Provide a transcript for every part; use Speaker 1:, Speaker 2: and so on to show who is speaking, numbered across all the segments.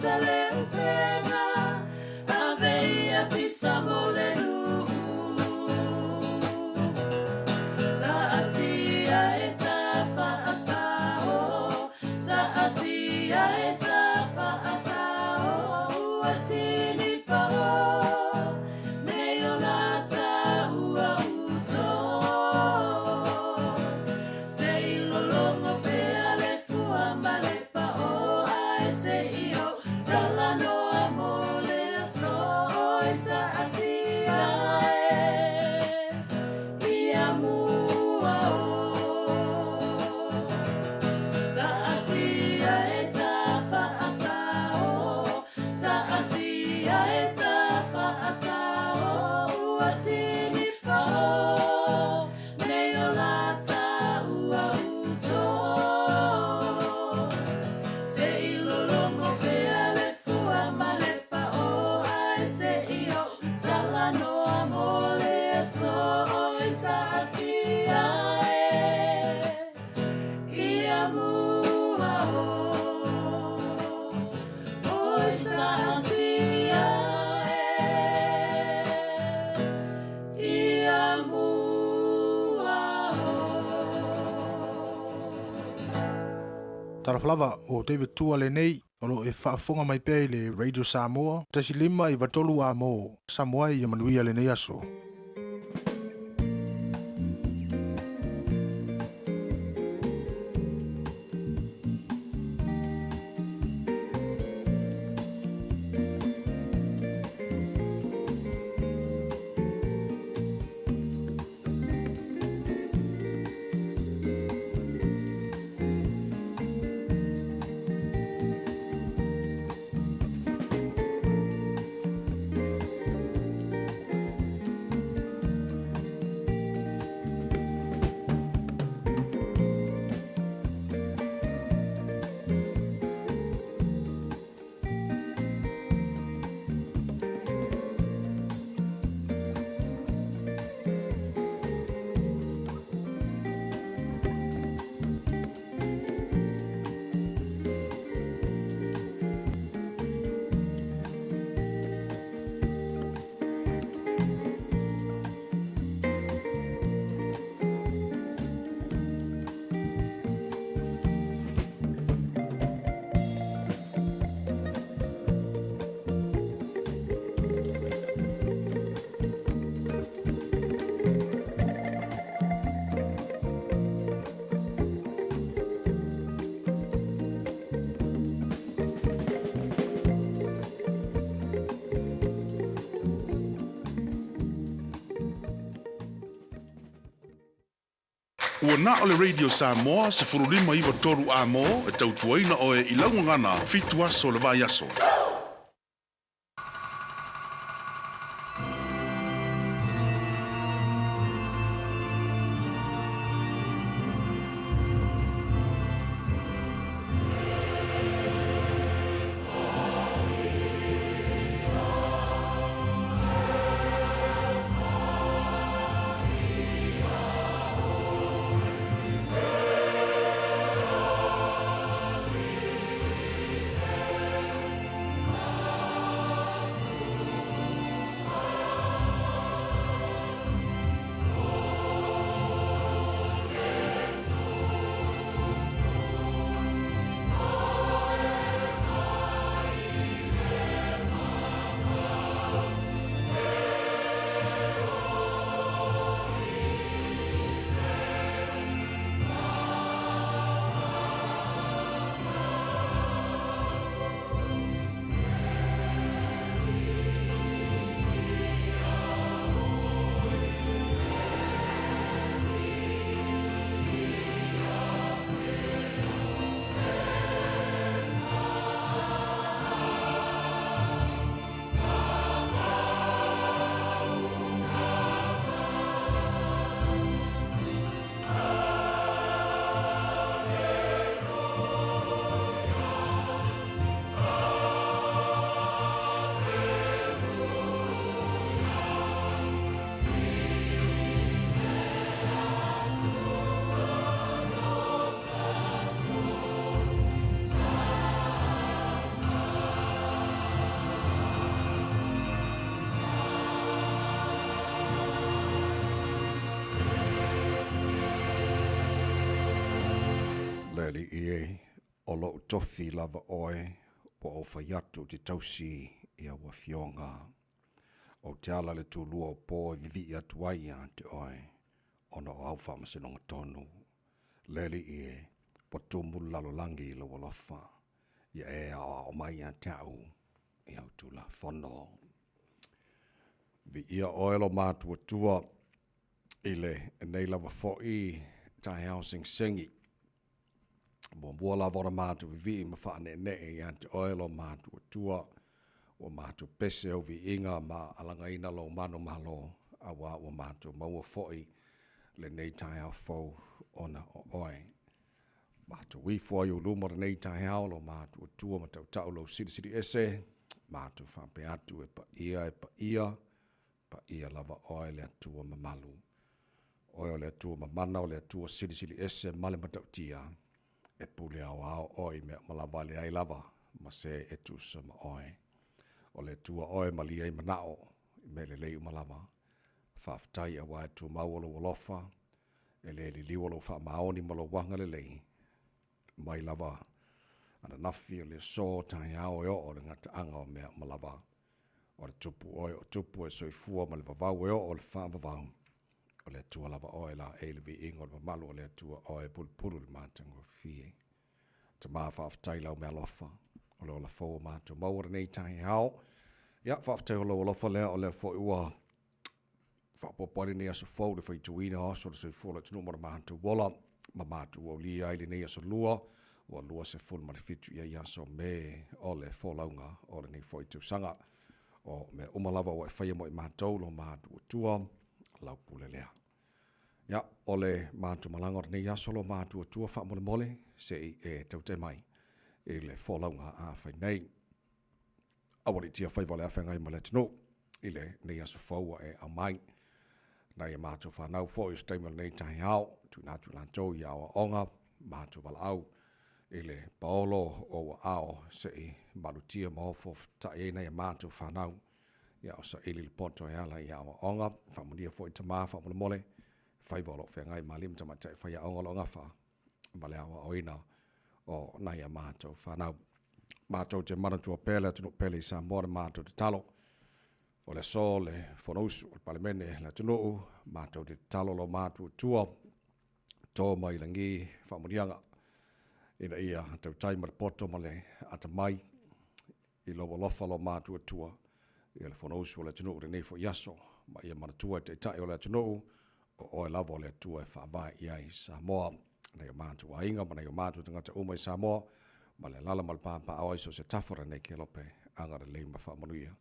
Speaker 1: Maota le upega, ave ia pisa mo le nuu. Saasia e tafaasao, saasia e tafaasao, ua tinipao, nei o lata ua uto. Se i lologo pea le fua ma le pao, ae se i ou talanoa mo le aso. Oi saasia e, ia mua o. Saasia e tafaasao, saasia e tafaasao, ua tinipao, nei o lata ua uto. Se i lologo pea le fua ma le pao, ae se i ou talanoa mo le aso. Oi saasia e, ia mua o. Oi saasia e, ia mua o.
Speaker 2: Talofa lava o David Tua lenei o lo o e faafofoga mai pea i le Radio Samoa 1.5 93 amo Samoa ia manuia lenei aso.
Speaker 3: Ua na o le Radio Samoa 15 93 amo e tautuaina oe i lau gagana 7 aso o le vaiaso.
Speaker 4: Le Alii e, o lou tofi lava oe ua ou fai atu ou te tausi i au afioga. Ou te ala i le tulua o po e vivii atu ai ia te oe, ona o au faamasinoga tonu. Le Alii e, ua tumu le lalolagi i lou alofa, ia e aoao mai ia te au i au Tulafono. Viia oe lo matuatua i lenei lava foi taeao segisegi. Muamua lava ona matou vivii ma faaneenee ia te oe lo matuatua, ua matou pese au viiga ma alagaina lou manumalo, auā ua matou maua foi lenei taeao fou ona o oe. Matou ifo ai ou luma lenei taeao lo matuatua ma tautau lou silisili ese, matou faapea atu e paia e paia, Paia lava oe le Atua mamalu. Oe o le Atua mamana, o le Atua silisili ese ma le matautia, e pule aoao oe i mea uma lava e leai lava ma se e tusa ma oe. O le Atua oe e malie ai manao i mea lelei uma lava. Faafetai auā e tumau o lou alofa, e le liliu o lou faamaoni ma lou agalelei, mai lava ananafi o le aso taeao e oo i le gataaga o mea uma lava. O le Tupu oe o Tupu e soifua ma le vavau e oo i le faavavau. O le Atua lava oe laei le viiga o le mamalu o le Atua oe e pulupulu i le matagofie. Tama faafetai i lau mealofa o le ola fou o matou maua lenei taeao. Ia faafetai o lou alofa lea o lea foi ua faaopoopo ai lenei aso fou le faitauina o aso o le soifua o le atunuu ma le matou ola ma matou aulia ai lenei aso lua ua 27 i ai aso Me o le folauga o lenei foi tausaga. O mea uma lava ua e faia mo i matou lo matou Atua, lau pule lea. Ia, o le matou malaga o lenei aso lo matou Atua faamolemole se i e tautai mai i le folauga a fai nei. Aua le tia faiva o le afeagai ma le atunuu i lenei aso fou ua e aumai. Nai a matou fanau foi o se taimi o lenei taeao, tuuina atu i latou i aoaoga, matou valaau i le paolo o ua ao se i malutia ma ofoofata'i ai nai a matou fanau. Ia o saili le poto e ala i aoaoga, faamanuia foi tama faamolemole, faiva o lo o feagai ma alii ma tamaitai faiaoga o lo o gafa ma le aoaoina o nai a matou fanau. Matou te manatua pea le atunuu pele i Samoa le matou tatalo. O le aso le Fonousu o le Palemene le atunuu, matou te tatalo lo matuatua to mai lagi faamanuiaga ina ia tautai ma le poto ma le atamai i lou alofa lo matuatua ia le Fonousu o le atunuu i lenei foi aso, ma ia manatua e Taitai o le atunuu, o oe lava o le Atua e faavae i ai Samoa, nai o matou aiga ma nai o matou tagata uma i Samoa, ma le alaala ma le papaaao ai so o se tafa o lenei kelope, agalelei ma faamanuia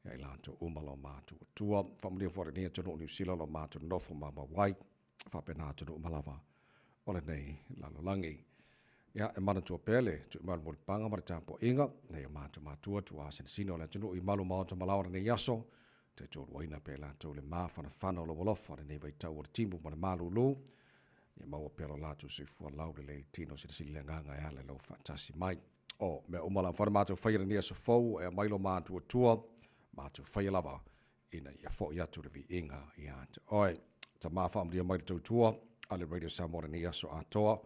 Speaker 4: ia i latou uma lo matou Atua. Faamanuia foi lenei atunuu o Niu Sila lo matou nonofo maumau ai, faapena atunuu uma lava o lenei lalolagi. Ia, e manatua pea le tuimau mulipaga ma le tapuaiga, nei o matou matua tuasinasina o le atunuu i malu maota malao o lenei aso, taitoluaina pea i latou le mafanafana o lou alofa lenei vaitau o le timu ma le malulu, ia maua pea lo latou soifua laulelei i le tino silisili le agaga e ala i lou faatasi mai. O mea uma la mafai ona matou faia i lenei aso fou, e aumai lo matou Atua, matou faia lava ina ia foi atu le viiga ia te oe. Tama faamanuia mai le tautua a le Radio Samoa lenei aso atoa,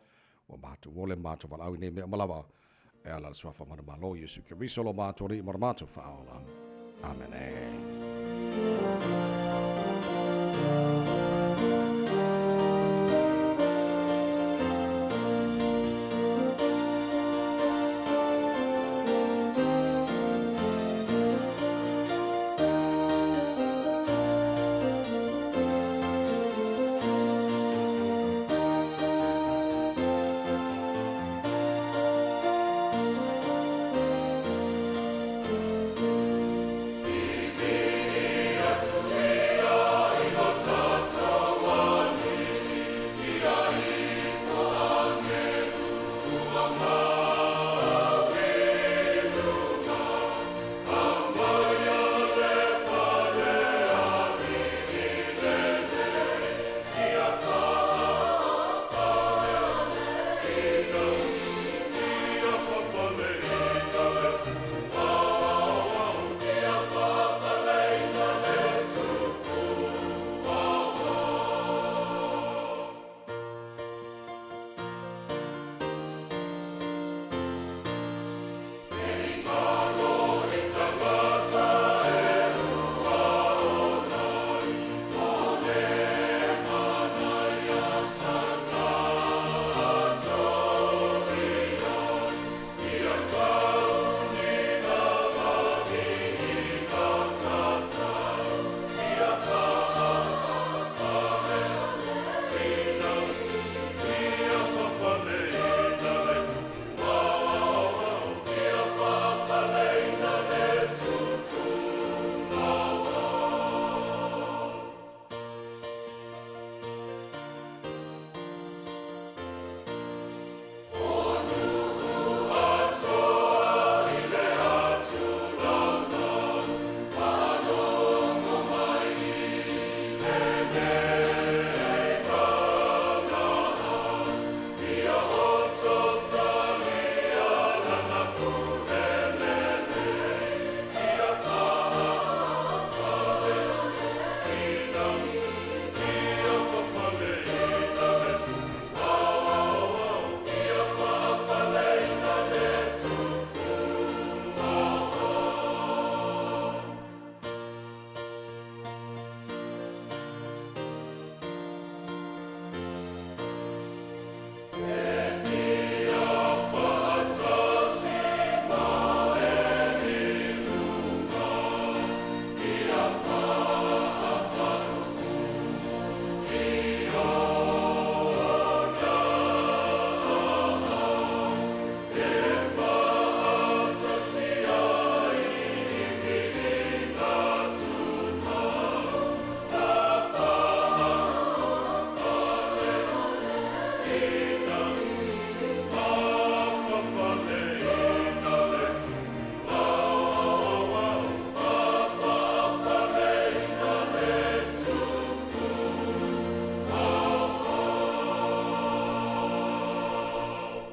Speaker 4: ua matou ole ma matou valaau i nei mea uma lava, e ala i le Suafa Manumalo Iesu Keriso lo matou Alii ma lo matou Faaola. Amene.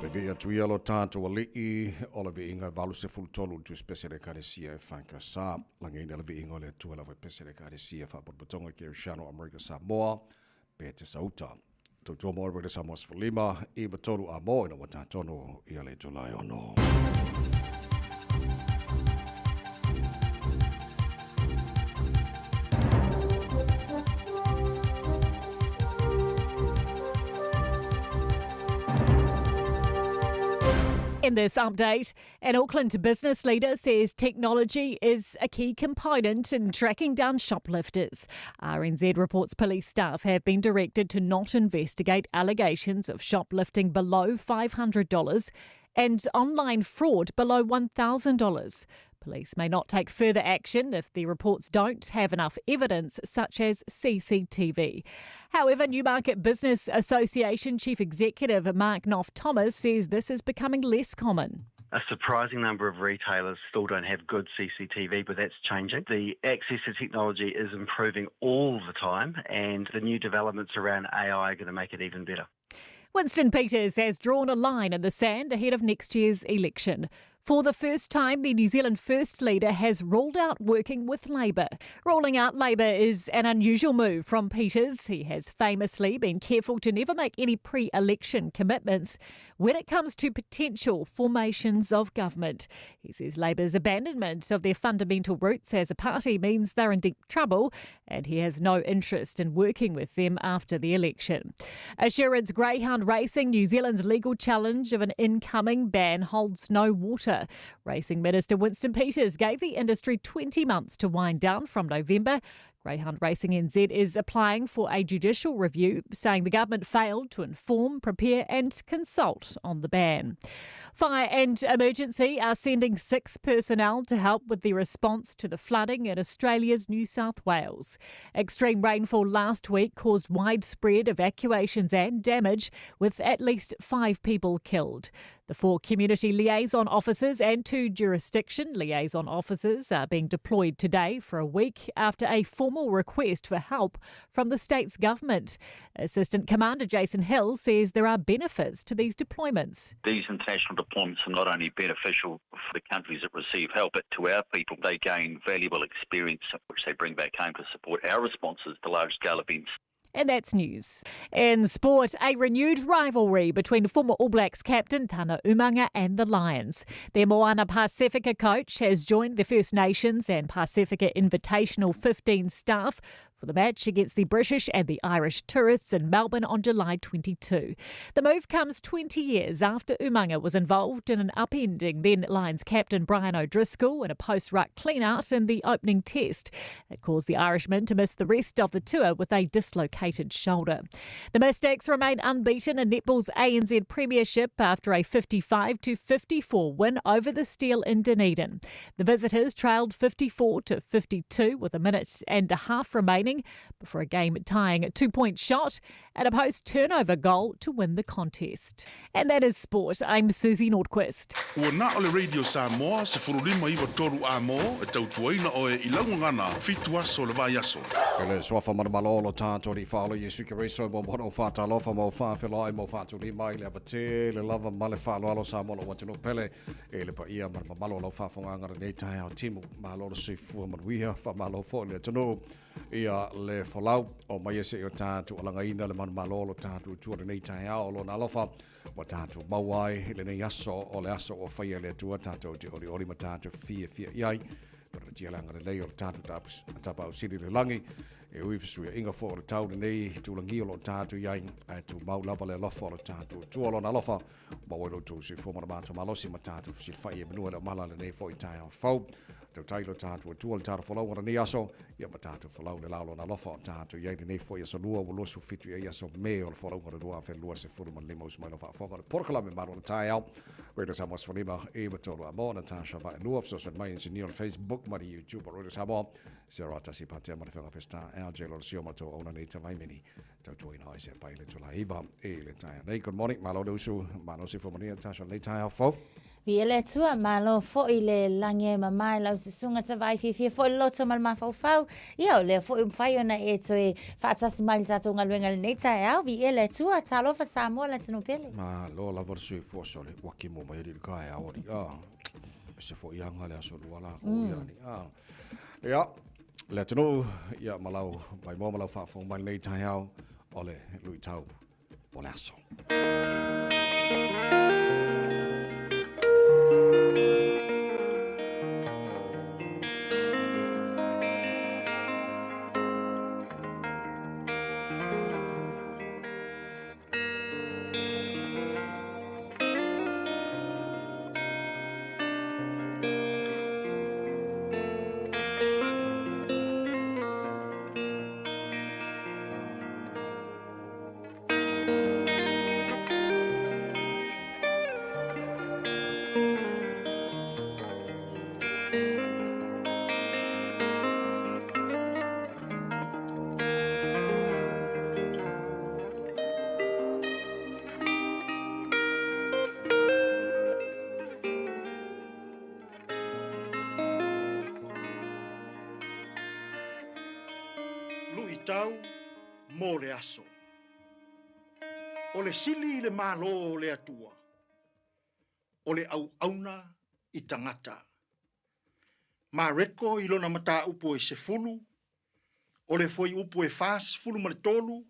Speaker 4: Le viiga atu ia lo tatou Alii, o le viiga e 83 i le Tusi Pese a le Ekalesia EFKS. Lagiina le viiga o le Atua lava e pese le Ekalesia Faapotopotoga Kerisiano Amerika Samoa, Petesauta. Tautua mo Radio Samoa 15 i 3 a mo ina ua tatonu ia le Julai 6.
Speaker 5: In this update, an Auckland business leader says technology is a key component in tracking down shoplifters. RNZ reports police staff have been directed to not investigate allegations of shoplifting below $500 and online fraud below $1,000. Police may not take further action if the reports don't have enough evidence, such as CCTV. However, Newmarket Business Association Chief Executive Mark Knoff Thomas says this is becoming less common.
Speaker 6: A surprising number of retailers still don't have good CCTV, but that's changing. The access to technology is improving all the time, and the new developments around AI are going to make it even better.
Speaker 5: Winston Peters has drawn a line in the sand ahead of next year's election. For the first time, the New Zealand First leader has ruled out working with Labour. Ruling out Labour is an unusual move from Peters. He has famously been careful to never make any pre election commitments when it comes to potential formations of government. He says Labour's abandonment of their fundamental roots as a party means they're in deep trouble, and he has no interest in working with them after the election. Assurance Greyhound Racing New Zealand's legal challenge of an incoming ban holds no water. Racing Minister Winston Peters gave the industry 20 months to wind down from November. Greyhound Racing NZ is applying for a judicial review, saying the government failed to inform, prepare, and consult on the ban. Fire and Emergency are sending six personnel to help with the response to the flooding in Australia's New South Wales. Extreme rainfall last week caused widespread evacuations and damage, with at least five people killed. The four community liaison officers and two jurisdiction liaison officers are being deployed today for a week after a formal request for help from the state's government. Assistant Commander Jason Hill says there are benefits to these deployments.
Speaker 7: These international deployments are not only beneficial for the countries that receive help, but to our people, they gain valuable experience which they bring back home to support our responses to large scale events.
Speaker 5: And that's news. In sport, a renewed rivalry between former All Blacks captain Tana Umaga and the Lions. Their Moana Pasifika coach has joined the First Nations and Pasifika Invitational 15 staff for the match against the British and the Irish tourists in Melbourne on July 22. The move comes 20 years after Umaga was involved in an upending then Lions captain Brian O'Driscoll in a post-ruck clean-out in the opening test. It caused the Irishman to miss the rest of the tour with a dislocated shoulder. The Mystics remain unbeaten in netball's ANZ Premiership after a 55-54 win over the Steel in Dunedin. The visitors trailed 54-52 with a minute and a half remaining before a game tying two point shot and a post turnover goal to win the contest. And that is sport. I'm Susie Nordquist.
Speaker 3: Ua na o le Radio Samoa, 1593 a mo, e tautuaina oe i laugagana, fitu aso le vaiaso.
Speaker 4: E le suafa manumalo lo tātou i whaalo Iesu Keriso mo mono whātalofa mo whāwheloai mo whātulima i le avate le lava ma le whaaloalo sa mo lo atunuu pele e le paia ma le mamalu o lau faafofogaga lenei taeao timu malo le soifua manuia faamalo foi le atunuu ia le folau o mai e seʻi o tatou alagaina le manumalo o lo tatou Atua lenei taeao o lona alofa ua tatou maua ai i lenei aso o le aso ua faia e le Atua tatou te olioli ma tatou fiafia i ai Paratia le agalelei o le tatou Tapaau Sili i le lagi e ui fesuiaiga foi o le tau lenei tulagi o lo o tatou i ai ae tumau lava le alofa o le tatou Atua o lona alofa maua ai lo outou soifua ma le matou malosi ma tatou fesilafai e manua le omala lenei foi taeao fou. Tautai lo tatou Atua le tatou folauga lenei aso, ia ma tatou folau le la o lona alofa o tatou i ai lenei foi aso lua ua 27 ai aso Me o le folauga o le 2025 usu mai lau faafofoga o le polokalame malu o le taeao. Radio Samoa 15 i 3 a mo Natasha Vaelua fesoasoani mai engineer o le Facebook ma le YouTube o Radio Samoa Sarah Tasi Patea ma le Fega Pesta LJ Lolosio ma tou auna nei tavaimini tautuaina ai se pai le tula iva i le taeao nei. Good morning, malo le usu, malo si fua manuia Tasha lenei taeao fou.
Speaker 8: Viia le Atua, malo foi le lagi e mama i lau susuga Tavaai fiafia foi le loto ma le mafaufau. Ia, o lea foi ua mafai ona e toe faatasi mai i le tatou galuega i lenei taeao. Viia le Atua, talofa Samoa le atunuu pele.
Speaker 4: Malo lava le soifua sole ua kemo mai alii le taeao alii a. Se foi anga le aso lua la ko ia alii a. Ia, le atunuu, ia ma lau maimoa ma lau faafofoga mai lenei taeao o le luitau o le aso.
Speaker 9: Luitau mo le aso. O le sili i le Malo o le Atua, o le auauna i tagata. Mareko i lona mataupu e 10, o le fuaiupu e 43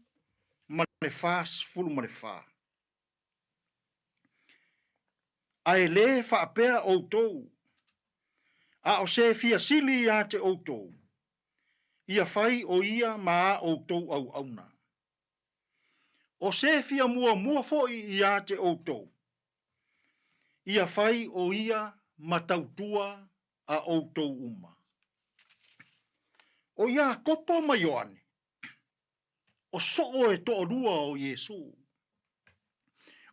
Speaker 9: ma le 44. Ae lē faapea outou, a o se fia sili ia te outou, ia fai o ia ma a outou auauna. O se fia muamua foi ia te outou, ia fai o ia ma tautua a outou uma. O Iakopo ma Ioane, o soo e toalua o Iesu.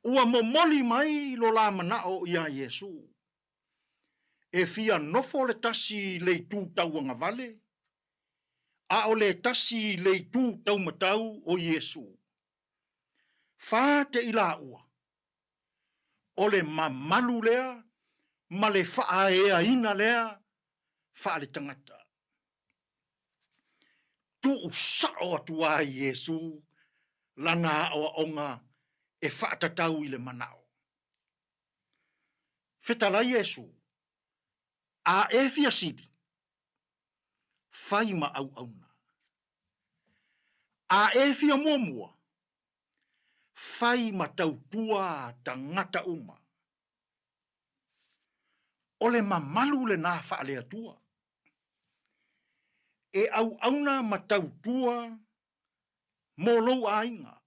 Speaker 9: Ua momoli mai lo la manao iā Iesu. E fia nofo le tasi i le itu tauagavale, a o le tasi i le itu taumatau o Iesu. Fa te i laua, o le mamalu lea ma le faaeaina lea faaletagata. Tuu sao atu ai Iesu lana aoaoga e faatatau i le manao. Fetalai Iesu, a e fia sili, fai ma auauna. A e fia muamua, fai ma tautua tagata uma. O le mamalu lena faale-Atua. E auauna ma tautua mo lou aiga.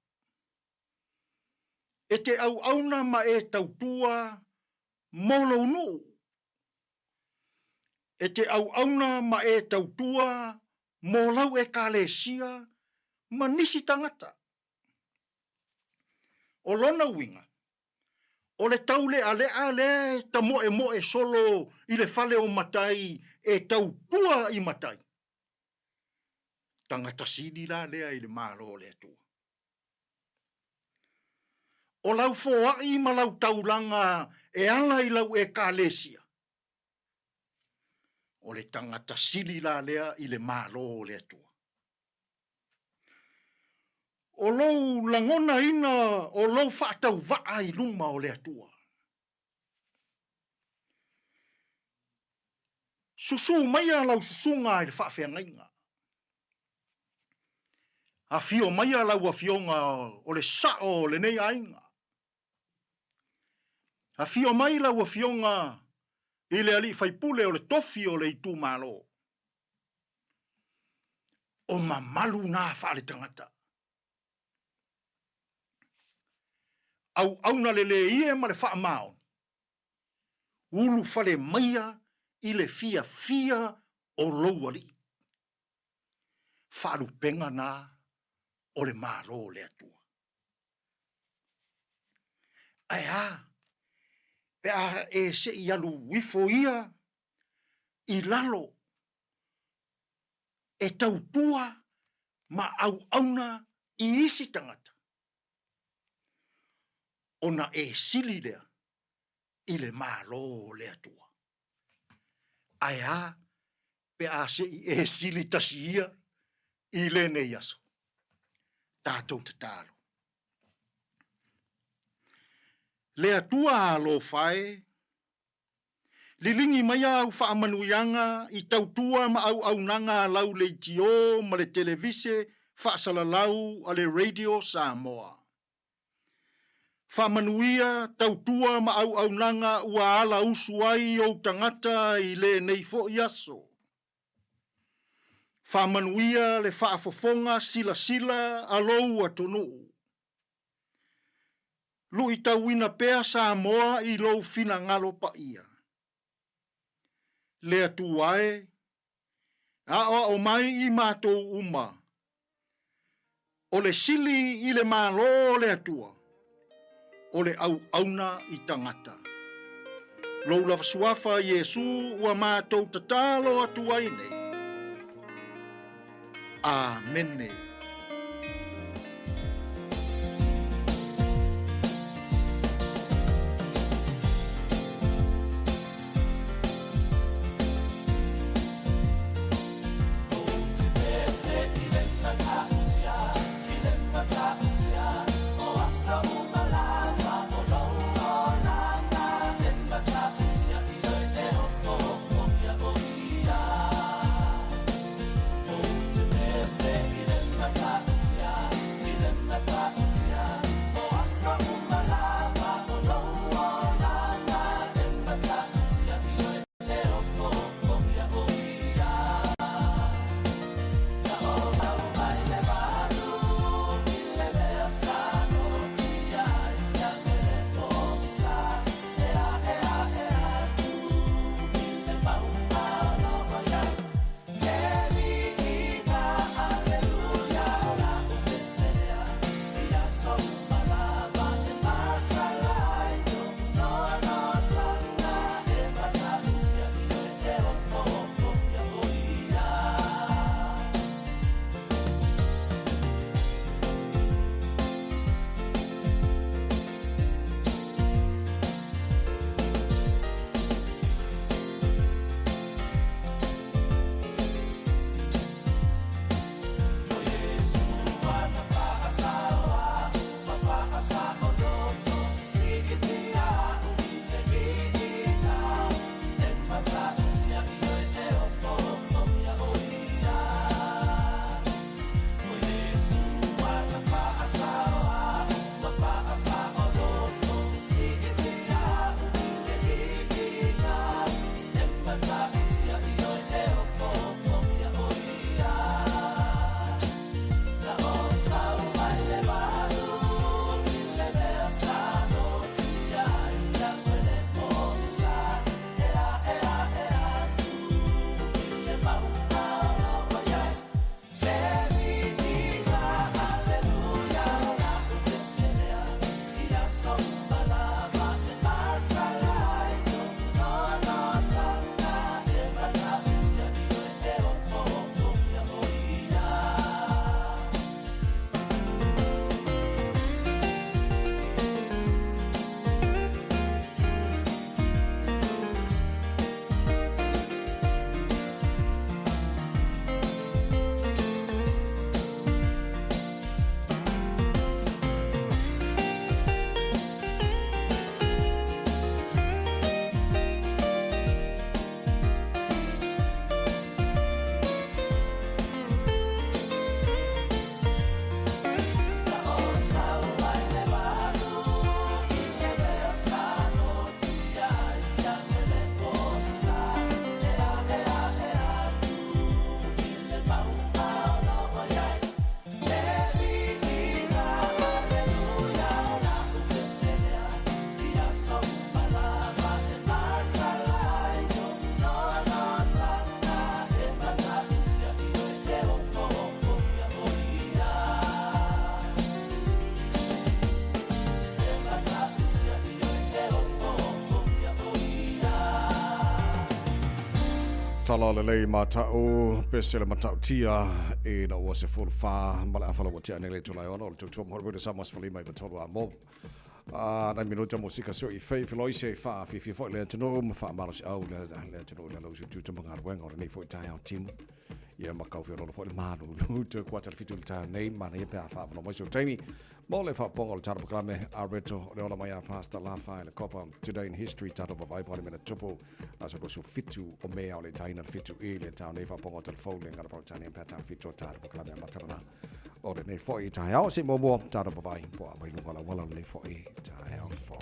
Speaker 9: E te auauna ma e tautua mo lou nuu. E te auauna ma e tautua mo lau Ekalesia ma nisi tagata. O lona uiga, o le taulealea lea e tamoemoe solo i le fale o matai e tautua i matai. Tagata sili la lea i le Malo o le Atua. O lau foai ma lau taulaga e ala i lau Ekalesia, o le tagata sili la lea i le Malo o le Atua. O lou lagonaina o lou faatauvaa i luma o le Atua. Susū maia lau susuga i le faafeagaiga. Afio maia lau afioga o le sao o lenei aiga. Afio mai lau afioga i le alii faipule o le tofi o le itumalo. O mamalu na faaletagata. Auauna le leie ma le faamaoni, ulufale maia i le fiafia o lou alii. Faalupega na o le Malo o le Atua. Ae a pe a e se i alu ifo ia i lalo e tautua ma auauna i isi tagata, ona e sili lea i le Malo o le Atua. Ae a pe a se i e sili tasi ia i lenei aso? Tatou tatalo. Le Atua alofa e, liligi mai au faamanuiaga i tautua ma auaunaga a lau leitio ma le televise faasalalau a le Radio Samoa. Faamanuia tautua ma auaunaga ua ala usu ai ou tagata i lenei foi aso. Faamanuia le faafofoga silasila a lou atunuu. Luitauina pea Samoa i lou finagalo paia. Le Atua e, aoao mai i matou uma, o le sili i le Malo o le Atua, o le auauna i tagata. Lou lava suafa Iesu ua matou tatalo atu ai nei. Amene.
Speaker 4: Tala lelei matau pese le matautia ina ua 14 ma le afa ua tea nei le itula e 6 o le tautua mo le Samoa 15 i tolu a mo. A nai minuta mo sika so i fei feloise whaafiafia foi le atunuu ma faamalosiau le le atunuu le lausi tu tama galuega o lenei foi taeao timu. Ia ma kau feololo foi le malu te kuata le fitu le taeao nei manaia pe a whaavano mai so taimi mo le whaaponga o le tata pakalame a reto o le ola mai a Pastor Lafa le Kopa Today in History tatou vavai po le mena tupu aso 27 o Mea o le taina le fitu i le taeao nei whaaponga o telefone le ngara pautani pe tata fitu o tata pakalame a matarana o lenei foi taeao se muamua tatou vavai po a mai luga o le auala o lenei foi taeao fou.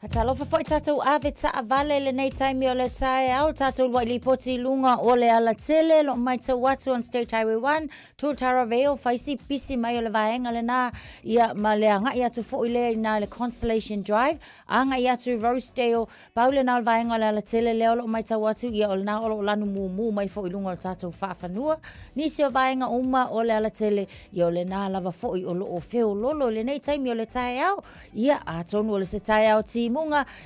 Speaker 8: Talofa foi tatou ave taavale lenei taimi o le taeao, tatou luai lipoti i luga o le alatele, lo matau atu on State Highway 1, Totara Vale, faisi pisi mai o le vaega lena, ia ma le agai atu foi lea i na le Constellation Drive, agai atu i Rosedale, pau lena o le vaega o le alatele lea o lo o matau atu, ia o lena o lo o lanu mumu mai foi i luga o le tatou faafanua. Nisi o vaega uma o le alatele, ia o lena lava foi o lo o feololo i lenei taimi o le taeao. Ia, atonu o le se taeao timuga,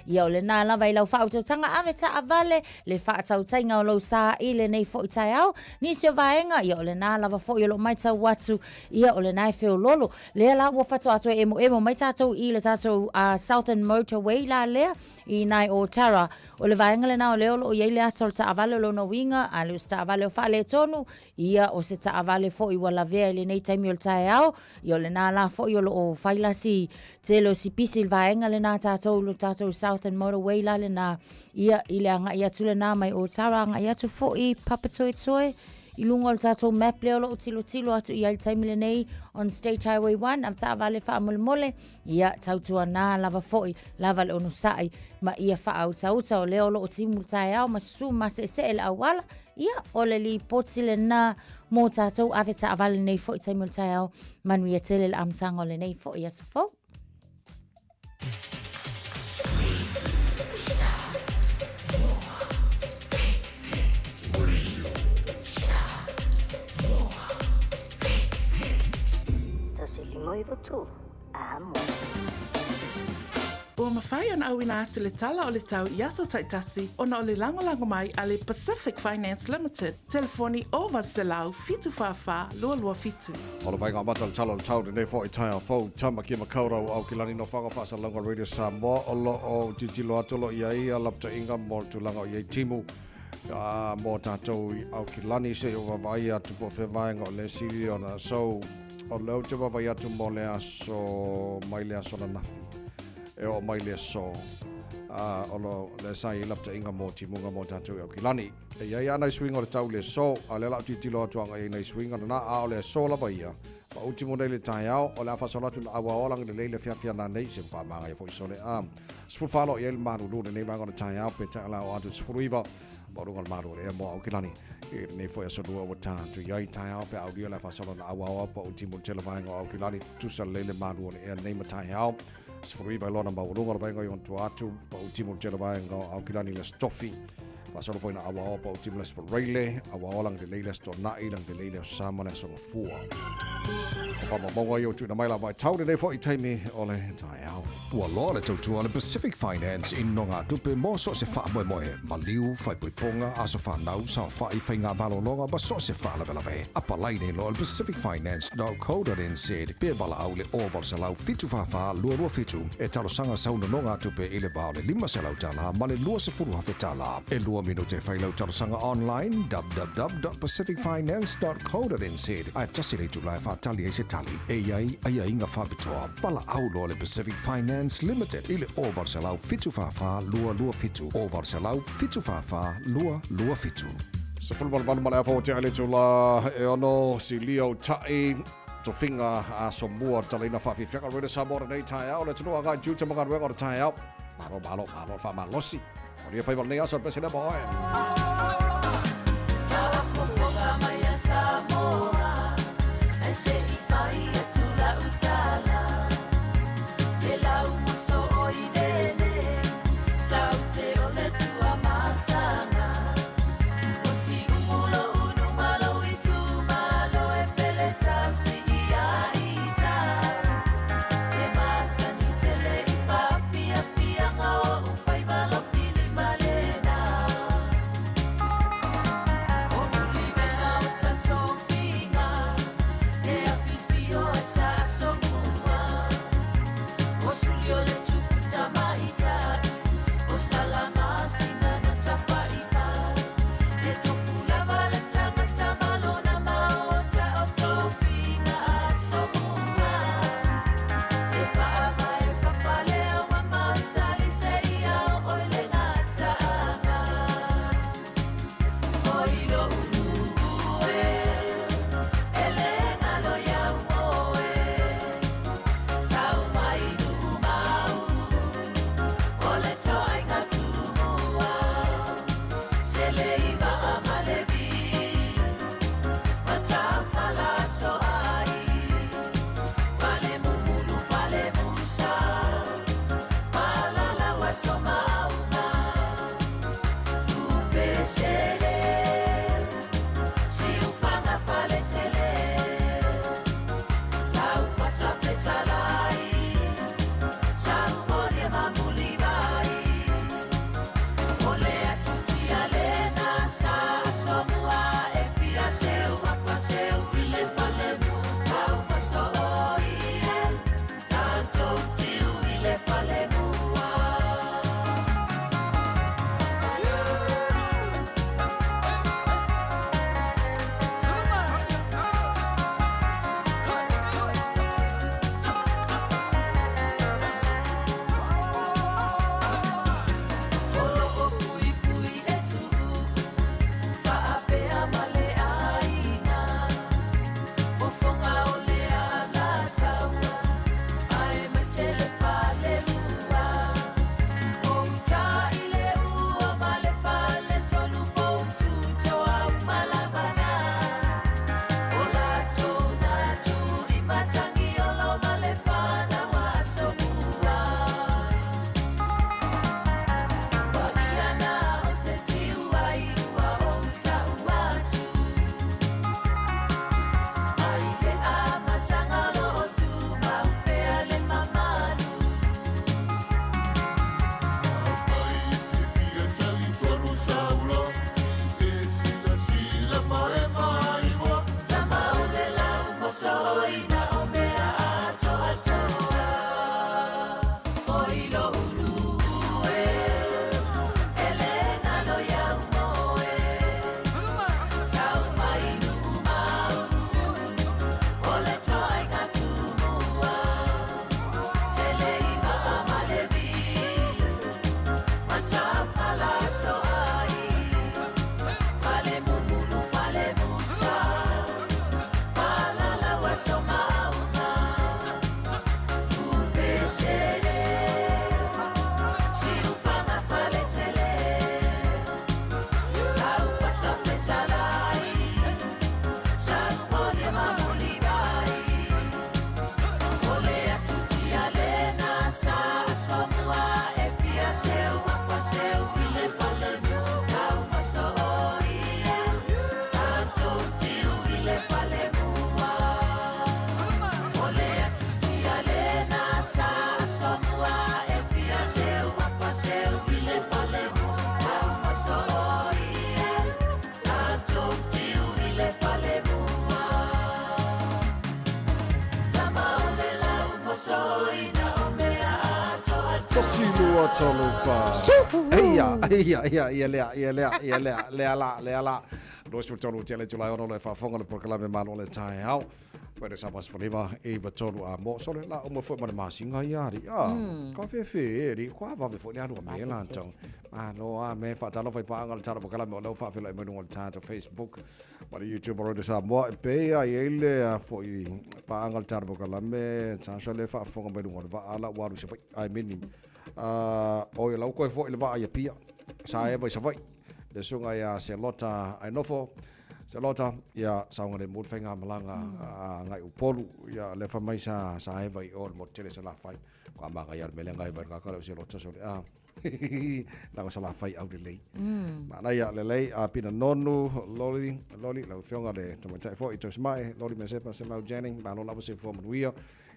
Speaker 8: ia o lena lava i lau faautautaga ave taavale le faatautaiga o lou sa i lenei foi taeao. Nisi o vaega, ia o lena lava foi o lo o matau atu, ia o lena e feololo. Lea la ua faatoa toe emoemo mai tatou i le tatou Southern Motorway la lea i nai o Tara. O le vaega lena o lea o lo o i ai le ata o le taavale o lona uiga, a le o se taavale o faaletonu, ia o se taavale foi ua lavea i lenei taimi o le taeao, ia o lena la foi o lo o fai la si tele o si pisi i le vaega lena tatou lo tatou Southern Motorway la lena, ia i le agai atu lena mai Otara agai atu foi Papatoetoe i luga o le tatou map lea o lo o tilotilo atu i ai le taimi lenei on State Highway 1 a taavale faamolemole, ia tautuana lava foi lava le onosai ma ia faautauta o lea o lo o timu le taeao ma susu maseesee le auala. Ia, o le lipoti lena mo tatou ave taavale lenei foi taimi o le taeao. Manuia tele le amataga o lenei foi aso fou.
Speaker 10: Tasi lima iva tolu. Amo.
Speaker 11: Ua mafai ona auina atu le Tala o le Tau i aso taitasi ona o le lagolago mai a le Pacific Finance Limited, telefoni 0800 744 227.
Speaker 4: O le vaega amata o le Tala o le Tau lenei foi taeao fou, Tamaki Makaurau Aukilani Nofoaga Faasalalauga Radio Samoa o lo o tilotilo atu o lo o i ai lapataiga mo le tulaga o i ai timu mo tatou i Aukilani se i o vaavaai atu po o fea vaega o le sili ona so o lea ou te vaavaai atu mo le aso mai le aso ananafi e oo mai le aso o lo lea sa i ai lapataiga mo timuga mo tatou i Aukilani. E i ai lava nai suiga o le tau i le aso, a o lea la ou tilotilo atu agai i nai suiga lena, a o le aso lava ia, ma ou timu nei i le taeao, o le a faasolo atu le auaoa lagi lelei le afiafi ana nei, se ua faamagaia foi sole a. 14 lo i ai le malulu lenei vaega o le taeao, peitai o le a oo atu i le 19, ma luga o le malu o le ea mo Aukilani. I lenei foi aso lua ua ta atu i ai taeao pe aulia le a faasolo le auaoa pa ou timu le tele vaega o Aukilani, tusa lelei le malu o le ea nei ma taeao. 19 i lona maualuga o le vaega i ona tua atu, pa ou timu le tele vaega o Aukilani le Aso Tofi. Faasolo foi na auaoa pa ou timu le Aso Faraile, auaoa lagi lelei le Aso Toonai, lagi lelei le Aso Sa ma le Aso Gafua. O faamaumauga ia ua tuuina mai la vaitau lenei foi taimi o le taeao.
Speaker 12: Ua loa le tautua a le Pacific Finance i nogatupe mo so o se faamoemoe, maliu, faaipoipoga, aso fanau, saofai, faiga malologa ma so o se faalavelave. Apalai nei loa i le pacificfinance.co.nz pe valaau i le 0800 744 227 e talosaga sau nonogatupe i le va o le $500 ma le $20,000. E lua minute e fai lau talosaga online www.pacificfinance.co.nz ae tasi le itula e faatali ai se tali. E i ai aiaiga faapitoa. Valaau loa le Pacific Finance Limited i le 0800 744 227, 0800 744 227.
Speaker 4: 18 ma le afa ua tea i le itula e ono, silia o ta'i, tofiga aso mua talaina faafiafiaga Radio Samoa lenei taeao, le atunuu agai tiute ma galuega o le taeao. Malo, malo, malo le faamalosi. Manuia faiva o lenei aso, le pese lea ma oe.
Speaker 1: Faafofoga mai a Samoa, ae se i fai atu lau tala. Le lau muso o i lele, saute o le tua masaga. O si umu lo unu malo i tu malo e pele tasi i a ita. Te masani tele i faafiafiaga o u faiva lo fili malena.
Speaker 4: Tasi lua tolu fa. Eia, eia, eia, ia lea, ia lea, ia lea, lea la, lea la. 23 tele Julai ono le faafofoga le polokalame Malo le taeao. Mai le Samoa 15 e 93 a mo sole la uma foi ma le masinga ia ari. Ah, ka fefe e ri kwa vave foi le alu a me la tau. Malo a me faatalofa i paaga le tala polokalame o lea ua faafeiloai mai luga o le tatou Facebook ma le YouTube o Radio Samoa e pei a i ai le a foi paaga le tala polokalame Tasha le faafofoga mai luga o le vaa la ua alu i Savaii. I mean, oi lau koe foi le vaa i Apia. Sa eva i Savaii. Le susuga ia Selota Ainofo. Selota, ia saogalemu le faigamalaga agai Upolu. Ia lea fai mai sa sa eva i o le motu tele Salafai. Ko a maga ia le mele ngai vai ka o Selota sole a. Lago Salafai au lelei. Manaia lelei a pina nonu loli loli lau afioga le tamaitai foi Tausimae Loli Mesepa Semau Jennings malo lava soifua manuia.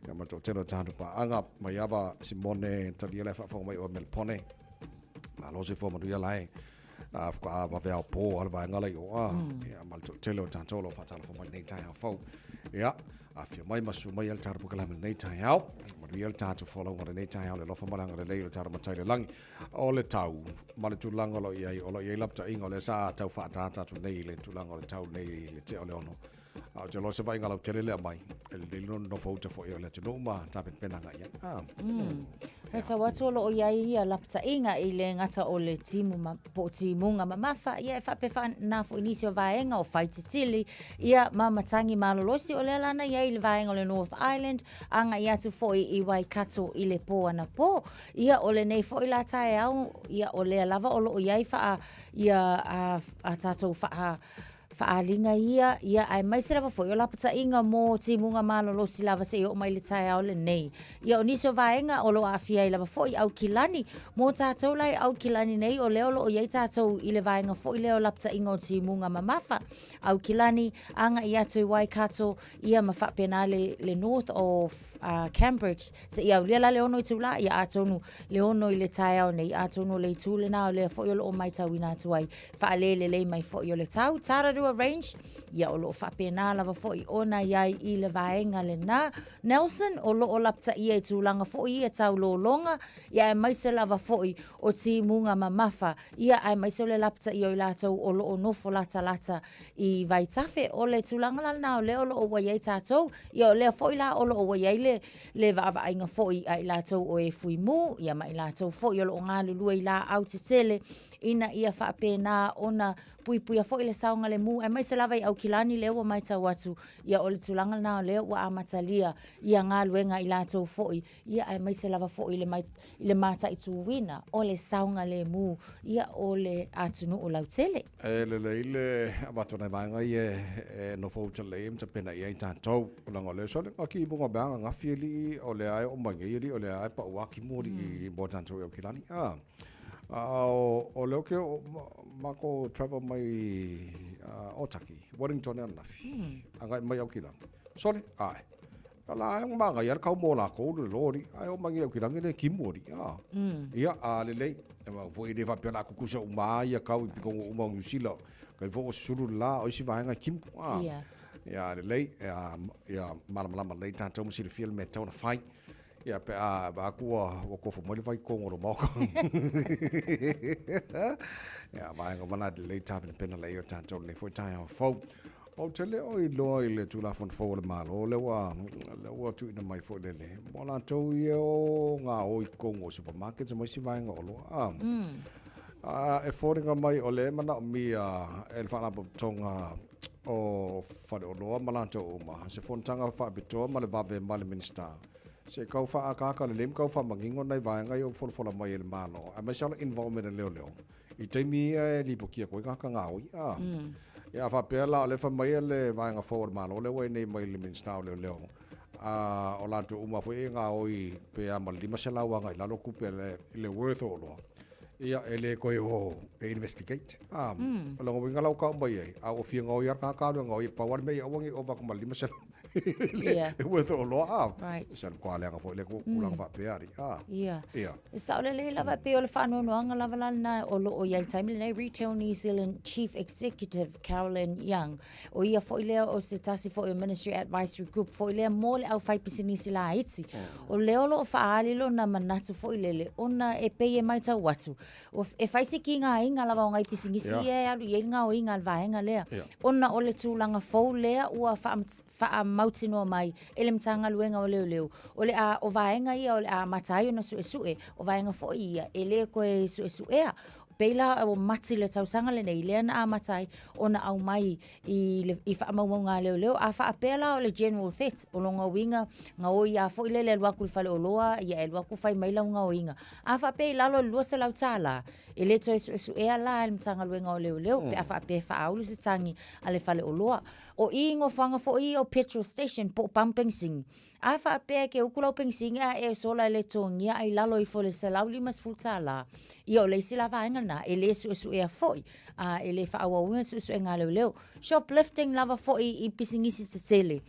Speaker 4: Ia ma le toatele o tatou paaga mai ava Simone Talia le faafofoga mai o Melpone. Malo soifua manuia lae. A faatoa vave ao pō a le vaega la i o a. Ia ma le toatele o tatou o lo o faatalofa mai lenei taeao fou. Ia, afifio mai ma susu mai le tatou polokalame lenei taeao. Manuia le tatou folauga lenei taeao le alofa ma le agalelei o le tatou Matai i le lagi. O le tau ma le tulaga o lo o i ai, o lo o i ai lapataiga o lea sa tau faaataata atu nei i le tulaga o le tau nei i le tea o le 6. A ou te iloa se vaaiga lautele lea mai, e lelei le nonofo uta foi o le atunuu ma tapenapena agai i ai. Ah.
Speaker 8: E tau atu o lo o i ai ia lapataiga i le gata o le timu ma, po o timuga mamafa, ia e faapea faana foi nisi o vaega o Faititili, ia ma Matagi Malolosi, o lea la na i ai i le vaega o le North Island, agai atu foi i Waikato i le pō anapō. Ia o lenei foi la taeao, ia o lea lava o lo o i ai faa, ia a, a tatou faa, Faaaliga ia, ia aemaise lava foi o lapataiga mo timuga malolosi lava seia oo mai i le taeao lenei. Ia o nisi o vaega o lo o aafia ai lava foi Aukilani. Mo tatou la i Aukilani nei, o lea o lo o i ai tatou i le vaega foi lea o lapataiga o timuga mamafa. Aukilani, agai atu i Waikato, ia ma faapena le, le North of Cambridge seia aulia la le 6 itulā, ia atonu le 6 i le taeao nei, atonu o le itu lena o lea foi o lo o maitauina atu ai faalelelei mai foi o le tau. Tararua Range, ia o lo o faapena lava foi ona i ai i le vaega lena. Nelson, o lo o lapataia i tulaga foi ia tau lologa, ia aemaise lava foi o timuga mamafa, ia aemaise o le lapataia o i latou o lo o nofo latalata i vaitafe. O le tulaga la lena o lea o lo o ua i ai tatou, ia o lea foi la o lo o ua i ai le, le vaavaaiga foi a i latou o e fuimu, ia ma i latou foi o lo o galulue i laau tetele, ina ia faapena ona puipuia foi le saogalemu, aemaise lava i Aukilani lea ua matau atu, ia o le tulaga lena o lea ua amatalia ia galuega i latou foi, ia aemaise lava foi i le, i le mataituina o le saogalemu, ia o le atunuu lautele.
Speaker 4: E lelei le avatu o nai vaega ia e nofo uta lelei ai ma tapena i ai tatou. Leaga o lea sole nga ki bunga mea nga ngafi alii o lea e oo mai nei alii o lea e pau a kimu alii mo tatou i Aukilani. A, a o lea ke o makou travel mai Otaki, Wellington e ananafi. Agai mai Aukilani. Sole, ae. La e manaia le kau mo lakou le lori, ae oo mai nei Aukilani le kimu alii. A, ia, a lelei. Foi e le faapea o le a kukusa uma a ia kau i pikoga uma o Niu Sila. Kai foi ua susulu le la, o isi vaega e kimu. A, ia lelei, ia malamalama lelei tatou ma silafia le mea e tatau ona fai. Ia pe a vaai atu ua tofu mai le vai i totonu o le maota. Ia vaega uma na lelei tapenapena lelei o tatou i lenei foi taeao fou. Ou te le o iloa i le Tulafono fou a le Malo lea ua lea ua tuuina mai foi lele mo latou ia o gaoi i totonu o supermarkets ma isi vaega oloa. A, a e foliga mai o lea e manaomia e le Faalapotopotoga o Faleoloa ma latou uma se fonotaga faapitoa ma le vave ma le Minisita se i tau faaakaaka lelei ma tau faamanino nai vaega ia ua folafola mai e le Malo aemaise lava le involvement a leoleo i taimi ia e lipotia atu ai tagata gaoi. A. Ia, a faapea la o lea e fai mai le vaega fou a le Malo lea ua i ai nei mai le Minisita o Leoleo, a o latou uma foi e gaoi pe a ma le 500 agai i lalo tupe i le worth o oloa, ia e le toe o e investigate. A, o lona uiga la ua tau mai ai, a ua fia gaoi lava le tagata alu e gaoi, pau lava le mea ia aua ne i ova atu ma le 500 i le worth o oloa, a.
Speaker 8: Right.
Speaker 4: Se matua leaga foi lea tulaga faapea alii, a.
Speaker 8: Ia.
Speaker 4: Ia.
Speaker 8: E sao lelei lava, e pei o le faanoanoaga lava la lena o lo o i ai i le taimi lenei, Retail New Zealand Chief Executive Carolyn Young, o ia foi lea o se tasi foi o Ministry Advisory Group foi lea mo le aufaipisinisi laiti. O lea o lo o faaali lona manatu foi lele ona e pei e matau atu, e fai se kigaina lava o nai pisinisi ia e alu i ai le gaoiga a le vaega lea, ona o le tulaga fou lea ua faamautinoa mai e le Matagaluega o Leoleo, o le a, o vaega ia o le a amata ai ona suesue, o vaega foi ia e le toe suesuea. Pei la ua Mati le tausaga lenei lea na amata ai ona aumai i le, i faamaumauga a leoleo. A faapea la o le general theft, o lona uiga, gaoi lava foi lele e alu atu i le faleoloa, ia e alu atu fai mai lau gaoiga. A faapea i lalo o le $200, e le toe suesuea la e le Matagaluega o Leoleo pe a faapea e faaulu se tagi a le faleoloa. O i i nofoaga foi ia o petrol station po o pamu penisini. A faapea e te utu lau penisini ae e sola e le totogia ae i lalo ifo i le $150, ia o le isi la vaega lena e le suesuea foi, a e le faaauauina le suesuega a leoleo. Shoplifting lava foi i pisinisi tetele.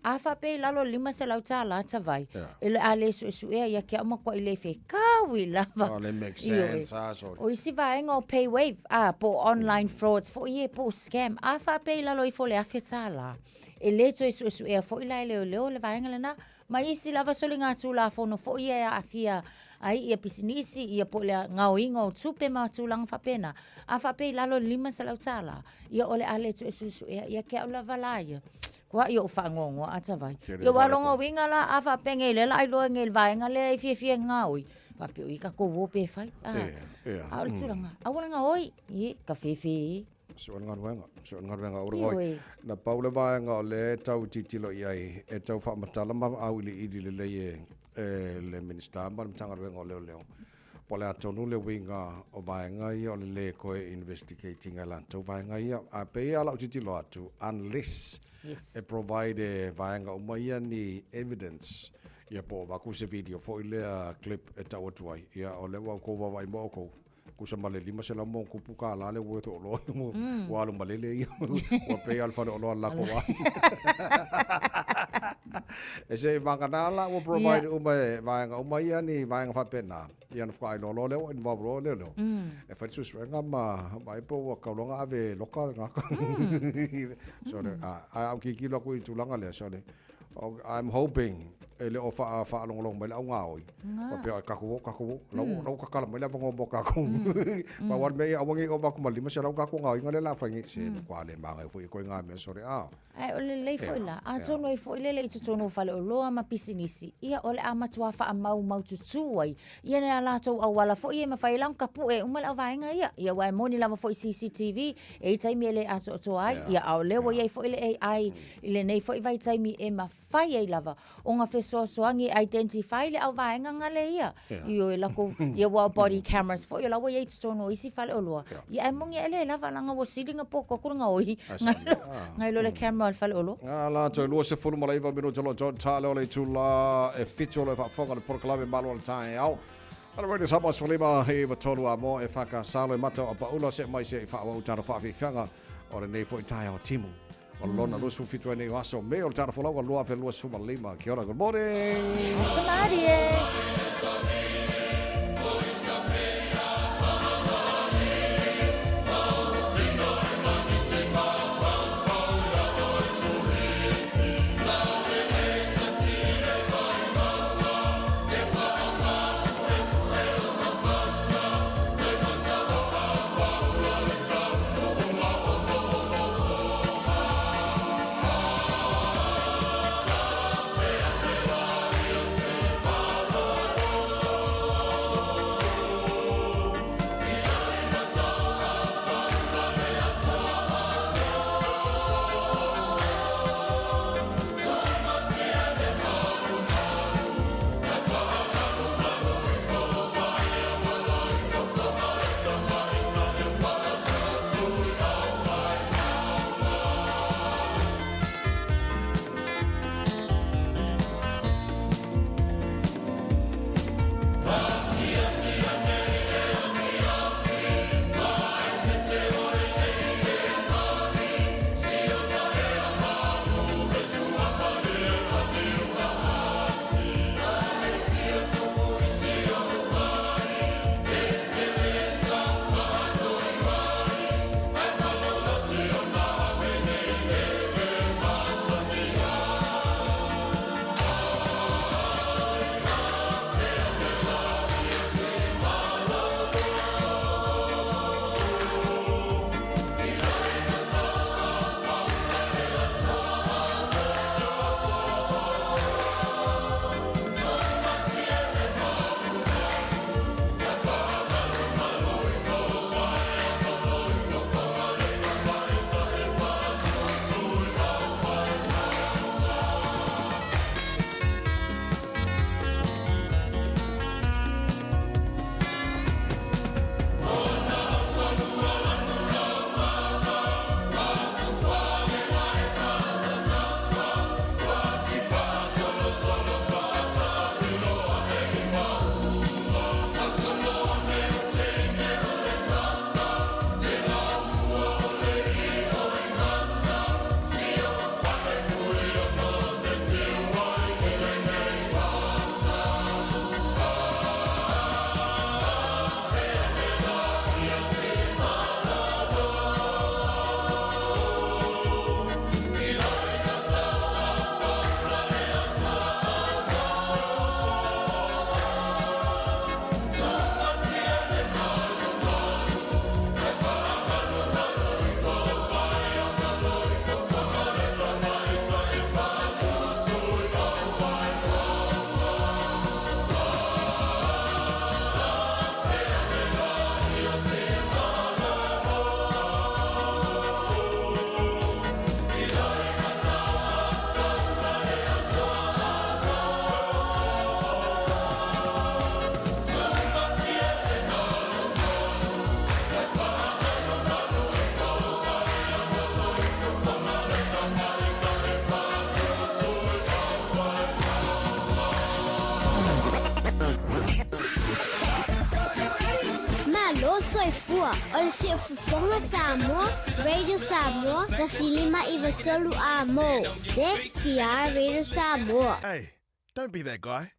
Speaker 8: A faapea i lalo o le $500 tavai, e le a le suesuea ia te au matuai le fetaui lava.
Speaker 4: Oh, le make
Speaker 8: Ioe.
Speaker 4: sense, ah, sorry.
Speaker 8: O isi vaega o PayWave, a, po o online frauds foi ia, po o scam. A faapea i lalo ifo o le $1,000, e le toe suesuea foi la e leoleo le vaega lena. Ma isi lava soligatulafono foi ia e aafia ai ia pisinisi, ia po o le gaoiga o tupe ma tulaga faapena. A faapea i lalo o le $500, ia o le a le toe suesuea ia te au lava la ia. Kuai ou faanoanoa a tavai. Ia ua lona uiga la, a faapea nei lea la a iloa nei i le vaega lea e fiafia e gaoi, faapea oi tatou o pe fai. A, a o le tulaga, aua le gaoi, e, ka fefe e.
Speaker 4: Sue le galuega, sue le galuega aua le gaoi. Na pau le vaega o lea e tau tilotilo i ai, e tau faamatala ma auiliili lelei e e le Minisita ma le Matagaluega o Leoleo, po o le a tonu le uiga o vaega ia o le lē toe investigate ina e latou vaega ia. Ae pei lava o lau tilotilo atu, unless
Speaker 8: Yes.
Speaker 4: e provide e vaega uma ia ni evidence, ia po o avatu se video foi lea clip e tau atu ai, ia o lea ua outou vaavaai ma outou, Tusa ma le 500 ma ona tupu $1 le worth o oloa ua alu malele ia. Ua pei lava le faleoloa a le latou aiga. E se i vagana la ua provide uma e vaega uma ia ni vaega faapena, ia ona faatoa iloa loa lea ua involve loa leoleo. E fai le suesuega ma vaai po ua tatau loa ona ave e loka le tagata. So le, ae a ou tilotilo atu i le tulaga lea, so le, I'm hoping e le o faalogologo mai le au gaoi. Faapea, e tatou o, tatou o. La ua, la ua tatala mai le avanoa mo tatou. Pau lava le mea ia aua ne i ova atu ma le 500 tatou gaoiga lea o le a fai nei. Se matua le manaia foi ituaiga mea sole a.
Speaker 8: Ae o le lelei foi la, atonu ai foi lele i totonu o faleoloa ma pisinisi, ia o le a matua faamaumaututu ai ia a latou auala foi e mafai ai la ona tapue uma le auvaega ia. Ia aua e moni lava foi CCTV, e i ai taimi e le atoatoa ai, ia a o lea ua i ai foi le AI i lenei foi vaitaimi e mafai ai lava ona fesoasoani e identify le auvaega gale ia. Ioe, lako, ia ua body cameras foi o la ua i ai i totonu o isi faleoloa. Ia ae moni e le lava leaga ua sili ona poto atu le gaoi nai lo le camera o le faleoloa.
Speaker 4: Nga latou 29 minute o lo o tale o le itula e 7 o lo o faafofoga le polokalame Malu o le Taeao. Ala Radio Samoa 15 i 3 a mo e whakasalo e mata o Paula se mai se i whaawau tano whaawhiwhianga o lenei foi taeao timu. O lona 27 ai nei o aso Me o le tala folau 2025. Kia ora, good morning.
Speaker 8: Ata mārie.
Speaker 10: Atua. O le Siufofoga Samoa, Radio Samoa, 1 5 9 3 a mo. CKR Radio Samoa.
Speaker 13: Hey, don't be that guy.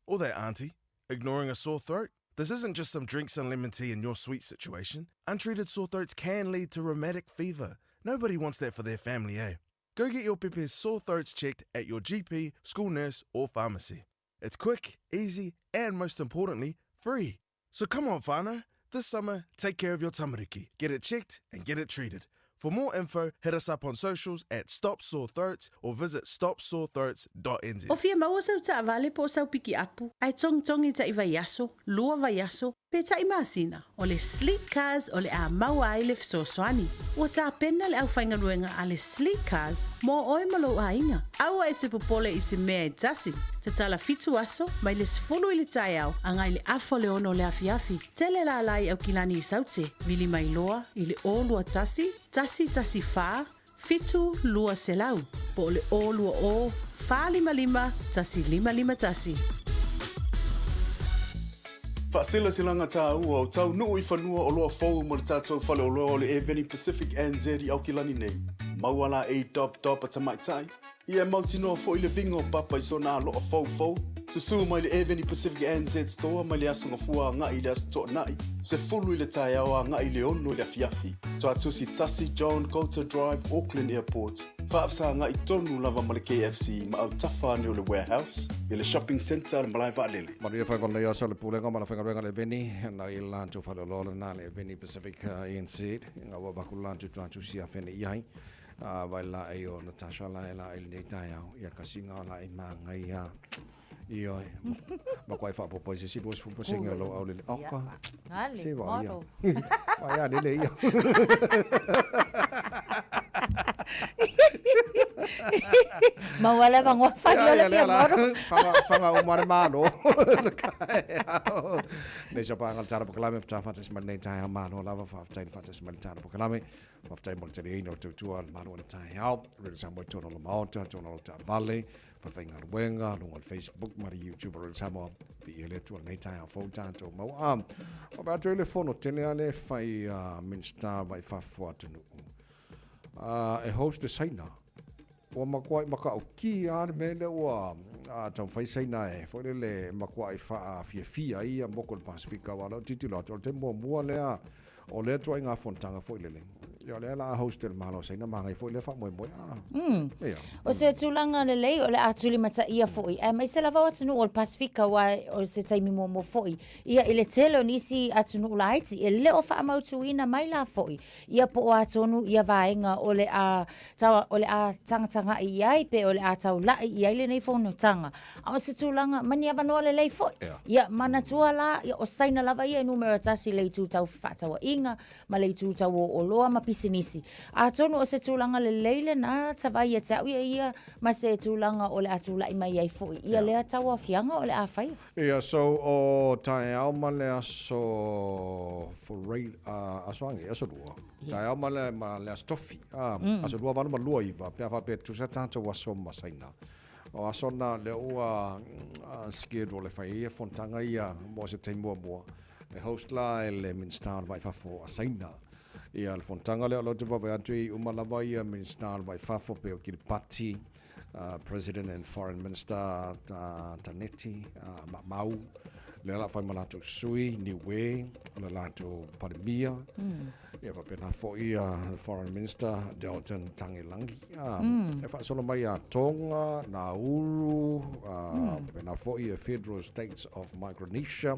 Speaker 13: Or that auntie, ignoring a sore throat. This isn't just some drinks and lemon tea in your sweet situation. Untreated sore throats can lead to rheumatic fever. Nobody wants that for their family, eh? Go get your pepe's sore throats checked at your GP, school nurse, or pharmacy. It's quick, easy, and most importantly, free. So come on, whānau. This summer, take care of your tamariki. Get it checked and get it treated. For more info, hit us up on socials at Stop Sore Throats or visit stopsorethroats.nz.
Speaker 11: O fia maua sau taavale po o sau pikiapu, ae togitogi ta'i vaiaso, 2 vaiaso, pe ta'i masina, o le Sleek Cars o le a maua ai le fesoasoani. Ua tapena le aufaigaluega a le Sleek Cars mo oe ma lou aiga. Aua e te popole i se mea e tasi. Tatala 7 aso, mai le 10 i le taeao, agai le 5:30 o le afiafi. Tele lālā i Aukilani i Saute, vili mai loa i le 021 114 7 200 po o le 020 455 1551.
Speaker 3: Faaselasilaga tāua o taunuu i fanua o loa fou mo le tatou faleoloa o le Air Pacific NZ i Aukilani nei. Maua la e dop dop a tamaitai. Ia e mautinoa fo'i le viga o papa i sona aloa foufou. Susū mai le Air Pacific NZ Store mai le aso Gafua aga'i i le aso To'ana'i, 10 i le taeao aga'i i le 6 i le afiafi. Tuatusi 1 John Coulter Drive, Auckland Airport. Faafesaga'i tonu lava ma le KFC ma autafa ane o le warehouse i le shopping centre a le malae vaalele.
Speaker 4: Manuia faiva o lenei aso le pulega ma le faigaluega le Veni na i le latou faleoloa lena le Veni Pacific NZ ina ua avatu le latou tuatusi afene i ai vai la e o Natasha la e la e lenei taeao ia kasiga o la e magai a ioe ma koe faapopo i se isi 20% o lou aulele oka
Speaker 8: Ale,
Speaker 4: se va ia
Speaker 8: moro.
Speaker 4: vai a lele ia.
Speaker 8: Maua le avanoa fai o le fia moro.
Speaker 4: Faga uma le Malo. Nei sa paega le tala pokalame faatoa faatasi mai lenei taeao malo lava faafetai le faatasi mai le tala pokalame. Faafetai mo le taliaina o le tautua a le Malo o le taeao. Radio Samoa i totonu o le Maota, totonu o le taavale, falefaigaluega, luga o le Facebook ma le YouTube o Radio Samoa. Viia le Atua lenei taeao fou tatou maua. Ah, vaai atu ai le fono tele lava lea e fai a Minisita mai fafo atunuu. E host e Saina. Ua matuai matautia lava le mea lea ua taumafai Saina e foi lele e matuai faafiafia ai ia motu o le Pasefika aua o lau tilotilo atu o le taimi muamua lea o lea ituaiga fonotaga foi lele. Ia o lea o le a host e le Malo o Saina manaia foi lea faamoemoe. Ia.
Speaker 8: O se tulaga lelei o le a tulimataia foi, aemaise lava o atunuu o le Pasefika aua o se taimi muamua foi ia i le tele o nisi atunuu laiti e le o faamautuina mai la foi ia po o a tonu ia vaega o le a tau, o le a tagataga'i i ai pe o le a taula'i i ai lenei fonotaga. A o se tulaga ma ni avanoa lelei foi. Ia manatua la, ia o Saina lava ia e numera tasi i le itu tau fefaatauaiga ma le itu tau o oloa ma pisinisi. Atonu o se tulaga lelei lena tavai ia te au ia ia ma se tulaga o le a tula'i mai ai foi ia lea tauaofiaga o le a faia.
Speaker 4: Ia, so o taeao ma le aso Friday, aso age, aso lua. Taeao ma le, ma le aso tofi. Aso 2, 8 ma 2 9, pe a faapea e tutusa tatou aso ma Saina. O aso na lea ua schedule e fai ai ia fonotaga ia mo se taimi muamua. E host la e le Minisita o le Vai Fafo a Saina. Ia le fonotaga lea o lea ou te vaavaai atu e uma lava ia Minisita o le Vai Fafo pei o Kiribati, President and Foreign Minister Taneti Maamau, lea la fai ma latou sui, Niue, o le latou Palemia, ia faapena foi le Foreign Minister Dalton Tagelagi, e faasolo mai ia Tonga, Nauru, faapena foi ia Federal States of Micronesia,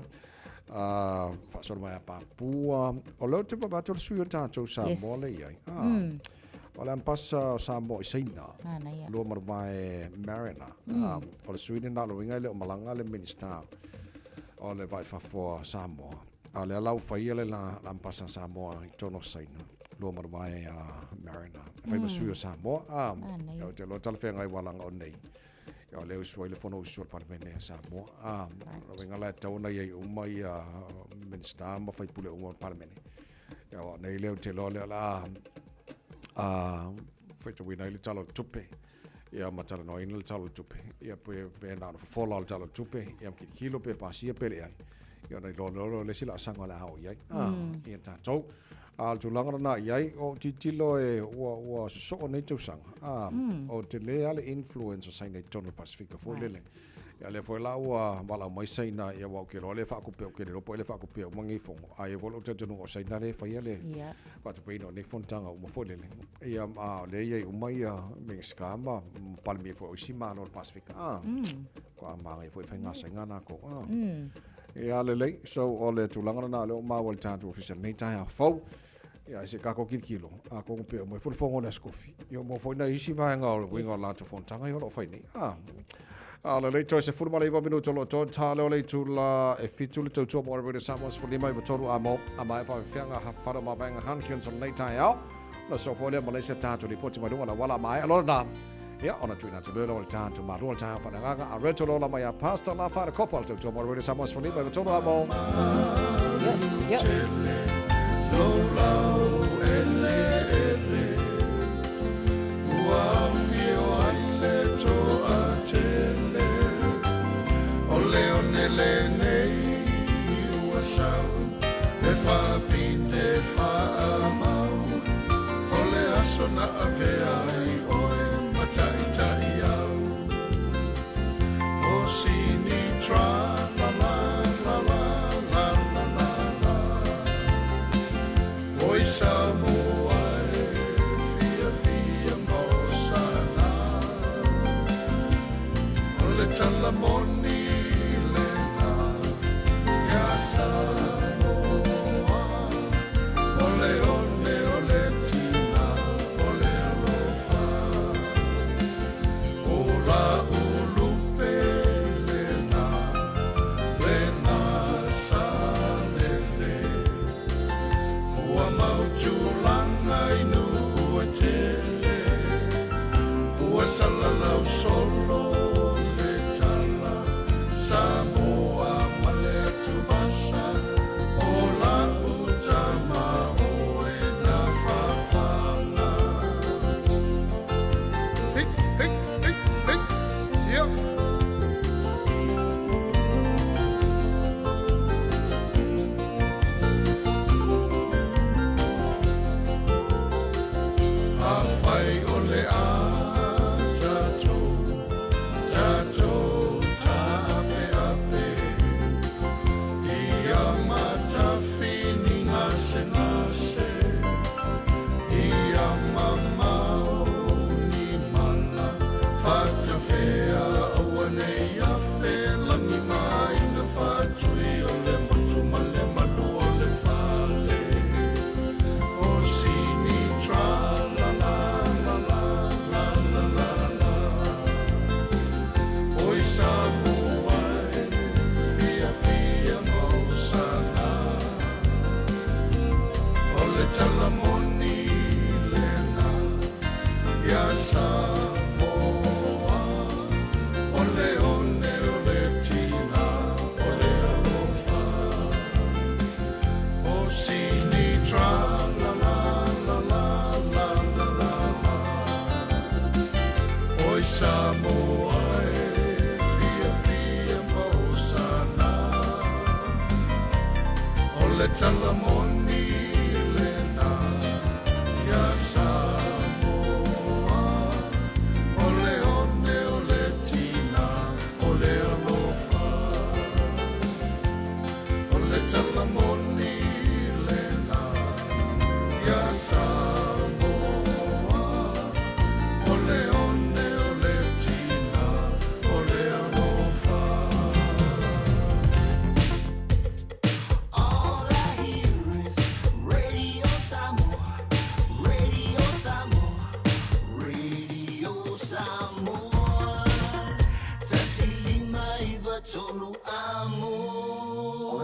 Speaker 4: faasolo mai ia Papua, o lea ou te vaavaai atu o le sui o tatou Samoa lea e i ai. O le ambasa o Samoa i Saina, Luamanuvao Mariner, o le sui lena o le uiga e le o malaga le Minisita o le Vai Fafo a Samoa. A o lea la ua faia le la ambasa a Samoa i totonu o Saina, Luamanuvao Mariner, e fai ma sui o Samoa. Ou te iloa talafeagai ua alaga o nei. Ia o lea usu ai le Fonousu a le Palemene a Samoa. O le uiga la e tatau ona i ai uma ia Minisita ma sui usufono uma o le Palemene. Ia aua nei lea ou te iloa lea o le a faitauina ai le Tala o le Tupe, ia ma talanoaina le Tala o le Tupe, ia pe na ona fofola o le Tala o le Tupe, ia ma kilokilo pe pasia pe leai. Ia ona iloa loa lea o le isi laasaga o le a oo i ai. Ia tatou. A o le tulaga lena i ai, o tilotilo e ua, ua sosoo nei tausaga, a, o tele lava le influence o Saina i totonu o le Pasefika foi lele. Ia lea foi la ua valaau mai Saina, ia aua ou te iloa lea e faatupe, ou te le iloa po o ai lea e faatupea uma nei fono, ae i ai foi lou talitonuga o Saina lea e faia le faatupeina o nei fonotaga uma foi lele. Ia, a o lea e i ai uma ia Minisita ma Palemia foi o isi Malo o le Pasefika, a, faatoa manaia foi faiga latou, a. Ia lelei, so o le tulaga lena lea ua maua i le tatou ofisa i lenei taeao fou. Ia ai se tatou tilotilo, atonu pe oo mai foi le fono o le Aso Tofi, ia ua maua foi nai isi vaega o le uiga o le latou fonotaga ia o lo o fai nei. A, a lelei, toe 19 minute o lo o totoe, ta lea o le itula e 7 le tautua mo le Radio Samoa 15 i 3 a mo, a maea faafefeaga hafafala o mavaega Hankins o lenei taeao. Ona sosoo foi lea ma le isi a tatou lipoti mai luga o le auala a maea loa lena. Ia, ona tuuina atu loa lea o le tatou malua o le taeao faaleagaga a Reto Lola mai a Pastor La Faalekopa o le tautua mo le Radio Samoa 15 i 3 a mo.
Speaker 8: Yep.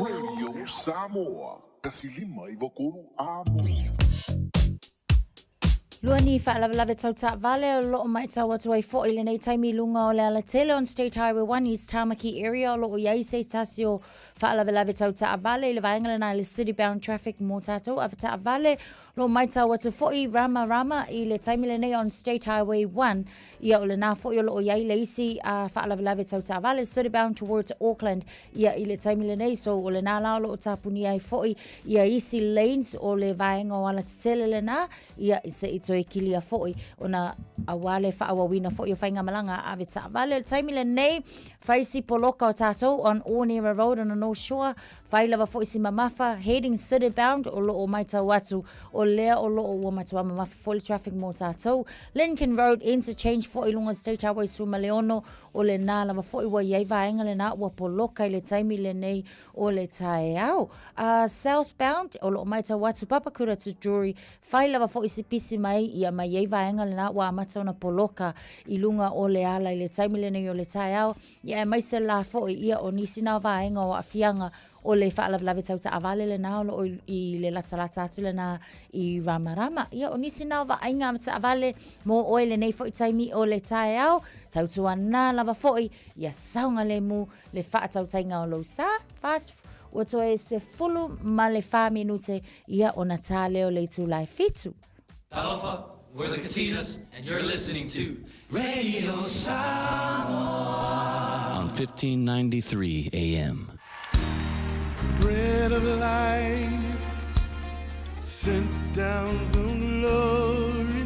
Speaker 14: Radio Samoa, 153 a mo.
Speaker 8: Lua ni faalavelave tau taavale o loo matau atu ai foi i lenei taimi i luga o le alatele on State Highway 1 East Tamaki area o loo i ai se tasi o faalavelave tau taavale i le vaega lena i le city bound traffic mo tatou avetaavale. O loo matau atu foi Ramarama i le taimi lenei on State Highway 1 ia o lena foi o loo i ai le isi faalavelave tau taavale city bound towards Auckland ia i le taimi lenei so o lena la o loo tapunia ai foi ia isi lanes o le vaega o alatetele lena ia se i toe kilia foi ona aua le faaauauina foi o faigamalaga a avetaavale. O le taimi lenei, fai si poloka o tatou on Onera Road on the North Shore, fai lava foi si mamafa heading city bound o loo matau atu o lea o loo ua matua mamafa foi le traffic mo tatou. Lincoln Road interchange foi i luga o le State Highway 16 o lena lava foi ua i ai vaega lena ua poloka i le taimi lenei o le taeao. A southbound, o lo o matau atu Papakura to Drury, fai lava foi si pisi mai ia mai ai vaega lena ua amata ona poloka i luga o le ala i le taimi lenei o le taeao, ia aemaise la foi ia o nisi na vaega o aafiaga o le faalavelave tau taavale lena o lo o i le latalata atu lena i Ramarama. Ia o nisi na o vaaiga taavale mo oe lenei foi taimi o le taeao, tautuana lava foi ia saogalemu le faatautaiga o lou sa, fast, ua toe 14 minute ia ona tā lea o le itula e 7.
Speaker 14: Talofa, we're the Katinas and you're listening to Radio Samoa on 1593 AM.
Speaker 13: Bread of life sent down from glory.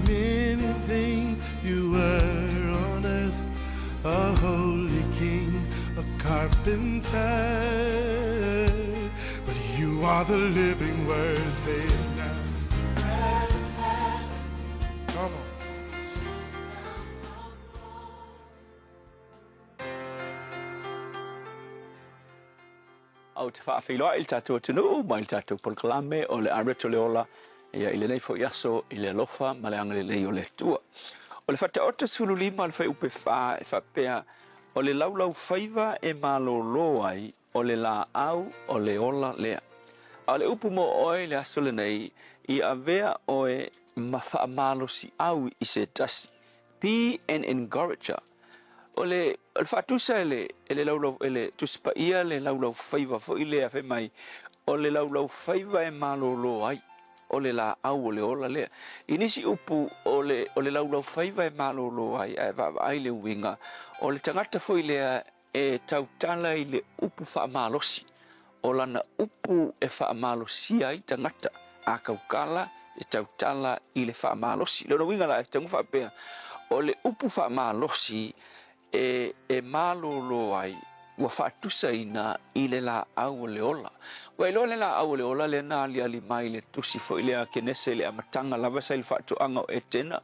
Speaker 13: Many things you were on earth, a holy king, a carpenter. But you are the living word, say it now. Come on.
Speaker 15: Ou te faafeiloai i le tatou atunuu mai le tatou polokalame o le Areto le Ola ia i lenei foi aso i le alofa ma le agalelei o le Atua. O le Faataoto 15 o le Fuaiupu 4 e faapea, O le laulaufaiva e malōlō ai o le lāʻau o le ola lea. A o le upu mo ʻoe i le aso lenei, i avea ʻoe ma faamalosiʻau i se tasi. Be an encourager. O le, o le faatusa e le, e le laulau, e le Tusi Paia le laulaufaiva foi lea fai mai, o le laulaufaiva e malōlō ai, o le lāʻau o le ola lea. I nisi upu, o le, o le laulaufaiva e malōlō ai, ae vaavaai le uiga, o le tagata foi lea e tautala i le upu faamalosi, o lana upu e faamalosia ai tagata, a taukala e tautala i le faamalosi. Lona uiga la, e tago faapea, o le upu faamalosi e, e malōlō ai, ua faatusaina i le lāʻau o le ola. Ua iloa le lāʻau o le ola lea na aliali mai i le tusi foi lea a Kenese i le amataga lava sa i le faatoaga o Etena,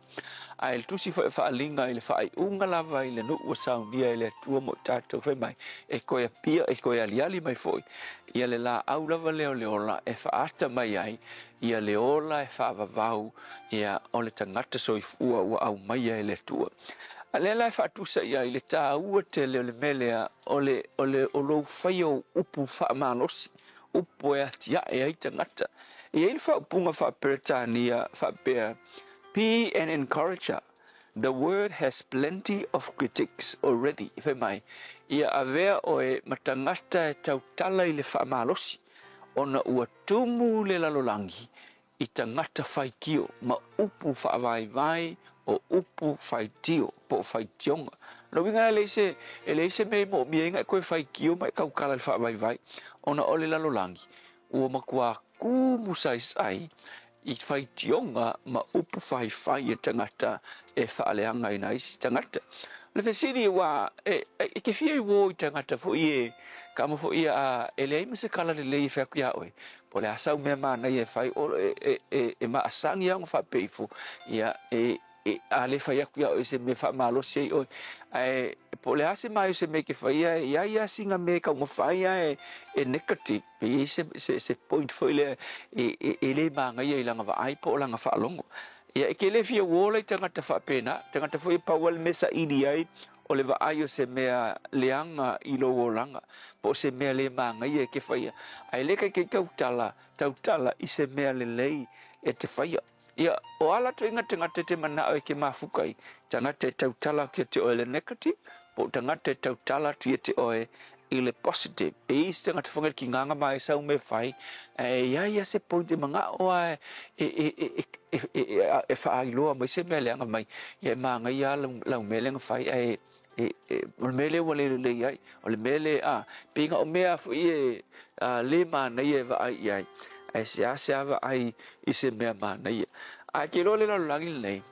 Speaker 15: A i le tusi foi o Faaaliga i le faaiuga lava i le nuu ua saunia e le Atua mo i tatou, fai mai, e toe apia, e toe aliali mai foi ia le laau lava lea o le ola e faaata mai ai ia le ola e faavavau ia o le tagata soifua ua aumaia e le Atua. A lea la e faatusa i ai le taua tele o le mea lea o le, o le, o lou faia o upu faamalosi, upu e atiae ai tagata. E i ai le faaupuga faa-Peretania faapea, Be an encourager, the word has plenty of critics already, fai mai, ia avea oe ma tagata e tautala i le faamalosi, ona ua tumu le lalolagi i tagata faitio ma upu faavaivai o upu faitio po o faitioga. Lona uiga e leai se, e leai se mea e moomia ai na e toe faitio ma e tautala i le faavaivai, ona o le lalolagi ua matua tumu saisai i faitioga ma upu faifai a tagata e faaleaga i nai isi tagata. O le fesili ua e, e te fia i uō i tagata foi e kama foi a e leai ma se kala lelei e fai atu iā oe, po o le a sau mea manaia e fai o e, e, e, e maasangi lava ona faapea ifo, ia e, e, a le fai atu iā oe se mea faamalosi ai oe. Ae po o le a se mai o se mea e te faia, e i ai lava sina mea e taumafai lava e, e negative, e i ai se, se, se point foi lea e, e, e le manaia i lana vaai po o lana faalogo. Ia, e ke le fia uō la i tagata faapena, tagata foi e pau lava le mea e saili ai o le vaai o se mea leaga i lou olaga, po o se mea le magaia e ke faia. Ae le kaikai tautala, tautala i se mea lelei e te faia. Ia, o a latou iga tagata e te manao e ke mafuka ai, tagata e tautala atu ia te oe i le negative, po o tagata e tautala atu ia te oe i le positive. E i ai se tagata foi le kigaga ma e sau mea fai, ae i ai lava se point e manao lava e, e, e, e, e, e faailoa mai se mea leaga mai, ia e manaia lava lau mea lea na fai, ae e, e, o le mea lea ua le lelei ai, o le mea lea, a, pei na o mea foi e a, le manaia e vaai i ai, ae seasea vaai i se mea manaia. Ae ke iloa le lalolagi lenei,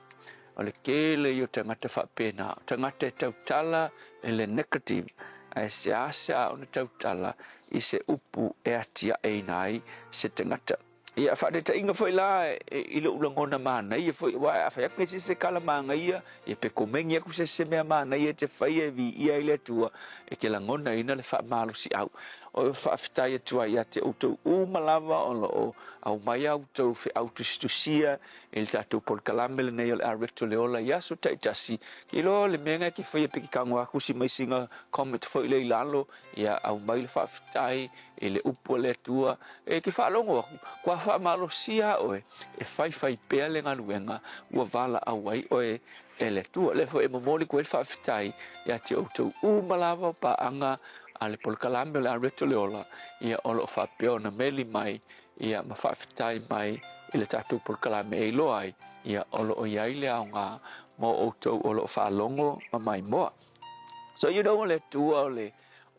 Speaker 15: o le tele ia o tagata faapena, o tagata e tautala i le negative, ae seasea ona tautala i se upu e atiaeina ai se tagata. Ia, faataitaiga foi la i lou lagona manaia foi, aua a fai atu nei se tala manaia, ia pe komeni atu se se mea manaia e te faia e viia ai le Atua, e te lagonaina le faamalosiau. O faafetai atu ai ia te outou uma lava o lo o aumai a outou feau tusitusia i le tatou polokalame lenei o le a Recto le Ola i aso taitasi. Ke iloa le mea lena e te faia pe te tago atu si mai sina comment foi lea i lalo, ia aumai le faafetai i le upu a le Atua, e te faalogo atu, kua faamalosia oe e faifai pea le galuega ua valaau ai oe e le Atua. Lea foi e momoli atu ai le faafetai ia te outou uma lava o paaga a le polokalame o le a Recto le Ola, ia o lo o faapea ona meli mai ia ma faafetai mai i le tatou polokalame e iloa ai, ia o lo o i ai le aoga mo outou o lo o faalogo ma maimoa. So you know o le Atua o le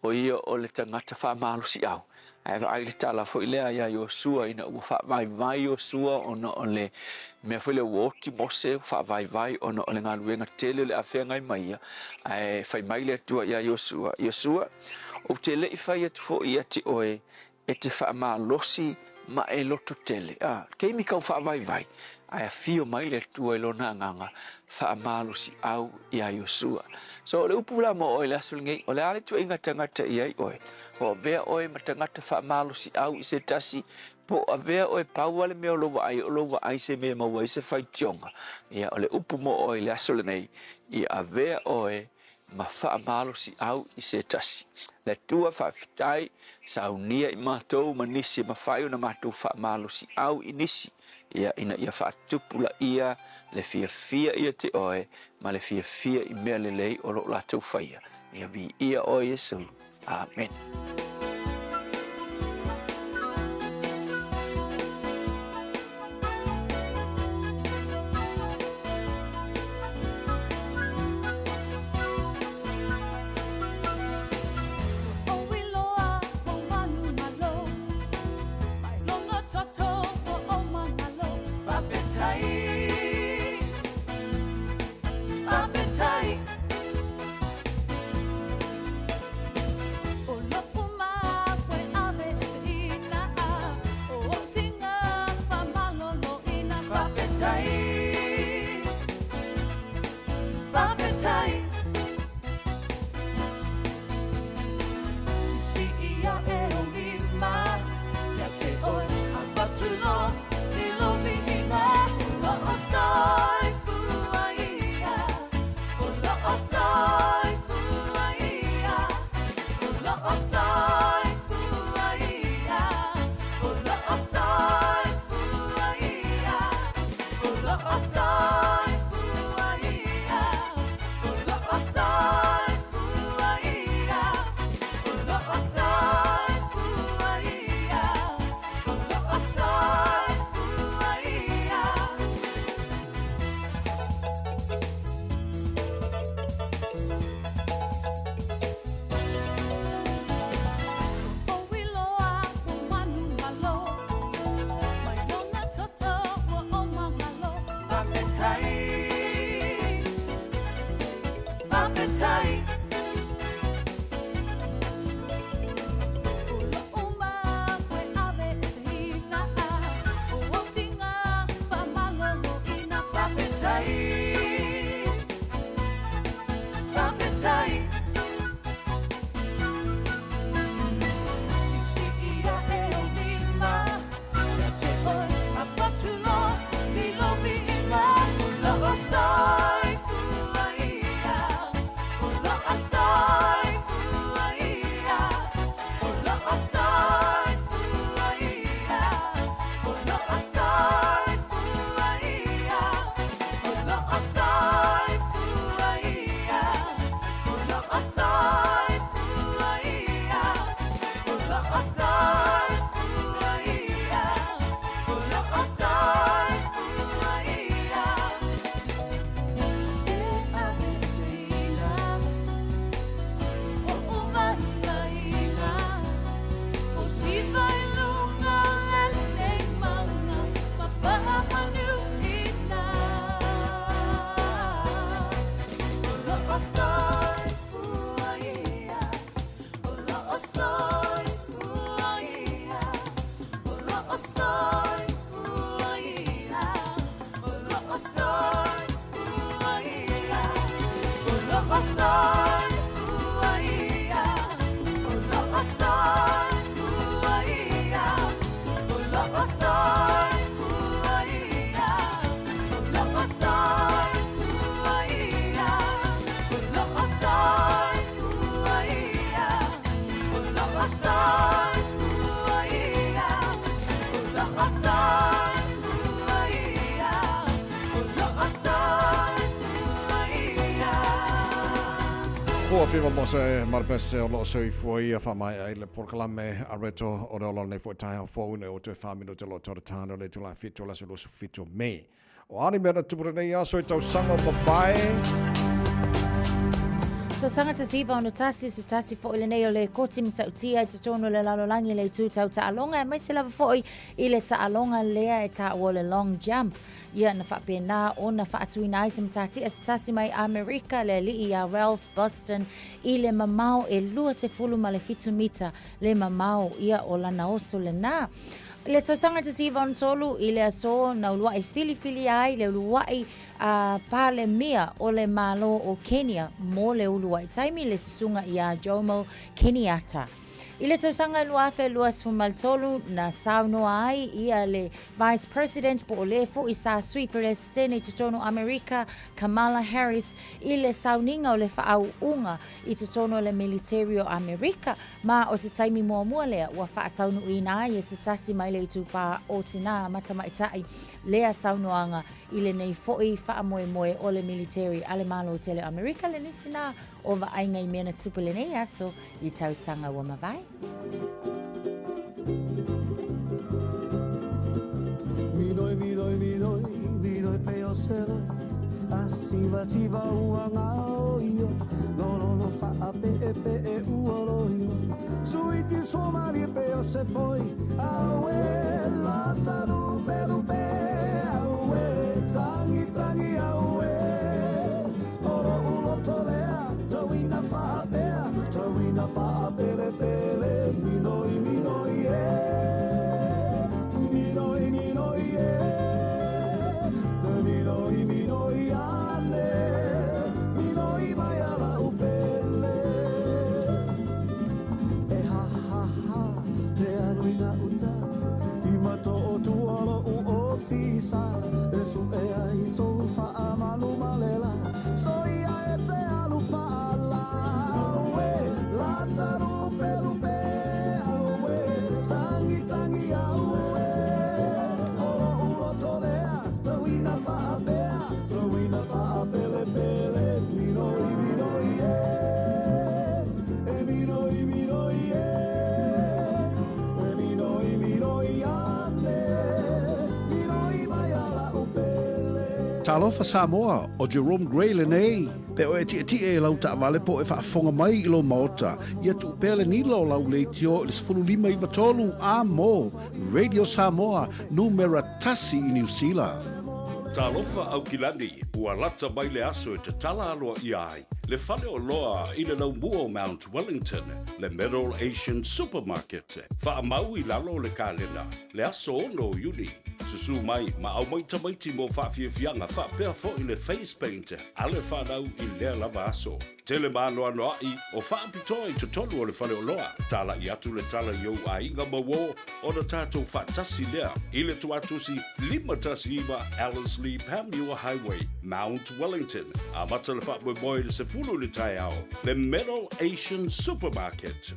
Speaker 15: o ia o le tagata faamalosiau. Ae vaai le tala foi lea iā Iosua ina ua faavaivai Iosua ona o le mea foi lea ua oti Mose ua faavaivai ona o le galuega tele o le a feagai ma ia. Ae fai mai le Atua iā Iosua, Iosua, ou te le i fai atu foi ia te oe e te faamalosi ma e loto tele. A, taimi kau faavaivai, ae afio mai le Atua i lona agaga faamalosiau iā Iosua. So o le upu la mo oe i le aso lenei, o le a le tuuaiga tagata i ai oe? O avea oe ma tagata faamalosiau i se tasi, po o avea oe pau lava le mea o lou vaai, o lou vaai i se mea e maua ai se faitioga. Ia, o le upu mo oe i le aso lenei, ia avea oe ma faamalosiau i se tasi. Le Atua faafetai, saunia i matou ma nisi e mafai ona matou faamalosiau i nisi, ia, ina ia faatupulaia le fiafia ia te oe ma le fiafia i mea lelei o lo o latou faia. Ia viia oe Iesu. Amene.
Speaker 4: Ua fiva mo se marapese o loo soifua ia faamaea ai le polokalame a Reto o le ola o lenei foi taeao fou ina ua toe fa minute o loo tau le tano le itula 7 o le aso 27 o Me. O a ni mea na tupu lenei aso i tausaga o mavae?
Speaker 8: Tausaga 1961, se tasi foi lenei o le koti matautia i totonu o le lalolagi le itu tau taaloga, aemaise lava foi i le taaloga lea e taua o le long jump. Ia na faapena ona faatuina ai se matatia se tasi mai Amerika, le alii ia Ralph Boston, i le mamao e 27 mita le mamao ia o lana oso lena. Le tausaga 1963 i le aso na uluai filifilia ai le uluai a Palemia o le Malo o Kenya mo le uluai taimi le susuga ia Jomo Kenyatta. I le tausaga 2023 na saunoa ai ia le Vice President po o le foi sa Sui Peresetene i totonu o Amerika, Kamala Harris, i le sauniga o le faauuga i totonu o le militeri o Amerika, ma o se taimi muamua lea ua faataunuuina ai e se tasi mai le itupa o tinā ma tamaitai lea saunoaga i lenei foi faamoemoe o le militeri a le Malo tele o Amerika le nisi nā o vaaiga i mea na tupu lenei aso i tausaga ua mavae.
Speaker 16: Minoi, minoi, minoi, minoi pe o se loi A siva siva ua ngao io Lololo faa pe e pe e ua loi Suiti somali pe o se poi Aue lata lupe lupe Aue tangi tangi aue Oro uloto lea Tauina faapea Tauina faapelepele Minoi minoi e Minoi minoi e Minoi minoi ane Minoi mai ala upele E ha ha ha Te aluina uta I mato o tualo u ofisa E su e ai so fa amalu malela So ia e te alu faala Aue lata lupe lupe Aue tangi tangi aue Oro uloto lea Tauina faapea Tauina faapelepele Minoi minoi e E minoi minoi e E minoi minoi ane Minoi mai ala upele
Speaker 9: Talofa Samoa, ʻo Jerome Gray lenei. Pe oe e tiʻetiʻe i lau taʻawale po o e faafofoga mai i lou maota, ia tuu pea le nila o lau leitio i le 15 93 a mo Radio Samoa, numera tasi i Niu Sila.
Speaker 17: Talofa Aukilani, ua lata mai le aso e tatala aloaia ai le fale oloa i le laumua o Mount Wellington, le Middle Asian Supermarket. Faamau i lalo o le kalena, le aso 6 o Iuni. Susu mai ma aumai tamaiti mo faafiafiaga faapea foi le face paint a le fanau i lea lava aso. Tele maanoanoaʻi o faapitoa i totonu o le faleoloa. Talaʻi atu le tala i ou aiga ma uō ona tatou faatasi lea i le tuatusi 519 Ellerslie Panmure Highway, Mount Wellington. Amata le faamoemoe i le 10 i le taeao, le Middle Asian Supermarket.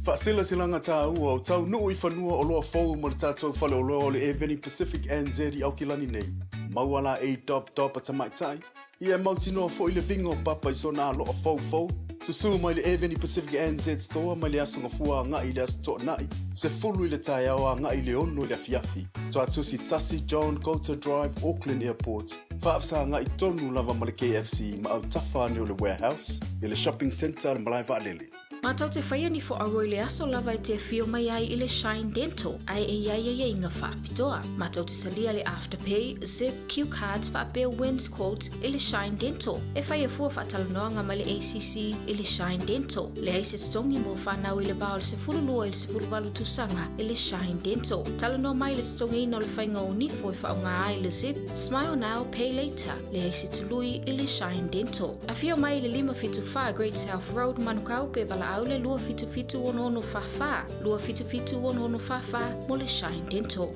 Speaker 3: Faasilasilaga tāua o taunuu i fanua oloa fou mo le tatou faleoloa o le Airveni Pacific NZ i Aukilani nei. Maua la ei dob dob a tamaitai, ia e mautinoa foi le viga o papa i sona aloa foufou. Susu mai le Airveni Pacific NZ Store mai le aso Gafua agai i le aso Toonai, 10 i le taeao agai i le 6 i le afiafi. Tuatusi 1 John Coulter Drive, Auckland Airport. Faafesagai tonu lava ma le KFC ma autafa ane o le Warehouse i le Shopping Centre a le Malae Vaalele.
Speaker 18: Mātou te whaia ni whoaua i le aso lava e te whio mai ai i le Shine Dental, ae e iai ai inga whaapitoa. Mātou te salia le Afterpay, Zip, Q Cards whaapea Wins Quote i le Shine Dental. E whai e fua whaatalanoanga mai le ACC i le Shine Dental. Le ai se totongi mo whanau i le vao le 12 i le 18 tausaga i le Shine Dental. Talanoa mai le totongiina o le whainga o nipo e whaonga ai le Zip, Smile Now, Pay Later. Le ai se tului i le Shine Dental. Afio mai i le 574 Great South Road, Manukau, pe valaau le 277 6644, 277 6644 mo le Shine Dental.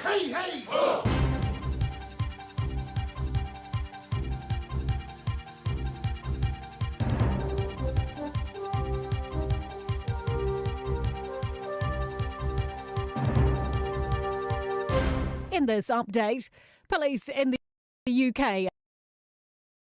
Speaker 9: Hey, hey! Oh!
Speaker 5: In this update, police in the UK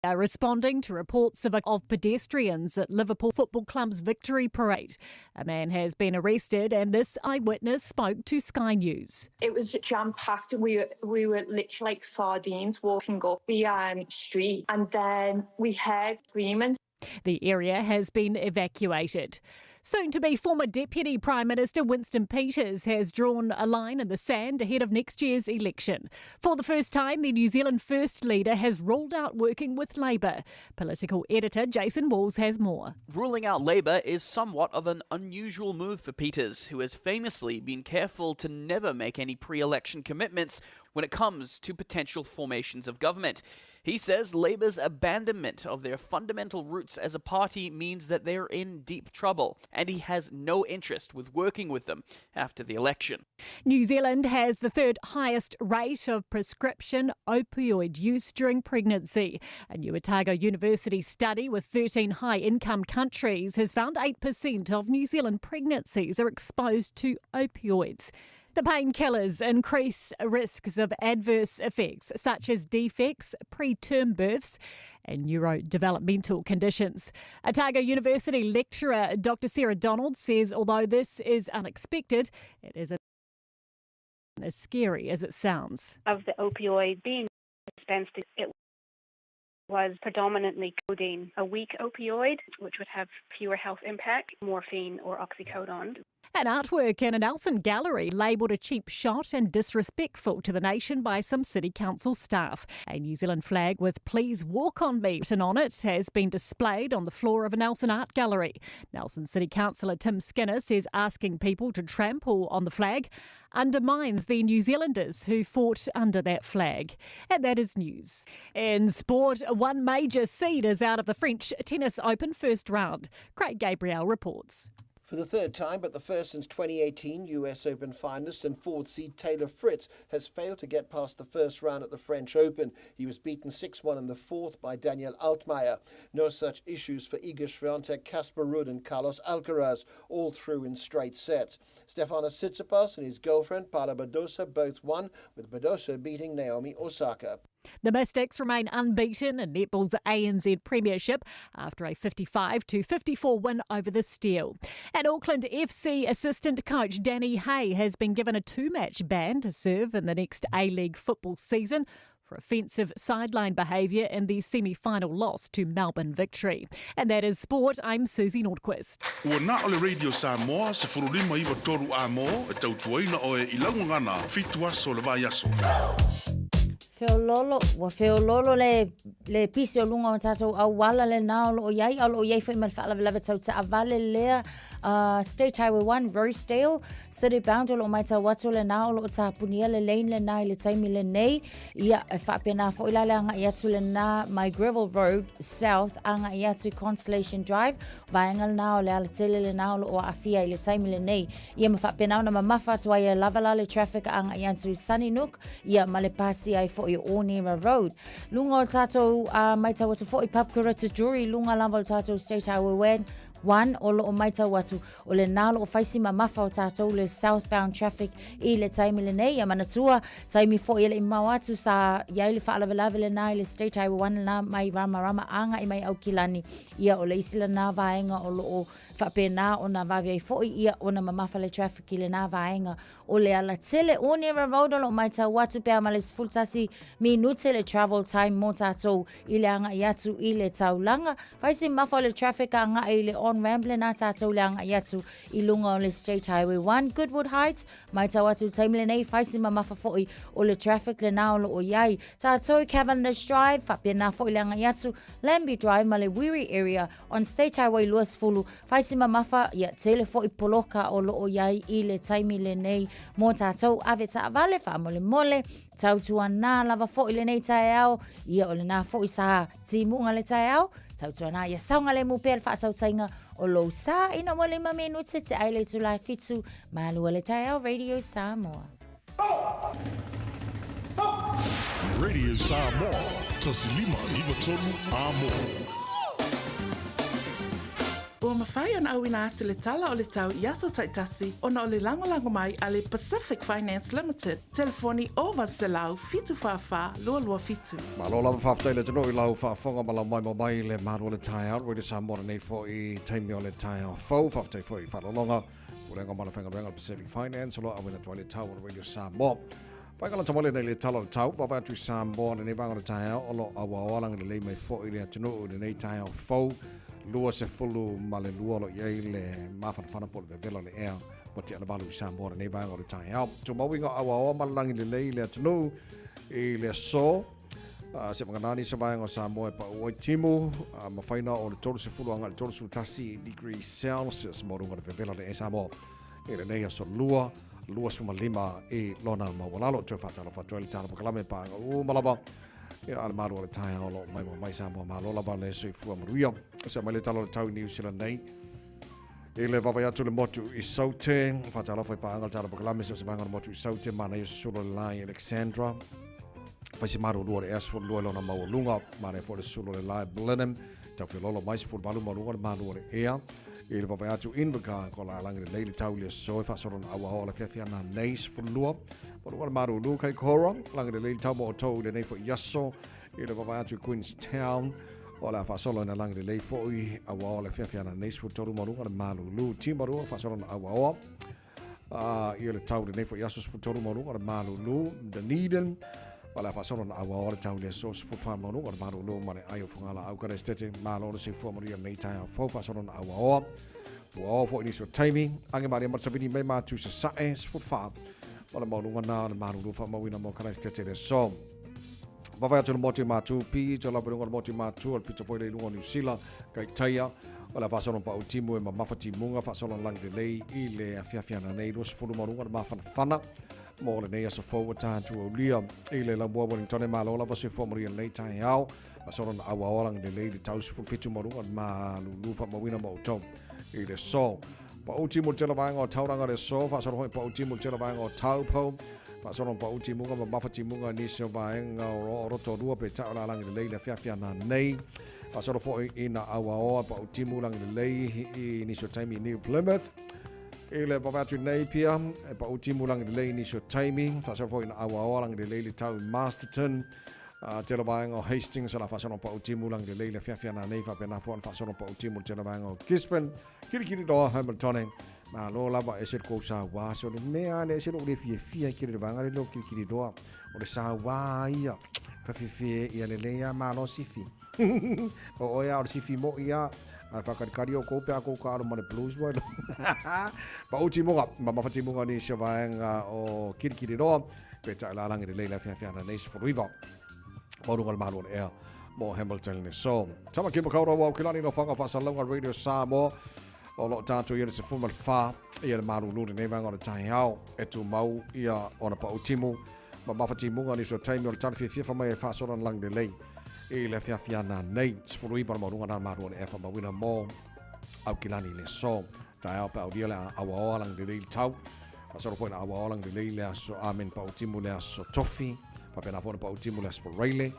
Speaker 5: Are responding to reports of, of pedestrians at Liverpool Football Club's victory parade. A man has been arrested, and this eyewitness spoke to Sky News.
Speaker 19: It was jam packed. We we were literally like sardines walking up the um, street, and then we heard screaming.
Speaker 5: The area has been evacuated. Soon to be former Deputy Prime Minister Winston Peters has drawn a line in the sand ahead of next year's election. For the first time, the New Zealand First leader has ruled out working with Labour. Political editor Jason Walls has more.
Speaker 20: Ruling out Labour is somewhat of an unusual move for Peters, who has famously been careful to never make any pre election commitments when it comes to potential formations of government. He says Labour's abandonment of their fundamental roots as a party means that they're in deep trouble, and he has no interest with working with them after the election.
Speaker 5: New Zealand has the third highest rate of prescription opioid use during pregnancy. A new Otago University study with 13 high income countries has found 8% of New Zealand pregnancies are exposed to opioids. The painkillers increase risks of adverse effects such as defects, preterm births, and neurodevelopmental conditions. Otago University lecturer Dr. Sarah Donald says although this is unexpected, it isn't as scary as it sounds.
Speaker 21: Of the opioid being dispensed, it was predominantly codeine, a weak opioid, which would have fewer health impact, morphine or oxycodone.
Speaker 5: An artwork in a Nelson gallery labelled a cheap shot and disrespectful to the nation by some city council staff. A New Zealand flag with Please Walk on Me written on it has been displayed on the floor of a Nelson art gallery. Nelson City Councillor Tim Skinner says asking people to trample on the flag undermines the New Zealanders who fought under that flag. And that is news. In sport, one major seed is out of the French Tennis Open first round. Craig Gabriel reports.
Speaker 22: For the third time, but the first since 2018, US Open finalist and fourth seed Taylor Fritz has failed to get past the first round at the French Open. He was beaten 6 1 in the fourth by Daniel Altmaier. No such issues for Iga Swiatek, Casper Ruud, and Carlos Alcaraz, all through in straight sets. Stefanos Tsitsipas and his girlfriend Paula Badosa both won, with Badosa beating Naomi Osaka.
Speaker 5: The Mystics remain unbeaten in netball's ANZ Premiership after a 55 54 win over the Steel. And Auckland FC assistant coach Danny Hay has been given a two-match ban to serve in the next A-League football season for offensive sideline behaviour in the semi-final loss to Melbourne Victory. And that is sport. I'm Susie Nordquist.
Speaker 3: Ua na o le Radio Samoa, 1593 a mo, e tautuaina oe i laugagana, fitu aso le vaiaso.
Speaker 8: Feololo, ua feololo le, le pisi o luga o tatou auala lenā o loo iai, a o loo iai foi ma le faalavelave tau taavale lea, uh, State Highway 1, Rosedale, City Bound o loo maitau atu lenā o loo tapunia le lane lenā i le taimi lenei, ia e faapena foi la le agai atu lenā mai Greville Road South agai atu i Constellation Drive, vaega lenā o le alatele lenā o loo aafia i le taimi lenei, ia ma faapena ona mamafa atu ai e lava la le traffic agai atu i Sunnynook, ia ma le pasi ai foi o Onera Road. Lunga o tatou uh, maitau atu foi Papakura to Drury, lunga lava o tatou State Highway 1 o loo maitau atu o le nā loo faisi mamafa o tatou le southbound traffic i le taimi lenei ia manatua taimi foi e le i mao atu sa iai le faalavelave lenā i le State Highway 1 lenā mai Ramarama āngai mai Aukilani ia o le isi lenā vaega o loo faapena ona vave ai foi ia ona mamafa le traffic i lenā vaega O le alatele o Nera Road o lo o maitau atu pea ma le 11 minute le travel time mo tatou i le agai atu i le taulaga. Fai si mafa o le traffic agai i le on ramp lena tatou le agai atu i luga o le State Highway 1 Goodwood Heights. Maitau atu taimi lenei fai si mamafa foi o le traffic lena o lo o iai. Tatou Cavendish Drive faapena foi le agai atu Lambie Drive ma le Wiri area on State Highway 20, fai si mamafa, ia tele foi poloka o loo iai i le taimi lenei mo tatou ave taavale faamolemole, tautuanā lava foi lenei taeao, ia o lenā foi sa timuga le taeao, tautuanā ia saogalemu pea le faatautaiga o lou sa ina ua lima minute te ai le itula e fitu malua le taeao Radio Samoa.
Speaker 3: Radio Samoa, 1593 a mo.
Speaker 11: Ua mafai ona auina atu le tala o le tau i aso taitasi ona o le lagolago mai a le Pacific Finance Limited, telefoni 0800 744 227.
Speaker 4: Malo lava faafetai le atunuu i lau faafofoga ma lau maimoa mai i le malu o le taeao Radio Samoa lenei foi taimi o le taeao fou. Faafetai foi i faalologa Pulega ma le Faigaluega o le Pacific Finance o lo o auina atu ai le tau o le Radio Samoa. Pai ka lata mai lenei le tala o le tau, vaavaai atu i Samoa lenei vaega o le taeao o lo o auaoa lagilelei mai foi le atunuu i lenei taeao fou 22 o lo o i ai le mafanafana po o le vevela o le ea ua tea le valu i Samoa lenei vaega o le taeao. Tumauiga o auaoa ma le lagilelei le atunuu i le aso se maganani se vaega o Samoa e pau ai timu mafaina o le 30 agai le 31 degree Celsius mo luga o le vevela o le ea Samoa i lenei aso lua 25 i lona maualalo. Toe faatalofa atu ai le tala pakalame paaga uma lava ia a le malu o le taeao o lo o maimoa mai Samoa malo lava le soifua manuia. Se mai le tala o le tau i New Zealand nei. I le vaavaai atu le motu i Saute, faatalofa i paaga le tala pakalame se o se vaega o le motu i Saute, manaia susulu o le la i Alexandra. Fai se malulu o le ea 12 i lona maualuga, manaia foi le susulu o le la i Blenheim, tau feololo mai 18 maualuga le malu o le ea. I le vaavaai atu Invercargill, a lagi lelei le tau i le aso e faasolo na auaoa o le afiafi ana nei 12. Maualuga le malulu Kaikoura, lagi lelei le tau mo outou i lenei foi aso. I le vaavaai atu i Queenstown, o le a faasolo ina lagi lelei foi auaoa o le afiafi ana nei 13 maualuga le malulu. Timarua faasolo na auaoa i le tau lenei foi aso 13 maualuga le malulu. Dunedin, o le a faasolo na auaoa le tau i le aso 14 maualuga le malulu ma le ai o Fugala au Karaisitete. Malo le soifua manuia lenei taeao fou faasolo na auaoa. Ua oo foi nisi o taimi, age malie ma le savili mai matu i Sasae 14 ma le maualuga na o le malulu faamauina mo Karaisitete le aso. Vaavaai atu le motu i Matu, pito lava i luga o le motu i Matu, o le pito foi lea i luga o Niu Sila, Kaitaia, o le a faasolo pau timu e mamafa timuga, faasolo lagi lelei i le afiafi ana nei, 20 maualuga le mafanafana mo lenei aso fou ua tatou aulia i le laumua Wellington e malo lava soifua manuia lenei taeao, faasolo na auaoa lagi lelei le tau 17 maualuga le malulu faamauina mo outou i le aso. Pau timu le tele vaega o Tauranga le aso, faasolo foi pau timu le tele vaega o Taupo, faasolo pau timuga mamafa timuga nisi o vaega o Rotorua pe tau lalagi lelei le afiafi ana nei. Faasolo foi i na auaoa pau timu lagi lelei i nisi o taimi i New Plymouth. I le vaavaai atu i Napier, e pau timu lagi lelei i nisi o taimi, faasolo foi i na auaoa lagi lelei le tau i Masterton. Tele vaega o Hastings, o la faasolo pau timu lagi lelei le afiafi ana nei, faapena foi ona faasolo pau timu le tele vaega o Gisborne. Kilikili loa Hamiltone, malo lava ese le kou sauā, se o le mea lea ese lou le fiafia i kele le vaega lea o Kilikili loa, o le sauā ia, ka fiafia ia lelei a malo sifi. O oe a o le sifi mo'i a, ae whakalikali o kou pe a kou ka alo ma le blues wai lo. Pa u timuga, mamafa timuga ni se vaega o Kilikili loa, pe tae lalangi lelei le afiafi ana nei 19. Maualuga le malo o le ea mo Hamilton le so. Tama ki makaurau au kilani no whanga whasalauga Radio Samoa o lo tātou ia le 14 ia le malulu lenei vaega o le taeao e tumau ia ona pau timu ma mafa timuga ni so taimi o le tala fiafia fa mai e whaasora na langi lelei i le afiafi ana nei 19 le maualuga na malu o le ea whamauina mo Aukilani le so. Taeao pe aulia le awaoa langi lelei le tau. Whaasora foi na awaoa langi lelei le aso amen pau timu le aso tofi. Faapena foi ona pau timu le aso Reile.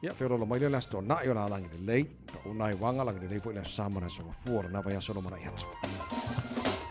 Speaker 4: Ia, feololo mai lea le aso Tona'i o le a lagi lelei. Pau nai uaga lagi lelei foi le aso Sa ma le aso Gafua o lena vaiaso lumanai atu.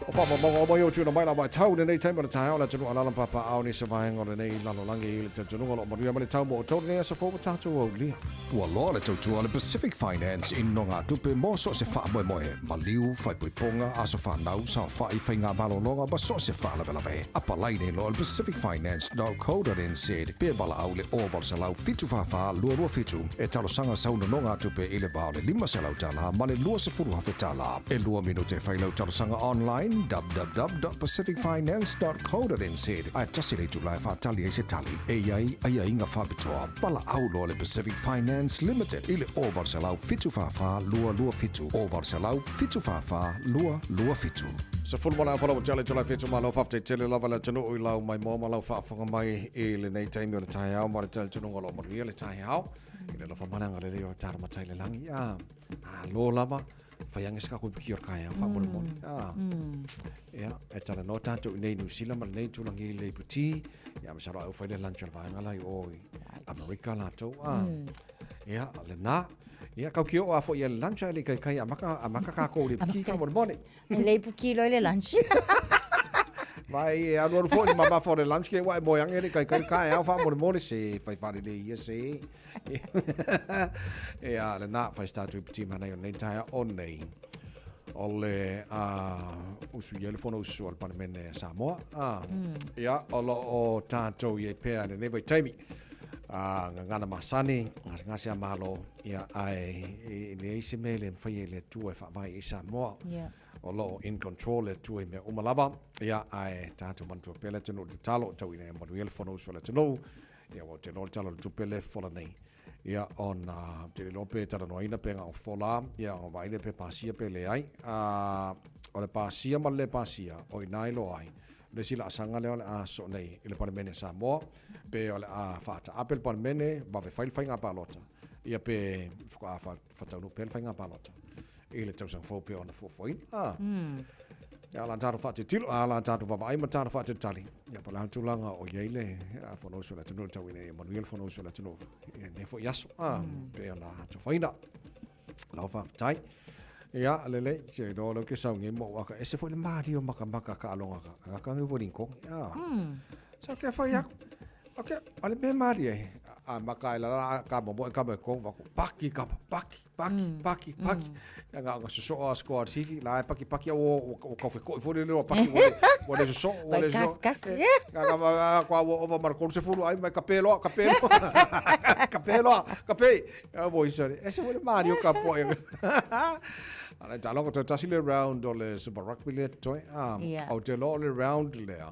Speaker 4: O faamaumauga uma ia ua tuuina mai la vaitau i lenei taimi o le taeao o le atunuu alaala ma papaaao nisi o vaega o lenei lalolagi i le talitonuga o lo o manuia mai le tau mo outou lenei aso fou ua tatou aulia.
Speaker 12: Ua loa le tautua a le Pacific Finance i nogatupe mo so o se faamoemoe, maliu, faaipoipoga, aso fanau, saofai, faigamalologa ma so o se faalavelave. Apalai nei loa i le pacificfinance.co.nz pe valaau i le 0800 744 227 e talosaga sau nonogatupe i le va o le $500 ma le $20,000. E lua minute e fai lau talosaga online www.pacificfinance.co.nz ae tasi le itula e faatali ai se tali. E i ai aiaiga faapitoa. Valaau loa le Pacific Finance Limited i le 0800 744 227, 0800 744 227.
Speaker 4: Sefulu ma le afa lau tele tele fitu malo faafetai tele lava le atunuu i lau maimoa ma lau faafofoga mai i lenei taimi o le taeao ma le talitonuga o lo o manuia le taeao i le alofa ma le agalelei o taro matai le lagi a malo lava whai se kako piki o le kaea faamolemole a ia e talanoa tatou i nei New Zealand ma lenei tulaga i le iputi ia masalo ai o fai le lunch o le vaega la i o i Amerika latou a ia lena. Ia, kau ki oo a foi i le lunch ae le i kaikai amaka, amaka kākou i le piki faamolemole.
Speaker 8: E le ipu kilo i le lunch.
Speaker 4: Vai e alualu foi le mamafa o le lunch ke ua e moe ange le kaikai le taeao faamolemole se fai faalelei ia se. Ia, lena, fai se tatou ipu ti manaia o lenei taeao o nei. O le usu i ai le Fonousu a le Palemene a Samoa. Ia, o lo o tatou i ai pea i lenei vaitaimi. Gagana masani, gasegase a Malo, ia, ae e leai se mea e le mafai e le Atua e faavae i ai Samoa. O lo o in control le Atua i mea uma lava, ia, ae tatou manatua pea le atunuu i le tatalo, tau ina ia manuia le Fonousu a le atunuu. Ia, aua ou te iloa le Tala o le Tupe lea e fofola nei. Ia, ona ou te le iloa pe talanoaina pe na o fofola, ia, ona vaai lea pe pasia pe leai. O le pasia ma le le pasia, o i ina e iloa ai le isi laasaga lea o le a sosoo nei i le Palemene a Samoa, pe o le a faataape le Palemene, vave fai le faiga palota, ia pe faatoa faataunuu pea le faiga palota i le tausaga fou pei ona fuafuaina. Ia, o le a tatou faatilotilo, a o le a tatou vaavaai ma tatou faatalitali, ia po o le a le tulaga o i ai le Fonousu a le atunuu, tau ina ia manuia le Fonousu a le atunuu i lenei foi aso, pei ona atofaina. Lau faafetai. Ia, lelei, se iloa o lea ou te sau nei ma ou aka ese foi le malie o makamaka kaaloga ka aga ka wedding kong. Ia. Sa ke fai aku. Ok, o le mea malie, a maka e lala ka mo e ka mo kong va paki ka paki paki paki paki. Ia nga nga soso a squad sifi la e paki paki o o ka fe ko fo le le paki o o le soso o le
Speaker 8: soso. Kas kas.
Speaker 4: Nga nga kwa o ova mar kolu se fulu ai mai ka pelo ka pelo. Ka pelo ka pe. Ia mo isa e se le Mario ka po e. Ala talongo to tasi le round o le Super Rugby le toi. Au te lo le round lea.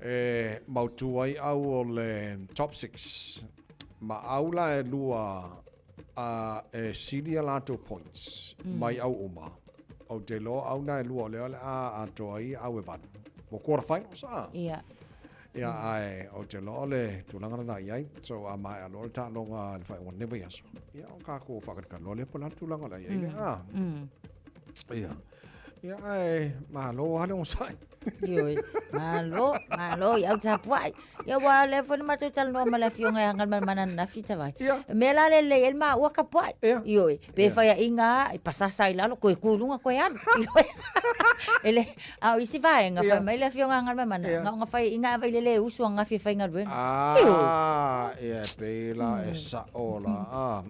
Speaker 4: E mautu ai au o le top 6. Ma au la e lua a e sili a latou points mai au uma. Ou te iloa au na e lua o lea o le a atoa ai au e valu. Mo quarter finals a? Ia ae ou te iloa o le tulaga lena i ai. So a maea loa le taaloga i le faaiuga o lenei vaiaso, ia o kākou faakalikali loa lea po o le a le tulaga o le a i ai lea a? Ia. Ia, ae malo lava le onosai.
Speaker 8: Ioe, malo, malo i au tapuai. Ia ua lea foi na matou talanoa ma le afioga ia Galumalemana ananafi Tavai. Ia. E mea la lelei ai le maua tapuai. Ia. Ioe, pe Ia. faiaʻiga lava, e pasasa i lalo, koe ku i luga, koe alu. Ioe. E le, a o isi vaega, Ia. fai mai le afioga ia Galumalemana, Ia. na ona faiaʻiga lava i le le usu ananafi e faigaluega. Ioe.
Speaker 4: Ah, ia e pei la e sao la. Ah.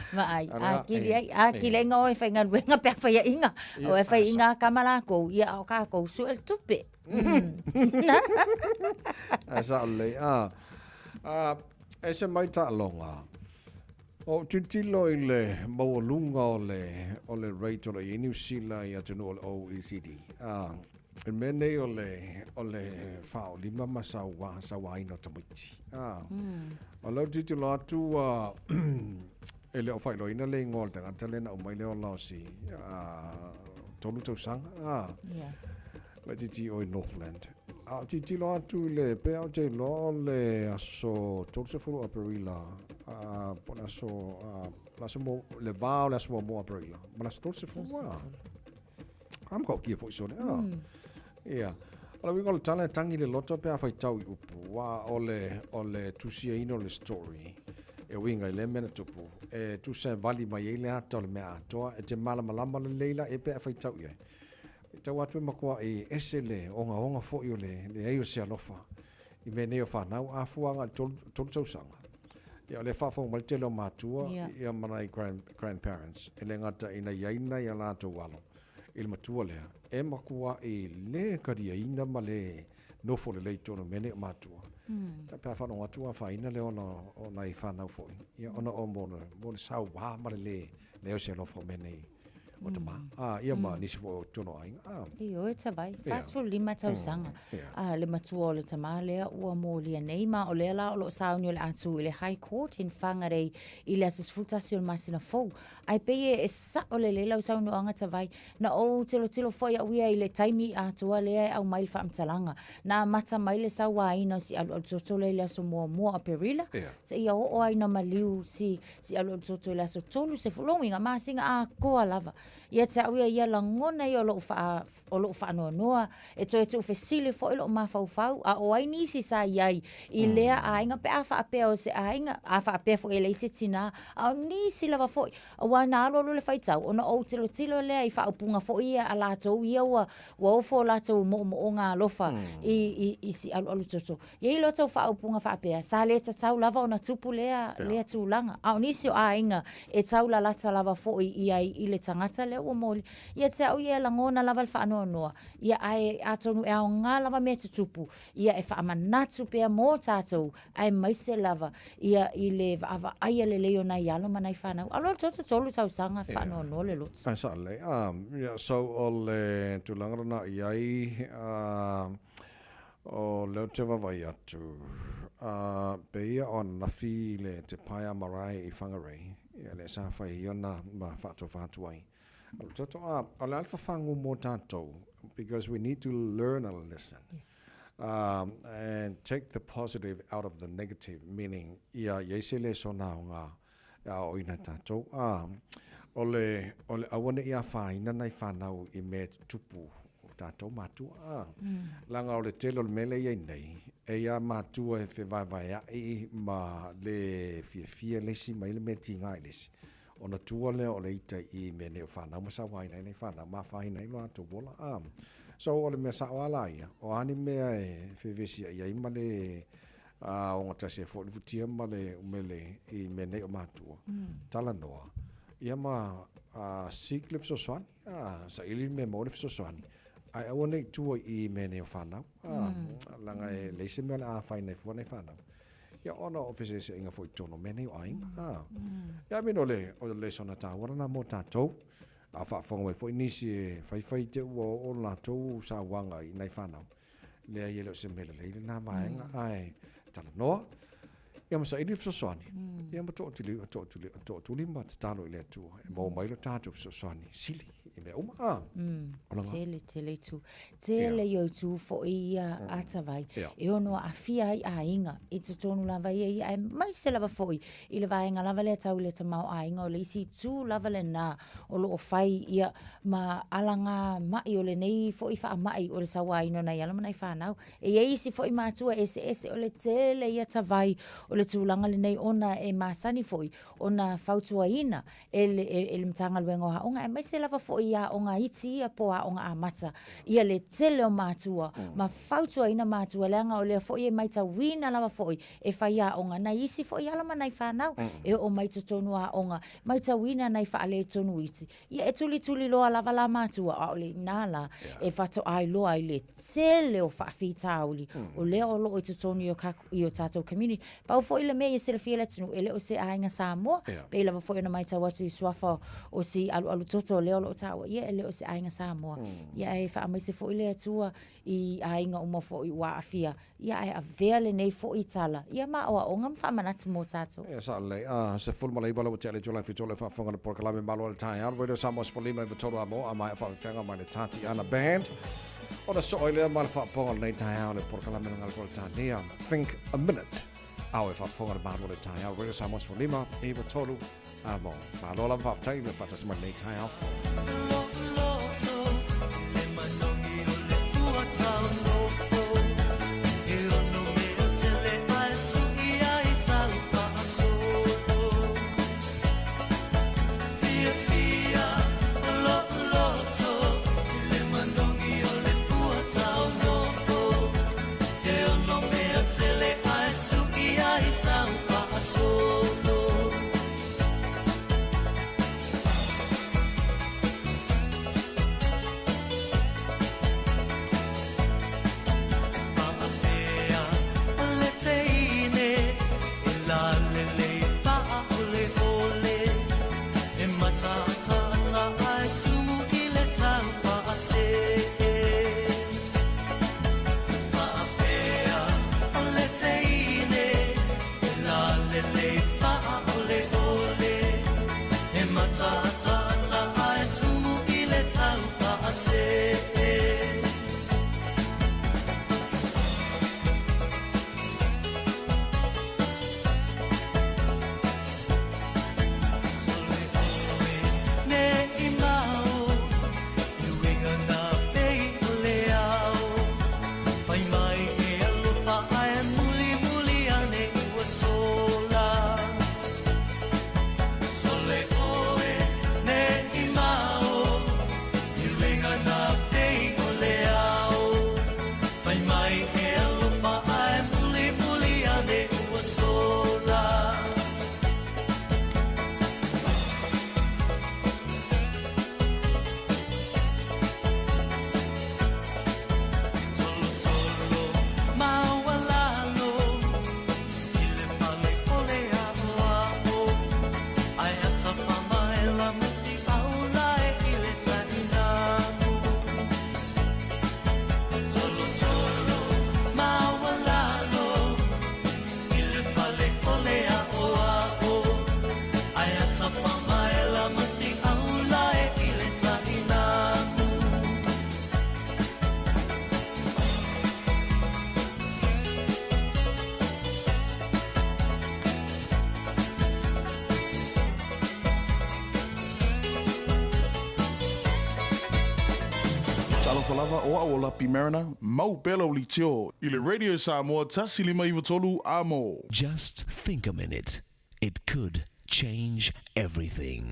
Speaker 8: Vaai, atili ai, atili ai nga oe faigaluega pe a faiaʻiga. O e faiaʻiga a kama lakou, ia a o kakou sue le tupe.
Speaker 4: Ae sao lelei. Ah, ah, ese mai taaloga. O ou tilotilo i le maualuga o le, o le rate o lo o i ai Niu Sila i atunuu o le OECD. Ah, i le mea nei o le, o le faaolima ma saua, sauaina o tamaiti. Ah, O lau tilotilo atu ua e le o faailoaina le igoa o le tagata lea na aumai le ola o si 3 tausaga. Ah.
Speaker 8: Yeah.
Speaker 4: Laitiiti o i Northland. A o tilotilo atu i le pea ou te iloa o le aso 30 o Aperila, po o le aso, le aso mo, le va o le aso muamua o Aperila, ma le aso 30. Ah. A matautia foi sole. Ah. Ia. O le uiga o le tala e tangi le loto pe a faitau i upu, aua o le, o le tusiaina o le story, e uiga i lea mea na tupu, e tusa e vali mai ai le ata o le mea atoa, e te malamalama lelei la e pe a faitau i ai. Faitau atu e matuai ese le ogaoga foi o le leai o se alofa i mea nei o fanau, a fua agai i le 3 tausaga. Ia o lea e faafofoga mai le tele o matua, ia ma nai grandparents, e le gata ina i ai nai a latou alo i le matua lea, e matuai le kaliaina ma le nofo lelei i totonu o mea nei o matua. Pe a faalogo atu ua afaina le ola o nai fanau foi, ia ona o mo le saua ma le leai o se alofa o mea nei o tama. A, ia ma nisi foi o totonu o aiga. A.
Speaker 8: Ioe Tavai, 45 tausaga. A, le matua o le tama lea ua molia nei ma o lea la o lo o sauni o le a tu i le High Court in Whangarei i le aso 11 o le masina fou. Ae pei e sao lelei lau saunoaga Tavai, na ou tilotilo foi au ia i le taimi atoa lea e aumai le faamatalaga. Na amata mai le sauaina o si alualu toto lea i le aso muamua o Aperila, seia oo ai ina maliu si alualu toto i le aso 30, lona uiga masina atoa lava. Ia te au ia, ia lagona ia o lo'u faa, o lo'u faanoanoa, e toe tuufesili foi lo'u mafaufau, a o ai nisi sa i ai i lea aiga pe a faapea o se aiga, a faapea foi e leai se tinā, a o nisi lava foi, aua na alualu le faitau, ona ou tilotilo lea i faaupuga foi ia a latou ia ua, ua ofo o latou moomooga alofa i, i, i si alualu toto. E i ai latou faaupuga faapea, sa le tatau lava ona tupu lea, lea tulaga. A o nisi o aiga e tau lalata lava foi i ai i le tagata lea ua moli. Ia te au ia e lagona lava le faanoanoa, ia ae atonu e aoga lava mea tutupu, ia e faamanatu pea mo tatou, aemaise lava ia i le vaavaaia lelei o nai alo ma nai fanau. Alo le toto 3 tausaga, faanoanoa le loto.
Speaker 4: Ae sao lelei. Ia, so o le tulaga lena i ai, O lea ou te vaavaai atu, a pei ia o ananafi i le Te Paea Marae i Whangarei, ia lea sa fai ai ona ma faatofa atu ai. O le toto, a, o le a le fafagu mo tatou, because we need to learn a lesson.
Speaker 8: Yes.
Speaker 4: And take the positive out of the negative, meaning, ia i ai se lesona aoga e aoaoina e tatou. A, o le, o le aua ne i afaina nai fanau i mea e tutupu o tatou matua. A, leaga o le tele o le mea lea e i ai nei, e i a matua e fevaevaea'i ma le fiafia le isi mai le mea tiga i le isi, ona tua lea o le ita i mea nei o fanau ma sauaina ai nai fanau ma afaina ai lo latou ola. A, so o le mea sa'o lava la ia, o a ni mea e fevesia'i ai ma le a ogatasi ai foi le futia ma le umele i mea nei o matua, talanoa, ia ma seek le fesoasoani, a, saili le mea maua le fesoasoani, ae aua ne i tua i mea nei o fanau, a, leaga e leai se mea o le a afaina ai fua nai fanau. Ia ona o feseeseaiga foi i totonu o mea nei o aiga, a. Ia, I mean, o le, o le lesona taua lena mo tatou, a faafofoga mai foi nisi e faifai te ua oo le latou sauaga i nai fanau, Leai e le o se mea lelei lena vaega, ae talanoa, ia ma saili le fesoasoani, ia ma tootulima tatalo i le Atua e maua mai lo tatou fesoasoani sili i mea uma. Ah, o laga.
Speaker 8: Tele, tele itu. Tele ia itu foi ia atawai. E ono aafia ai aiga i totonu lava ia ia, aemaise lava foi i le vaega lava lea tau i le tamaoaiga o le isi itu lava lena o lo o fai ia ma alagama'i o lenei foi faama'i o le sauaina o nai alo ma nai fanau. E i ai isi foi matua eseese o le tele ia tavai o le tulaga lenei ona e masani foi ona fautuaina e le, e le Matagaluega o Aoga aemaise lava foi i aoga iti ia po o aoga amata ia le tele o matua ma fautuaina matua leaga o lea foi e maitauina lava foi e fai aoga nai isi foi alo ma nai fanau e oo mai totonu o aoga maitauina nai faaletonu iti Ia e tulituli loa lava la matua, ʻaʻole inā lā e faatoa iloa ai le tele o faafitauli o lea o lo o i totonu i o i o tatou community. Pau foi le mea ia silafia e le atunuu, e le o se aiga Samoa, pei lava foi ona matau atu i suafa o si alualu toto lea o lo o taua, ia e le o se aiga Samoa. Ia ae faamaise foi le Atua i aiga uma foi ua aafia Ia ae avea lenei foi tala ia ma aoaoga ma faamanatu mo tatou.
Speaker 4: Ia sao lelei. A, 19 la ua tea le itula e 7 o le faafofoga le polokalame Malo o le Taeao, Radio Samoa 15 i 3 a mo a maea faafefeaga mai le Tatiana Band. Ona soo ai lea ma le faafofoga o lenei taeao le polokalame le Peretania Think a Minute. A o e faafofoga le Malo o le Taeao, Radio Samoa 15 i 3 a mo. Malo lava faafetai le faatasi mai lenei taeao fou.
Speaker 2: Talofa lava, o au o Lapi Mariner, mau pea lau leitio i le Radio Samoa 1593 amo.
Speaker 6: Just think a minute, it could change everything.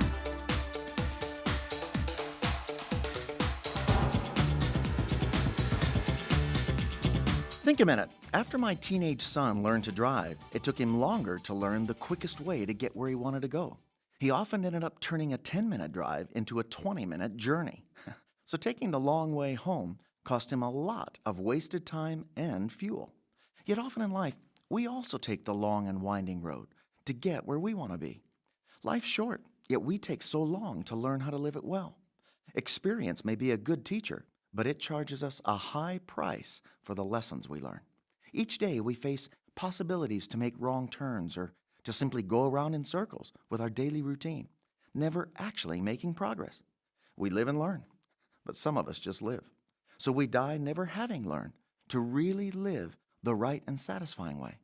Speaker 23: Think a minute. After my teenage son learned to drive, it took him longer to learn the quickest way to get where he wanted to go. He often ended up turning a 10 minute drive into a 20 minute journey. so taking the long way home cost him a lot of wasted time and fuel. Yet often in life, we also take the long and winding road to get where we want to be. Life's short, yet we take so long to learn how to live it well. Experience may be a good teacher, but it charges us a high price for the lessons we learn. Each day we face possibilities to make wrong turns or to simply go around in circles with our daily routine, never actually making progress. We live and learn, but some of us just live. So we die never having learned to really live the right and satisfying way.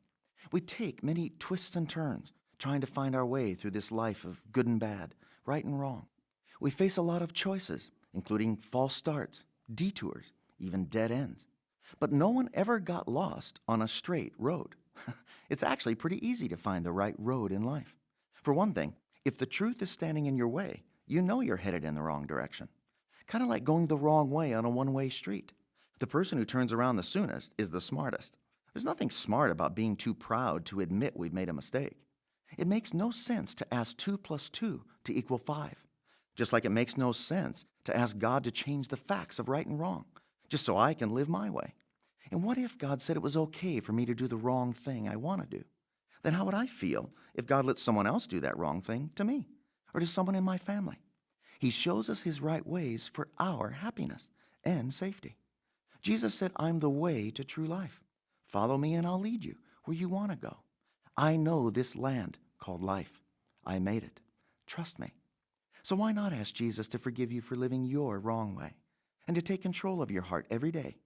Speaker 23: We take many twists and turns trying to find our way through this life of good and bad, right and wrong. We face a lot of choices, including false starts, detours, even dead ends. But no one ever got lost on a straight road. it's actually pretty easy to find the right road in life. For one thing, if the truth is standing in your way, you know you're headed in the wrong direction. Kind of like going the wrong way on a one way street. The person who turns around the soonest is the smartest. There's nothing smart about being too proud to admit we've made a mistake. It makes no sense to ask 2 plus 2 to equal 5. Just like it makes no sense to ask God to change the facts of right and wrong, just so I can live my way. And what if God said it was okay for me to do the wrong thing I want to do? Then how would I feel if God let someone else do that wrong thing to me or to someone in my family? He shows us his right ways for our happiness and safety. Jesus said, I'm the way to true life. Follow me and I'll lead you where you want to go. I know this land called life. I made it. Trust me. So why not ask Jesus to forgive you for living your wrong way and to take control of your heart every day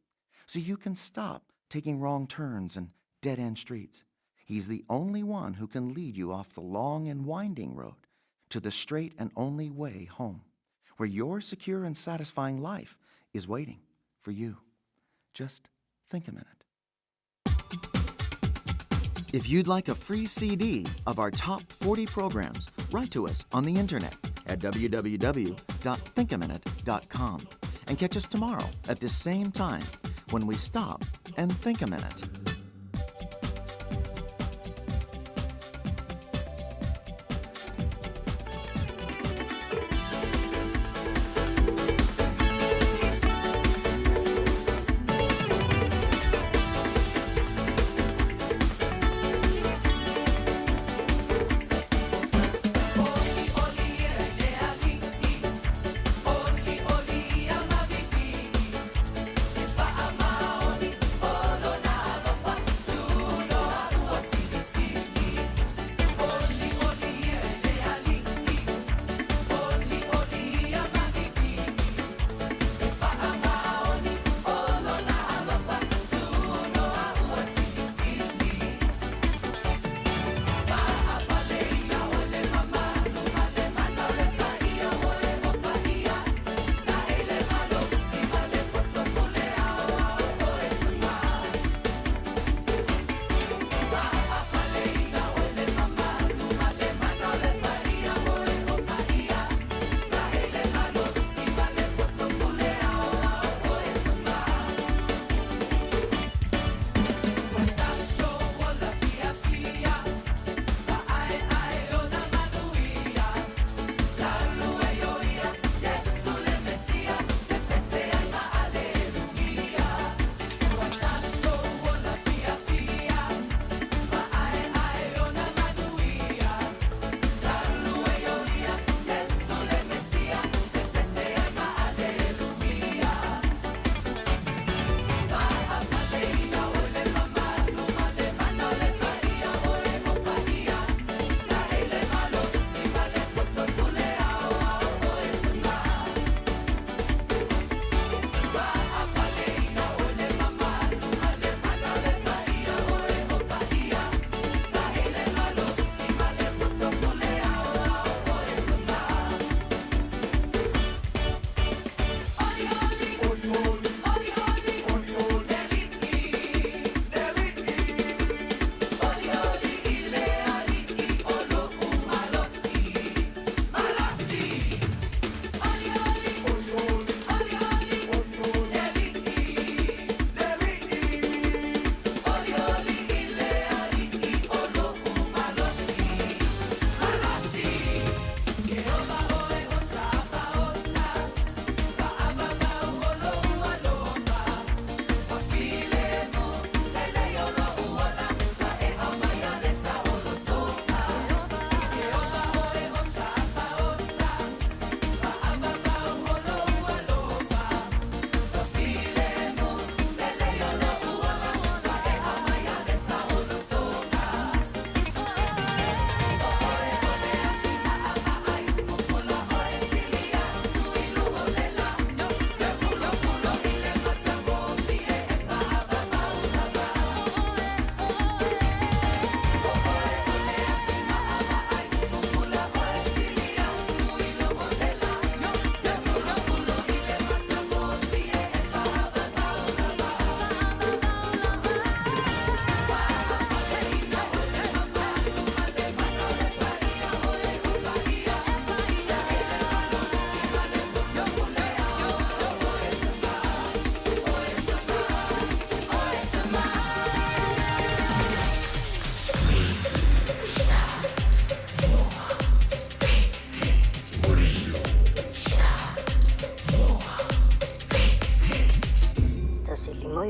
Speaker 23: so you can stop taking wrong turns and dead end streets? He's the only one who can lead you off the long and winding road to the straight and only way home, where your secure and satisfying life is waiting for you. Just think a minute. If you'd like a free CD of our top 40 programs, write to us on the internet at www.thinkaminute.com and catch us tomorrow at this same time when we stop and think a minute.
Speaker 1: Oli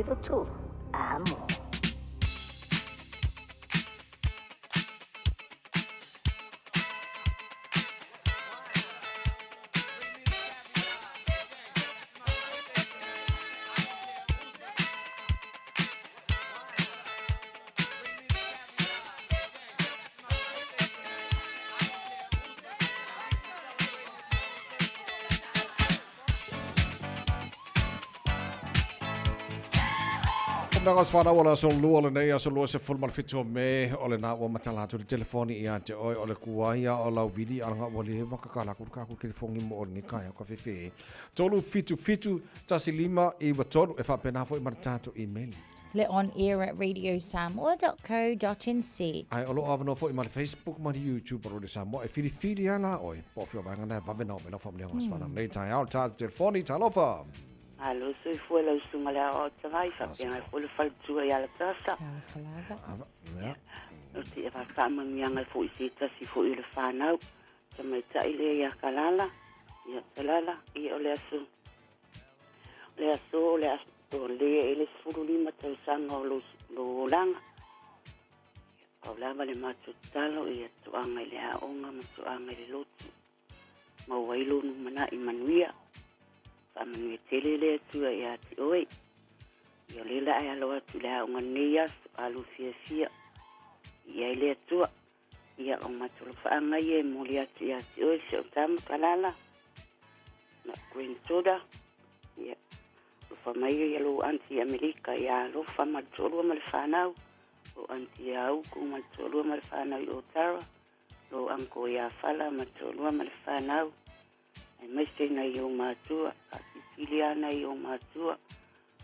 Speaker 7: 93. Amo.
Speaker 4: Naga se whanau o le aso lua lenei, aso 27 o Me, o lena ua matala atu le telefoni ia te oe, o le kuaia o lau vili alanga ua leva kakala ku kaku telefoni mo o lenei kaea ka fefe. 377 15 93 e faapena foi ma le tatou imeli.
Speaker 8: Le on air at radiosamoa.co.nz.
Speaker 4: Ae o lo o avanoa foi ma le Facebook ma le YouTube o Radio Samoa e filifili a la oe. Po o fia vaega na e vave na o mai lau faamanuiaga o aso nei taeao le tatou telefoni. Talofa!
Speaker 10: Malo soifua lau susuga le aoao tavai faapea ai foi le faletua ia Latasa.
Speaker 8: Talofa lava.
Speaker 4: Ia.
Speaker 10: O te ava faamanuiaga foi i se tasi foi o le fanau. Tamaitai lea ia Kalala, ia Kalala, ia o le aso o le aso o le aso le e le 15 tausaga o lou, lou olaga. Pau lava le matou tatalo ia toaga i le aoga ma toaga i le lotu. Maua ai lou lumanai manuia. Faamanuia tele le Atua ia te oe. Ia o lea la e alo atu i le aoga lenei aso, alu fiafia i ai le Atua. Ia o matou alofaaga ia e momoli atu ia te oe si au tama Kalala, ma granddaughter. Ia alofa mai ia lou aunty i Amerika ia alofa ma le toalua ma le fanau. Lou aunty ia Uku ma le toalua ma le fanau i Otara. Lou uncle ia Fala ma le toalua ma le fanau. Aemaise nai ou matua, faasilisili lava nai ou matua,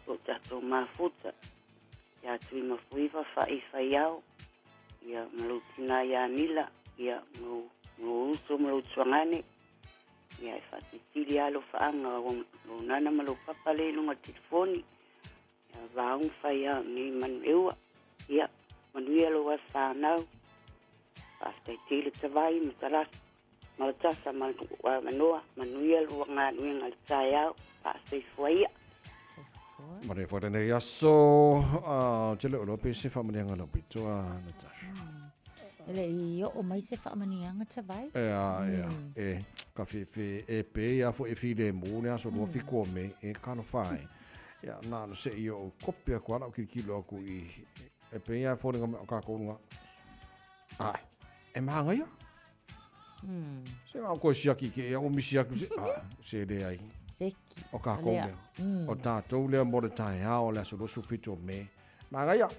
Speaker 10: o tatou mafuta, ia Tuimafuiva Faifaiao, ia ma lou tina ia Nila, ia ma lou uso ma lou tuagane, ia e faasilisili lava alofaaga o lou nana ma lou papa lea i luga o le telefoni, ia vaoga fai ao nei manueua, ia manuia lou aso fanau, faafetai tele Tavai ma Talasi. Malatasa ma le avanoa, manuia lua galuega i le taeao, faasoifua ia.
Speaker 4: Manuia foi lenei aso, ou te le o iloa pe se faamanuiaga lau pito a Natasha.
Speaker 8: E le i oo mai se faamanuiaga Tavai.
Speaker 4: Ea, ea, e, ka fefe, e pe ia foi e filemu le aso 27 o Me, e talofa e. Ia, na ona se i ou kope aku ala o kilokilo aku i, e pe ia foliga mai o kākou luga. Ai, e māngaia. Se ngā koe siaki ke ea o misi aku se, ah, se le ai.
Speaker 8: Seki.
Speaker 4: O kākou lea. O tātou lea mo le taeao o le aso 27 o Me. Māngaia.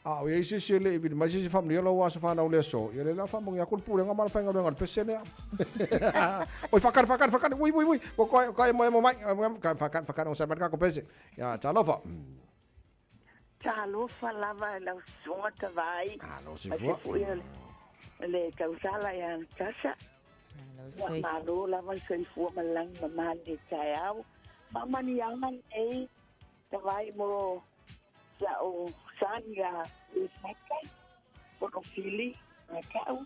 Speaker 4: A o iai se se le i vili mai se se whamunia lau aso whanau le aso. Ia le la whamungi aku le pūrenga ma le whainga le pese lea. Oi whakare, whakare, whakare, ui, ui, ui. Ko koe, koe mo e mo mai. Whakare, whakare, o sa mai kako pese. Ia, talofa.
Speaker 14: Talofa lava i lau susuga Tavai.
Speaker 4: Alo soifua.
Speaker 14: Aemaise foi le tausala ia Natasha. Faamalo lava le soifua ma le lagi mama i lenei taeao. Faamanuiaga lenei Tavai mo sa'u son ia Lusaka, Fonofili, Mata'u,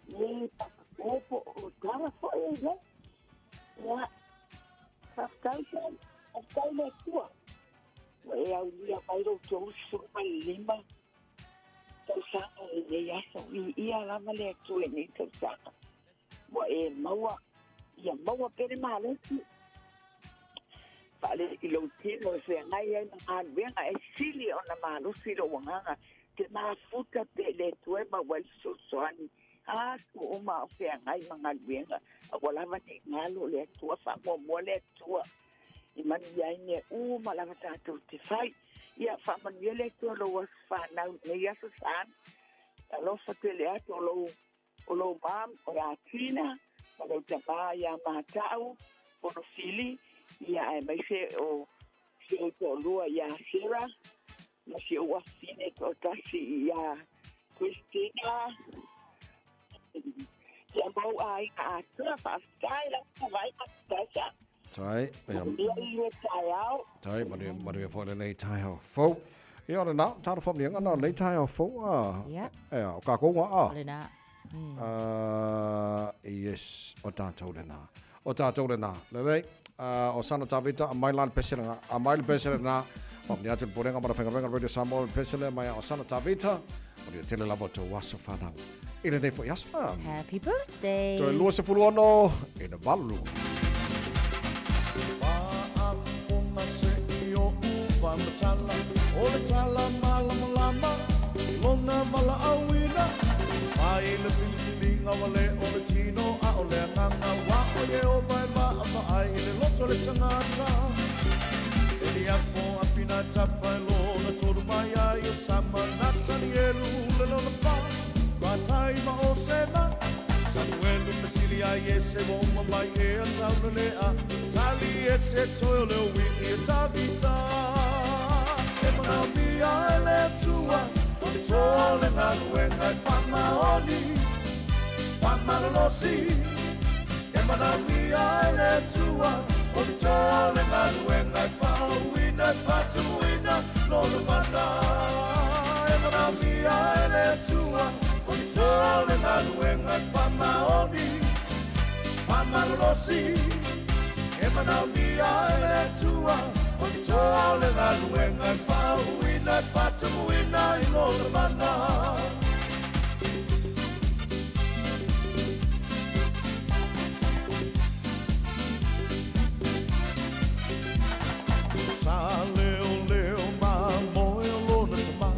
Speaker 14: me Papa Po po o Tara foi e i ai. Ia, faafetai son, faafetai le Atua. Ua e aulia mai lou 35 tausaga i lenei aso. Viia lava le Atua i lenei tausaga. Ua e maua, ia maua pea le malosi faale i lou tino e feagai ai ma galuega e sili ona malosi lou agaga te mafuta pea i le Atua e maua ai le fesoasoani a aso uma a o feagai ma galuega. Aua lava ne i galo le Atua, faamuamua le Atua. I manuia ai mea uma lava tatou te fai. Ia, faamanuia le Atua lou aso fanau i lenei aso Son. Alofa tele atu o lou, o lou mom, o ia Tina, ma lou tamā iā Mata'u, Fonofili, ia aemaise o si ou toalua iā Sarah, ma si ou afafine toatasi iā Christina. Ia mau aiga atoa, faafetai lava vai ma Natasha.
Speaker 4: Tai, ia.
Speaker 14: Manuia i le taeao.
Speaker 4: Tai, manuia, manuia foi lenei taeao fou. Ia, o lena, talo faamanuiaga na o lenei taeao fou, a.
Speaker 8: Ia.
Speaker 4: Ia, o kākou ngā, a.
Speaker 8: O lena.
Speaker 4: Yes, o tātou lena. O tātou lena. Lelei, o Sana Tavita, aumai la le pese lena, aumai le pese lena. Faamanuia atu le Pulega ma le Faigaluega Radio Samoa le pese lea mai a o Sana Tavita. Manuia tele lava o tou aso whanau. I lenei foi aso.
Speaker 8: Happy birthday.
Speaker 4: Toe 26 i le 8.
Speaker 13: O le tala malamalama i lona valaauina Mai le filifiliga ua le o le tino a o le agaga Ua o Ieova e vaavaai i le loto o le tagata E liapo Apinatapa e lona tolu mai ai o Sama Natanielu le lona fa Matai ma Osema Samuelu fesili ai Iese ua uma mai ea taulelea Tali Iese toe o le ui'i e Tavita E manaomia e le Atua o le toa o le galuega e faamaoni faamalolosi E manaomia e le Atua o le toa o le galuega e faauuina e faatumuina lona mana E manaomia e le Atua o le toa o le galuega e faamaoni faamalolosi E manaomia e le Atua o le toa o le galuega e faauuina e faatumuina i lona mana. Sa leoleo ma moe o lona tama,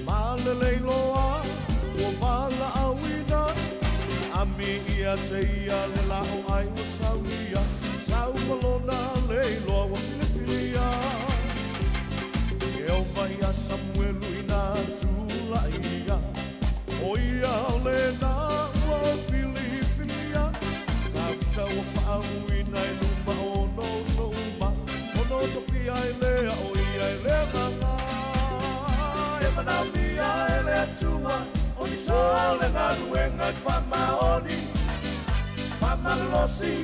Speaker 13: ma lelei loa ua valaauina. Ami ia te ia le la o ai ua saunia, sau ma lona lei loa ua filifilia. E ova ia Samuelu i nā tulaʻi ia, ʻO ia o lena ua filifilia. Tavita ua faauuina i luma o ona uso uma, Ona tofia ai lea ʻo ia e le agaga. E manaomia e le Atua o ni toa o le galuega e faamaoni, faamalolosi.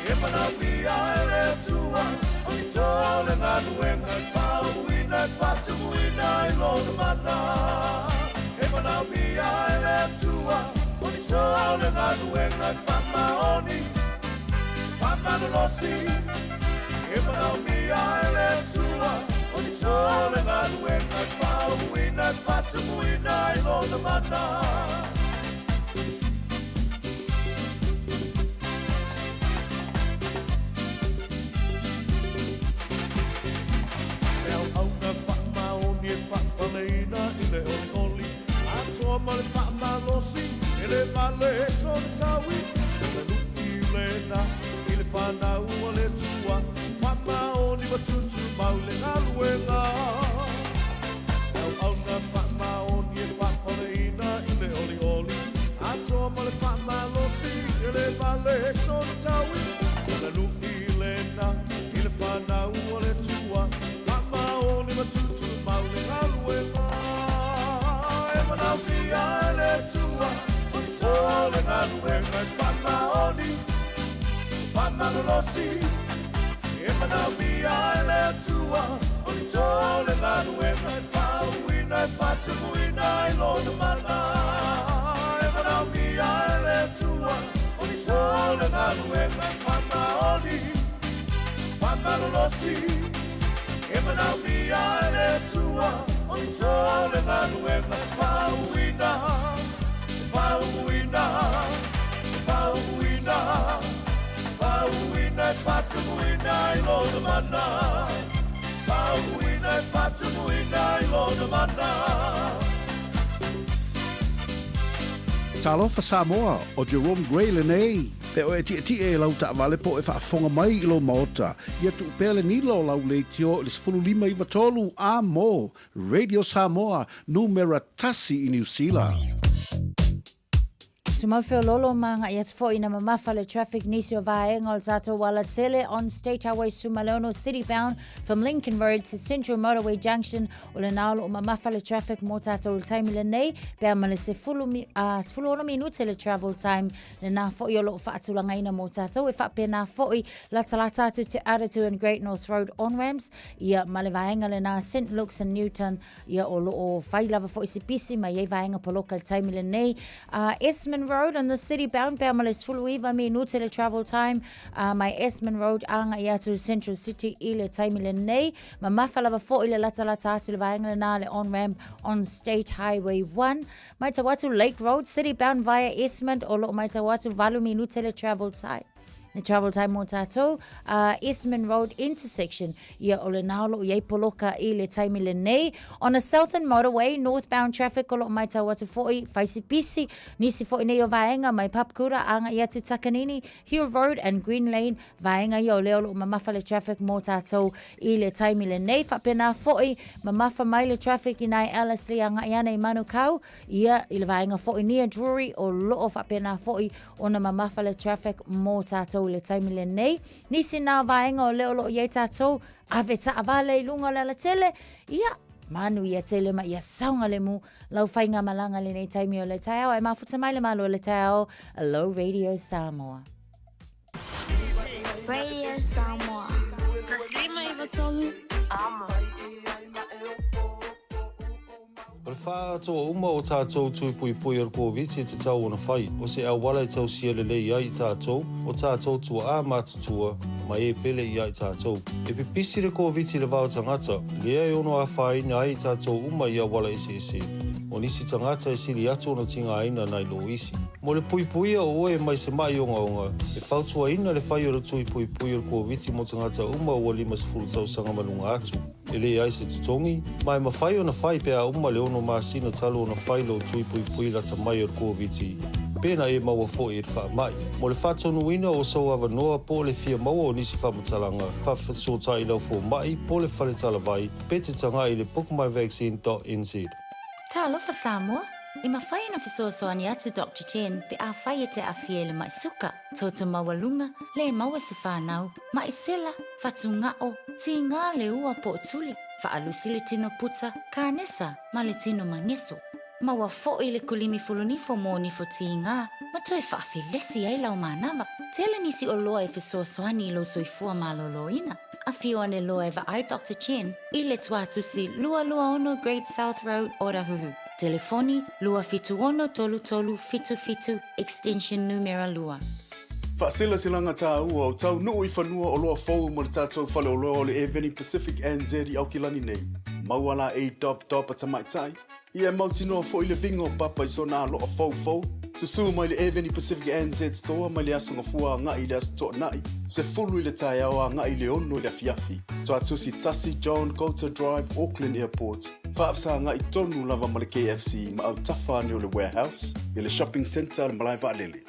Speaker 13: E manaomia e le Atua o ni toa o le galuega e faauuina e faatumuina i lona mana. E manaomia e le Atua o ni toa o le galuega e faamaoni, faamalolosi. E manaomia e le Atua o ni toa o le galuega e faauuina e faatumuina i lona mana. Se auauna faamaoni e faapaleina i le olioli, atoa ma le faamalosi, e le vale sona taui, o le luʻi lena i le fanau a le Atua, faamaoni ma tutumau i le galuega. Se auauna faamaoni e faapaleina i le olioli, atoa ma le faamalosi, e le vale sona taui, o le luʻi lena i le fanau a le Atua, faamaoni ma tutumau i le galuega. E manaomia e le Atua, o ni toa o le galuega e faamaoni, faamalolosi. E manaomia e le Atua, o ni toa o le galuega e faauuina e faatumuina i lona mana. E manaomia e le Atua, o ni toa o le galuega e faamaoni, faamalolosi. E manaomia e le Atua, o ni toa o le galuega e faauuina, e faauuina, e faauuina, faauuina e faatumuina i lona mana. Faauuina e faatumuina i lona mana.
Speaker 15: Talofa Samoa, ʻo Jerome Gray lenei. Pe oe e tiʻetiʻe i lau taʻawale po o e faafofoga mai i lou maota, ia tuu pea le nila o lau leitio i le 15 93 a mo Radio Samoa, numera tasi i Niu Sila.
Speaker 8: Tumau feololo ma agai atu foi ina mamafa le traffic nisi o vaega o le tatou alatele on State Highway Sumaleono City bound from Lincoln Road to Central Motorway Junction o lena o loo mamafa le traffic mo tatou i le taimi lenei pe a ma le 16 minute le travel time lena foi o loo faatulagaina mo tatou e faapena foi latalata atu te Aratu and Great North Road on ramps ia ma le vaega lena St Luke's and Newton Ia o loo fai lava foi se pisi ma iai vaega poloka i le taimi lenei. Esmond Road. Road on the city bound pe a ma le 19 minute le travel time mai Esmond Road agai atu i Central City i le taimi lenei. Mamafa lava foi le latalata atu i le vaega lena le on ramp on State Highway 1. Matau atu Lake Road, city bound via Esmond o loo matau atu 8 minute le travel time. Le travel time mo tātou, Esmond Road intersection, ia o lena o loo iai poloka i le taimi lenei. On the Southern Motorway, northbound traffic o loo matau atu foi, whaisipisi, nisi foi nei o vaega mai Papakura, agai atu Takanini, Hill Road and Green Lane, vaega ia o lea o loo mamafa le traffic mo tātou i le taimi lenei. Faapena foi, mamafa mai le traffic i nai Ellerslie agai ana i Manukau, ia i le vaega foi near Drury o loo faapena foi ona mamafa le traffic mo tātou i le taimi lenei. Nisi nā vaega o lea o loo iai tātou, ave taavale i luga o le alatele, ia, manu ia tele ma ia saogalemu lau faigamalaga lenei taimi o le taeao. Ae mafuta mai le malo o le taeao, Hello Radio Samoa.
Speaker 7: Radio Samoa. 153 Amo.
Speaker 16: O le faaatoa uma o tātou tui puipui o le Koviti e tatau ona fai, o se auala e tausia lelei ai i tātou, o tātou tuaā matutua, ma e pele i a i tātou. E pipisi le Koviti i le va o tagata, lea e ono afaina ai i tātou uma i auala eseese. O nisi tagata e sili atu ona tigaina nai lo isi. Mo le puipuia o oe mai se ma'i ogaoga, e fautuaina le fai o le tui puipui o le Koviti mo tagata uma ua 50 tausaga ma luga atu. E leai se totogi, ma e mafai ona fai pe a uma le ono masina talu ona fai lou tui puipui lata mai o le Koviti, pe na e maua foi i le faamai. Mo le faatonuina o sou avanoa po o le fia maua o nisi faamatalaga, faafesootai i lau fomai po o le fale talavai pe te tagai i le bookmyvaccine.nz.
Speaker 8: Talofa Samoa! E mafai ona fesoasoani atu Doctor Chen pe afai e te aafia i le mai suka, toto maualuga, le maua se fanau, ma'i sela, fatuga'o, tigā le ua po o tuli, faalusi le tino puta, kanesa ma le tino mageso. Maua fo'i le kulimi fulunifo mo nifo tigā ma toe faafelesi ai lau manava. Tele nisi oloa e fesoasoani i lou soifua malōlōina. Afio ane loa e vaai Doctor Chen i le Tuatusi 226 Great South Road, Otahuhu. Telefoni, 276 33 77, extension numera 2.
Speaker 3: Faasilasilaga tāua o taunuu i fanua oloa fou mo le tātou faleoloa o le Airveni Pacific NZ i Aukilani nei. Maua la e dop dop a tamaitai. Ia e mautinoa foi le viga o Papa i sona aloa foufou. Susū mai le Airveni Pacific NZ Store mai le Aso Gafua agai i le Aso Toonai, 10 i le taeao agai i le 6 i le afiafi. Tuatusi 1 John Goulter Drive, Auckland Airport. Faafesagaai tonu lava ma le KFC ma autafa ane o le Warehouse i le Shopping Centre a le Malae Vaalele.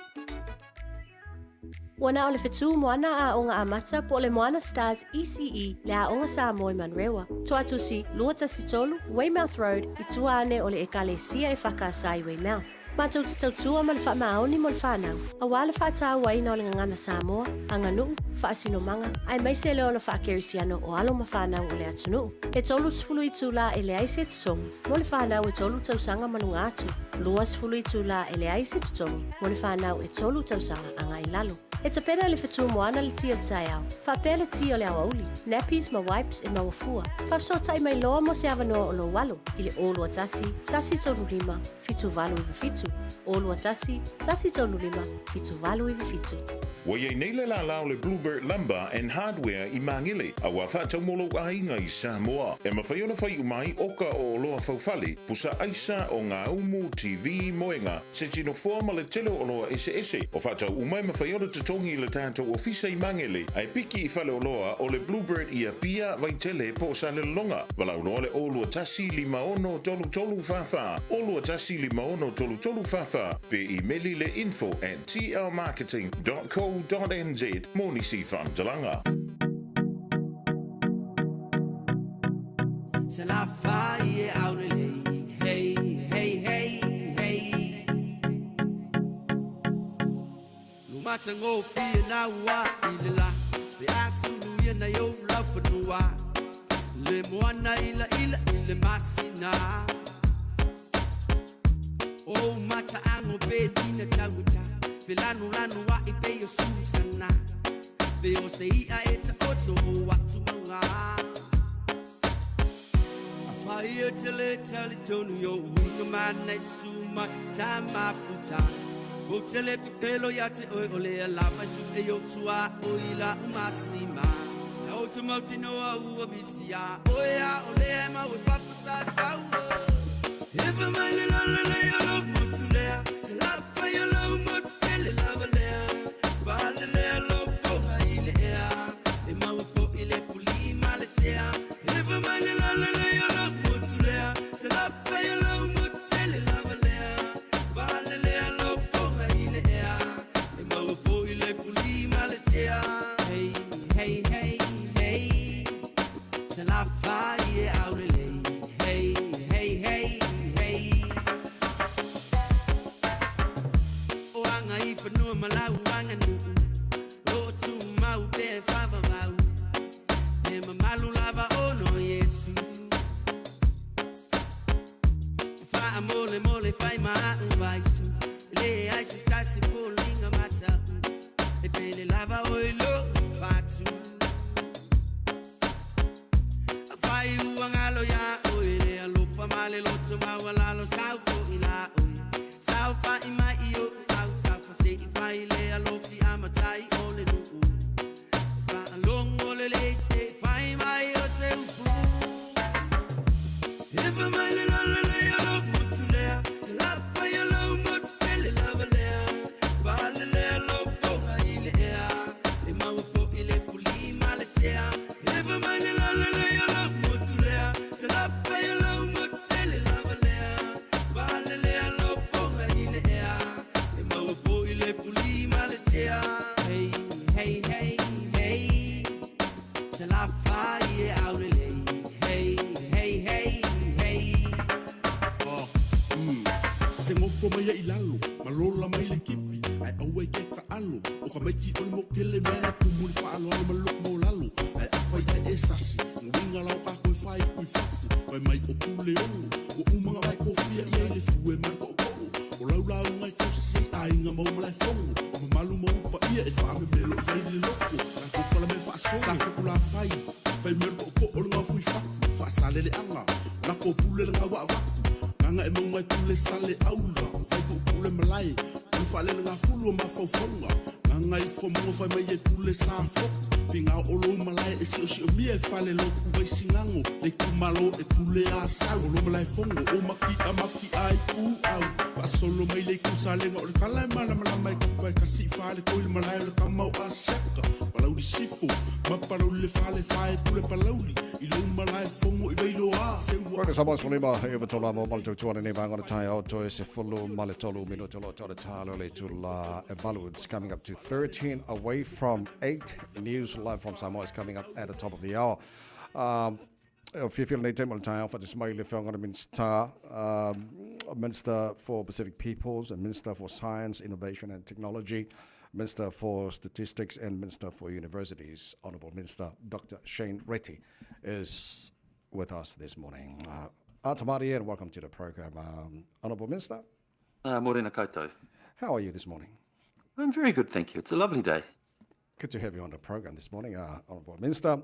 Speaker 11: Ua na o le fetū moana aoga amata po o le Moana Stars ECE le Aoga Samoa i Manurewa. Toatusi, 213, Weymouth Road, i tua ane o le Ekalesia e Whakaasa i Weymouth. Matou te tautua ma le faamaoni mo le whanau, auā le faatauaina o le gagana Samoa, aganuu, faasinomaga, aemaise le ola faakerisiano o alo ma fanau o le atunuu. E 30 itulā e leai se totogi mo le fanau e tolu tausaga ma luga atu, 20 itulā e leai se totogi mo le fanau e tolu tausaga agai i lalo. E tapena e le fetū moana le ti o le taeao, faapea le ti o le aoauli, nappies ma wipes e maua fua. Faafesootai mai loa mo se avanoa o lou alo i le 021 135 7897, 021 135 7897.
Speaker 17: Ua i ai nei le lālā o le Bluebird Lumber and Hardware i Māngere, a ua faatau mo lou aiga i Samoa. E mafai ona fai uma ai oka o oloa faufale, pusa aisa, ogaumu, TV, moega, se tino foa ma le tele o oloa eseese. O faatau uma e mafai ona totogi i le tatou ofisa i Māngere, ae piki i faleoloa o le Bluebird i Apia, Vaitele po o Salelologa. Valaau loa le 021 56 33 44, 021 56 33 44, pe imeli le info at tlmarketing dot co dot nz mo nisi faamatalaga.
Speaker 18: Se la fai e aulelei, hey, hey, hey, hey. Lumatagofie na ua i le la, pe a sulu ia na i ou laufanua. Le moana ila ila i le masina. O mataago pe tina tauata, fe lanulanu a'i pe o susana. Pe o se ia e taoto o atu mauga. Afai e te le tali tonu i o uiga mana i su mai ta mafuta. Ua ou tele pepelo iā te oe o lea lava e suʻe i ou tuaʻo i laʻu masima. Na ou te mautinoa ua misi iā oe a o lea e mau e papa sa taua. Ewa mai le lalelei o lou motu lea, se lafai o lou motu tele lava lea. Faalelea lou foga i le ea, e maua foʻi le fuli ma le sea. Ewa mai le lalelei o lou motu lea, se lafai o lou motu tele lava lea. Faalelea lou foga i le ea, e maua foʻi le fuli ma le sea. Hey, hey, hey, hey, Salafai e aulelei. Hey, hey, hey, hey. O aga i fanua ma lau aganuu, o loo tumau pea e faavavau. E mamalu lava ona o Iesu. Faamolemole fai ma aʻu vaisu, e leai se tasi foliga mataʻu, e pele lava oe i loʻu fatu. Afai ua galo iā oe le alofa ma le loto maualalo, sau foʻi lā oe, saofaʻi mai i oʻu autafa, seʻi fai le alofi a matai o le nuu. Faalogo lelei seʻi fai mai o se upu. Ewa mai le lalelei o lou motu lea, se lafai o lou motu tele lava lea. Faalelea lou foga i le ea, e maua foʻi le fuli ma le sea. Ewa mai le lalelei o lou motu lea, se lafai o lou motu tele lava lea. Faalelea lou foga i le ea, e maua foʻi le fuli ma le sea. Hey, hey, hey, hey, Salafai e aulelei. Hey, hey, hey, hey.
Speaker 9: Ah, Se gofo mai ai i lalo, ma lola mai le kipi, ae aua i ke taʻalo. O ka maiki o le mokele mea na tumu i le faaaloalo ma le loko maualalo. Ae afai ae e sasi, uiga la o kākou e fāipu i fafo, fai mai o Puleono. Ua uma ona vae kofia i ai le fue ma le toʻotoʻo. O lau lauga e tausi ai aiga ma ou malaefono. O mamalu ma ou paia e faamemelo i ai le loko. Tatou palame faasolo, sa fukula fai. Fai mai o le toʻotoʻo o le gaofo i fatu, faasaleleaga. O lako pule le gaua avatu. Gaga e mauga e pule sale aula. Vai puupuu le malae, o le faalelegafulu o mafaufauga. Gaga i fomoga fai mai e pule sa foku. Figao o lou malae e siosiomia e fale lotu vai sigago. Le itumalo e pule a sau. O lo malaefono o maki'a maki'a i ku au. Faasolo mai le itu salega o le tala e malamalama e kapu vai kasi i fale koi le malae o le tama o Asiata. Palauli sifo, ma palauli le fale fae pule palauli. I lou malaefono i Vailoa. Se ua
Speaker 4: Koe ka Samoa sefululima e iwa tolu amo ma le tautua lenei vaega o le taeao toe sefulu ma le tolu minute o lo o le talo o le itula e valu. It's coming up to 13 away from 8. News live from Samoa is coming up at the top of the hour. E fiafia lenei taimi o le taeao faatasi mai le Afioga i le Minisita, Minister for Pacific Peoples and Minister for Science, Innovation and Technology, Minister for Statistics and Minister for Universities, Honourable Minister Dr. Shane Reti is with us this morning. Ata marie and welcome to the program, Honourable Minister.
Speaker 19: Morena koutou.
Speaker 4: How are you this morning?
Speaker 19: I'm very good, thank you. It's a lovely day.
Speaker 4: Good to have you on the program this morning, Honourable Minister.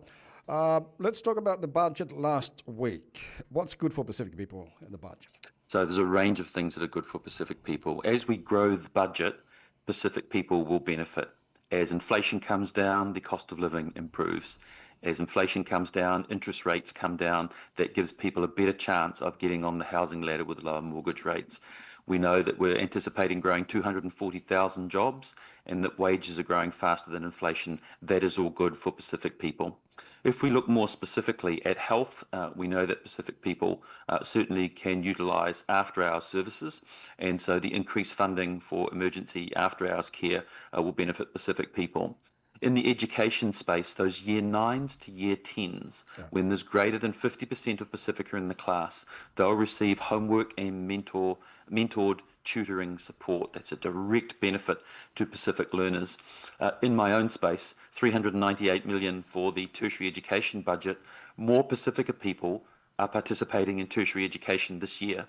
Speaker 4: Let's talk about the budget last week. What's good for Pacific people in the budget?
Speaker 19: So there's a range of things that are good for Pacific people. As we grow the budget, Pacific people will benefit. As inflation comes down, the cost of living improves. As inflation comes down, interest rates come down. That gives people a better chance of getting on the housing ladder with lower mortgage rates. We know that we're anticipating growing 240,000 jobs and that wages are growing faster than inflation. That is all good for Pacific people. If we look more specifically at health, we know that Pacific people certainly can utilise after-hours services, and so the increased funding for emergency after-hours care will benefit Pacific people. In the education space, those year 9s to year 10s, when there's greater than 50% of Pacifica in the class, they'll receive homework and mentored tutoring support. That's a direct benefit to Pacific learners. In my own space, 398 million for the tertiary education budget. More Pacifica people are participating in tertiary education this year.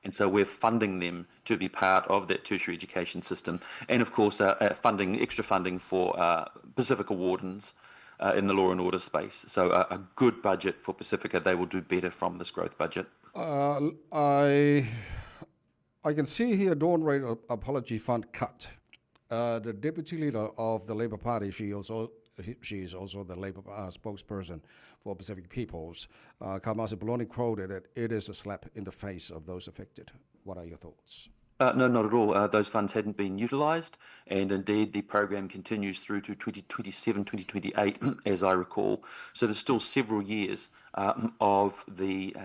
Speaker 19: And so we're funding them to be part of that tertiary education system. And of course, extra funding for Pacifica wardens in the law and order space. So a good budget for Pacifica. They will do better from this growth budget.
Speaker 4: I can see here Dawn Raid Apology Fund cut. The deputy leader of the Labour Party, she also she is also the Labour spokesperson for Pacific Peoples. Carmasi Bologna quoted that it is a slap in the face of those affected. What are your thoughts?
Speaker 19: No, not at all. Those funds hadn't been utilised, and indeed the program continues through to 2027, 2028, as I recall. So there's still several years of the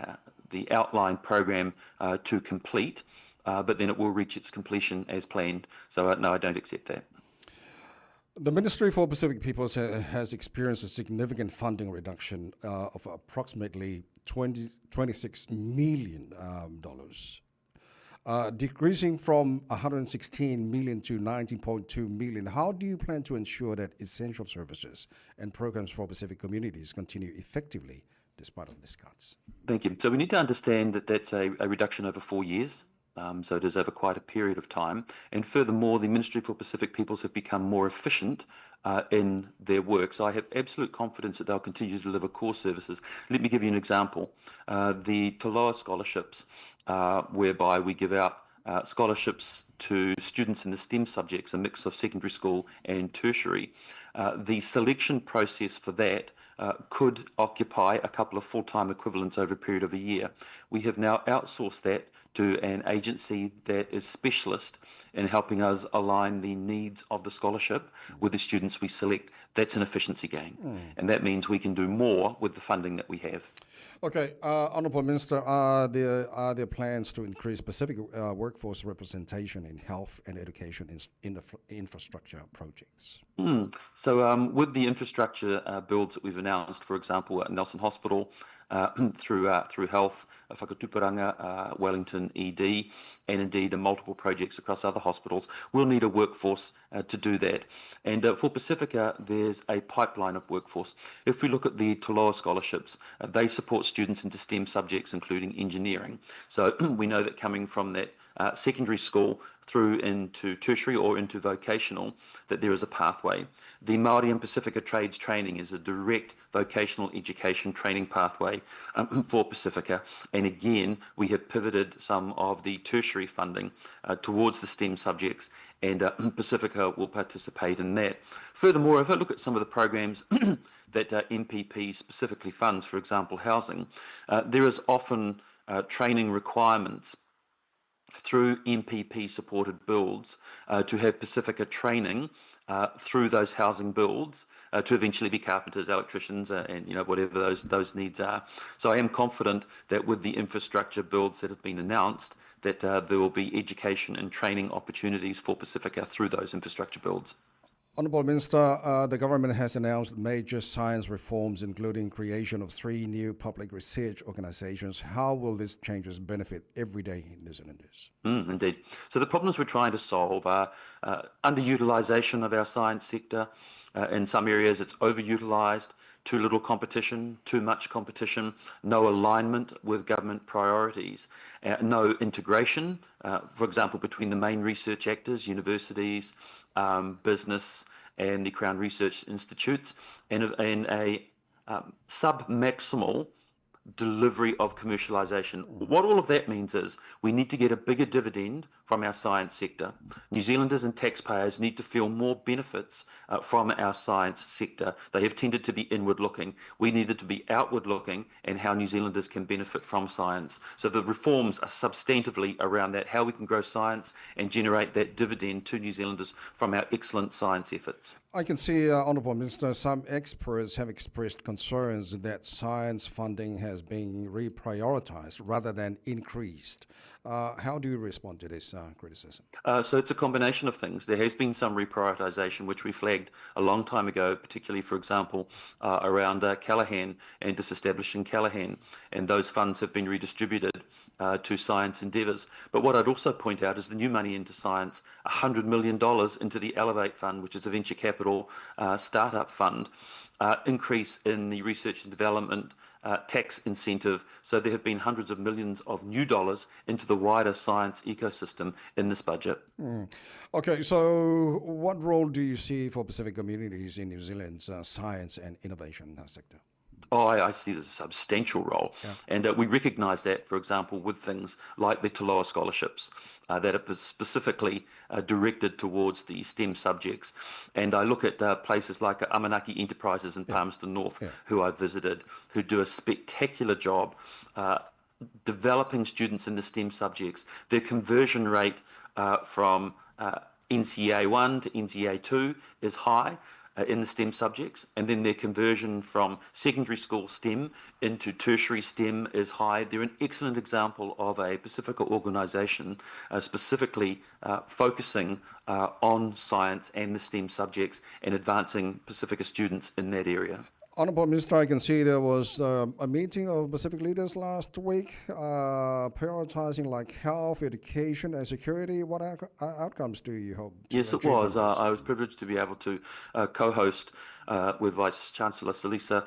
Speaker 19: the outline program to complete, but then it will reach its completion as planned. So no, I don't accept that.
Speaker 4: The Ministry for Pacific Peoples has experienced a significant funding reduction of approximately $26 million. Decreasing from 116 million to 19.2 million. How do you plan to ensure that essential services and programs for Pacific communities continue effectively despite of these cuts?
Speaker 19: Thank you. So we need to understand that that's a reduction over 4 years. So it is over quite a period of time. And furthermore, the Ministry for Pacific Peoples have become more efficient in their work. So I have absolute confidence that they'll continue to deliver core services. Let me give you an example. The Toloa scholarships, whereby we give out scholarships to students in the STEM subjects, a mix of secondary school and tertiary. The selection process for that could occupy a couple of full-time equivalents over a period of a year. We have now outsourced that to an agency that is specialist in helping us align the needs of the scholarship with the students we select. That's an efficiency gain. And that means we can do more with the funding that we have.
Speaker 4: Okay, Honourable Minister, are there plans to increase Pacific workforce representation in health and education in the infrastructure projects?
Speaker 19: So with the infrastructure builds that we've announced, for example, at Nelson Hospital, through Health, Whakatupuranga, Wellington ED, and indeed the multiple projects across other hospitals, we'll need a workforce to do that. And for Pacifica, there's a pipeline of workforce. If we look at the Toloa scholarships, they support students into STEM subjects, including engineering. So we know that coming from that secondary school through into tertiary or into vocational, that there is a pathway. The Māori and Pacifica Trades Training is a direct vocational education training pathway for Pacifica. And again, we have pivoted some of the tertiary funding towards the STEM subjects, and Pacifica will participate in that. Furthermore, if I look at some of the programs that MPP specifically funds, for example, housing, there is often training requirements through MPP-supported builds to have Pacifica training through those housing builds to eventually be carpenters, electricians, and whatever those needs are. So I am confident that with the infrastructure builds that have been announced, that there will be education and training opportunities for Pacifica through those infrastructure builds.
Speaker 4: Honourable Minister, the government has announced major science reforms, including creation of 3 new public research organisations. How will these changes benefit everyday New Zealanders?
Speaker 19: Indeed. So the problems we're trying to solve are underutilisation of our science sector. In some areas it's overutilised, too little competition, too much competition, no alignment with government priorities, no integration, for example, between the main research actors, universities, business and the Crown Research Institutes, and a sub-maximal delivery of commercialisation. What all of that means is we need to get a bigger dividend from our science sector. New Zealanders and taxpayers need to feel more benefits from our science sector. They have tended to be inward looking. We needed to be outward looking and how New Zealanders can benefit from science. So the reforms are substantively around that, how we can grow science and generate that dividend to New Zealanders from our excellent science efforts.
Speaker 4: I can see, Honourable Minister, some experts have expressed concerns that science funding has been reprioritised rather than increased. How do you respond to this criticism?
Speaker 19: So it's a combination of things. There has been some reprioritisation, which we flagged a long time ago, particularly, for example, around Callaghan and disestablishing Callaghan, and those funds have been redistributed to science endeavours. But what I'd also point out is the new money into science, $100 million into the Elevate Fund, which is a venture capital startup fund, increase in the research and development tax incentive. So there have been hundreds of millions of new dollars into the wider science ecosystem in this budget.
Speaker 4: Okay, so what role do you see for Pacific communities in New Zealand's science and innovation sector?
Speaker 19: Oh, I see there's a substantial role.
Speaker 4: Yeah.
Speaker 19: And we recognise that, for example, with things like the Toloa scholarships that are specifically directed towards the STEM subjects. And I look at places like Amanaki Enterprises in Palmerston North, who I've visited, who do a spectacular job developing students in the STEM subjects. Their conversion rate from NCEA 1 to NCEA 2 is high in the STEM subjects, and then their conversion from secondary school STEM into tertiary STEM is high. They're an excellent example of a Pacifica organisation specifically focusing on science and the STEM subjects and advancing Pacifica students in that area.
Speaker 4: Honourable Minister, I can see there was a meeting of Pacific leaders last week, prioritising like health, education and security. What outcomes do you hope to
Speaker 19: Yes, it
Speaker 4: achieve
Speaker 19: was.
Speaker 4: from this?
Speaker 19: I was privileged to be able to co-host with Vice Chancellor Salisa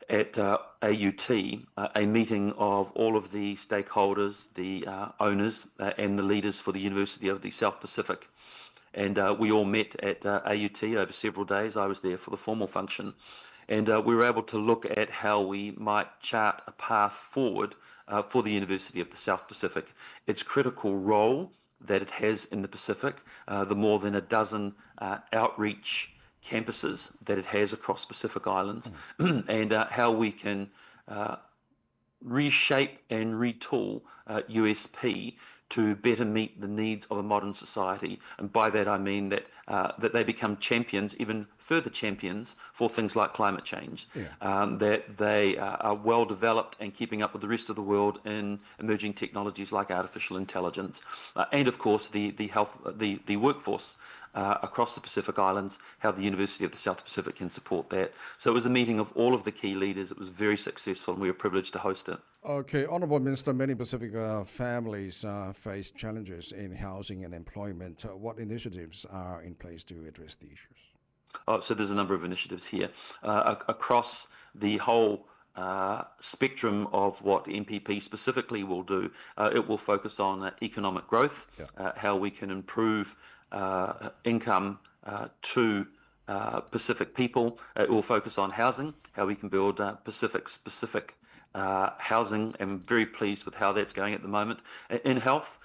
Speaker 19: at AUT a meeting of all of the stakeholders, the owners and the leaders for the University of the South Pacific. And we all met at AUT over several days. I was there for the formal function. And we were able to look at how we might chart a path forward for the University of the South Pacific, its critical role that it has in the Pacific, the more than a dozen outreach campuses that it has across Pacific Islands, and how we can reshape and retool USP to better meet the needs of a modern society. And by that I mean that that they become champions, even further champions, for things like climate change, that they are well developed and keeping up with the rest of the world in emerging technologies like artificial intelligence, and of course the health, the workforce across the Pacific Islands, how the University of the South Pacific can support that. So it was a meeting of all of the key leaders. It was very successful and we were privileged to host it.
Speaker 4: Okay, Honourable Minister, many Pacific families face challenges in housing and employment. What initiatives are in place to address the issues?
Speaker 19: Oh, so there's a number of initiatives here. Across the whole spectrum of what MPP specifically will do, it will focus on economic growth, how we can improve income to Pacific people. It will focus on housing, how we can build Pacific-specific housing. I'm very pleased with how that's going at the moment. In health,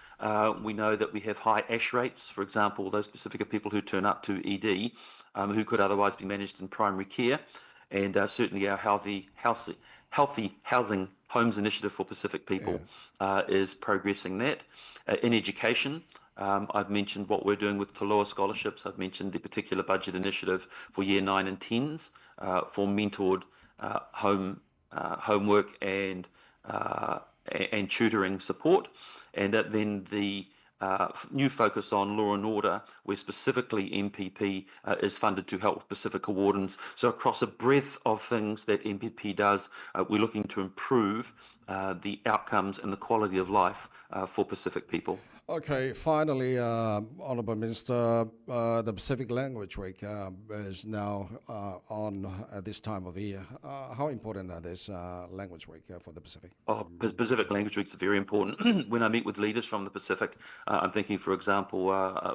Speaker 19: we know that we have high ASH rates. For example, those Pacifica people who turn up to ED, who could otherwise be managed in primary care, and certainly our healthy housing homes initiative for Pacific people is progressing that. In education, I've mentioned what we're doing with Toloa scholarships. I've mentioned the particular budget initiative for year 9 and 10s for mentored homework and tutoring support, and then the new focus on law and order, where specifically MPP is funded to help with Pacifica wardens. So across a breadth of things that MPP does, we're looking to improve the outcomes and the quality of life for Pacific people.
Speaker 4: Okay, finally, Honourable Minister, the Pacific Language Week is now on at this time of the year. How important are this Language Week for the Pacific?
Speaker 19: Oh, Pacific Language Weeks are very important. When I meet with leaders from the Pacific, I'm thinking, for example,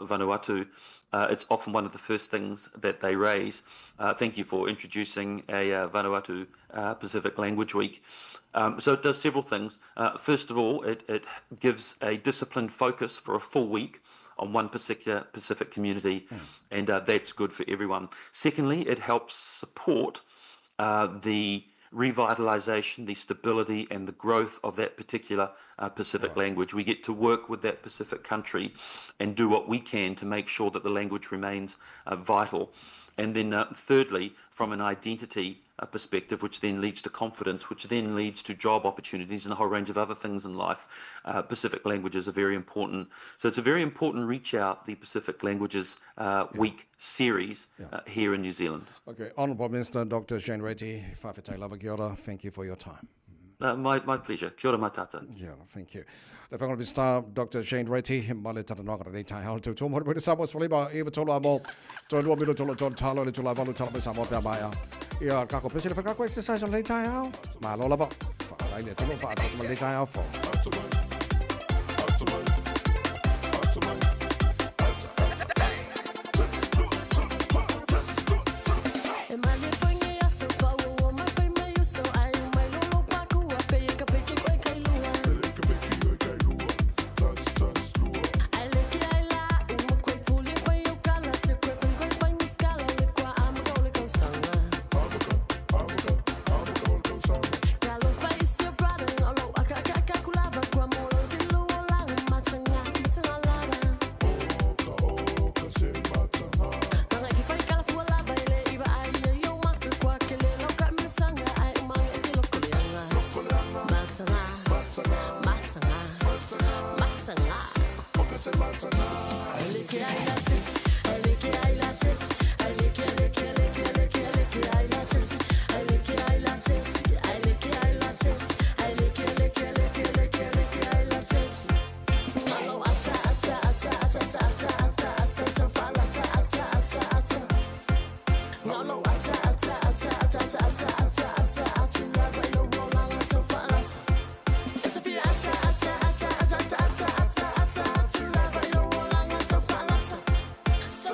Speaker 19: Vanuatu, it's often one of the first things that they raise. Thank you for introducing a Vanuatu Pacific Language Week. So it does several things. First of all, it gives a disciplined focus for a full week on one particular Pacific community, and that's good for everyone. Secondly, it helps support the revitalization, the stability and the growth of that particular Pacific language. We get to work with that Pacific country and do what we can to make sure that the language remains vital. And then thirdly, from an identity perspective, which then leads to confidence, which then leads to job opportunities and a whole range of other things in life, Pacific languages are very important. So it's a very important reach out, the Pacific Languages Week series here in New Zealand.
Speaker 4: Okay, Honourable Minister Dr. Shane Reti, Fa'afetai lava, kia ora, thank you for your time.
Speaker 19: My pleasure. Kia ora matata.
Speaker 4: Yeah, thank you. Le whangaru Minister Dr. Shane Reti, ma le tata noa nei tai hau tau tō mora Samoa sfalima, e tolo amo, tō lua milo tolo tolo talo le tula valu tala mai Samoa pea mai a. Ia kako pesi le whakako exercise o le tai hau. Ma lo lava. Whaatai le tolo whaatasi ma le tai hau fo.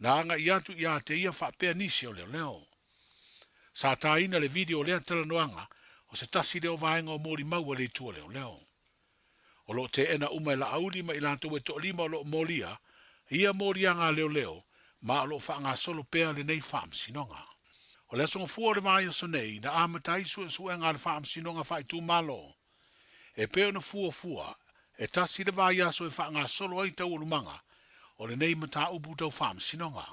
Speaker 5: Na agaʻi atu iā te ia faapea nisi o leoleo. Sa tāina le video o lea talanoaga o se tasi lea o vaega o molimau a le itu o leoleo. O lo o teena uma e Laauli ma i latou e toalima o lo o molia ia moliaga a leoleo ma o lo o faagasolo pea lenei faamasinoga. O le aso Gafua o le vaiaso nei na amata ai suesuega a le Faamasinoga Faaitumalo e pei ona fuafua e tasi le vaiaso e faagasolo ai taualumaga o lenei mataupu tau faamasinoga.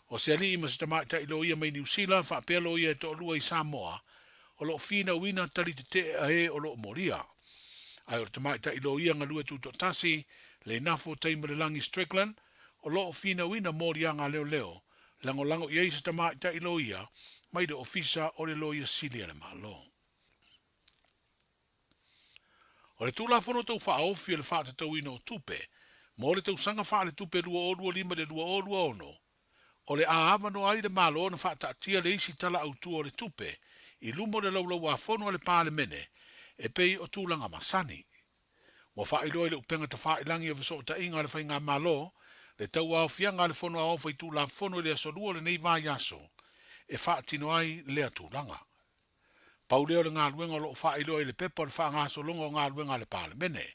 Speaker 5: O se alii ma se tamaitai loia mai Niu Sila faapea loia e toalua i Samoa o lo o finauina tali tetee a e o lo o molia. Ae o le tamaitai loia galue tutoatasi, Leinafo Taimalelagi Strickland, o lo o finauina moliaga a leoleo, lagolago i ai se tamaitai loia mai le Ofisa o le Loia Sili a le Malo. O le Tulafono Tau Faaofi o le Faatatauina o Tupe mo le tausaga faaletupe 2025 i le 2026, o le a avanoa ai le Malo na faataatia le isi Tala Autu o le Tupe i luma o le Laulau-a-Fono a le Palemene e pei o tulaga masani. Ua faailoa i le upega tafailagi o fesootaiga a le Faigamalo le tauaofiaga a le Fono Aoao Faitulafono i le aso Lua o lenei vaiaso e faatino ai lea tulaga. Pau lea o le galuega o lo o faailoa i le pepa o le faagasologa o galuega a le Palemene.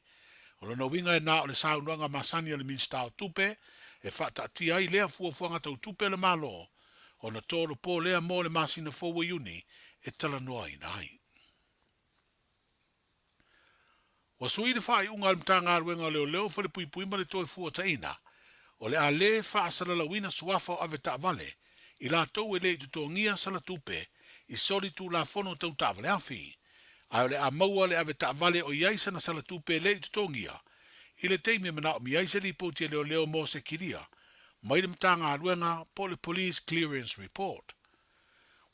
Speaker 5: O lona uiga e na o le saunoaga masani a le Minisita o Tupe e faataatia ai lea fuafuaga tau tupe a le Malo ona tolopo lea mo le masina fou o Iuni e talanoaina ai. Ua sui le faaiuga a le Matagaluega o Leoleo, Falepuipui ma le Toefuataiga, o le a le faasalalauina suafa o avetaavale i latou e le i totogia sala tupe i soli tulafono tau taavaleafi, ae o le a maua le avetaavale o i ai sana sala tupe e le i totogia i le taimi e manaomia ai se lipoti a leoleo mo se kilia mai le Matagaluega po o le Police Clearance Report.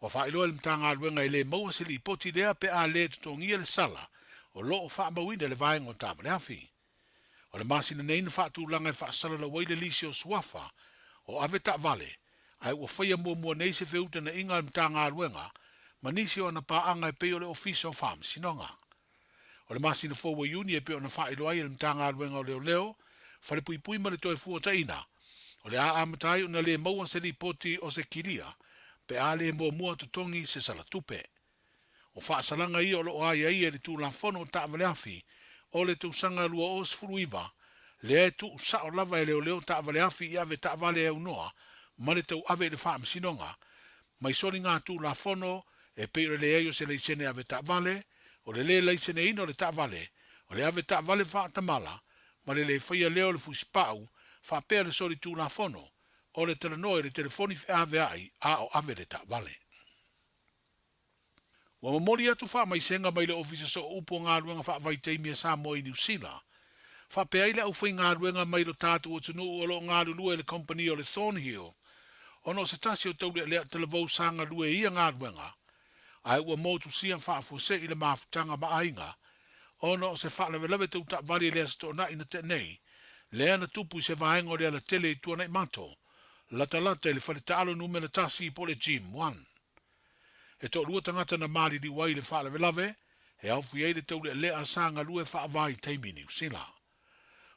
Speaker 5: Ua faailoa e le Matagaluega e le maua se lipoti lea pe a le totogia le sala o lo o faamauina i le vaega o taavaleafi. O le masina nei na faatulaga e faasalalau ai le lisi o suafa o avetaavale ae ua faia muamua nei se feutanaʻiga a le Matagaluega ma nisi o ana paaga e pei o le Ofisa o Faamasinoga. O le masina fou o Iuni e pei ona faailoa ai e le Matagaluega o Leoleo, Falepuipui ma le Toefuataiga, o le a amata ai ona le maua se lipoti o se kilia pe a le muamua totogi se sala tupe. O faasalaga ia o lo o aiaia i le Tulafono o Taavaleafi o le tausaga 2019, lea e tuusao lava e leoleo taavaleafi i ave taavale e aunoa ma le tauave i le faamasinoga, mai soliga Tulafono e pei o le leai o se laisene ave taavale, o le lē laiseneina o le taavale, o le ave taavale faatamala, ma le lē faia lea o le fusipau, faapea le soli Tulafono, o le talanoa i le telefoni feaveai a o ave le taavale. Ua momoli atu faamaisega mai le Ofisa Sooupu o Galuega Faavaitaimi a Samoa i Niu Sila, faapea ai le aufaigaluega mai lo tatou atunuu o lo o galulue i le kamupani o le Thornhill, ona o se tasi o taulealea talavou sa galue i ia galuega, ae ua motusia faafuasei le mafutaga ma aiga ona o se faalavelave tau taavale i le Aso Toonai na tea nei, lea na tupu i se vaega o le alatele i Tuanaimato, latalata i le fale taalo numera tasi po o le Gym One. E toalua tagata na maliliu ai i le faalavelave, e aofia ai le taulealea sa galue faavaitaimi i Niu Sila.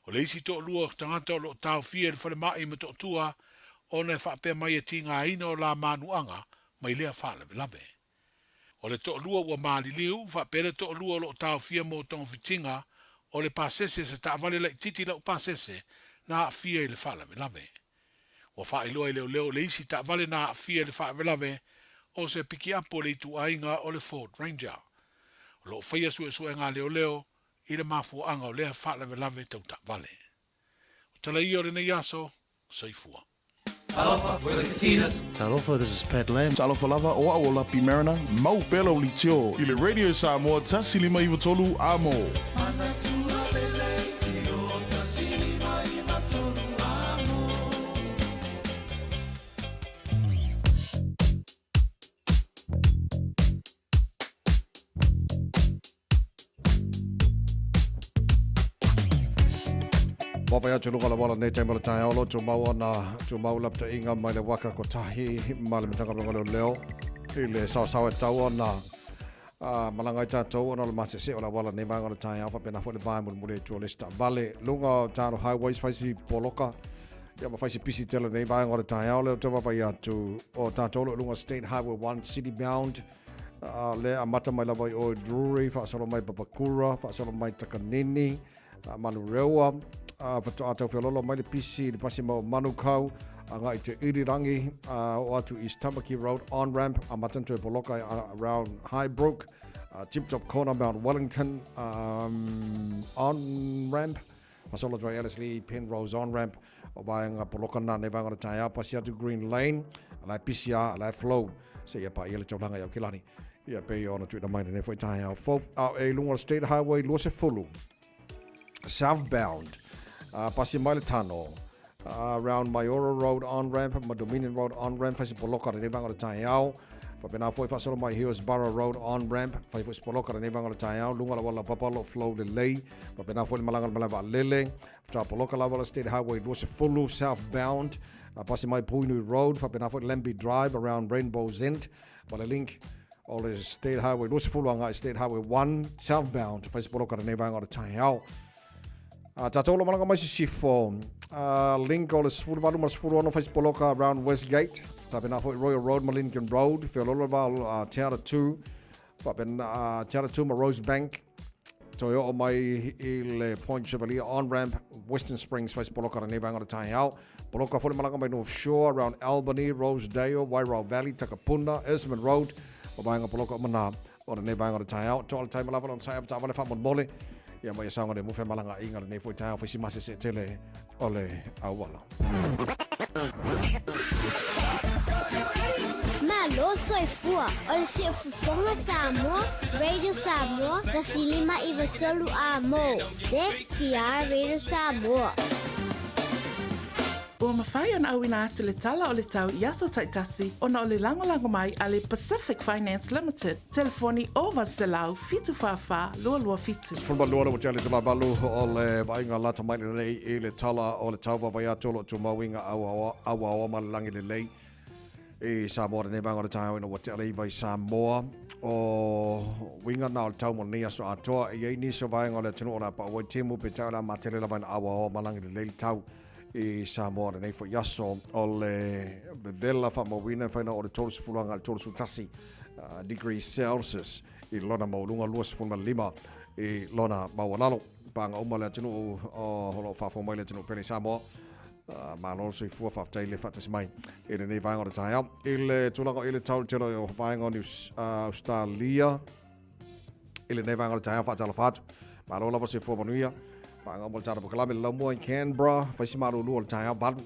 Speaker 5: O le isi toalua tagata o lo o taofia i le falemai i Motootua ona e faapea mai e tigaina o la manuaga mai lea faalavelave. O le toalua ua maliliu, faapea le toalua o lo o taofia mo togafitiga o le pasese se taavale laitiiti laupasese na aafia i le faalavelave. Ua faailoa i leoleo le isi taavale na aafia i le faalavelave o se pikiapu a le ituaiga o le Ford Ranger. O lo o faia suesuega a leoleo i le mafuaaga o lea faalavelave tau taavale. O tala ia o lenei aso, soifua.
Speaker 21: Talofa, we're the Katinas.
Speaker 22: Talofa, this is Pat Lam.
Speaker 2: Talofa lava, o au o Lapi Mariner, mau pea lau leitio i le Radio Samoa 153 Amo.
Speaker 4: Wawai atu luga la wala nei taima le taeao lo tumau ana tumau laptaʻiga mai le waka kotahi ma le Matagaluega o Leoleo i le saosaoa e tau ona malaga ai tatou ona o le masese o le auala nei vaega o le taeao faapena foi le vae mulimuli ai tua o le isi taavale luga o Taro Highways faisi poloka. Ia ma fai se pisi tele nei vaega o le taeao lea o te vaavaai atu o tātou lo lunga State Highway 1 City Bound le amata mai lava i o Drury, faasolo mai Papakura, faasolo mai Takanini, Manurewa, whatoa tau whiololo mai le pisi, le pasi mau Manukau, a ngai te Irirangi, o atu East Tamaki Road on-ramp, a matan toe poloka around Highbrook, Tip Top Corner, Mount Wellington, on-ramp, Masolo atu ai Ellerslie, Penrose on-ramp, o vaenga poloka nā nei vaenga o le taeao, pasi atu Green Lane, a lae pisi a, a lae flow, se ia pa ia le taulanga i Aukilani. Ia pei ona tuuina mai lenei foi taeao fou. A e i luga o le State Highway 20, southbound, pasi mai le tano, around Maiora Road on-ramp ma Dominion Road on-ramp, fai se poloka lenei vaenga o le taeao. Faapena foi faasolo mai Hillsborough Road on-ramp, fai foi se poloka lenei vaenga o le taeao, luga la wala papa lo flow lelei. Faapena foi le malaga le malae vaalele, faatoa poloka lava le State Highway 20 southbound, pasi mai Puhinui Road, faapena foi Lambie Drive around Rainbow's End, ma le link o le State Highway 20 agai State Highway 1 southbound, fai se poloka lenei vaenga o le taeao. Tātou lo malaga mai sisifo. Link o le 18 ma le 16 fai se poloka around Westgate. Tāpena foi Royal Road ma Lincoln Road. Whiololo va Te Ara 2. Faapena Te Ara 2 ma Rosebank. Toe oo mai i le Point Chevalier on-ramp Western Springs fai se poloka lenei vaenga o le taeao. Poloka foi le malaga mai North Shore around Albany, Rosedale, Wairau Valley, Takapuna, Esmond Road. O vaenga poloka o mana o lenei vaenga o le taeao. Toa le taima lava lona sae avetaavale faamolemole. Ia mai e saoga le mufe malaga inga lenei foi taeao fai si masese tele o le auala.
Speaker 7: Malo soifua o le Siufofoga Samoa, Radio Samoa, 105 93 A mo, CKR Radio Samoa.
Speaker 11: Ua mafai ona auina atu le tala o le tau i aso taitasi ona o le lagolago mai a le Pacific Finance Limited, telefoni 0800 744 227.
Speaker 4: 12 le ua tele te vaevalu o le vaaiga lata mai lenei i le tala o le tau vaavaai atu o lo o tumau i nga auaoa ma le lagi lelei i Samoa lenei vaega o le taeao ina ua tea le iva i Samoa. O uiga na o le tau mo lenei aso atoa. E i ai nisi o vaega o le atunuu o le a paua i timu pe tau o le a matele lava ina auaoa ma lagi lelei le tau i Samoa lenei foi aso. O le vevela faamauina e whaina o le 30 agai le 31 degree Celsius i lona maualuga 25 i lona maualalo. Paga uma le atunuu o lo o faafofoga mai le atunuu pele i Samoa. Malo le soifua, faafetai le faatasi mai i lenei vaega o le taeao. I le tulaga i le tau tele o vaega o New Australia i lenei vaega o le taeao faatalofa atu. Malo lava soifua manuia. Paga uma le tatou polokalame le laumua i Canberra, fai si malulu o le taeao valu.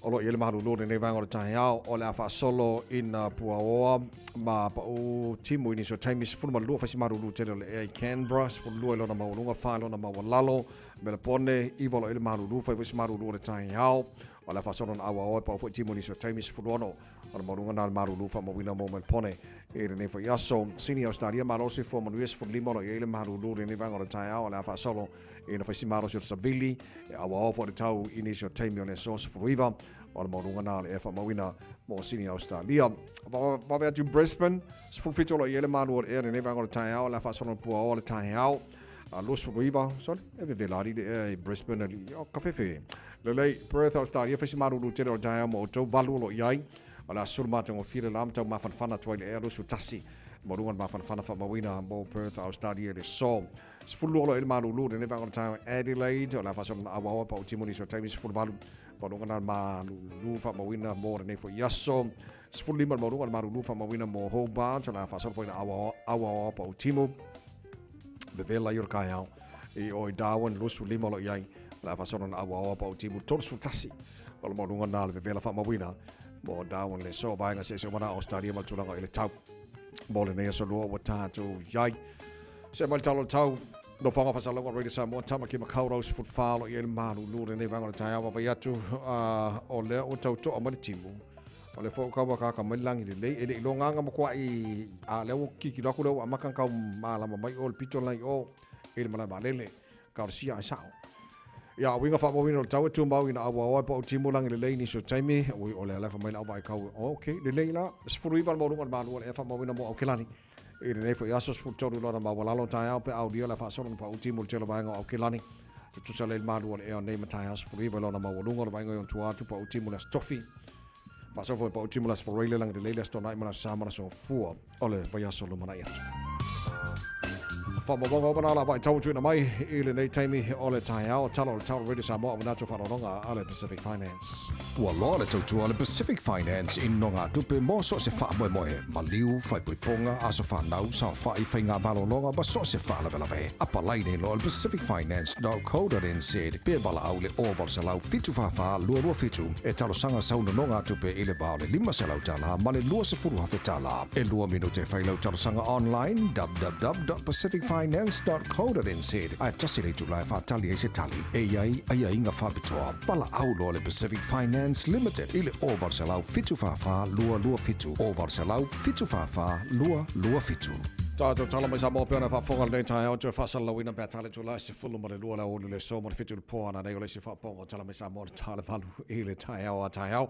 Speaker 4: O lo o i ai le malulu o lenei vaega o le taeao o le a faasolo ina puaoa ma pau timu i nisi o taimi 12 fai si malulu tele o le ea i Canberra, 12 i lona maualuga, 4 i lona maualalo. Melepone, 9 o lo o i ai le malulu, fai foi si malulu o le taeao. O le a faasolo ina auaoa e pau foi timu i nisi o taimi 16 o le maualuga na o le malulu faamauina mo Melepone i lenei foi aso. Sini Australia, malo soifua manuia 15 o lo o i ai le malulu i lenei vaega o le taeao o le a faasolo ina fai si malosi o le savili e auaoa foi le tau i nisi o taimi o le aso 19 o le maualuga na o le ea faamauina mo Sini Australia. Vave atu Brisbane, 17 o lo o i ai le malu o le ea i lenei vaega o le taeao o le a faasolo ina puaoa le taeao. 29, sorry, e vevela ali le ea i Brisbane ali, o ka fefe. Lelei, Perth, Australia, fai si malulu tele o le taeao mo outou, valu o lo o i ai. O le a sulu matagofie le la ma tau mafanafana atu ai le ea 21 maualuga le mafanafana faamauina mo Perth, Australia i le aso. 12 o lo o i le malulu lenei vaega o le taeao i Adelaide, o le a faasolo na auaoa pa o timu nisi o taimi 18 maualuga na le malulu faamauina mo lenei foi aso. 15 le maualuga le malulu faamauina mo Hobart, o le a faasolo foi na auaoa pa o timu. Vevela i o le kaeao i o i Darwin, 25 o lo o i ai, o le a faasolo na auaoa pa o timu 31 o le maualuga na le vevela faamauina mo Darwin le aso. Vaega eseese uma na Australia ma le tulaga i le tau mo lenei aso lua ua tatou i ai. Se mai le tala o le tau, nofoaga faasalalauga o Radio Samoa, Tamaki Makaurau, 14 o lo o i ai le malulu lenei vaega o le taeao. Vaavaai atu o lea ua tau toa mai le timu. O le foi kau akaka mai le lagi lelei, e le i logaga matuai, a lea ua kikilo atu lea ua amata ona tau malama mai o le pito lenei o i le malae vaalele. Talosia ae sao. Ia, o uiga faamauina o le tau e tumau ina auaoa e pau timu lagi lelei nisi o taimi, ui o le alefa mai le au vaai kau, ok, lelei la, 19 le maualuga o le malu o le ea faamauina mo Aukilani. I lenei foi aso 13 lona maualalo taeao pe aulia le faasolo na pau timu le tele o vaega o Aukilani. Tutusa lea i le malu o le ea o nei ma taeao 19 i lona maualuga o le vaaiga i ona tua atu pau timu le Aso Tofi. Faasau foi pau timu le Aso Faraile lagi lelei le Aso Toonai ma le Aso Sa ma le Aso Fua o le vaiaso lumanai atu. Faamaumauga uma na la vaitau tuuina mai i lenei taimi o le taeao. Tala o le tau Radio Samoa o manatu faaaloaloga a le Pacific Finance.
Speaker 6: Ua loa le tautua a le Pacific Finance i nogatupe mo so o se faamoemoe, maliu, faaipoipoga, aso fanau, saofai, faiga malologa ma so o se faalavelave. Apalai nei loa i le pacificfinance.co.nz pe valaau i le 0800 744 227 e talosaga sau nonogatupe i le va o le $500 ma le $20,000. E lua minute e fai lau talosaga online www.pacificfinance.co.nz ae tasi le itula e faatali ai se tali. E i ai aiaiga faapitoa. Valaau loa le Pacific Finance Limited i le 0800 744 227, 0800 744 227.
Speaker 4: Tatou tala mai Samoa pei ona faafofoga lenei taeao toe faasalalauina pe a tala itula e 12 le aoauli o le aso ma le 7 i le po ana nei o le isi faapopoga o Tala mai Samoa le ta le valu i le taeao a taeao.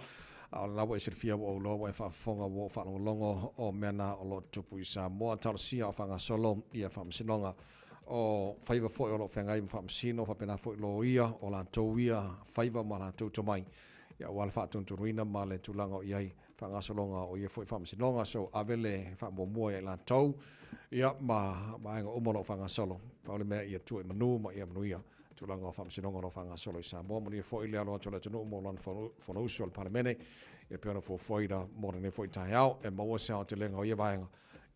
Speaker 4: A o lena ua e silafia ua ou iloa ua e faafofoga ua ou faalogologo o mea na o lo o tutupu i Samoa. Talosia o faagasolo ia faamasinoga o faiva foi o lo o feagai ma faamasino faapena foi loia o latou ia faiva ma latou tomai ia aua le faatonutonuina ma le tulaga o i ai faagasologa o ia foi faamasinoga. So ave le faamuamua ia i latou ia ma vaega uma o lo o faagasolo. Pau le mea ia tua i manu ma ia manuia tulaga o faamasinoga o lo o faagasolo i Samoa. Manuia foi le alo atu o le atunuu mo lana Fonousu a le Palemene ia pei ona fuafuaina mo lenei foi taeao e maua se aotelega o ia vaega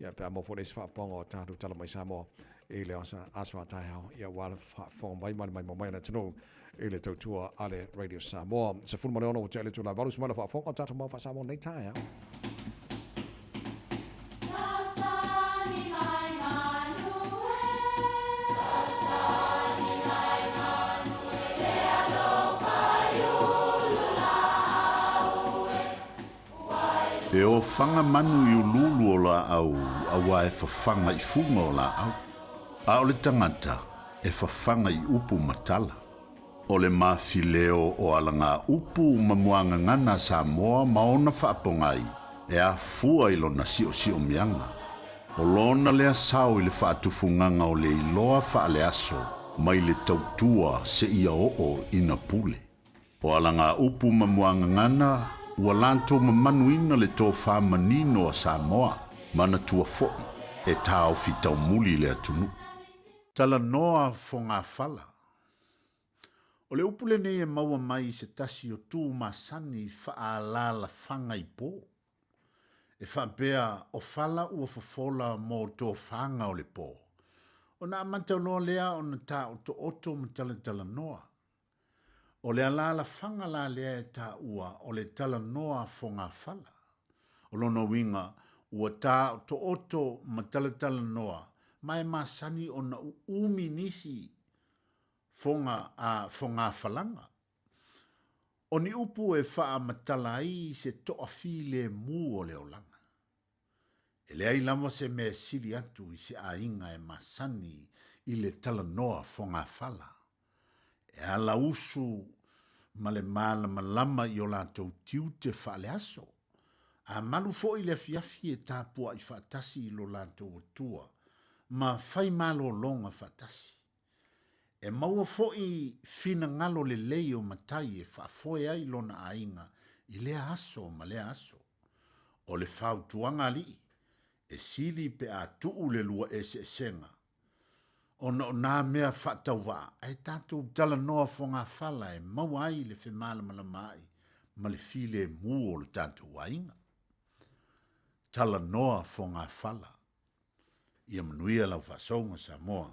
Speaker 4: ia pe a maua foi le isi faapopoga o tatou Tala mai Samoa i le aso a taeao ia aua le faafofoga mai ma le maimoa mai a le atunuu i le tautua a le Radio Samoa. 16 ua tea le itula e valu se mai le faafofoga o tatou mau faa-Samoa nei taeao.
Speaker 9: E ofaga manu i uluulu o laau auā e fafaga i fuga o laau, a o le tagata e fafaga i upu ma tala. O le mafileo o alagaupu ma muagagana a Samoa ma ona faapogai e afua i lona siosiomiaga. O lona lea sao i le faatufugaga o le iloa faaleaso mai le tautua seia oo ina pule. O alagaupu ma muagagana ua latou mamanuina le tofa manino a Samoa, manatua foi e taofi taumuli le atunuu. Talanoa fogafala. O le upu lenei e maua mai i se tasi o tu masani faaalaalafaga i po. E faapea o fala ua fofola mo tofaga o le po. Ona amata loa lea ona taotooto ma talatalanoa. O le alaalafaga la lea e taua o le talanoa fogafala. O lona uiga, ua taotooto ma talatalanoa ma e masani ona uumi nisi foga a fogafalaga. O ni upu e faamatala ai se toafilemu o le olaga. E leai lava se mea e sili atu i se aiga e masani i le talanoa fogafala. E alausu ma le malamalama i o latou tiute faaleaso. A malu foi le afiafi e tapuai faatasi i lo latou atua ma fai malologa faatasi. E maua foi finagalo lelei o matai e faafoe ai lona aiga i lea aso ma lea aso. O le fautuaga alii, e sili pe a tuu le lua eseesega, ona o nā mea faatauvaa ae tatou talanoa fogafala e maua ai le femalamalamaai ma le filemu o le tatou aiga. Talanoa fogafala. Ia manuia lau faasouga Samoa.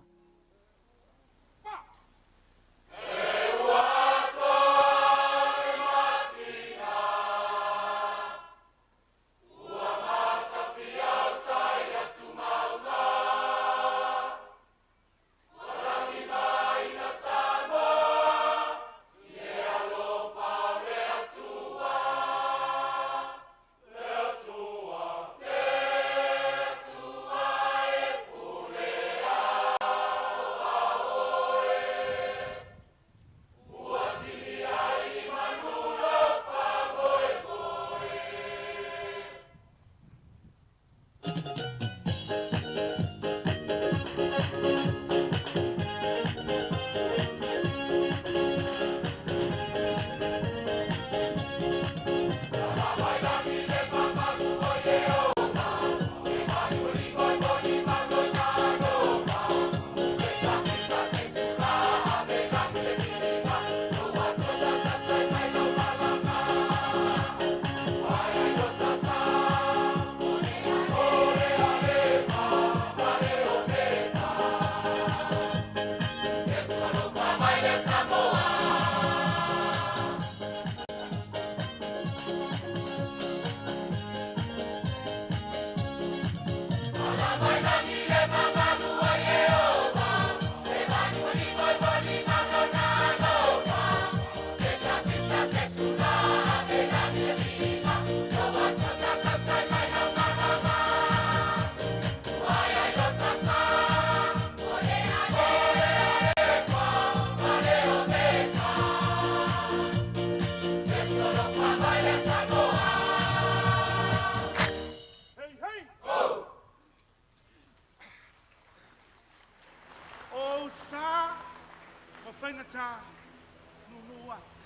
Speaker 12: guitar. Nūnū aku.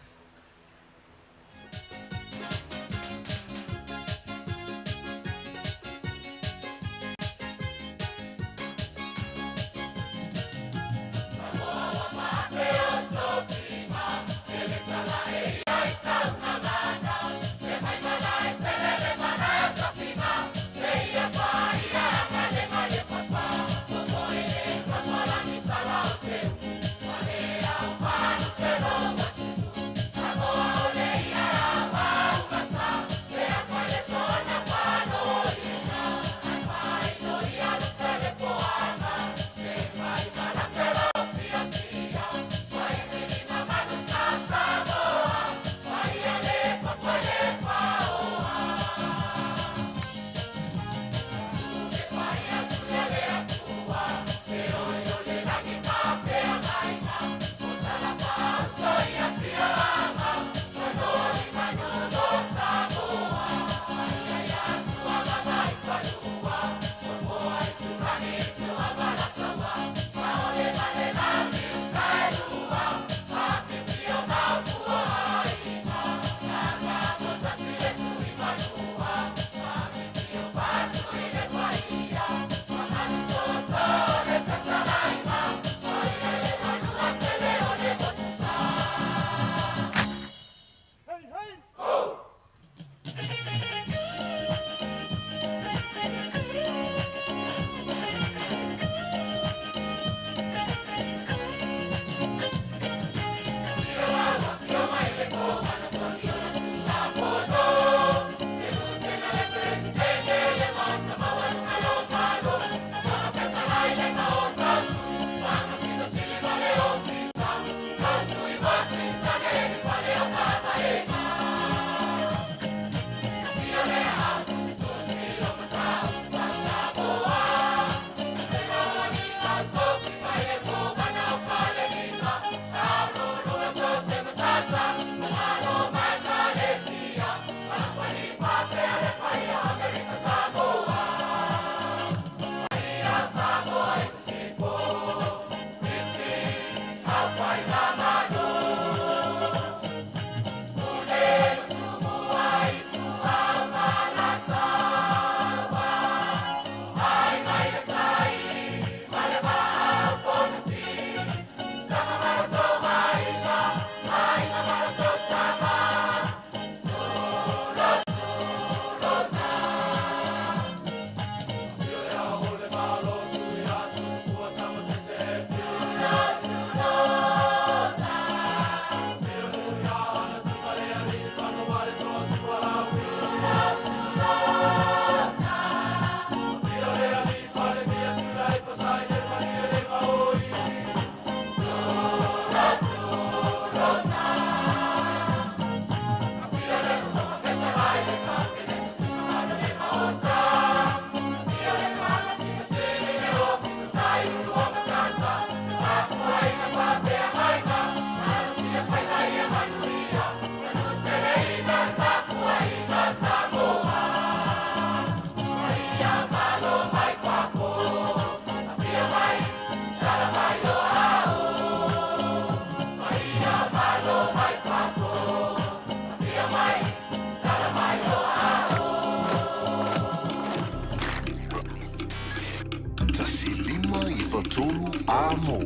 Speaker 22: 159 Amo.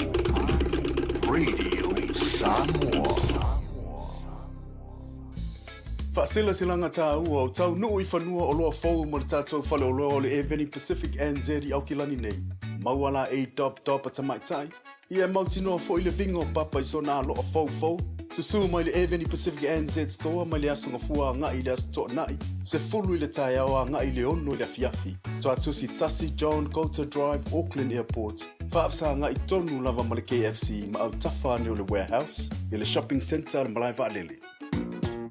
Speaker 22: Radio Samoa.
Speaker 3: Faaselaselaga tāua o taunuu i fanua o loa fou mo le tatou faleoloa o le Airveni Pacific NZ i Aukilani nei. Maua la e dop dop a tamaitai. Ia e mautinoa foi le viga o papa i sona aloa foufou. Susū mai le Airveni Pacific NZ Store mai le aso Gafua agai i le aso Toonai, 10 i le taeao agai i le 6 i le afiafi. Tuatusi 1 John Coulter Drive, Auckland Airport. Faafesagaai tonu lava ma le KFC ma autafa ane o le Warehouse i le Shopping Centre a le Malae Vaalele.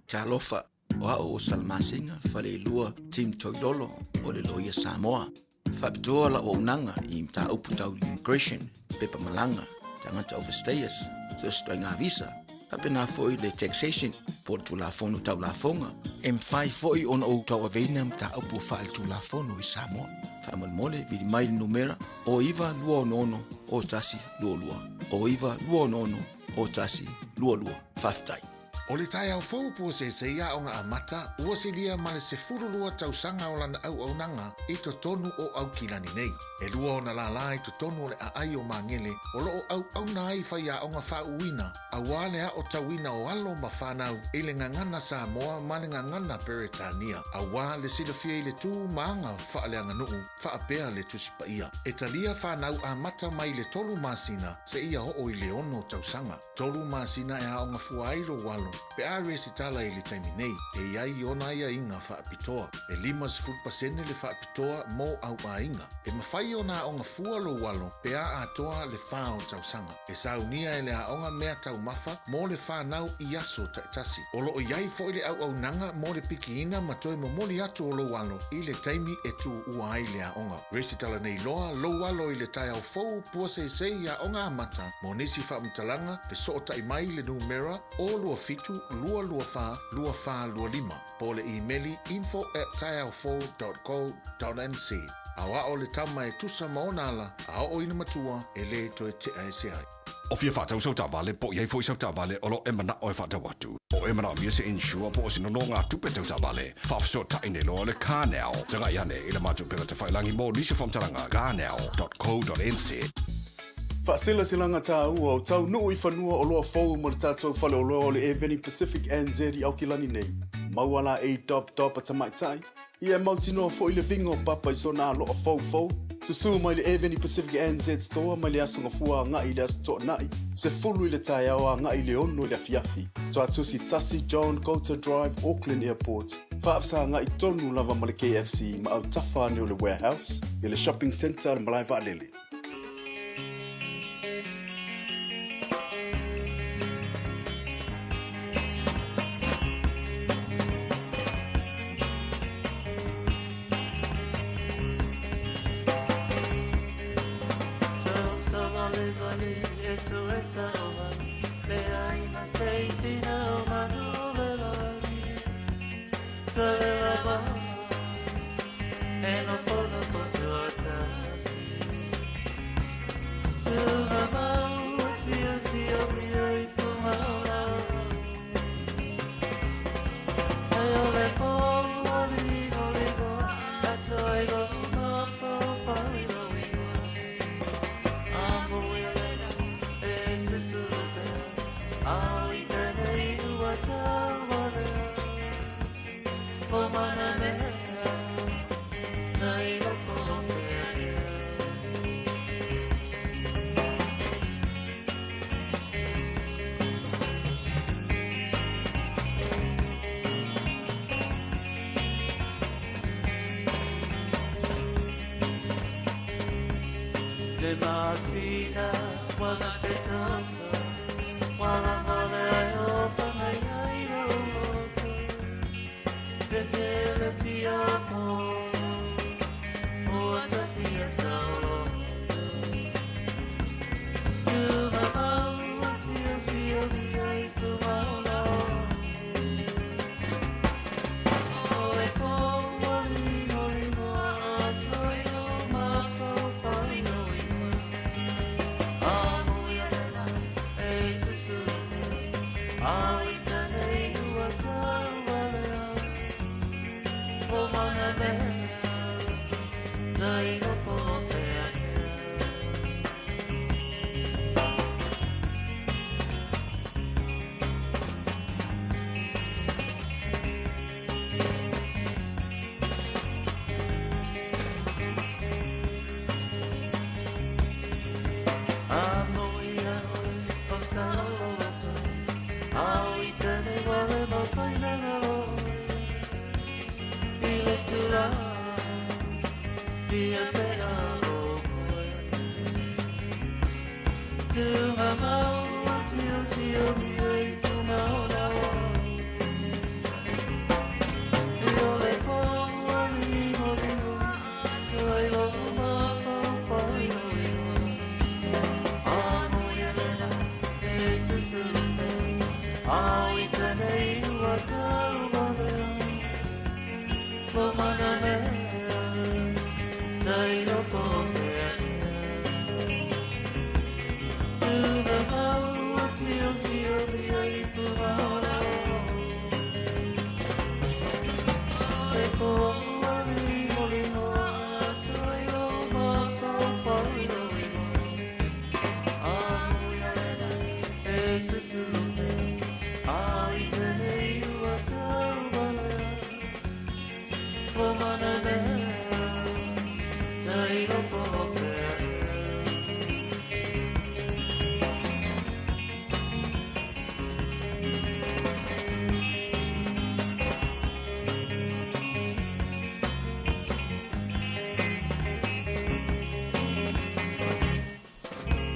Speaker 23: Talofa, o a'u o Salamasega Faleilua Tim Toilolo o le Loia Samoa. Faapitoa la'u auaunaga i mataupu tau immigration, pepa malaga, tagata overstayers, so o se ituaiga visa, faapena foi le taxation po o le Tulafono Tau Lafoga. E mafai foi ona ou tauaveina mataupu faaletulafono i Samoa. Faamolemole, vili mai le numera o 9266 01 22 66 o 1 2 2. Faafetai.
Speaker 5: O le taeao fou puaseisei Aoga Amata ua silia ma le 12 tausaga o lana auaunaga i totonu o Aukilani nei. E lua ona lālā i totonu o le aai o Magele o lo o auauna ai faiaoga faauuina auā le aotauina o alo ma fanau i le gagana Samoa ma le gagana Peretania, auā le silafia i le tu ma aga faaleaganuu faapea le Tusi Paia. E talia fanau amata mai le tolu masina seia oo i le ono tausaga. Tolu masina e aoga fua ai lou alo pe a resitala i le taimi nei, e i ai ona aiaiga faapitoa. E 50% le faapitoa mo au aiga. E mafai ona aoga fua lou alo pe a atoa le fa o tausaga. E saunia e le aoga mea taumafa mo le fanau i aso taitasi. O lo o i ai foi le auaunaga mo le pikiina ma toe momoli atu o lou alo i le taimi e tuua ai le aoga. Resitala nei loa lou alo i le taeao fou puaseisei Aoga Amata mo nisi faamatalaga fesootai mai i le numera 027 224 2425 po o le imeli info@taeaofou.co.nz. Aoao le tama e tusa ma ona ala, a oo ina matua, e lē toe tea ese ai.
Speaker 6: O fia faatau sau taavale po o i ai foi sau taavale o lo o e manao e faatau atu, po o e manaomia se insure po o se nonogatupe tau taavale, faafesootai nei loa le CarNow. Tagai ane i le matou upega tafailagi mo nisi o faamatalaga, carnow.co.nz.
Speaker 3: Faaselaselaga tāua o taunuu i fanua oloa fou mo le tatou faleoloa o le Airveni Pacific NZ i Aukilani nei. Maua la e dop dop a tamaitai, ia e mautinoa foi le viga o papa i sona aloa foufou. Susū mai le Airveni Pacific NZ Store mai le aso Gafua agai i le aso Toonai, 10 i le taeao agai i le 6 i le afiafi. Tuatusi 1 John Goulter Drive, Auckland Airport. Faafesagai tonu lava ma le KFC ma autafa ane o le Warehouse i le Shopping Centre a le Malae Vaalele.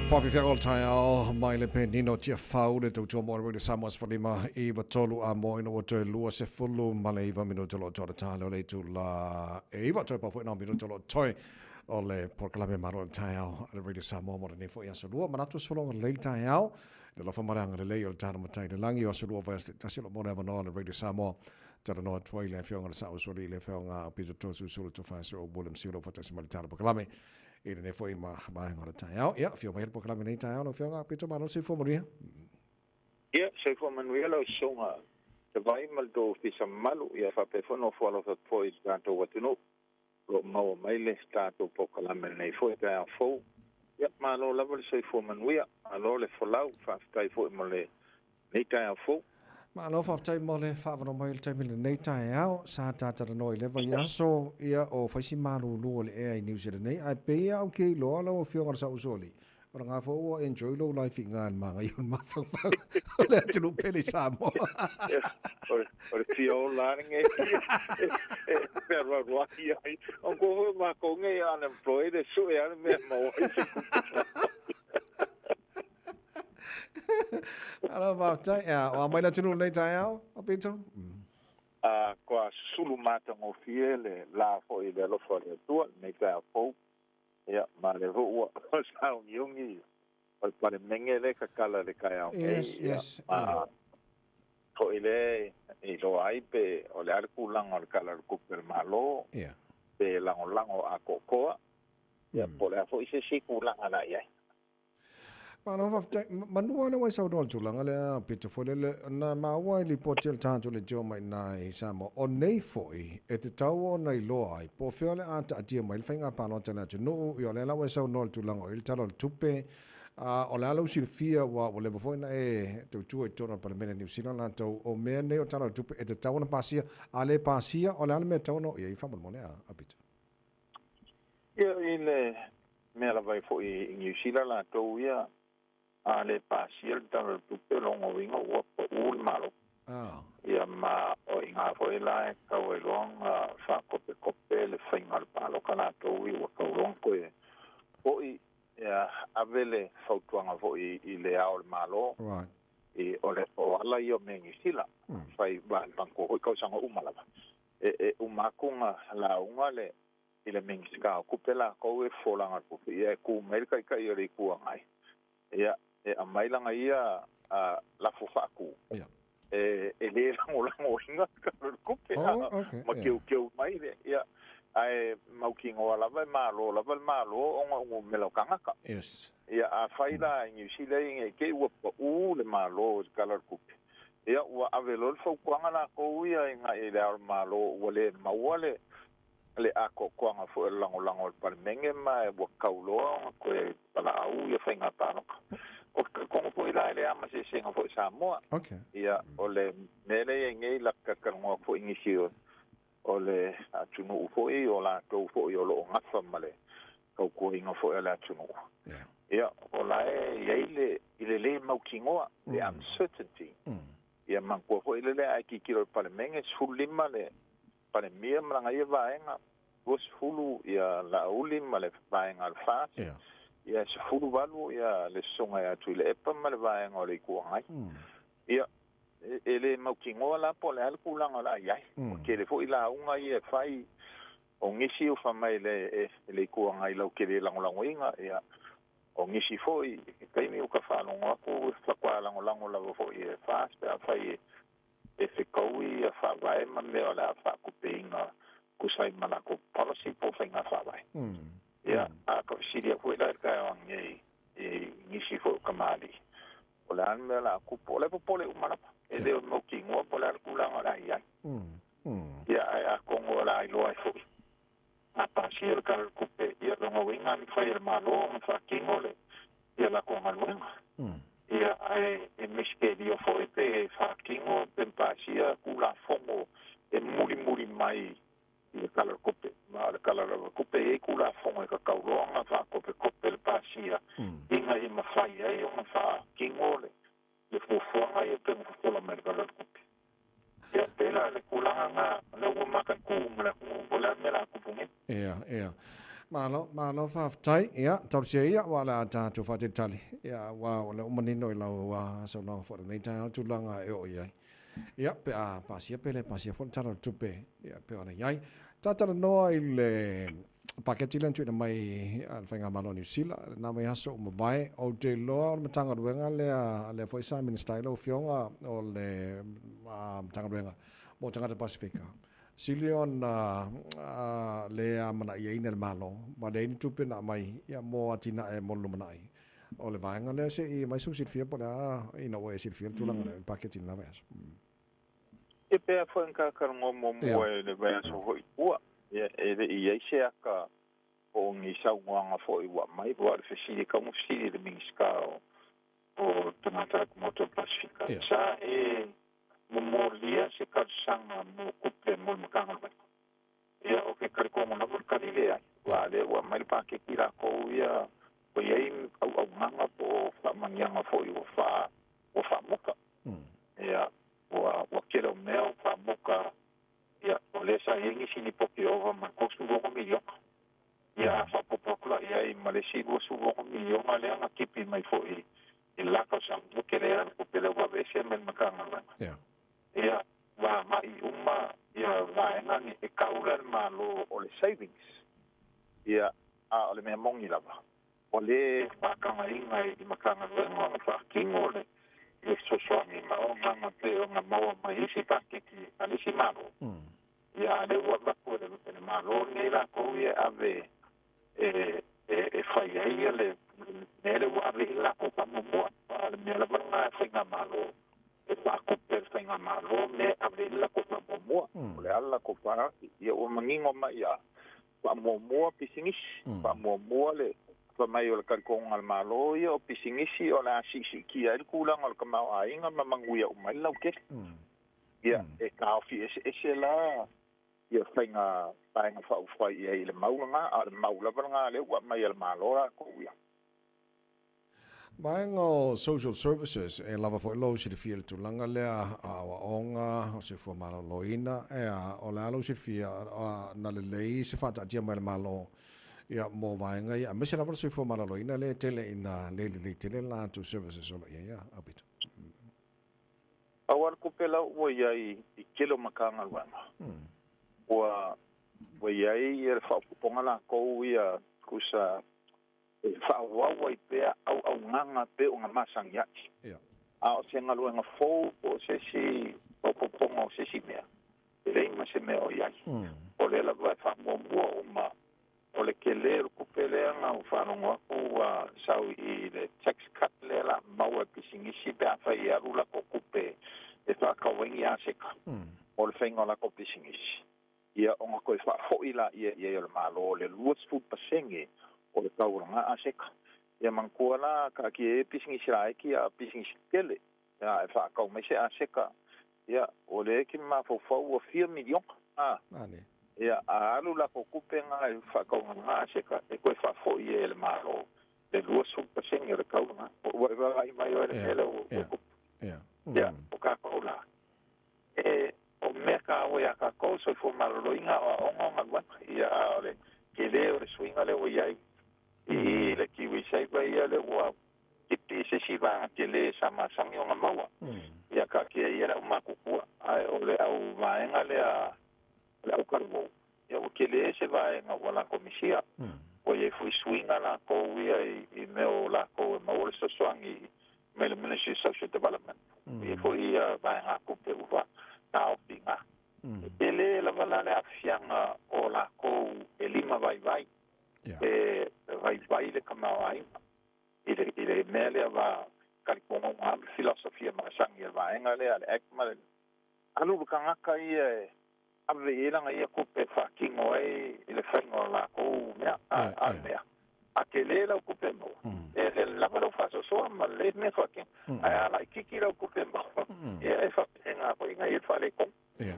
Speaker 4: Faafefea o le taeao mai le penina o Tiafau le tautua mo le Radio Samoa 15 93 a mo ina ua toe 29 minuta o lo o toa le tale o le itula e 9 toe pau foi nā minuta o lo o toe o le polokalame malo le taeao a le Radio Samoa mo lenei foi aso lua. Manatu sologa lelei le taeao le alofa ma le agalelei o le tala matai i le lagi o aso lua vaiaso taitasi o lo o mo le avanoa o le Radio Samoa. Talanoa atu ai le afioga i le Sa'o Usoalii i le afioga a Peter Toeolesulusulu Tofaeoso'o William Sio o faatasi mai le tala polokalame i lenei foi ma vaega o le taeao. Ia, afio mai le polokalame nei taeao lau afioga Peter, malo le soifua manuia.
Speaker 1: Ia, soifua manuia lau susuga Tavai ma le tou ofisa mamalu, ia faapea foi ona ofo alofa atu foi i le tatou atunuu o lo o maua mai le tatou polokalame lenei foi taeao fou. Ia, malo lava le soifua manuia, malo le folau, faafetai foi mo lenei taeao fou.
Speaker 4: Malo faafetai mo le faaavanoa mai i le taimi lenei taeao. Sa ta talanoa i le vaiaso, ia, o fai si malulu o le ea i Niu Sila nei, ae pei lava ou te iloa lau Afioga i le Saʻusoalii, o lena foi ua enjoy lou life i ina i le manaia o le mafaufau o le atunuu pele i Samoa.
Speaker 1: O le fia ola lava lenei e fealualuai ai. O kou foi makou nei unemployed e sue lava le mea e maua ai se tupe.
Speaker 4: Malo faafetai. Ia, o a mai le atunuu i lenei taeao, Pito?
Speaker 1: A kua sulu matagofie le la foi i le alofa o le Atua lenei taeao fou. Ia, ma lea foi ua saogiugi o le Palemene lea e tatala i le taeao nei.
Speaker 4: Yes,
Speaker 1: Ia, ma foi lea e iloa ai pe o le a le tulaga o le Tala o le Tupe a le Malo, pe lagolago atoatoa, ia, po o le a foi se isi tulaga la i ai.
Speaker 4: Malo faafetai. Manu lea ua e saunoa i le tulaga lea Peter foi lele, na maua i lipoti a le tatou leitio mai i i Samoa, o nei foi e tatau ona iloa ai po o fea o le a taatia mai le faiga palota a le atunuu. Ia o lea la ua e saunoa i le tulaga o i le Tala o le Tupe, a o le a lou silafia ua leva foi ona e tautua i totonu o le Palemene a Niu Sila latou, o mea nei o le Tala o le Tupe e tatau ona pasia, a le pasia o le a le mea e tatau ona oo i ai faamolemole a Peter?
Speaker 1: Ia, i le mea lava ai foi i Niu Sila latou ia, a le pasia le Tala o le Tupe, o lona uiga ua pau le Malo. Ia ma o i ina foi la e tau ai loa ona faakopekope le faiga o le palota latou ia, ua tau loa ona toe foi ia ave le fautuaga foi i le Ao o le Malo, i o le o ala ia o mea i Niu Sila, fai manatua foi tausaga uma lava. E uma atu na lauga le i le Minisita o Tupe latou e folaga o le tupe, ia e tu mai le Taitai o le Itu Agai, ia e aumai lana ia lafo faatu, e le lagolagoina le Tala o le Tupe, ma teuteu mai le, ia, ae mautinoa lava e malo lava le Malo ona o numera o tagata. Ia, afai la i Niu Sila ia nei te i ua pau le Malo i le Tala o le Tupe, ia ua ave loa le fautuaga latou ia i le Ao o le Malo ua le maua le le atoatoaga foi o le lagolago a le Palemene ma ua tau loa ona toe valaau ia faiga palota. O le talitonu foi la e leai ma se eseesega foi i Samoa. Ia, o le mea lea e i ai nei la talatalanoa foi nisi o le atunuu foi, o latou foi o lo o nafa ma le tautuaina foi o le atunuu. Ia, o la e i ai le, i le le mautinoa, le uncertainty. Ia manatua foi le lea a e tilotilo i le Palemene, 15 le Palemia ma lana ia vaega, 20 ia Laauli ma le vaega a le FAST, ia 18 ia le Susuga ia Tuilaepa ma le vaega o le Itu Agai. Ia, e le mautinoa la po o le a le tulaga o le a i ai. Ua tele foi lauga ia e fai, o nisi ua fai mai le Itu Agai lautele lagolagoina, ia, o nisi foi, i taimi ua ta faalogo atu, faatoa lagolago lava foi e FAST pe afai e e fetaui ia faavae ma mea o le a faatupeina tusa ai ma latou policy po o faiga faavae. Ia, a ka fesili atu foi la i le taeao nei i nisi foi o kamali'i, o le a le mea o le a tupu? O la e popole uma lava, e le o mautinoa po o le a le tulaga o le a i ai. Ia, ae atonu o le a iloa ai foi a pasia le Tala o le Tupe, ia lona uiga e mafai e le Malo ona faatino le ia latou galuega. Ia, ae e misitelio foi pe faatino pe pasia Tulafono e mulimuli mai i le Tala o le Tupe. Ma o le Tala lava o le Tupe e i ai Tulafono e tatau loa ona faakopekope le pasia ina ia mafai ai ona faatino le le fuafuaga ia pei ona fofola mai le Tala o le Tupe. Ia, pēlā le tulaga lena, o lea ua mataitu ma le atunuu po o le a le mea o le a tupu nei.
Speaker 4: Ia, ia. Malo, malo faafetai. Ia, talosia ia, aua o le a tatou faatalitali. Ia, aua o lea ua manino i lau saunoaga foi i lenei taeao tulaga e oo i ai. Ia, pe a pasia pe le pasia foi le Tala o le Tupe, ia, pei ona i ai. Talatalanoa i le paketi lea na tuuina mai a le Faigamalo a Niu Sila, lena vaiaso ua mavae. Ou te iloa o le Matagaluega lea, lea foi sa Minisita ai lau Afioga, o le Matagaluega mo Tagata Pasefika. Sili ona le amanaiaina e le Malo, ma leai ni tupe na aumai ia mo atinae mo le lumanai. O le vaega lea se i aumai sou silafia po o le a ina ua e silafia le tulaga lea i le paketi i lena vaiaso.
Speaker 1: E pea foi na talanoa muamua i le vaiaso foi i tua, ia e le i i ai se aka po o ni saunoaga foi ua aumai, aua o le fesili e tatau ona fesili i le Minisita o Tagata Atumotu o le Pasefika, sa e momolia se talosaga mo tupe mo le Matagaluega. Ia, o ke talitonu lava o le tali leai, aua o lea ua aumai le paketi latou ia ua i ai auaunaga po o faamanuiaga foi ua fa ua faamuta. Ia, ua ua tele o mea ua faamuta, ia, o lea sa i ai nisi lipoti e ova ma le $36 miliona. Ia, a faaopoopo atu la i ai ma le isi $26 miliona lea na tipi mai foi i le la tausaga, ua tele lava le tupe lea ua aveesea mai le Matagaluega. Ia, ua agai uma ia vaega nei, e tau la e le Malo o le savings, ia, a o le mea moni lava, ua le faatagaina i Matagaluega ona faatino le fesoasoani ma auaunaga pei ona maua mai isi paketi a le isi Malo. Ia, a o lea ua avatu e le Malo lenei latou ia e ave e fai ai ia le mea lea ua ave i ai le latou faamuamua. A o le mea lava lena a le Faigamalo, e faatupe e le Faigamalo mea e ave i ai le latou faamuamua. O le a le latou priority? Ia ua manino mai ia, faamuamua pisinisi, faamuamua le fai mai o le talitonuga a le Malo ia o pisinisi o le a siisiitia ai le tulaga o le tamaoaiga ma manuia uma ai le lautele. Ia, e taofi eseese la ia faiga vaega faaupufai i ai i le mau lena, a o le mau lava lena lea ua aumai e le Malo latou ia.
Speaker 4: Vaega o Social Services, e lava foi lou silafia i le tulaga lea, aoaoga, o soifua maloloina, ea, o le a lou silafia, na lelei se faataatia mai a le Malo ia mo vaega ia, aemaise lava le soifua maloloina lea e tele ina le lelei tele le latou services o lo o i ai, a, Aupito.
Speaker 1: Pau lava le tupe la ua i ai i tele o Matagaluega, ua ua i ai le faaopoopoga latou ia tusa e faaauau ai pea auaunaga pei ona masani ai. A o se galuega fou po o se isi faaopoopoga o se isi mea, e leai ma se mea o i ai. O lea lava e faamuamua uma O le tele o le tupe lea na ou faalogo atu ua sau i le tax cut lea la maua e pisinisi pe afai e alu latou tupe e faatau ai ni aseta mo le faiga o latou pisinisi, ia ona toe faafoi laia i ai o le Malo le 20% o le tau o lena aseta. Ia manatua la taatia ia pisinisi laiti a o pisinisi tetele ia e faatau mai se aseta ia o lea e te mafaufau ua fia miliona a ia a alu latou tupe na i faatauga na aseta e toe faafoi e le Malo le 20% o le tau lena. Ua e vaavaai mai oe i le mea lea ua tupu. Ia o tatou la e o mea taua ia tatou soifua maloloina aoaoga o galuega ia a o le tele o le suiga lea ua i ai i le Kiwi Saver ia lea ua Tipi se isi vaega tele sa masani ona maua. Ia taatia ia le au matutua, ae o le au vaega lea o le au talavou, ia ua tele se vaega ua latou misia. Ua i ai foi suiga latou ia i mea o latou e maua le fesoasoani mai le Ministry of Social Development. Ua i ai foi ia vaegatupe ua taofi i ina. E tele lava la le aafiaga o latou e lima vaivai, e vaivai le tamaoaiga. I le, i le mea lea va talitonu ma le filosofia masani a le vaega lea a le Act ma le alu le tagata ia e ave i ai lana ia tupe e faatino ai i le faiga o latou mea, a, a le mea. A tele lau tupe maua, e le lava lau faasoasoa ma le mea faatino. Ae a laitiiti lau tupe maua, ia e faapena foi ina ia faaletonu.
Speaker 4: Ia.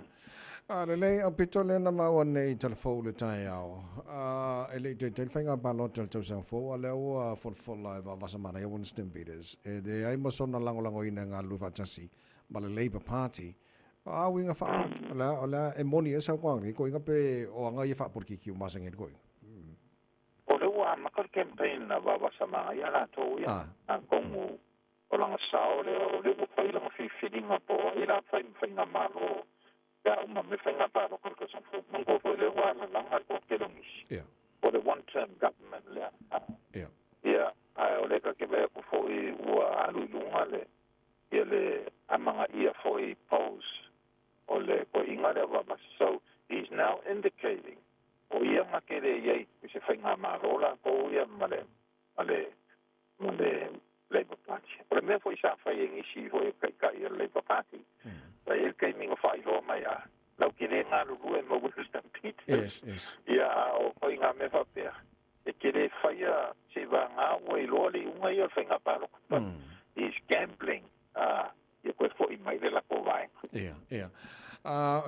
Speaker 4: A lelei, aupito lea na maua nei i Talafou i le taeao. A, e le i taitai le faiga palota i le tausaga fou, a lea ua folafola e Vaavasa Manaia Winston Peters, e leai ma sona lagolagoina e galulue faatasi ma le Labour Party. A uiga faapoliki, o le a, o le a e moni ai saunoaga nei koiga pe o aga ia faapolikiki ua masani ai le koiga?
Speaker 1: ua amaka le campaign a Vaavasamaga latou ia. Atonu o laga sao lea o lea ua fai laga filifiliga po o ai la fai ma faigamalo pe a uma mai faiga palota le tausaga fou. Manatua foi lea ua alalaga le toatele o nisi o le one term government lea. Ia, ae o lea ta te vaai atu foi ua alu i luga le ia le amagaia foi polls o le toeaina lea Vavasa. So he's now indicating o ia na te le i ai i se faigamalo latou ia ma le ma le ma le Labour Party. O le mea foi sa fai e nisi foi o taitai o le Labour Party, sa i ai le taimi na faailoa mai a lau te le galulue ma Winston Peters.
Speaker 4: Yes, yes.
Speaker 1: Ia, a o ituaiga mea faapea, e te le faia seivaga ua iloa le iuga ia o le faiga palota. But he's gambling ia toe foi mai le latou vaega.
Speaker 4: Ia, ia.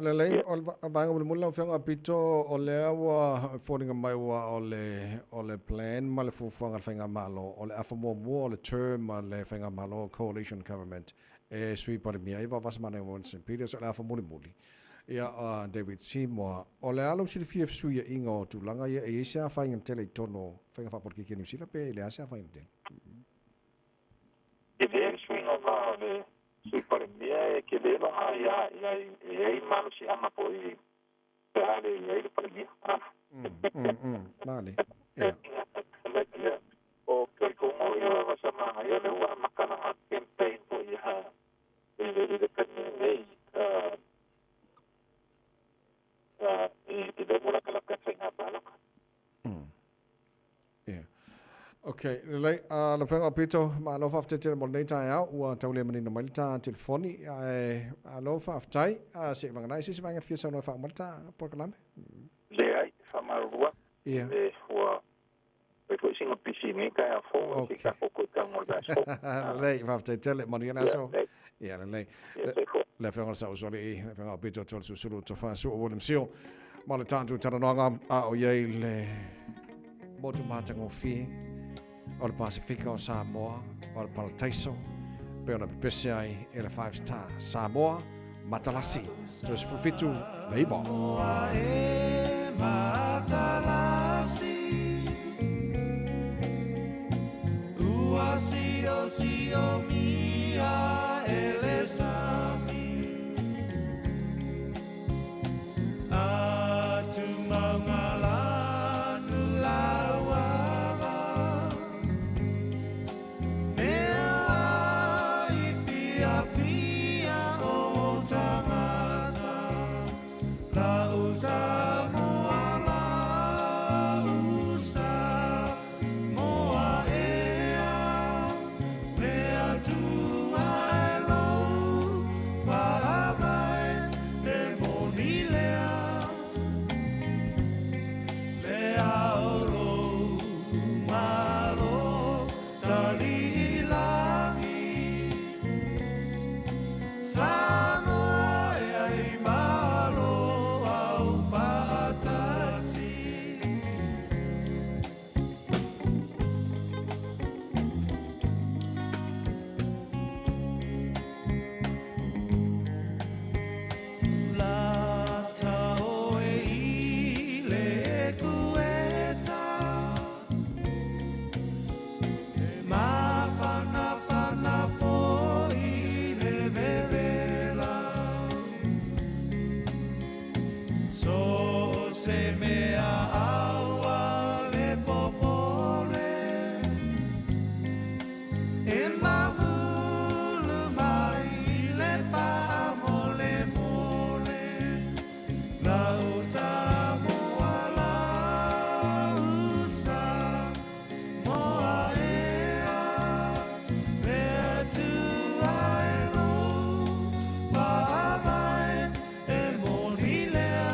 Speaker 4: Lelei, o le vaega mulimuli lau Afioga Pito, o lea ua foliga mai ua o le, o le plan ma le fuafuaga a le Faigamalo, o le afa muamua o le term a le Faigamalo, Coalition Government, e Sui Palemia ai Vaavasa ma Winston Peters, o le afa mulimuli. Ia, David Seymour, o le a lou silafia i fesuiaiga o tulaga ia, e i ai se afaina tele i totonu o faiga faapolikiki a Niu Sila pe leai se afaina tele?
Speaker 1: Tele le suiga o va o le Sui Palemia e tele lona ia ia e i ai malosiaga foi pe a le i ai le Palemia.
Speaker 4: Male. Ia.
Speaker 1: O talitonu ia Vasamagaia lea ua amata lana campaign foi ia i le i le taimi lenei i le ua latalata i faiga palota.
Speaker 4: Ia. Ok, lelei. Lau Afioga Aupito, malo faafetai tele mo lenei taeao. Ua tau le manino mai le ta telefoni, ae malo faafetai. Se i vagana ai se isi vaega e fia saunoa e faauma le ta polokalame.
Speaker 1: Leai, faamalulu atu.
Speaker 4: Ia.
Speaker 1: E ua fai foi sina pisi i lenei taeao fou, se i tatou toe tago i le vaiaso fou.
Speaker 4: Lelei, faafetai tele. Manuia le aso.
Speaker 1: Ia,
Speaker 4: Ia, lelei.
Speaker 1: Ia, soifua.
Speaker 4: Le Afioga i le Saosualii, le Afioga Aupito Tolesusulu Tofasu o William Seal. Ma le tatou talanoaga a o i ai le motu matagofie o le Pasefika o Samoa, o le Parataiso, pei ona pepese ai e le Five Star Samoa, Matalasi, toe 17 le iva.
Speaker 18: Ua siosiomia e le sami. Atu maunga lanu lauala. Mea i fiafia o tangata. La usa moa la usa moa ea. Mea tua e lou faavae e moni lea. Le ao lou malo tali lagi. Samoa e ai malo au faatasi. Lata oe i le kueta. E mafanafana foi le vevela. So se mea aua le popole. E mamulu mai le faamolemole. La usa moa la usa moa ea. Le Atua e lou faavae e moni lea.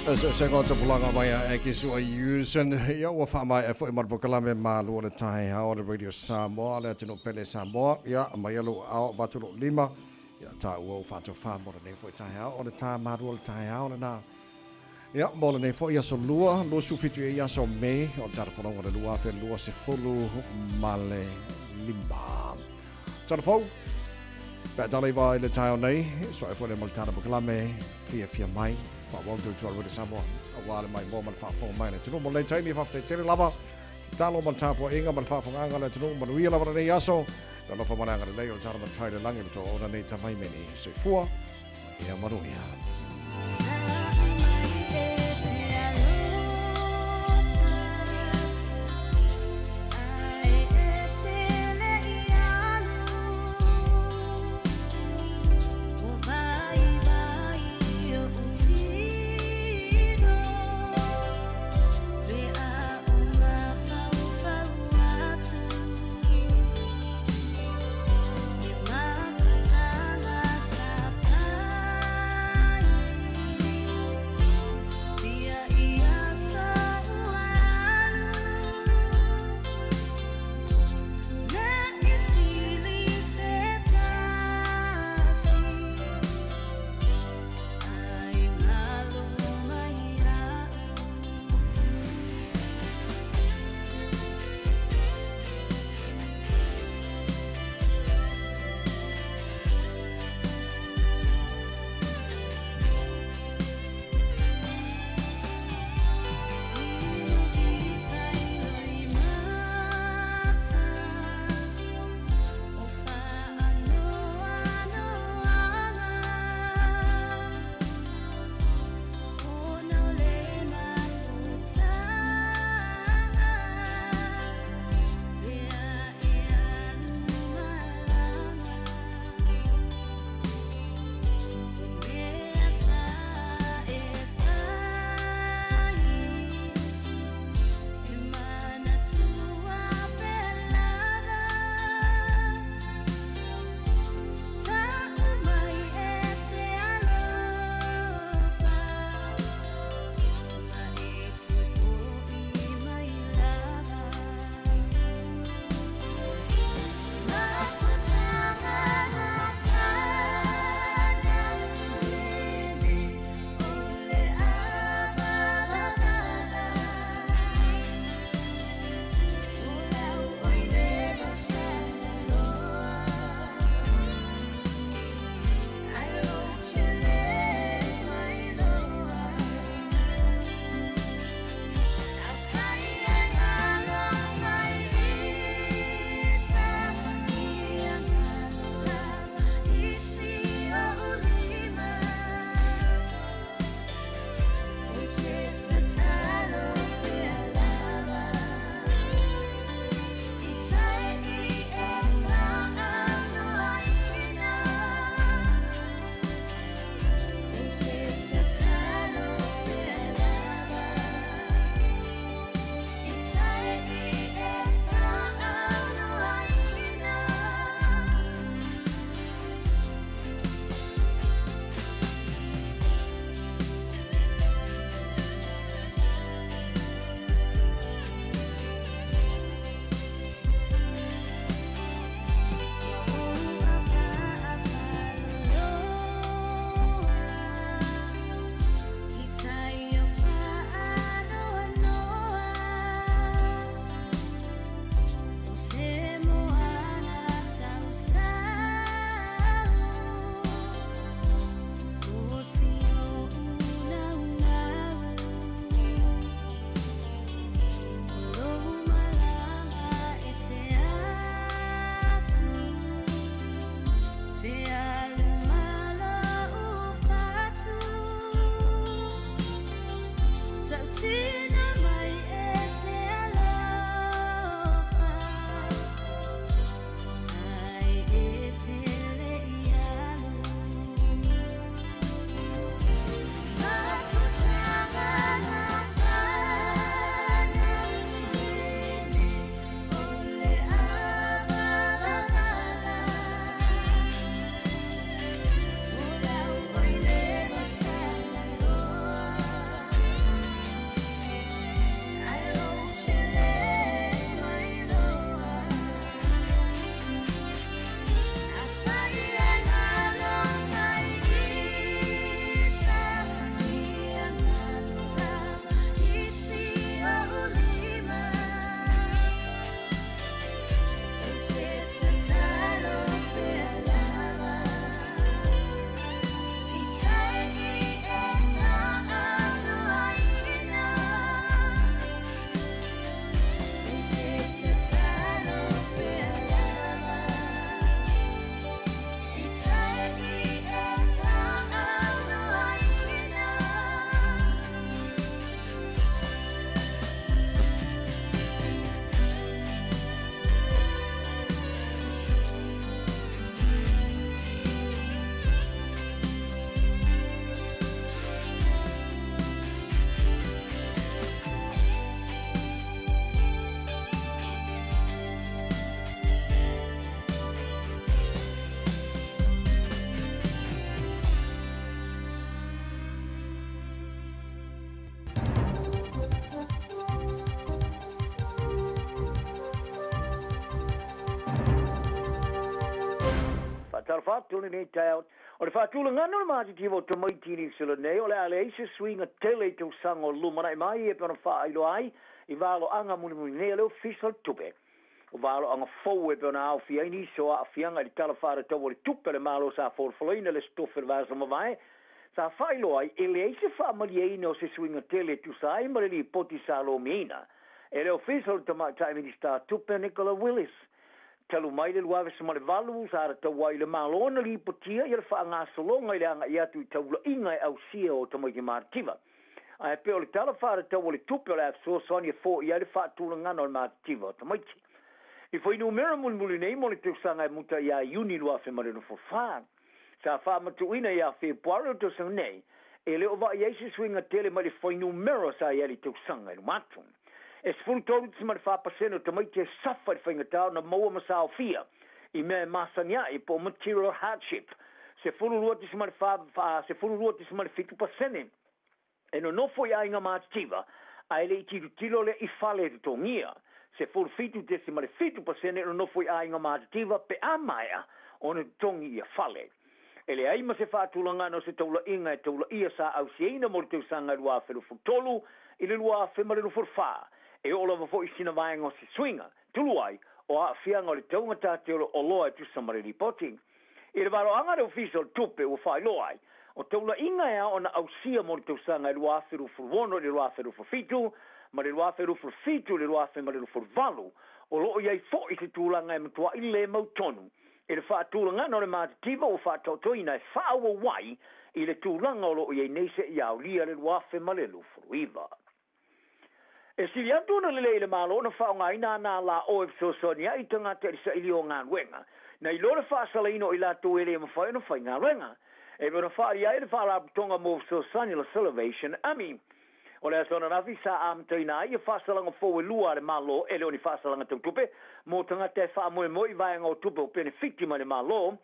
Speaker 4: Se go tupulaga mai a e ki sua yusen ia ua faamaea foi ma le polokalame malu o le taeao o le Radio Samoa le atunuu pele Samoa ia mai lou aao avatu lou lima ia taua ua faatofā mo lenei foi taeao o le tā malu o le taeao lena ia mo lenei foi aso lua 27 i aso Me o le tala folauga o le 2025. Tala fou Pe a tala iwa i le taeao nei, soa e foi le ma le tala polokalame fiafia mai Faaauau le tautua a le Samoa aua le maimoa ma le faafofoga mai a le atunuu mo lenei taimi. Faafetai tele lava tatalo ma le tapuaiga ma le faafofogaaga a le atunuu. Manuia lava lenei aso. Le alofa ma le agalelei o le tala matai i le lagi le toaona nei tamaimeni. Soifua ma ia manuia.
Speaker 10: Faatalofa atu lenei taeao. O le faatulagana o le matitiva o tamaiti i Niu Sila nei, o le a leai se suiga tele i tausaga o lumanai mai e pei ona faailoa ai i valoaga mulimuli nei a le Ofisa o le Tupe. O valoaga fou e pei ona aofia ai nisi o aafiaga i le Tala Faatatau o le Tupe a le Malo sa folafolaina i le Aso Tofi o le vaiaso mavae, sa faailoa ai e leai se faamalieina o se suiga tele e tusa ai ma le lipoti sa lomiaina e le Ofisa o le Tamaitai Minisita Tupe Nicola Willis. Talu mai le 2008, sa tatau ai i le Malo ona lipotia ia le faagasologa i le agai atu i taulaiga e ausia o tamaiti matitiva. Ae pei o le Tala Faatatau o le Tupe o le a fesoasoani e foia ai le faatulagana o le matitiva o tamaiti. I fuainumera mulimuli nei mo le tausaga e muta ia Iuni 2024, sa faamatuuina ia Fepuari o le tausaga nei, e le o vaai ai se suiga tele mai le fuainumera sa i ai le tausaga i luma atu. E 13.4% o tamaiti e safa i le faigata ona maua ma saofia i mea e masani ai po o material hardship, 12.4, 12.7% e nonofo i aiga matitiva ae le i tilotilo lea i fale e totogia, 17.7% e nonofo i aiga matitiva pe a maea ona totogi ia fale. E leai ma se faatulagana o se taulaiga e taulaia sa ausiaina mo le tausaga e 2023 i le 2024, e oo lava foi i sina vaega o se suiga, tulu ai o aafiaga o le taugata tele o oloa e tusa ma le lipoti. I le valoaga a le Ofisa o le Tupe ua faailoa ai, o taulaiga e ao ona ausia mo le tausaga e 2026 i le 2027 ma le 2027 i le 2028, o lo o i ai foi se tulaga e matuai le mautonu i le faatulagana o le matitiva ua faataotoina e faaauau ai i le tulaga o lo o i ai nei seia aolia le 2029. E sili atu ona lelei i le Malo ona faaaogaina ana alaoa e fesoasoani ai i tagata i le sailia o galuega, nai lo le faasalaina o i latou e le mafai ona faigaluega. E pei ona faaalia ai le Faalapotopotoga mo Fesoasoani la Salvation Army. O le aso ananafi sa amataina ai ia faasalaga fou e lua a le Malo e le o ni faasalaga tau tupe mo tagata e faamoemoe i vaega o tupe o penefiti mai le Malo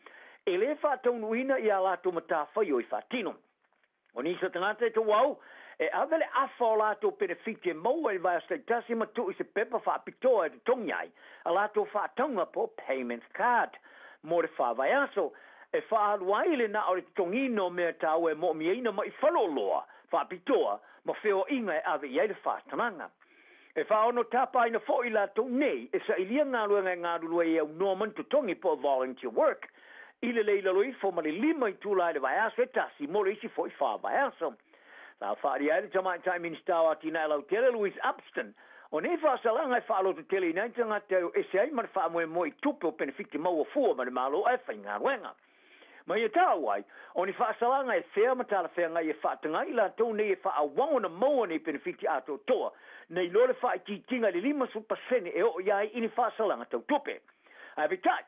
Speaker 10: e le faataunuuina i a latou matafaioi faatino. O nisi o tagata e tauau e ave le afa o latou penefiti e maua i le vaiaso taitasi ma tuu i se pepa faapitoa e totogi ai a latou faatauga po o payment card mo le fa vaiaso e faaalu ai le na o le totogiina o mea taua e moomiaina mai faleoloa faapitoa ma feoaiga e ave i ai le faatanaga. E faaono tapaina foi i latou nei e sailia galuega e galulue ai e aunoa ma ni totogi po o volunteer work i le le i lalo ifo ma le lima itula i le vaiaso e tasi mo le isi foi fa vaiaso. Sa faaalia ai le Tamaitai Minisita o Atinae Lautele Louise Upston, o nei faasalaga e faalototeleina ai tagata e o ese ai ma le faamoemoe i tupe o penefiti maua fua mai le Malo ae faigaluega. Ma ia taua ai, o ni faasalaga e fea ma talafeagai e faataga ai i latou nei e faaauau ona maua nei penefiti atoatoa, nei loa le faaitiitiga i le 50% e oo i ai i ni faasalaga tau tupe. Ae peitai,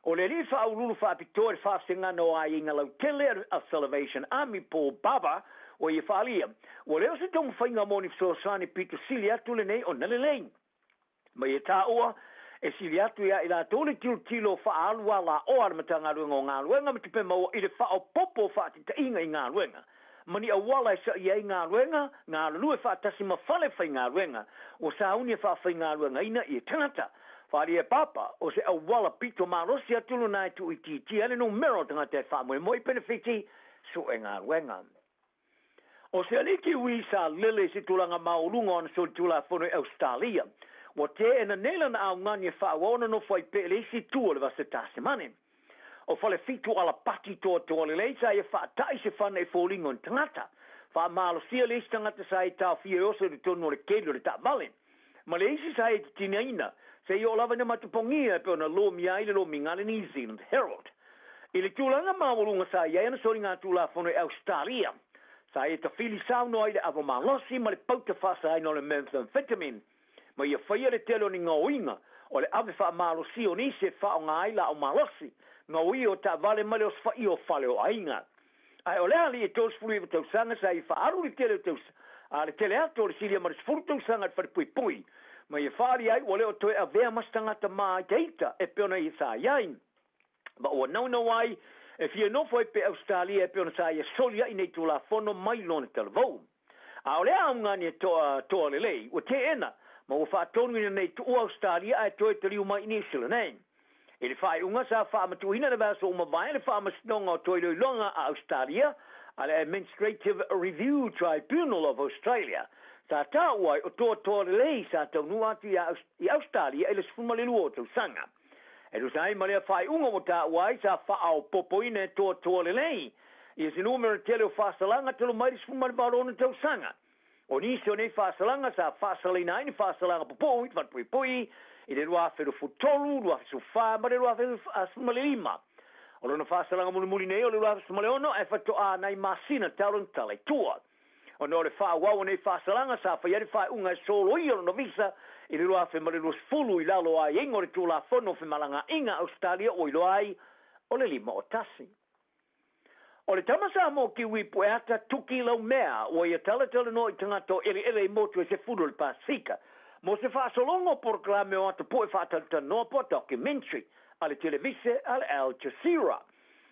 Speaker 10: o le alii faauluulu faapitoa i le faafesegana o aiaiga lautele a Salvation Army, Paul Barber, ua ia faaalia, ua le o se taumafaiga mo ni fesoasoani pito sili atu lenei ona lelei. Ma ia taua, e sili atu iā i latou le tilotilo faaalu alaoa a le Matagaluega o Galuega ma Tupe Maua i le faaopoopo o faatitaiga i galuega ma ni auala e saia ai galuega, galulue faatasi ma fale faigaluega ua sauni e faafaigaluegaina ia tagata. Faaalia e Papa, o se auala pito malosi atu lona e tuuitiitia ai le numera o tagata e faamoemoe i penefiti sue galuega. O se alii Kiwi sa lele i se tulaga maualuga o ana solitulafono i Ausetalia, ua teena nei lana augani e faaauau ona nofo ai pea i le isi itu o le Vasa Tasemane. O Falefitu Alapati toatoa lelei sa ia faata'i se fana i foliga o ni tagata. Faamalosia le isi tagata sa ia taofia e oso i totonu o le keli o le taavale. Ma le isi sa ia titinaina, seia oo lava ina matapogia e pei ona lomia ai le lomiga a le New Zealand Herald. I le tulaga maualuga sa i ai ana soligatulafono i Ausetalia, sa ia tafili saunoa ai le ava malosi ma le pauta faasaina o le methamphetamine, ma ia faia le tele o ni gaoiga o le ave faamalosia o nisi e faaaoga ai laau malosi, gaoia o taavale ma le osofaia o fale o aiga. Ae o le alii e 39 tausaga sa ia faaalu le tele o tausaga, a le tele atu o le silia ma le 10 tausaga i le falepuipui, ma ia faaali ai ua le o toe avea ma se tagata māitaita e pei ona ia sa i ai, ma ua naunau ai e fia nofo ai pea Ausetalia e pei ona sa ia soli ai nei Tulafono mai lona talavou. A o le augani e toa toa lelei, ua teena, ma ua faatonuina nei tuua Ausetalia ae toe taliu mai i Niu Sila nei. I le faaiuga sa faamatuuina le vaiaso ua mavae le Faamasinoga o Toe Iloiloga a Ausetalia a le Administrative Review Tribunal of Australia, sa taua ai o toatoa lelei sa taunuu atu i Ausetalia i le 12 o tausaga. E tusa ai ma lea faaiuga ua taua ai sa faaopoopoina e toatoa lelei ia se numera tele o faasalaga talu mai le 18 ona tausaga. O nisi o nei faasalaga sa faasalaina ai ni faasalaga pupuu i falepuipui i le 2023, 2014 ma le 2015. O lona faasalaga mulimuli nei o le 2016 ae faatoa nai masina talu ona tala i tua. Ona o le faaauau o nei faasalaga sa fai ai le faaiuga e soloia lona visa i le 2020 i lalo o aiaiga o le Tulafono o Femalagaaiga a Ausetalia ua iloa ai o le 51. O le tama Samoa Kiwi Pueata Tuki Laumea ua ia talatalanoa i tagata o eleele i motu e sefulu o le Pasefika mo se faasologa o polokalame o atapoe faatalatalanoa po o documentary a le televise a le Al Jazeera.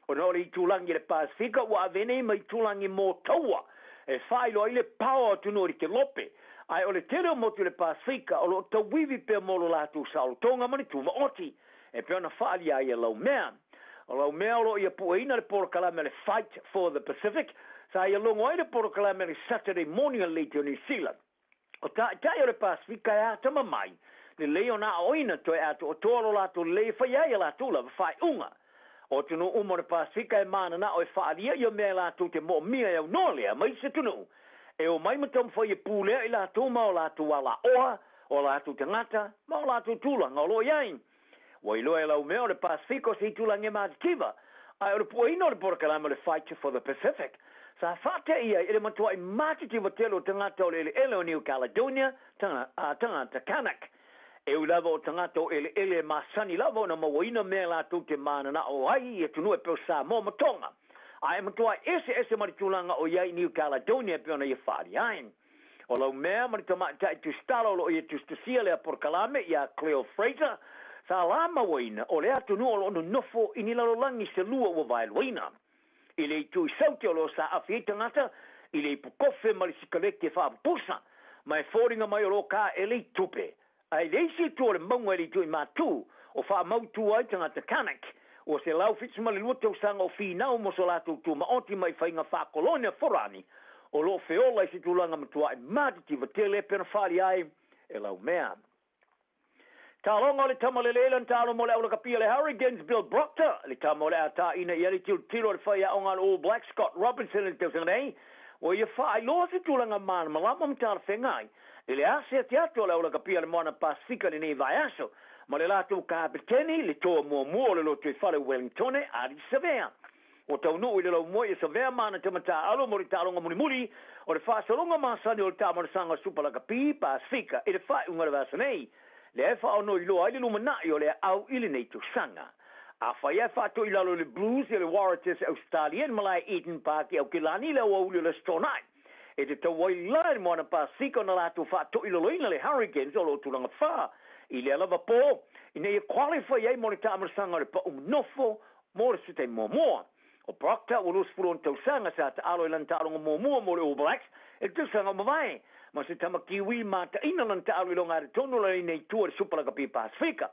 Speaker 10: Ona o le itulagi a le Pasefika ua ave nei ma itulagi mo taua e faailoa ai le pao o atunuu o le Kelope, ae o le tele o motu i le Pasefika o lo o tauivi pea mo lo latou saolotoga ma le tumaoti e pei ona faaalia ai e Laumea. O Laumea o lo o ia pueina le polokalame a le Fight for the Pacific, sa ia logo ai le polokalame a le Saturday Morning a le Leitio New Zealand. O Taitai o le Pasefika e atamamai, lelei ona aoina toe atoatoa lo latou lelei e fai ai a latou lava faaiuga. O atunuu uma o le Pasefika e mananao e faaalia ia mea e latou te moomia e aunoa lea mai isi atunuu e omai ma taumafai e pulea i latou ma o latou alaoa, o latou tagata, ma o latou tulaga o lo o i ai. Ua iloa e Laumea o le Pasefika o se itulagi e matitiva, ae o le pueina o le polokalame o le Fight for the Pacific, sa faate'i ai i le matua'i matitiva tele o tagata o le eleele o New Caledonia, tagata Kanak. E ui lava o tagata o eleele e masani lava ona mauaina mea e latou te mananao ai i atunuu e pei o Samoa ma Tonga, ae matua'i eseese ma le tulaga o i ai i New Caledonia e pei ona ia faaali ai. O Laumea ma le tamaitai tusitala o lo o ia tusitusia lea polokalame iā Cleo Fraser, sa la mauaina o lea atunuu o lo o nonofo i ni lalolagi se lua ua vaeluaina. I le itu i Saute o lo o saafi ai tagata i le ipu kofe ma le sikaleti e faapupusa, ma e foliga mai o lo o kāʻele i tupe. Ae i le isi itu o le mauga i le itu i Matū, o faamautū ai tagata Kanak, ua 172 tausaga o finau mo so latou tumaoti mai faiga faakolone a Forani, o lo o feola i se tulaga matuaʻi matitiva tele pei ona faaalia ai e Laumea. Taaloga o le tama lelei lana taalo mo le aulakapi a le Hurricanes Bill Proctor, le tama o le a tāina i ai le tilotilo a le faiaoga a le All Blacks Scott Robinson i le tausaga nei, ua ia faailoa se tulaga malamalama ma talafeagai i le asiasi atu a le aulakapi a le Moana Pasefika i lenei vaiaso ma le latou kapeteni, le toa muamua o le lotoifale o Wellingtone, Ardie Savea. Ua taunuu i le laumua ia Savea ma ana tama taaalo mo le taaloga mulimuli o le faasologa masani o le taamalasaga Supa Lakapi Pasefika i le faaiuga o le vaiaso nei, lea e faaonoiloa ai le lumanai o le aau i lenei tausaga. Afai ae faatoilalo i le Blues ia le Waratahs e Ausetalia i le malae Eden Park i Aukilani i le aoauli o le Aso Toonai, e te tau ai la i le Moana Pasefika ona latou faatoilaloina le Hurricanes o lo o tulaga fa i lea lava po, ina ia qualify ai mo le taamalasaga o le pau nofo mo le se taimi muamua. O Proctor ua 26 tausaga sa taalo i lana taaloga muamua mo le All Blacks i le tausaga ua mavae, ma se tama Kiwi mataina lana taalo i logatotonu o lenei tua i le Supa Lakapi Pasefika.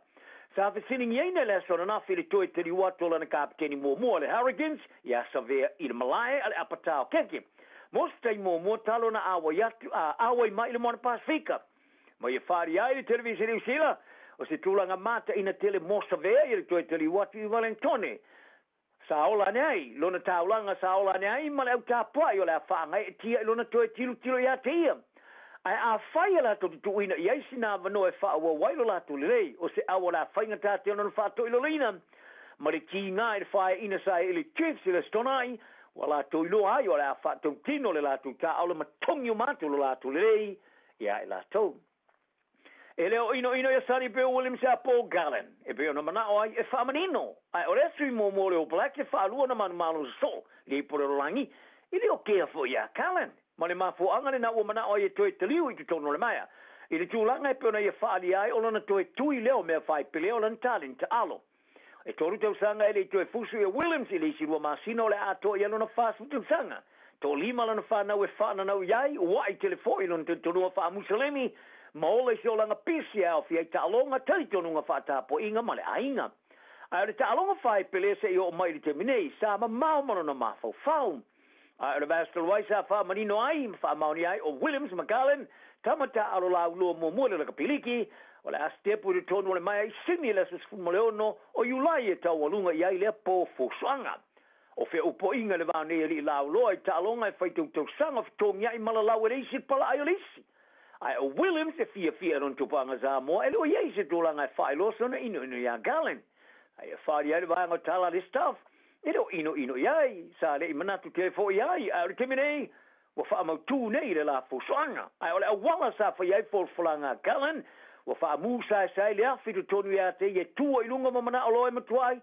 Speaker 10: Sa fesiligiaina i le aso ananafi i le toe taliu atu o lana kapeteni muamua o le Hurricanes iā Savea i le malae a le Apatā o Keke mo se taimi muamua talu ona āwai atu, a āwai mai i le Moana Pasefika. Ma ia faaalia ai le televise Niu Sila, o se tulaga mataina tele mo Savea ia le toe taliu atu i Walengtone. Sa ola ane ai lona taulaga, sa ola ane ai ma le au tapuai o le a faagaeetia i lona toe tilotilo iā te ia. Ae afai e latou te tuuina i ai sina avanoa e faaauau ai lo latou lelei, o se au o le a faigata te ona faatoilaloina ma le tiga i le faeaina sa i le Chiefs i le Aso Toonai, ua latou iloa ai o le a faatautino le latou taaolo ma togi uma atu lo latou lelei iā i latou. E le o inoino ia Sonny Bill Williams iā Paul Gallen, e pei ona manao ai e faamanino, ae o lea sui muamua o le All Blacks e faalua ona manumalo sosoo i le ipu o le lalolagi, e le o kea foi iā Gallen. Ma le mafuaaga lena ua manao ai e toe taliu i totonu o le maea, i le tulaga e pei ona ia faaalia ai o lona toe tui lea o mea faipelea o lana taleni taalo. E tolu tausaga e le i toe fusu ia Williams i le isi lua masina o le a atoa i ai lona 40 tausaga. Toalima lana fanau e faananau i ai, ua'i tele foi lona talitonuga faa-Musalemi ma ola i se olaga pisi e aofia ai taaloga, talitonuga faatapuaiga ma le aiga. Ae o le taaloga faipele seʻi oo mai i le taimi nei, sa mamao ma lona mafaufau. Ae o le vaiaso talu ai sa faamanino ai ma faamaonia ai o Williams ma Garland, tama taaalo laulua muamua i le lakapi liki, o le a sitepu i totonu o le maea i Sini i le aso 16 o Iulai e taualuga i ai lea po fuafuaga. O feaupoiga i le va o nei alii lauloa i taaloga e fai tautausaga o fetogiai ma lalau e le isi le palaai o le isi. Ae o Williams e fiafia i lona tupaaga Samoa e le o i ai se tulaga e faailoa sona inoino iā Garland. A ia faaalia ai le vaega o tala a le staff e le o inoino i ai, sa le i manatu tele foi i ai, ae o le taimi nei, ua faamautū nei le la fuafuaga. Ae o le auala sa faia ai folafolaga a Garland, ua faamusaesae le afi i totonu iā te ia e tua i luga ma manao loa e matua ai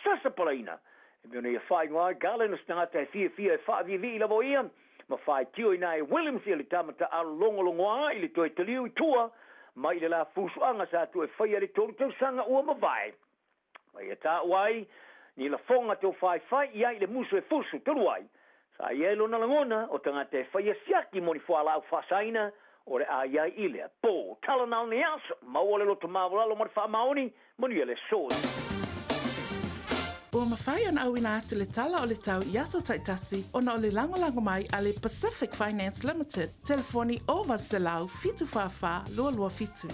Speaker 10: sasa palaina. E mea ona ia faaigoa ai Garland o se tagata e fiafia e faaviivii lava o ia, ma faitio i na e Williams ia le tama taaalo logologoa i le toe taliu i tua mai i le la fusuaga sa tuu e faia i le 3 tausaga ua mavae. Ma ia taua ai ni lafoga tau faifai i ai i le musu e fusu talu ai, sa i ai lona lagona o tagata e faia siaki mo ni fualaau faasaina o le a i ai i lea po. Tala na o nei aso, maua le loto maualalo ma le faamaoni, manuia le aso.
Speaker 11: Ua mafai ona auina atu le tala o le tau i aso taitasi ona o le lagolago mai a le Pacific Finance Limited, telefoni 0800 744 227.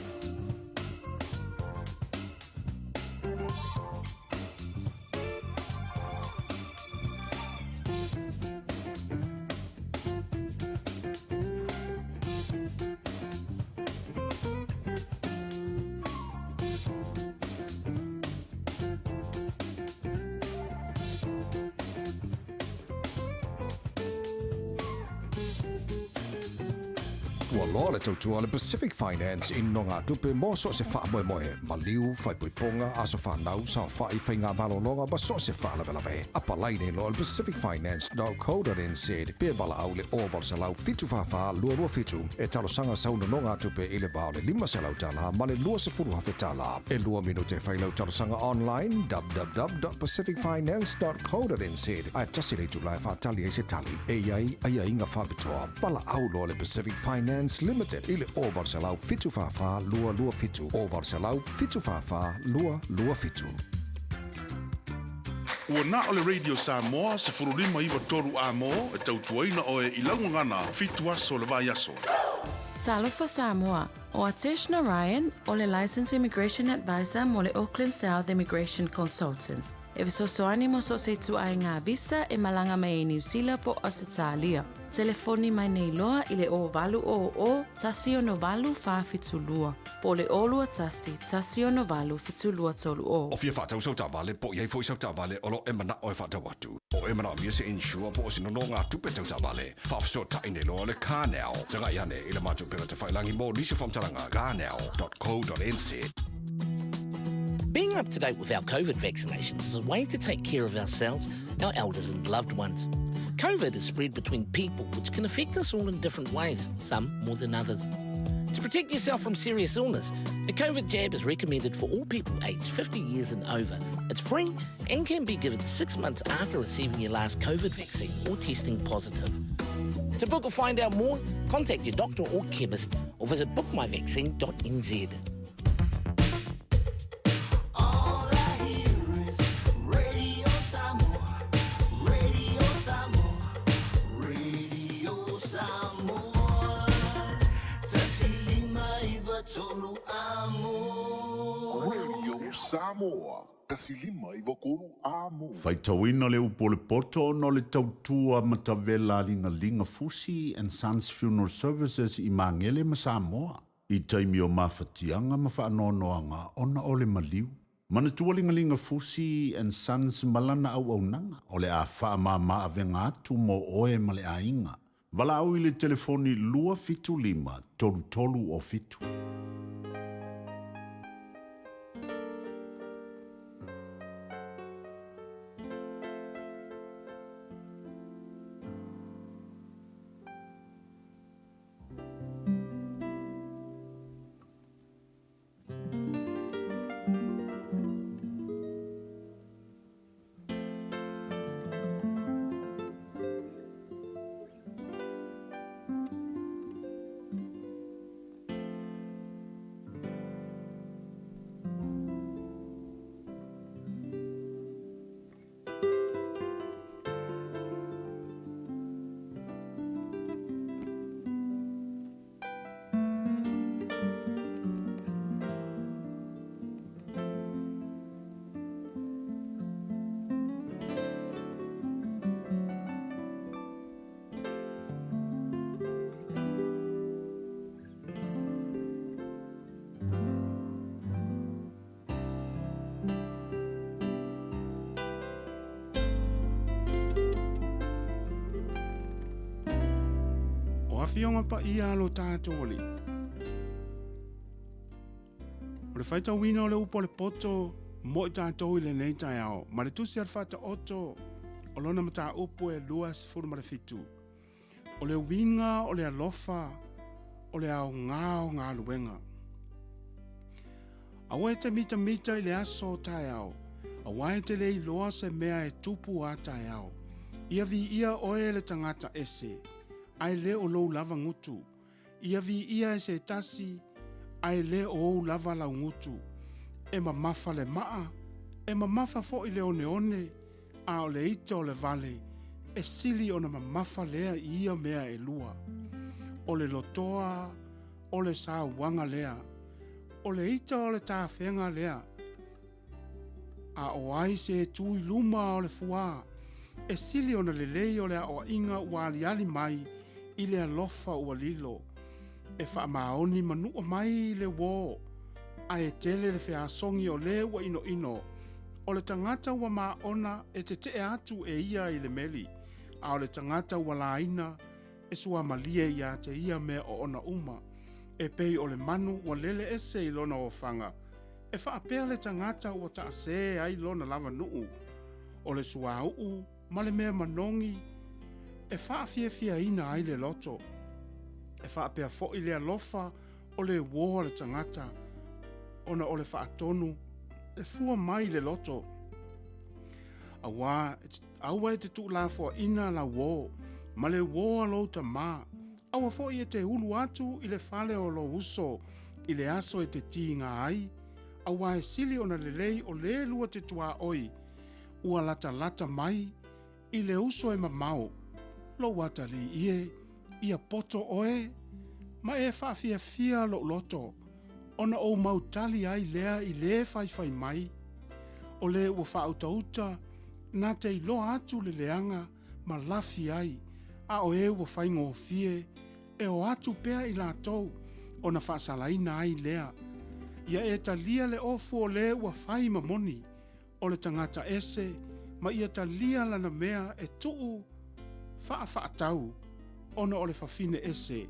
Speaker 6: Ua loa le tautua a le Pacific Finance i nonogatupe mo so o se faamoemoe, maliu, faaipoipoga, aso fanau, saofai, faiga malologa ma so o se faalavelave. Apalai nei loa i le pacificfinance.co.nz pe valaau i le 0800 744 227 e talosaga sau nonogatupe i le va o le $500 ma le $20,000. E lua minute e fai lau talosaga online www.pacificfinance.co.nz ae tasi le itula e faatali ai se tali. E i ai aiaiga faapitoa. Valaau loa le Pacific Finance Limited i le 0800 744 227, 0800 744 227.
Speaker 17: Ua na o le Radio Samoa 15 9 3 A-mo e tautuaina oe i lau gagana 7 aso o le vaiaso.
Speaker 11: Talofa Samoa, o Atesh Narayan o le Licensed Immigration Advisor mo le Auckland South Immigration Consultants. E fesoasoani mo so o se ituaiga visa e malaga mai ai Niu Sila po o Ausetalia. Telefoni mai nei loa i le 0800 168 472 po o le 021 168 7230.
Speaker 6: O fia faatau sau taavale, po o i ai foi sau taavale o lo o e manao e faatau atu. O e manaomia se insure po o se nonogatupe tau taavale, faafesootai nei loa le CarNow. Tagai ane i le matou upega tafailagi mo nisi o faamatalaga, carnow.co.nz.
Speaker 13: Being up to date with our COVID vaccinations is a way to take care of ourselves, our elders and loved ones. COVID is spread between people, which can affect us all in different ways, some more than others. To protect yourself from serious illness, a COVID jab is recommended for all people aged 50 years and over. It's free and can be given 6 months after receiving your last COVID vaccine or testing positive. To book or find out more, contact your doctor or chemist or visit bookmyvaccine.nz.
Speaker 7: All I hear is Radio Samoa, Radio Samoa, Radio Samoa. 1593 amo.
Speaker 22: Radio Samoa, 1593 amo.
Speaker 5: Faitauina le upu o le poto ona o le tautua matavela a Ligaliga Fusi and Sons Funeral Services i Magele ma Samoa i taimi o mafatiaga ma faanoanoaga ona o le maliu. Manatua Ligaliga Fusi and Sons ma lana auaunaga o le a faamama avega atu mo oe ma le aiga. Valaau i le telefoni 275 33 07.
Speaker 8: Afioga Paia a lo tatou Alii, o le faitauina o le upu a le poto mo i tatou i lenei taeao, ma le tusi a le Faataoto o lona mataupu e 27. O le uiga o le alofa o le aoga o galuega. Aua e te mitamita i le aso o taeao, aua e te le iloa se mea e tupu a taeao. Ia viia oe e le tagata ese, ae le o lou lava gutu. Ia viia e se tasi, ae le o ou lava laugutu. E mamafa le maa, e mamafa foi le oneone, a o le ita o le vale, e sili ona mamafa lea i ia mea e lua. O le lotoa, o le sauaga lea. O le ita o le tafega lea. A o ai se e tu i luma o le fuā, e sili ona lelei o le aoaiga ua aliali mai i le alofa ua lilo. E faamaoni manua mai le uō, ae tele le feasogi o le ua inoino. O le tagata ua maona e teteʻe atu e ia i le meli, a o le tagata ua laina e suamalie iā te ia mea oona uma. E pei o le manu ua lele ese i lona ofaga, e faapea le tagata ua taasē ai lona lava nuu. O le suauu ma le mea manogi e faafiafiaina ai le loto. E faapea foi le alofa o le uō a le tagata, ona o le faatonu e fua mai i le loto. Auā, aua e te tuulafoaina lau uō, ma le uō a lou tamā, aua foi e te ulu atu i le fale o lou uso i le aso e te tiga ai, auā e sili ona lelei o lē lua te tuaoi, ua latalata mai i le uso e mamao, lou atalii e, ia poto oe, ma e faafiafia lou loto, ona ou mau tali ai lea i lē faifai mai, o lē ua faautauta na te iloa atu le leaga ma lafi ai, a o e ua faigofie e o atu pea i latou ona faasalaina ai lea. Ia e talia le ofu o lē ua fai ma moni, o le tagata ese ma ia talia lana mea e tuu faafaatau ona o le fafine ese.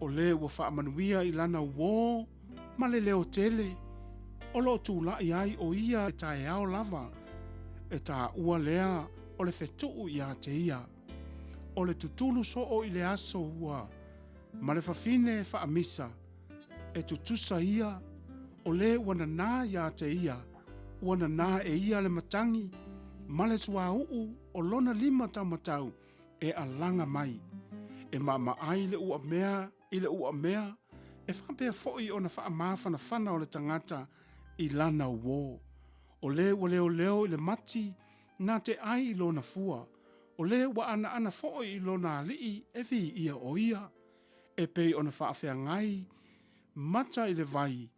Speaker 8: O lē ua faamanuia i lana uō ma le leo tele, o loo tulai ai o ia e taeao lava, e taua lea o le fetuu iā te ia. O le tutulu soo i le aso ua ma le fafine faamisa, e tutusa ia, o lē ua nanā iā te ia, ua nanā e ia le matagi ma le suauu o lona lima taumatau e alaga mai. E maamaai le uamea i le uamea, e faapea foi ona faamafanafana o le tagata i lana uō. O lē ua leoleo i le mati na te ai i lona fua, o lē ua anaana foi i lona alii e viia o ia. E pei ona faafeagai mata i le vai,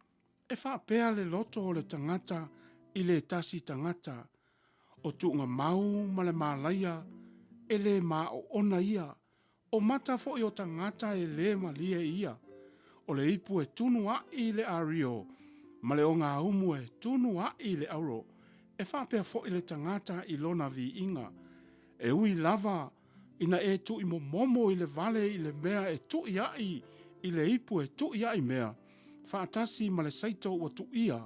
Speaker 8: e faapea le loto o le tagata i le tasi tagata, o tuugamau ma le malaia e lē maoona ia, o mata foi o tagata e lē malie ia. O le ipu e tunu aʻi i le ario, ma le ogaumu e tunu aʻi i le auro, e faapea foi le tagata i lona viiga. E ui lava ina e tuʻi momomo i le vale i le mea e tuʻi aʻi i le ipu e tuʻi aʻi mea, faatasi ma le saito ua tuʻia,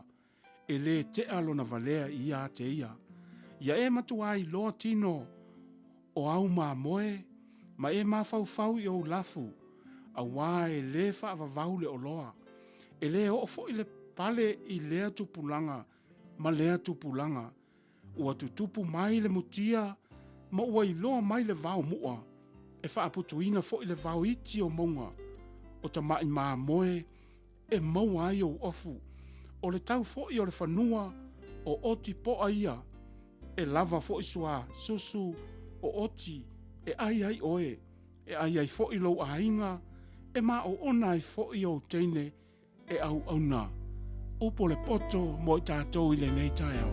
Speaker 8: e lē teʻa lona valea iā te ia. Ia e matuā iloa tino o au mamoe, ma e mafaufau i ou lafu, auā e lē faavavau le oloa. E lē oo foi le pale i lea tupulaga ma lea tupulaga, Ua tutupu mai le mutia ma ua iloa mai le vao muʻa, e faaputuina foi le vao iti o mauga o tamaʻi mamoe e maua ai ou ofu. O le tau foi o le fanua o oti poʻa ia, e lava foi sua susu o oti e ʻai ai ʻoe, e ʻai ai foi lou aiga, e maoona ai foi ou teine e auauna. Upu o le poto mo i tatou i lenei taeao.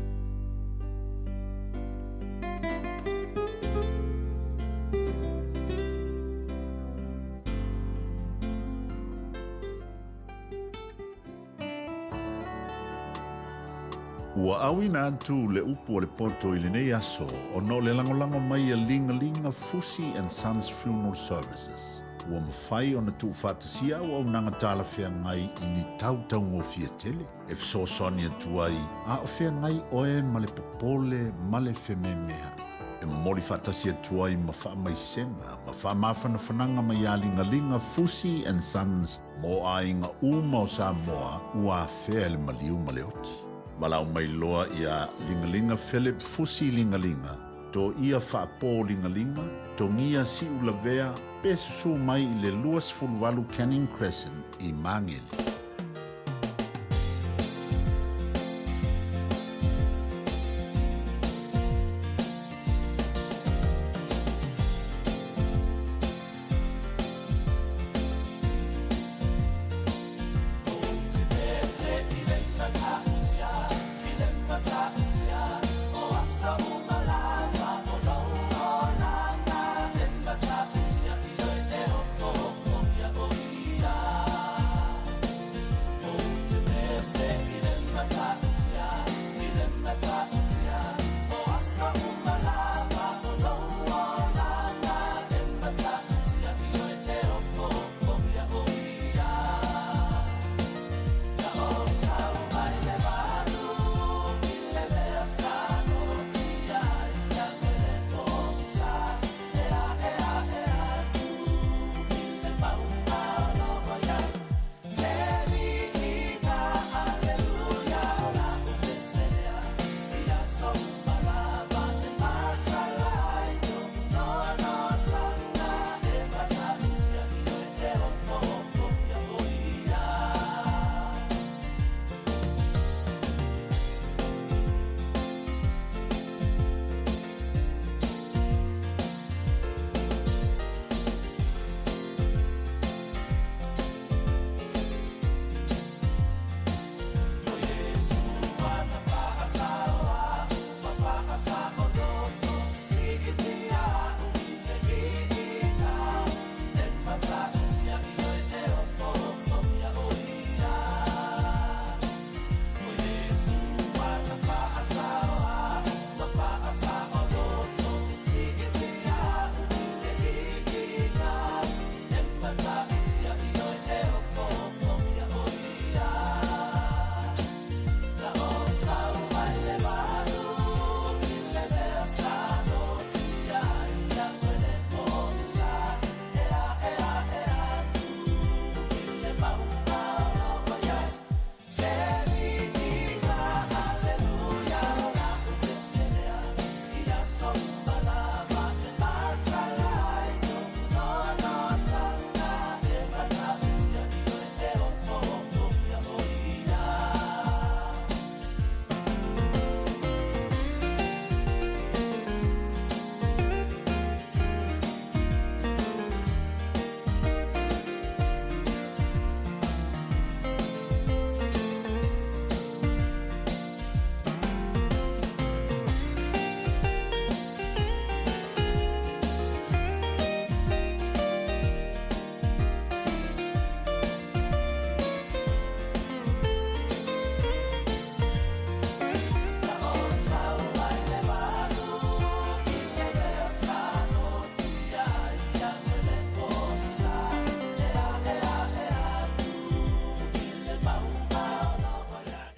Speaker 17: Ua auina atu le upu o le poto i lenei aso ona o le lagolago mai a Ligalinga Fusi and Sons Funeral Services.
Speaker 14: Ua mafai ona tuufaatasia auaunaga talafeagai i ni tau taugofie tele e fesoasoani atu ai a o feagai oe ma le popole ma le fememea'i. E momoli faatasi atu ai ma faamaisega ma faamafanafanaga mai ia Ligaliga Fusi and Sons mo aiga uma o Samoa ua afea e le maliu ma le oti. Valaau mai loa ia Ligaliga Philip Fusi Ligaliga, Toia Faapo Ligaliga, Togia Siulavea pe susū mai i le 28 Canning Crescent i Magele.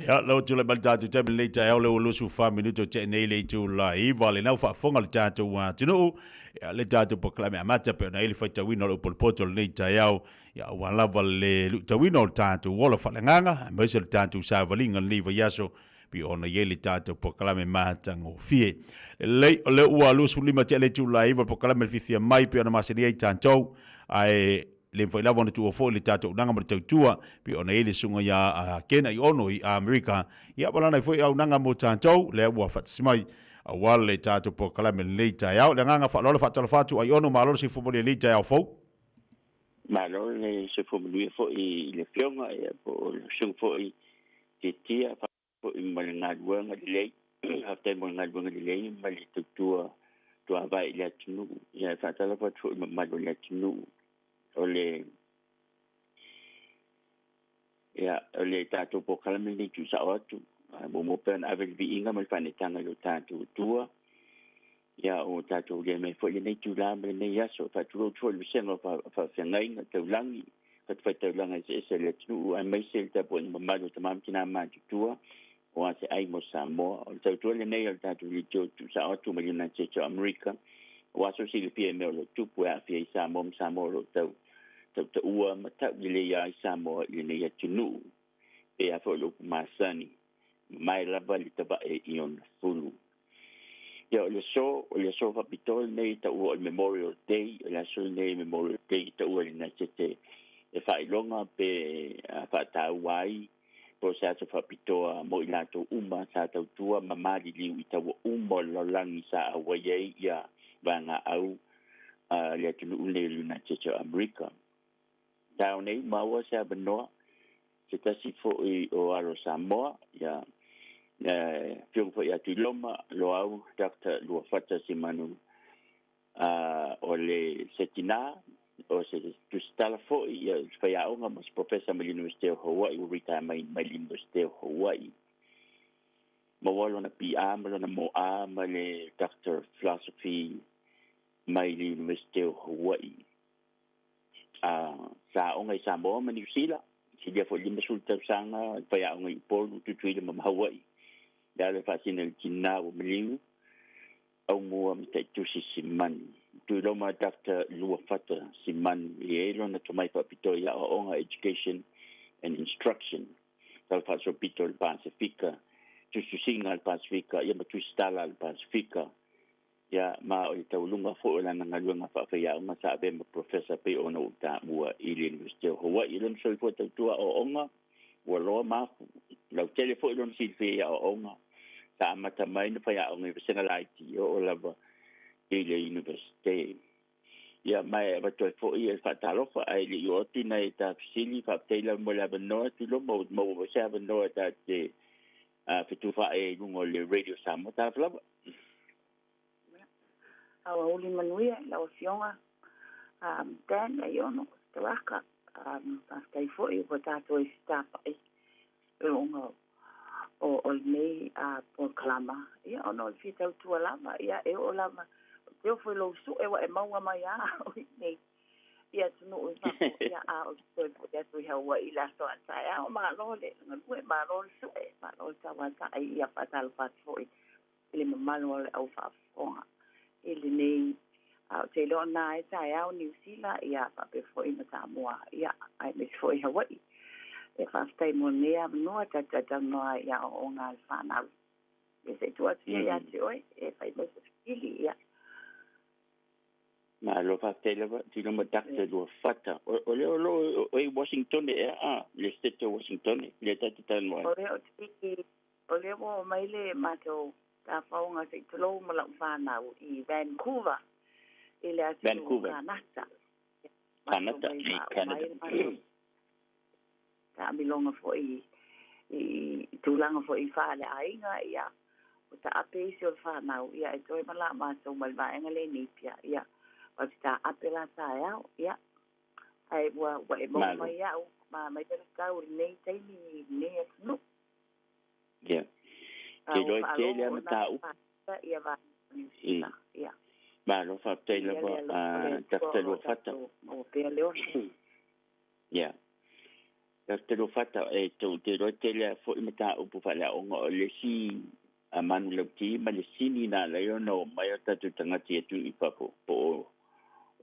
Speaker 16: Ia, lau tulai mai le tatou taimi lenei taeao lea ua 24 minute o tea nei le itula 9 le nau faafofoga le tatou atunuu. Ia, le tatou polokalame amata pei ona i ai le faitauina o le upu o le poto lenei taeao. Ia, aua lava le luitauina o le tatou ola faaleagaga, aemaise o le tatou savaliga lenei vaiaso pei ona i ai le tatou polokalame matagofie. Lelei, o lea ua 25 tea le itula 9 le polokalame le fiafia mai pei ona masani ai tatou, ae le mafai lava ona tuua foi le tatou auaunaga ma le tautua pei ona i ai le susuga ia Ken Aiono i Amerika, ia ma lana ai foi auaunaga mo tatou lea ua faatasi mai aua le tatou polokalame i lenei taeao. Le agaga faaaloalo faatalofa atu Aiono, malo le soifua manuia i lenei taeao fou.
Speaker 19: Malo le soifua manuia foi i le Afioga ia po o le Susuga foi Tiatia foi ma le galuega lelei. Faafetai mo le galuega lelei ma le tautua tuavae i le atunuu. Ia e faatalofa atu foi i mamalu o le atunuu o le ia o le tatou polokalame lenei tuusao atu. Muamua pea ona ave le viiga ma le faanetaga i lo tatou Atua. Ia o tatou le mai foi lenei itulā ma lenei aso. E faatulou atu foi i le vasega o faafeagaiga taulagi, fatafaitaulaga eseese a le atunuu, aemaise le tapuaiga mamalu a tama ma tinā matutua o a se ai mo Samoa. O le tautua lenei a le tatou leitio e tuusao atu mai le United States o Amerika, aua so silafia i mea o lo o tupu e aafia ai Samoa ma Samoa o lo o tau tautaua ma tauleleia ai Samoa i lenei atunuu. Pei lava foi o le upu masani, mamae lava le tavae i ona fulu. Ia, o le aso, o le aso faapitoa lenei e taua o le Memorial Day, o le aso lenei Memorial Day e taua i le United e faailoga pe faataua ai po o se aso faapitoa mo i latou uma sa tautua ma maliliu i taua uma o le lalolagi sa auai ai ia vaegaau a le atunuu lenei o le United States o Amerika. Taeao nei, maua se avanoa se tasi foi o alo Samoa, ia Afioga foi ia Tuiloma Loau Dr. Luafata Simanu, o le se tinā, o se tusitala foi, ia se faiaoga ma se professor mai le Universite o Hawaii, ua retire mai mai le Universite o Hawaii. Maua lona BA ma lona MA ma le Doctor of Philosophy mai le Universite o Hawaii. Sa aoga i Samoa ma Niu Sila, silia foi 50 tausaga, faiaoga i Upolu, Tutuila ma Hawaii. Le ala faasina i le tinā ua maliu, Aumua ma Taitusi Simanu. Tuiloma Dr. Luafata Simanu, e i ai lona tomai faapitoa i aoaoga Education and Instruction, tala faasolopito o le Pasefika, tusitusiga a le Pasefika, ia ma tusitala a le Pasefika. Ia, ma o le taualuga foi o lana galuega faafaiaoga sa avea ma professor pei ona ou taua i le Universite o Hawaii. Lona soifua tautua aoaoga ua loa mafu, lautele foi lona silafia i aoaoga. Sa amata mai na faiaoga i vasega laiti e oo lava i le Universite. Ia, ma e avatu ai foi le faatalofa, ae le i oo atu i nai ta fesili, faafetai lava mo le avanoa, Tuiloma, ua maua foi se avanoa ta te fetufaai ai i luga o le Radio Samoa. Talofa lava.
Speaker 15: Aoauli manuia i lau Afioga Dan Aiono Staraka. Faafetai foi ua tatou e fitapai i luga o lenei polokalama, ia ona o le fia tautua lava, ia e oo lava ou te ofo i lou su'e ua e maua mai lava au i inei i atunuu i fafo, ia a ou te toe foi atu i Hawaii i le aso a taeao. Malo le galue, malo le su'e, malo le tauata'i, ia faatalofa atu foi i le mamalu o le au faafofoga i lenei a ou te iloa na e taeao Niu Sila, ia faapea foi ma Samoa, ia aemaise foi Hawaii. E faafetai mo lenei avanoa tatou talatalanoa ai i aoaoga a le fanau. Ia se i tuu atu ia ia te oe e fai mai se fesili, ia.
Speaker 19: Malo faafetai lava, Tuiloma Dr. Luafata. O lea o lo o i Washington ea, a, le state o Washington, lea ta te talanoa ai.
Speaker 15: O lea ou te O lea ua oo mai le matou tafaoga se i tulou ma lau fanau i Vancouver i le atunuu o Kanata.
Speaker 19: Kanata, i Canada.
Speaker 15: Taamiloga foi i tulaga foi i faaleaiga, ia, ua taape isi o le fanau, ia, e toe ma la matou mai le vaega lea i Napier, ia, matou te taape la taeao, ia, ae ua e maua mai au ma mai le tau i lenei taimi i lenei atunuu.
Speaker 19: Ia. Ke iloa e tele a mataupu.
Speaker 15: Ia va Niu Sila. Ia.
Speaker 19: Malo faafetai lava a Dr. Luafata.
Speaker 15: O pea le ola.
Speaker 19: Ia. Dr. Luafata, e tou te iloa e tele a foi mataupu faaleaoga o le isi a manulauti ma le sini na ala ai ona o mai o tatou tagata i atunuu i fafo po o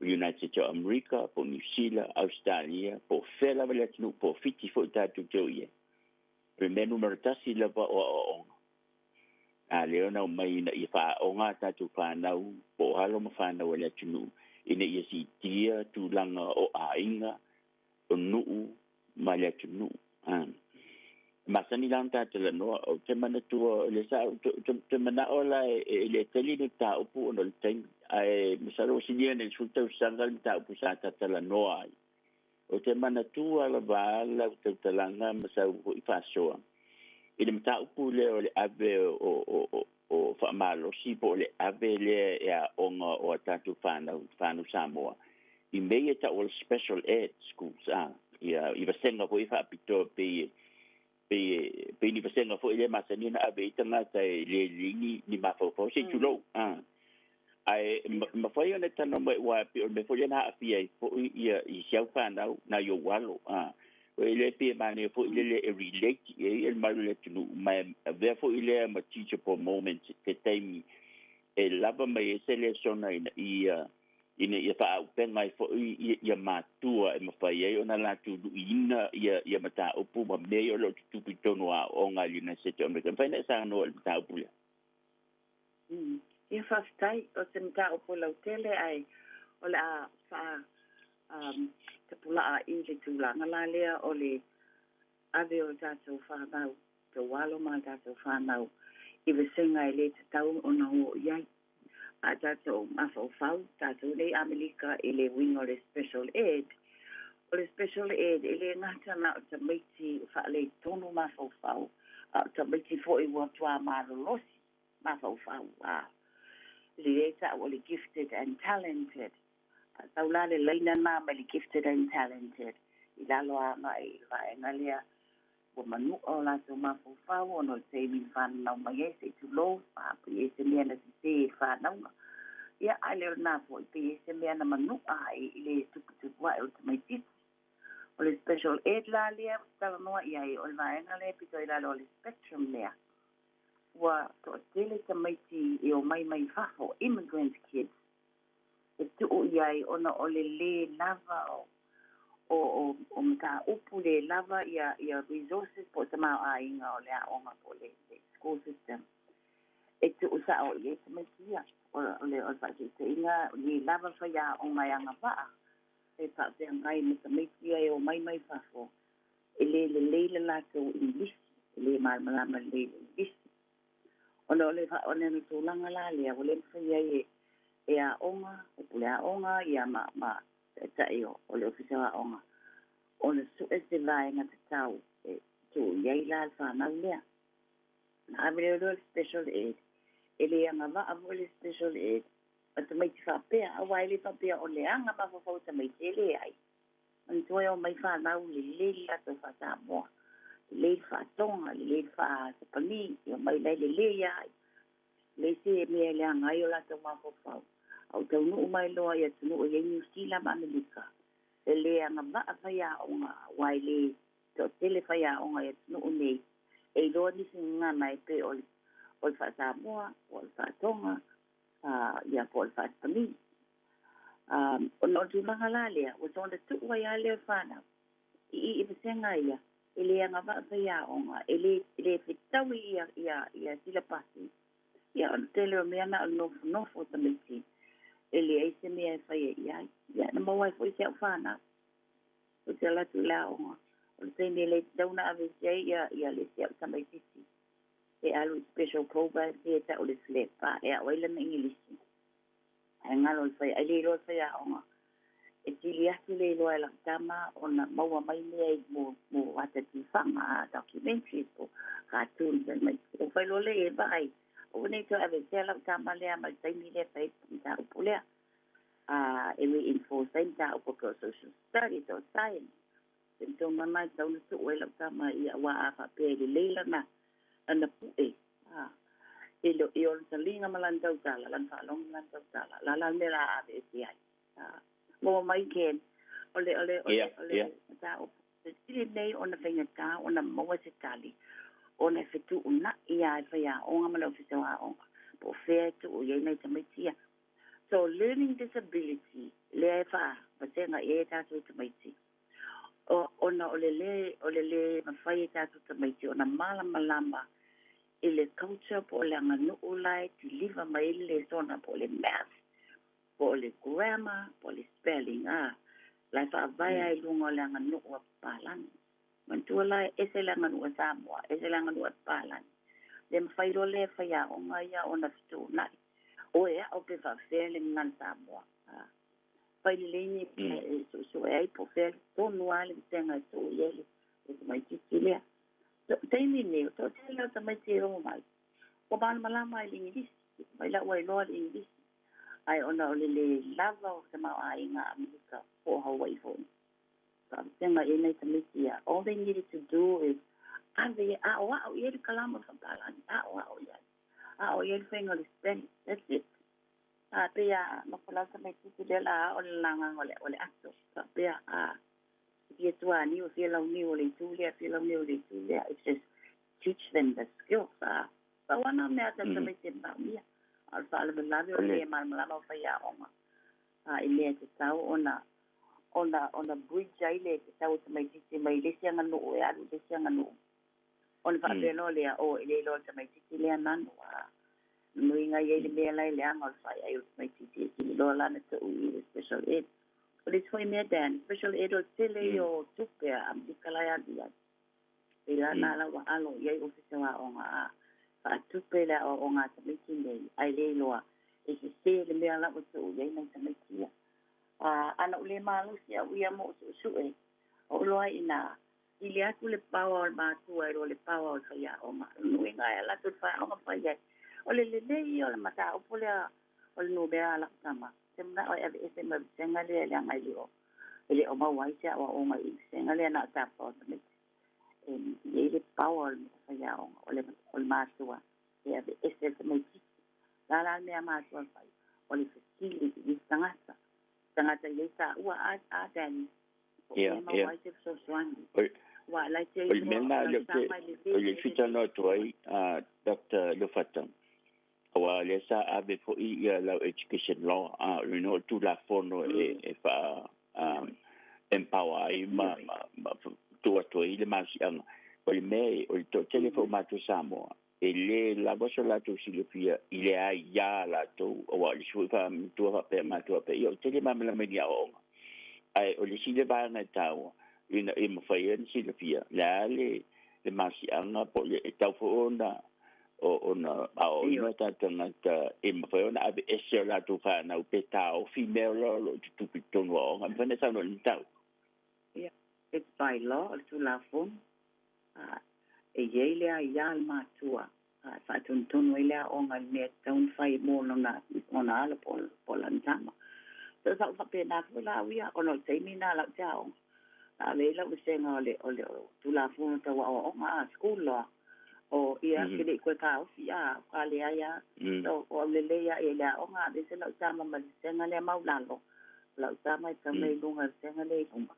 Speaker 19: United States o Amerika, po o Niu Sila, Ausetalia, po o fea lava le atunuu, po o Fiti foi tatou te o i ai. O le mea numera tasi lava o aoaoga. A lea ona aumai ina ia faaaoga a tatou fanau, po o alo ma fanau a le atunuu, ina ia siitia tulaga o aiga, o nuu ma le atunuu. A. E masani la ona ta talanoa, ou te manatua, o lea sa ou te manao la e le tali le mataupu ona o le taimi, ae masalo ua silia nei i le 10 tausaga le mataupu sa ta talanoa ai. Ou te manatua lava lau tautalaga ma sau foi faasoa i le mataupu lea o le ave o faamalosi po o le ave lea e aoga o a tatou fanau, fanau Samoa i mea ia e tau o le special ed schools, a, ia, i vasega foi faapitoa pei pei pei ni vasega foi lea masani ona ave ai tagata e le lelei ni mafaufau, se i tulou, a. Ae mafai ona e talanoa mai aua e pei o le mea foi lea na aafia ai foi ia i si au fanau nai ou alo a. E le pei e manaia foi lele e relate i ai le mamalu o le atunuu ma e avea foi lea ma teachable moment se taimi e lava mai ai se lesona ina ia ina ia faaauupega ai foi ia matua e mafai ai ona latou luiina ia ia mataupu ma mea ia o lo o tutupu i totonu o aoaoga a le United States o Amerika. E mafai ona e saunoa i le mataupu lea?
Speaker 15: Ia faafetai, o se mataupu lautele ae o le a faa tapulaa i le tulaga la lea o le ave o tatou fanau, tou alo ma tatou fanau i vasega e le tatau ona o i ai. A tatou mafaufau, tatou nei Amelika i le uiga o le special ed, o le special ed e le gata na o tamaiti faaletonu mafaufau, a o tamaiti foi ua matua malolosi mafaufau, a lea e ta'u o le gifted and talented. A tau la le laina lena mai le gifted and talented i lalo agai i le vaega lea ua manu'a o latou mafaufau ona o le taimi na fananau mai ai se i tulou, a pe i ai se mea na sesē i le fanauga. Ia, ae le o lena foi, pe i ai se mea na manu'a ai i le tuputupu ae o le tamaitiiti. O le special ed la lea ou te talanoa i ai, o le vaega lea e pito i lalo o le spectrum lea, ua toatele tamaiti e omai mai fafo, immigrant kids, e tuu i ai ona o le lē lava o o o mataupu, lē lava ia ia resources po o tamaoaiga o le aoga po o le school system e tuu sa'o i ai tamaiti ia. O le o le fa'ataitaiga, lē lava faiaoga e agava'a e fa'afeagai ma tamaiti ia e omai mai fafo e lē lelei le latou Igilisi, e lē malamalama lelei i le Igilisi. Ona o le o le tulaga la lea ua le mafai ai e e aoga, e pule aoga ia ma ma taitai o o le Ofisa o Aoga ona su'e se vaega tatau e tuu i ai la le fanau lea. Ona ave lea loa le special ed, e le agava'a foi le special ed ma tamaiti faapea, auā e le faapea o leaga mafaufau o tamaiti, e leai. Manatua e omai fanau lelei le latou faa-Samoa, lelei le faa-Toga, lelei le faa-Sapani, e omai la e lelei lava. E leai se mea e leaga ai o latou mafaufau. A ua taunuu mai loa i atunuu e i ai Niu Sila ma Amerika, e le agavaa faiaoga, aua e le toatele faiaoga i atunuu nei e iloa nisi gagana e pei o le o le faa-Samoa, po o le faa-Toga, ia po o le faa-Sapani. Ona o le tulaga la lea, ua soona tuu ai lava lea o le fanau i i i vasega ia, e le agavaa faiaoga, e le, e le fetaui ia, ia, ia silapasi. Ia, o le tele o mea na o le nofonofo o tamaiti, e leai se mea e faia i ai. Ia, na maua ai foi si au fanau. Ou te alu atu i le aoga, o le taimi e le tatau ona aveese ai ia, ia le isi au tamaitiiti e alu i special program ia e ta'u o le SLEP, a e a'o ai lana Igilisi. Ae galo i le fai, ai le iloa le faiaoga e tili atu le iloa e lau tama ona maua mai mea i mo, mo ata tifaga, a documentaries po cartoons and mai. Ou fai loa lea i ai, vaai, aua ne i toe aveesea lau tama lea ma le taimi lea e fai ai le mataupu lea. A e reinforce ai mataupu pei o social studies o science. Taimi tonu lava lena e tatau ona tuu ai lau tama ia aua a faapea e lelei lana lana pue, a e le i ona taliga ma lana tautala, lana faalogo ma lana tautala, o le a la le mea o le a aveese ai? A maua mai Ken, o le o le o le o le mataupu sili nei ona faigata ona maua se tali ona e fetuuna'i lava e faiaoga ma le Ofisa o Aoga po o fea e tuu i ai nai tamaiti ia. So learning disability lea e faavasega i ai a tatou tamaiti ona o le lē o le lē mafai e tatou tamaiti ona malamalama i le culture po o le aganuu la e kiliva mai ai le lesona po o le math po o le grammar po o le spelling a la e faavae lava i luga o le aganuu a papalagi. Manatua la e ese le aganuu a Samoa, ese le aganuu a papalagi. Le mafai loa lea e faiaoga ia ona fetuunai oe a'o pe faafefea le gagana Samoa. A fai lelei ni mea e suesue ai po o fea tonu lava le vasega e tuu i ai le tamaitiiti lea. Taimi nei, o toatele o tamaiti e o mai, ua malamalama i le Igilisi, mai la ua iloa le Igilisi, ae ona o le lē lava o tamaoaiga a Amerika po o Hawaii foi, faavasega i ai nai tamaiti ia. All they needed to do is ave i aoao i ai le kalama faapalagi, aoao i ai, aoao i ai le faiga o le spelling, that's it. A pei a nofo lava tamaitiiti lea la ao le lagaga o le ato faapea a fia tuaniu, fia launiu o le itu lea, fia launiu o le itu lea. It's just teach them the skills. A pau lava na o mea a tatou tamaiti e manaomia. A o le faalavelave o le le malamalama o faiaoga a i mea e tatau ona ona bridge ai le tatau o tamaitiiti mai le isi aganuu e alu i le isi aganuu. Ona faapea loa lea, oh, e le iloa e le tamaitiiti lea nanu a nuiga i ai le mea la e leaga o le faiai o le tamaitiiti e sili loa lana tuu i le special ed. O le isi foi mea Dan, special ed o le tele ia o tupe a Amerika la e alu i ai. Pei la na la ua alo i ai ofisa o aoga a faatupe le aoaoga a tamaiti nei, ae le iloa e sese le mea la ua tuu i ai nai tamaiti ia. A ana ou le malosi au ia mo suʻesuʻe, o iloa ai inā ili atu le paoa o le matua i lo le paoa o le faiaoga. Nuiga e ala atu le faiaoga fai ai. O le lelei ia o le mataupu lea o le numera a lau tama. Ou te manao e aveese mai vasega lea leaga e le o maua ai se aoaoga i vasega lea na o tapa o tamaiti. E i ai le paoa o le faiaoga o le matua e aveese le tamaitiiti. O le a la le mea matua e fai? O le fesili i tagata. Tagata i ai taua a Danny.
Speaker 19: Ia, ia. O le mea lena o lea ou te, o le fia talanoa atu ai, Doctor Leofata, aua o lea sa ave foi ia lau education law, o le igoa o le Tulafono e faa empower ai ma tuu atu ai le malosiaga. O le mea, o le toatele foi o matou Samoa, e le lava so latou silafia i le aia a latou, aua o le isi foi faamatua faapea matua faapea, ia ou te le malamalama i ni aoaoga. Ae o le isi lea vaega e taua, ina ia mafai ai ona silafia le a le le malosiaga po o le e tatau foi ona ona aoaoina o tatou tagata e mafai ona aveese o latou fanau pe taofi mea o lo o tutupu i totonu o aoga. E mafai ona e saunoa i le mataupu?
Speaker 15: Ia, it's by law, o le Tulafono, e i ai le aia a le matua e faatonutonu ai le aoga i le mea e tatau ona fai mo lona lona alo po o lana tama. So sa ou faapena foi la au ia, ona o le taimi lena lau te aoga, na ave ai lau vasega o le o le Tulafono tau aoaoga a school law, o ia ke le i koe taofi a, ka leai a. So o au lelei aʻe i le aoga, aveese lau tama ma le vasega lea maulalo, o lau tama e tau mai i luga i le vasega lea i luma.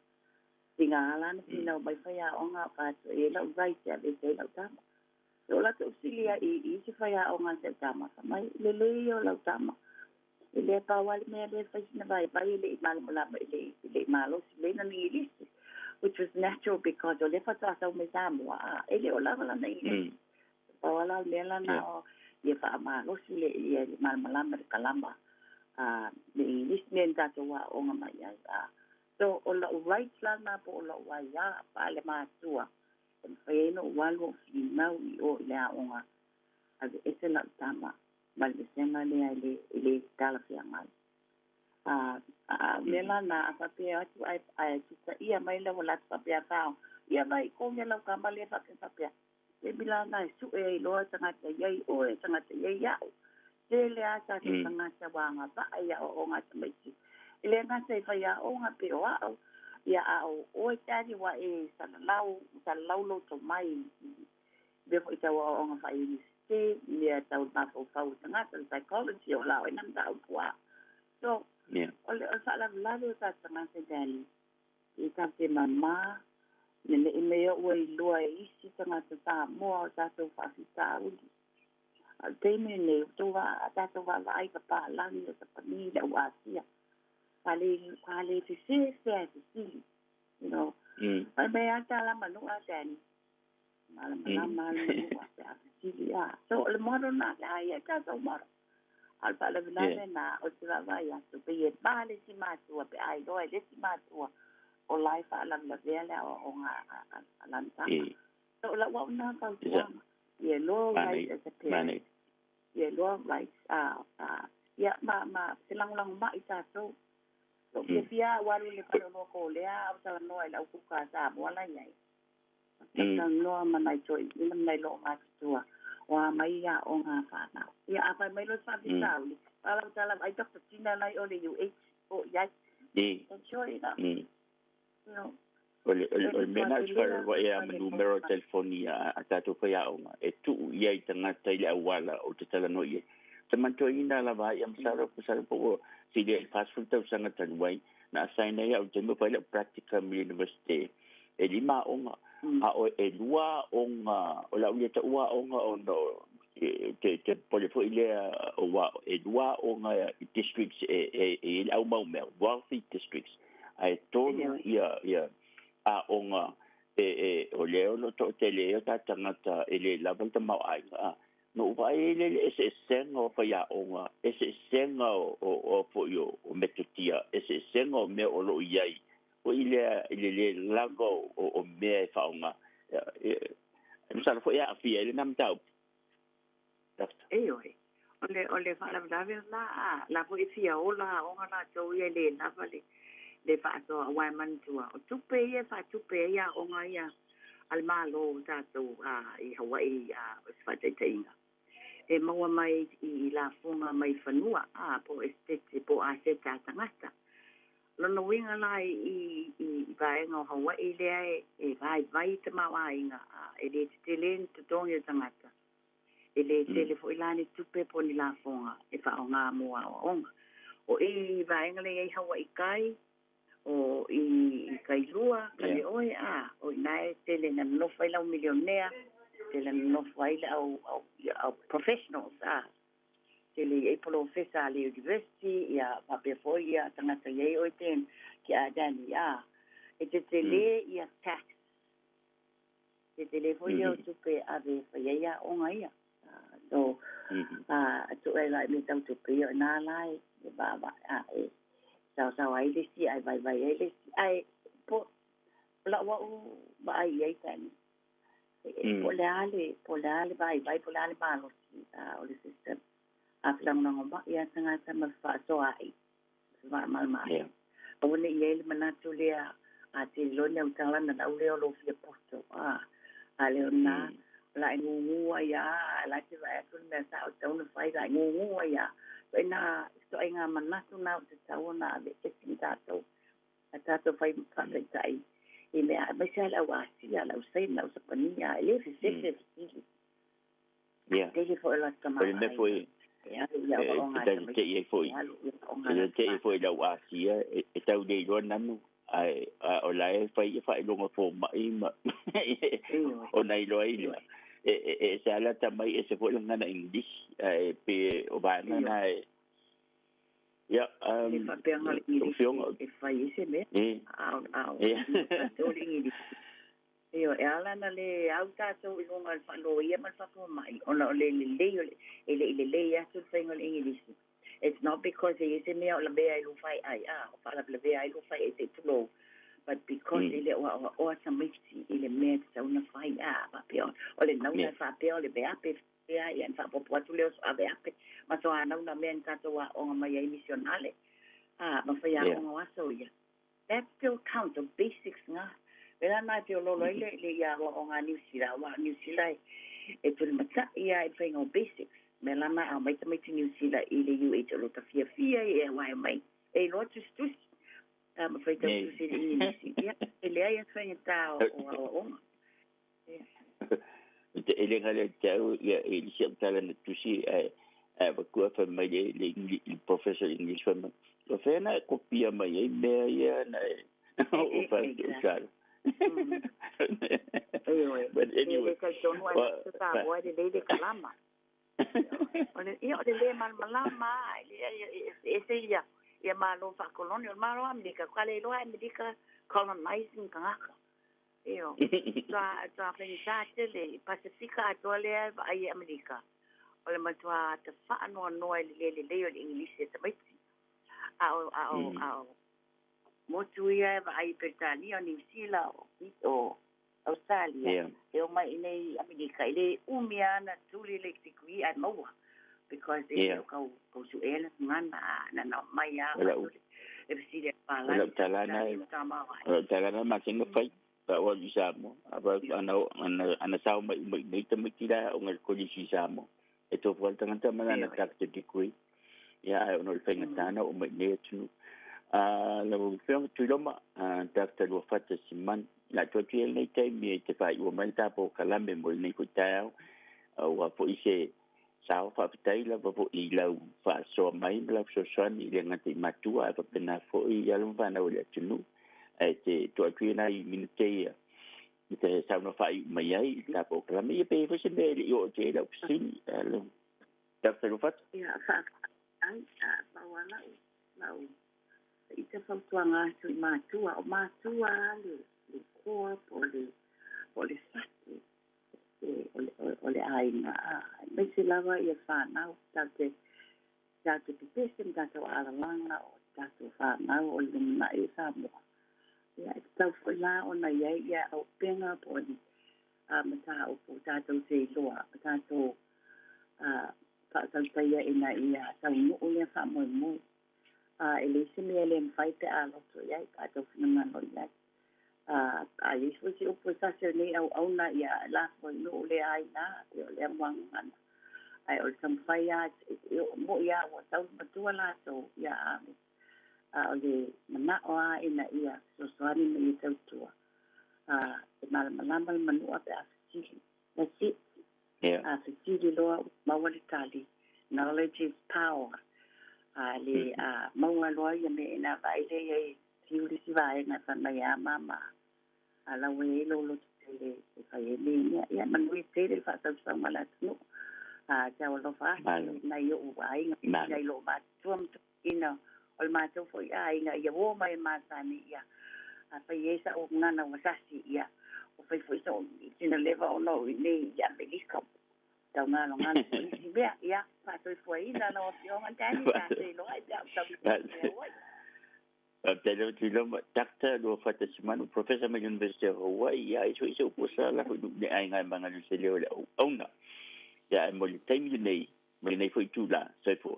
Speaker 15: Tiga la ona finau mai faiaoga o fai atu e i ai lau right e aveese ai lau tama. So o latou fesili ai i isi faiaoga a si au tama, fai mai, lelei ia o lau tama. E le pau lava le mea lea e fai sina vaivai e le i malamalama e le i malosi lelei lana Igilisi, which was natural because o lea faatoa sau mai Samoa a e le o lava lana Igilisi. Pau lava la o le mea lana o ia faamalosi le ia le malamalama i le kalama a le Igilisi mea na tatou aooga mai ai. A so o la'u right lana po o la'u aiā faalematua e mafai ai ona ou alu ou finau i o i le aoga aveese la'u tama ma le vasega lea e le talafeagai. A a o mea lana a faapea atu ae ae tutaia mai lau latou faapea fao ia vai i kogia lau tama lea faapea faapea. Taimi lana e suʻe ai loa tagata i ai oe, tagata i ai iaʻu. Tele a tatou tagata ua agavaa i aoaoga a tamaiti. E le gata i faiaoga pe o a'u, ia a o oe Daddy ua e salalau, salalau lou tomai i mea foi tau aoaoga faa-Iunivesite, mea tau le mafaufau o tagata, le psychology, o la oe na mataupu a. So, o le faalavelave o tatou tagata Daddy, i tatou te mama, ina ne i mea ua iloa e isi tagata Samoa o tatou faafitauli. A o le taimi lenei, ua tou tatou vaavaai i ka palagi o Sapani le au Asia. Ua le, ua le sesē fea e fesili, you know. Fai mai lava le tala manua, Danny. Malamalama le manua pe a fesili a. So, o le model na, le a ia tatou model. A o le faalavelave na, o te vaavaai atu, pei e ma le isi matua, pe a iloa e le isi matua, o la e faalavelavea le aoaoga a lana tama. So, o lau au na fautuaga, ia loa right as a parent, ia loa right, ia ma felagolagomai tatou. Lou fiafia au alu i le faleoloa Kolea a o talanoa i le au kuka a Samoa la i ai. Talanoa ma nai toeaiina ma nai loomatutua o a mai i aoga a fanau. Ia a fai mai loa se faafitauli, a lau tala vaai Doctor Tina lai o le UH o i ai. And sure enough, you know,
Speaker 19: O le, o le, o le mea na o te whai a ma numero o telefoni a tātou whaiaonga e tuu i ai tagata i le auala o te talanoa i ai. Te mantuaina lava ai, masalo, masalo po ua silia i le 40 tausaga talu ai, na assign ai au i le taimi o fai lau practicum i le university, e lima aoga, a o e lua aoga, o le a ou le taua aoga ona o te, te popole foi lea, aua e lua aoga i districts e, e, e i ai le au mau mea, wealthy districts, ae tolu ia, ia aoga e, e, o lea o lo o toatele ai o tatou tagata e le lava le tamaoaiga, a. Na ou vaai ai lea i le eseesega o faiaoga, eseesega o, o, o foi o, o metotia, eseesega o mea o lo o i ai, foi lea i le le lava o, o, o mea e faaaoga. E, e masalo foi e aafia ai lena mataupu. Doctor.
Speaker 15: Ioe. O le, o le faalavelave lena, a, la foi e fia ola aoga latou ia e le lava le, le faasoa aua e manatua, o tupe ia e faatupe ai aoga ia a le Malo o tatou a, i Hawaii a, o se faataitaiga, e maua mai i lafoga mai fanua a, po o esetete po o aseta a tagata. Lona uiga la i, i, i vaega o Hawaii lea e, e vaivai tamaoaiga a, e le tetele ni totogi o tagata, e le tele foi la ni tupe po o ni lafoga e faaaoga mo aoaoga. O i i vaega lea e i ai Hawaii Kai, o i i Kailua, Kaneohe, a, o i ina e tele ina nonofo ai le au milionea, tele ina nonofo ai le au, au, ia, au professionals, a, tele i ai polofesa a le university, ia, faapea foi ia tagata i ai oe te, ke a Danny, a, e tetele ia tax, tetele foi ia o tupe e ave e fai ai aoga ia. So, a tuʻe la i mea tau tupe, ia o ina la e vaavaai, a e saosaoa ai le isi, a e vaivai ai le isi. Ae po o lau au vaai i ai Danny, po o le a le, po o le a le vaivai, po o le a le malosi o le system. A felagolagomai lava tagata ma fefaasoaai, femalamalamaai. Aua ne i i ai le manatu lea, a tele loa ni autala ona lau lea o lou fia poto, a, a le o lena, o le a e gūgū ai lava, a o la e te vaai atu le mea sao e tatau ona fai, o le a e gūgū ai lava. Ituaiga, ituaiga manatu na ua tatau ona aveese ma tatou, a tatou fai faataitai i mea, aemaise lava le au Asia, le au Saina, le au Sapania, e le fefefe e fesili.
Speaker 19: Ia.
Speaker 15: Tele foi o latou
Speaker 19: O le mea foi
Speaker 15: e alu i aoaoga
Speaker 19: e tau te i ai foi, e tau te i ai foi i lau Asia, e tau le iloa nanu, ae o la e fai ia faailoga fomai ma ona iloa ai lea. E ese lava le atamai, ese foi le gagana English, ae pei o vaega na e, ia,
Speaker 15: Le faapea na o le Igilisi e fai ai se mea, a o tatou le Igilisi. Ioe, e ala ona le au tatou i luga o le faaloia ma le faafomai, ona o le lelei o le, e le i lelei atu le faiga o le Igilisi. It's not because e i ai se mea o lavea ai lou faeai, a, o faalavelavea ai lou faeai se i tulou, but because e le o aoaoa tamaiti i le mea e tatau ona fai, a, faapea, o le nauna e faapea o le veape, faapea, ia ona faaopoopo atu lea o soaveape ma soanauna mea na tatou aoga mai ai misionale, a, ma faiaoga o aso ia. That still counts, o basics na. Pēlā nā e feoloolo ai le, le ia aoaoga a Niu Sila, aua o Niu Sila e, e tulimataʻi lava i le faiga o basics. Mea la na a omai tamaiti Niu Sila i le UH o lo ta fiafia ia aua e omai e iloa tusitusi, a ma faitau tusi i le Igilisi. Ia, e leai lava se faigata o, o aoaoga. Ia.
Speaker 19: Te ele ngale te au ia i le si au tala na tusi ae ae avatua fai mai le le le professor English fai mai o fea na e kopia mai ai mea ia na e o fai atu o sala.
Speaker 15: Ioe.
Speaker 19: But anyway.
Speaker 15: E le talitonu ai se Samoa e lelei le kalama. O le, ia, o le le malamalama, e eseese ia, ia Malo faakoloni. O le Malo Amerika, ka le iloa Amerika colonizing tagata. Io, tua, tua faigata tele i Pasifika atoa lea e vaai e Amerika. O le matua tafaanoanoa i le le lelei o le Igilisi e tamaiti. A o, a o, a o motu ia e vaai i Peretania, o Niu Sila, o, o Australia, e omai i inei i Amerika, e le umi lava ona tuli le degree ae maua because e le o kau, kau suʻea le gagana, a na ona omai lava avatu le, le fesili a le
Speaker 19: O lau tala na
Speaker 15: papalagi
Speaker 19: o lau tala na masani ona fai pa ou alu i Samoa. Ana, ana, ana sao mai uma i nei tamaiti la e aoga i le kolisi i Samoa. E tofu lava le tagata ma lana doctor degree. Ia, ae ona o le faigata na oo mai i nei atunuu. Lau Afioga Tuiloma, Doctor Luafata Simanu, o le a tuu atu ia i lenei taimi e te faaiua mai le tatou kalame mo lenei foi taeao, aua foi se Sao faafetai lava foʻi i lau faasoa mai ma lau fesoasoani i le gata i matua ae faapena foʻi i alo ma fanau a le atunuu. Ae te tuu atu ia nai minute ia e te saunoa faaiu mai ai i le la polokalame. Ia pe i ai foi se mea e le i oo atu i ai lau fesili, lau Dr. Rufata.
Speaker 15: Ia, faafetai. Pau lava lau, lau ita fautuaga atu i matua, o matua le, le core po o le, po o le fatu o le aiga, aemaise lava ia fanau, tatou te pepese ma tatou alalaga o tatou fanau o le lumanai o Samoa. Ia, e tatau foi la ona i ai ia auupega po o ni mataupu tatou te iloa ma tatou faatautaia ina ia taunuu lea faamoemoe. E leai se mea e le mafai pe a loto i ai, pe a tau finagalo i ai. A a i ai foi se upu e tasi o lenei auauna, ia lafo i nuu le aiga, pei o lea muagagana. Ae o le taumafai lava e oo moi lava ua tau le matua latou, ia ave. A o le manao lava ina ia fesoasoani ma ia tautua, a e malamalama le manua pe a fesili. That's it. A fesili loa ua maua le tali, knowledge is power. A le a maua loa ia mea ina vaai lea i ai Fiu le isi vaega e fai mai a mama, a la ua i ai lou loto tele e fai ai nei mea. Ia manuia tele le faatausauga a le atunuu. A te alofa atu nai oʻu aiga, nai lou matua ma toeaiina o le matou foi aiga ia uo mai e masani ia a fai ai sa'u gagana ua sasi ia ua fai foi so'u sina leva ona ou i inei i Amerika. Tau galogalo foi isi mea. Ia faatoifuaina lau Afioga Danny ta feiloai pe a ou tau i mea oi.
Speaker 19: Faafetai lava Tuiloma, Doctor Luafata Simanu, Professor mai le University of Hawaii, ia ai foi se upu sa lafo i nuu aiga e magalo i se leo o le auauna. Ia ae mo le taimi lenei, ma lenei foi itula, soifua.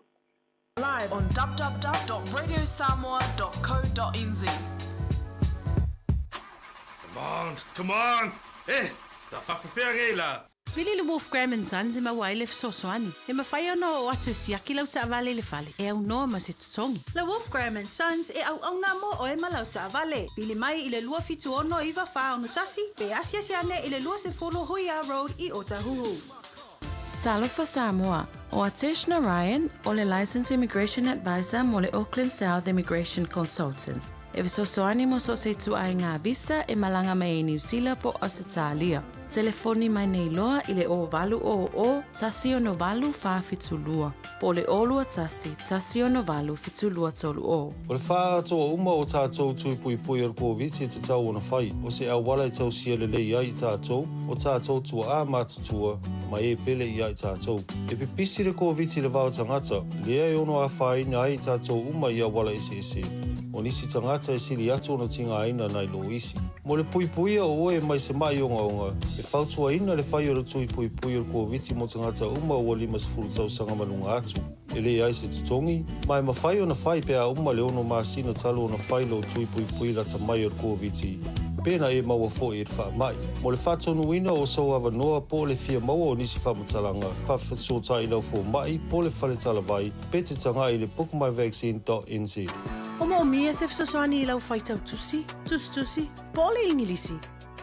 Speaker 2: Live on www.radiosamoa.co.nz.
Speaker 20: Come on, come on! Eh, ta faapefea nei la?
Speaker 11: Vili le Wolf Graham and Sons e maua ai le fesoasoani. E mafai ona oo atu e siaki lau taavale i le fale, e aunoa ma se totogi.
Speaker 2: Le Wolf Graham and Sons e auauna mo oe ma lau taavale. Vili mai i le 276 9461 pe asiasi ane i le 20 Huia Road i Otahuhu.
Speaker 21: Talofa Samoa, ʻO Atesh Narayan, ʻo le Licensed Immigration Advisor mo le Auckland South Immigration Consultants, e fesoasoani mo so o se ituaiga visa e malaga mai ai Niu Sila po o Ausetalia. Telefoni mai nei loa i le 0800 168 472 po o le 021 168 7230.
Speaker 22: O le faaatoa uma o tatou tui puipui o le Koviti e tatau ona fai, o se auala e tausia lelei ai i tatou, o tatou tua'a matutua, ma e pele ia i tatou. E pipisi le Koviti i le vao tagata, lea e ono afaina ai i tatou uma i auala eseese. O nisi tagata e sili atu ona tigaina nai lo isi. Mo le puipuia o oe mai se maʻi ogaoga, e fautuaina le fai o le tui puipui o le Koviti mo tagata uma ua 50 tausaga ma luga atu. E leai se totogi, ma e mafai ona fai pe a uma le ono masina talu ona fai lou tui puipui lata mai o le Koviti, pena e maua foi i le faamai. Mo le faatonuina o sou avanoa po o le fia maua o nisi faamatalaga, faafesootai i lau fomai po o le fale talavai pe te tagai i le bookmyvaccine.nz.
Speaker 11: O moomia se fesoasoani i lau faitau tusi, tusitusi, po o le Igilisi.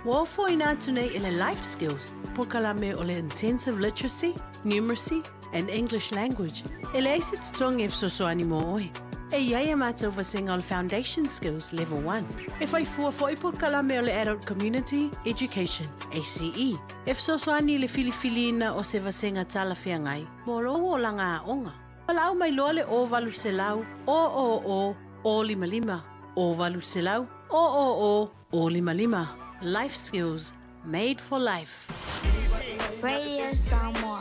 Speaker 11: Ua ofoina atu nei e le Life Skills polokalame o le Intensive Literacy, Numeracy and English Language e leai se totogi e fesoasoani mo oe. E i ai a matou vasega o le Foundation Skills Level 1. E whai fua foʻi polokalame o le Adult Community Education, ACE, e fesoasoani i le filifiliina o se vasega talafeagai mo lou olaga aoga. Valaau mai loa le 0800 000 055, 0800 000 055. Life Skills Made for Life.
Speaker 7: Radio Samoa.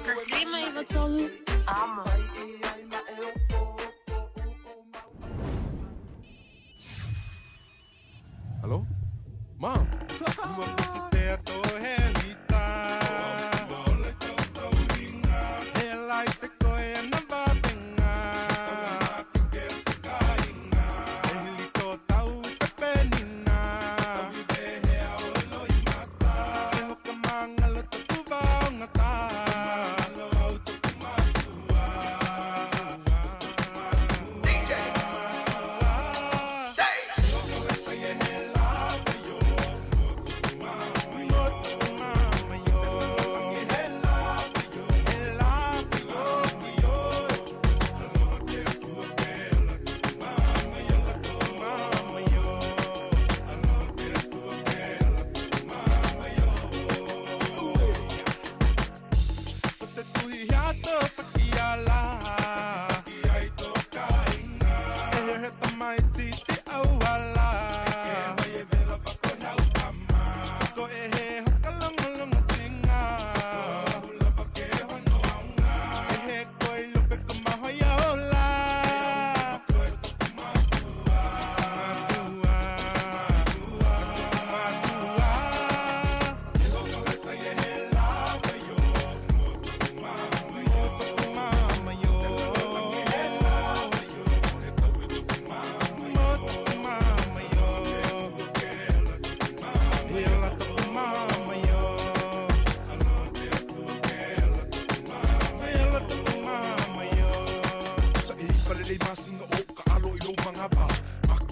Speaker 7: 105 93 Amo.
Speaker 20: Hello? Mom?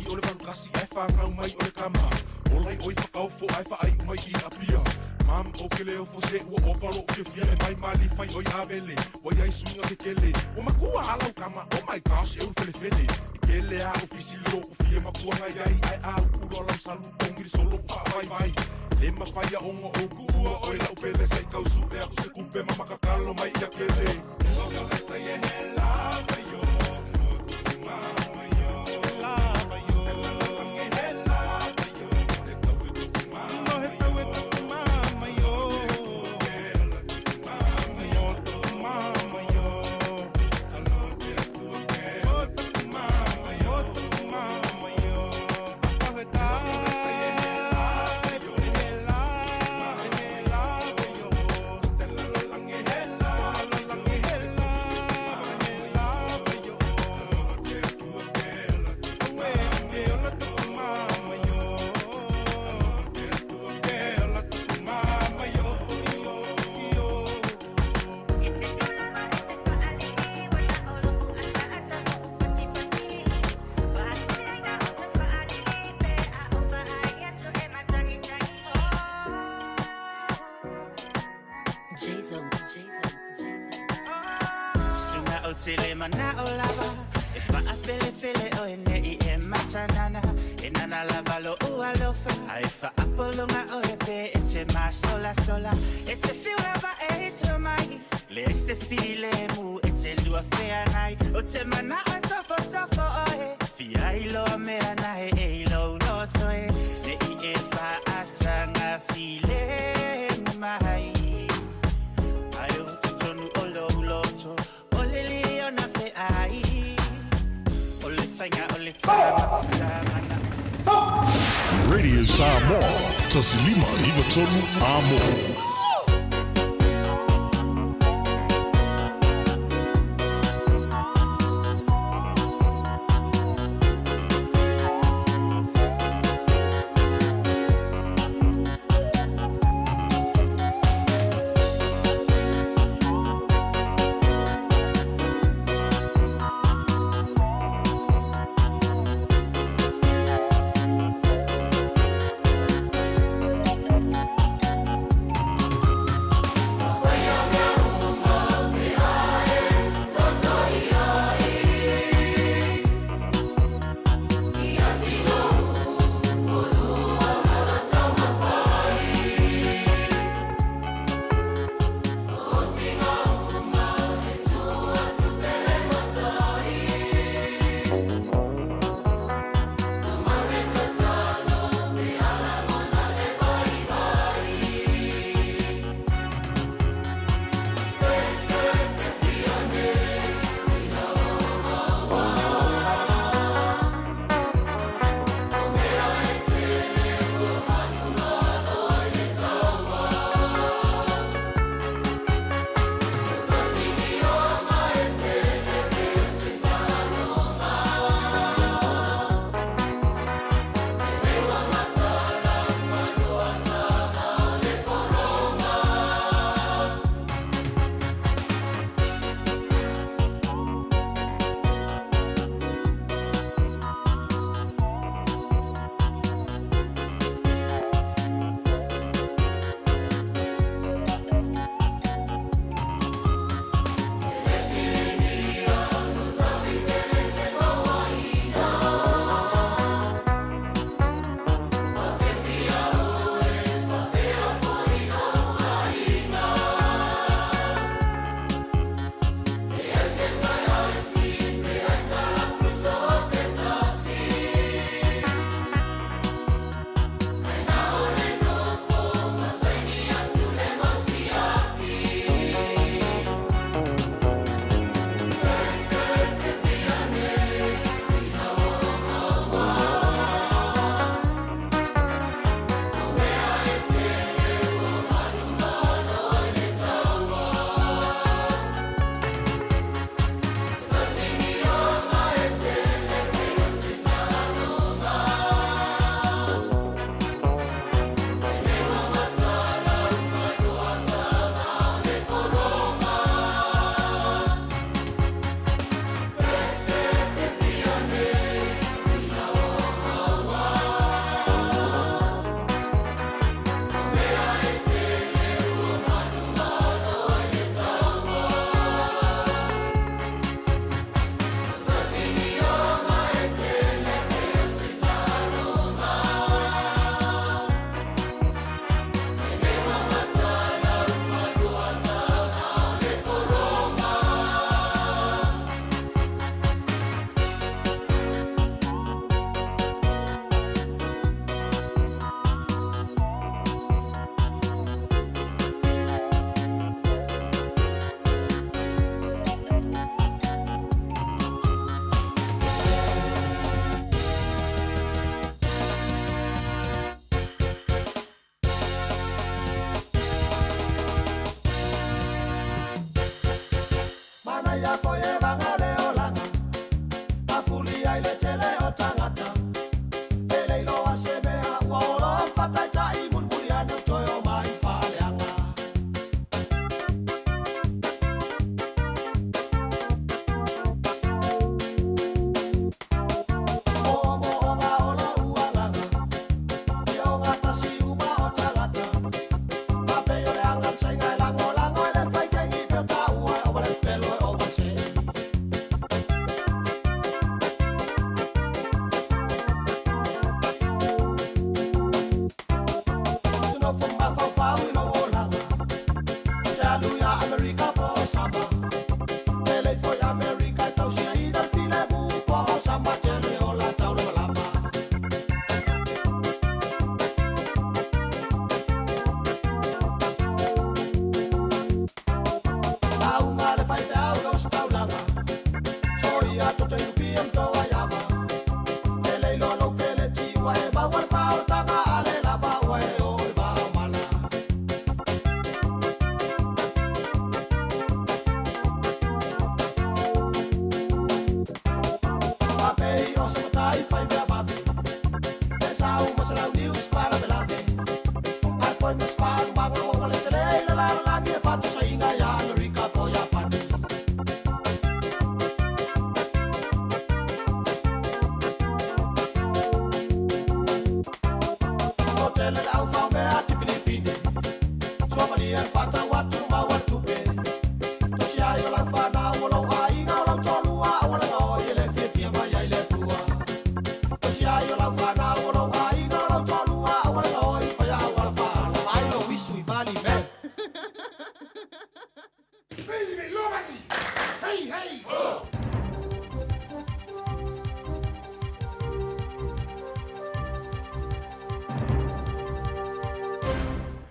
Speaker 9: i o le valukasi ae fāgau mai o le kama. Ola i oi whakaofo ai whaai umai i apia. Mam o ke leo fo se ua opa lo fiafia e mai mali fai oi avele. Wai ai suinga ke kele. O makua alau kama, oh my gosh, e uru fele fele. I kele a ofisi lo ufia makua ngai ai ai a ukulo alau salu tongiri solo wha vai vai. Le mawhaia ongo o kuua oi lau pele sei kausu e aku se kupe mamakakalo mai ia kele. Wakaeta ye he lava yo, mama yo. Lava yo. He lava yo, he tau e tuku mama yo. Mama yo, mama yo. Alo te atua ke. Mama yo, mama yo. Apaveta.
Speaker 12: Jason, Jason, Jason.
Speaker 23: Sunga o tele mana o lava E wha pele pele o e nei e matanana E nana lava lo ua lofa A e wha apolonga o e pe e te ma sola sola E te fiu lava e te mai Le e se file mu e te lua fea nai O te mana o tofo tofo o e Fia i loa mea na e e i lo loto e Ne i e wha atanga file mai Ai o tonu o lo loto O le leo na fe ai O le whainga o le tama tamana
Speaker 17: Radio Samoa, Tasilima Ivatonu Amo.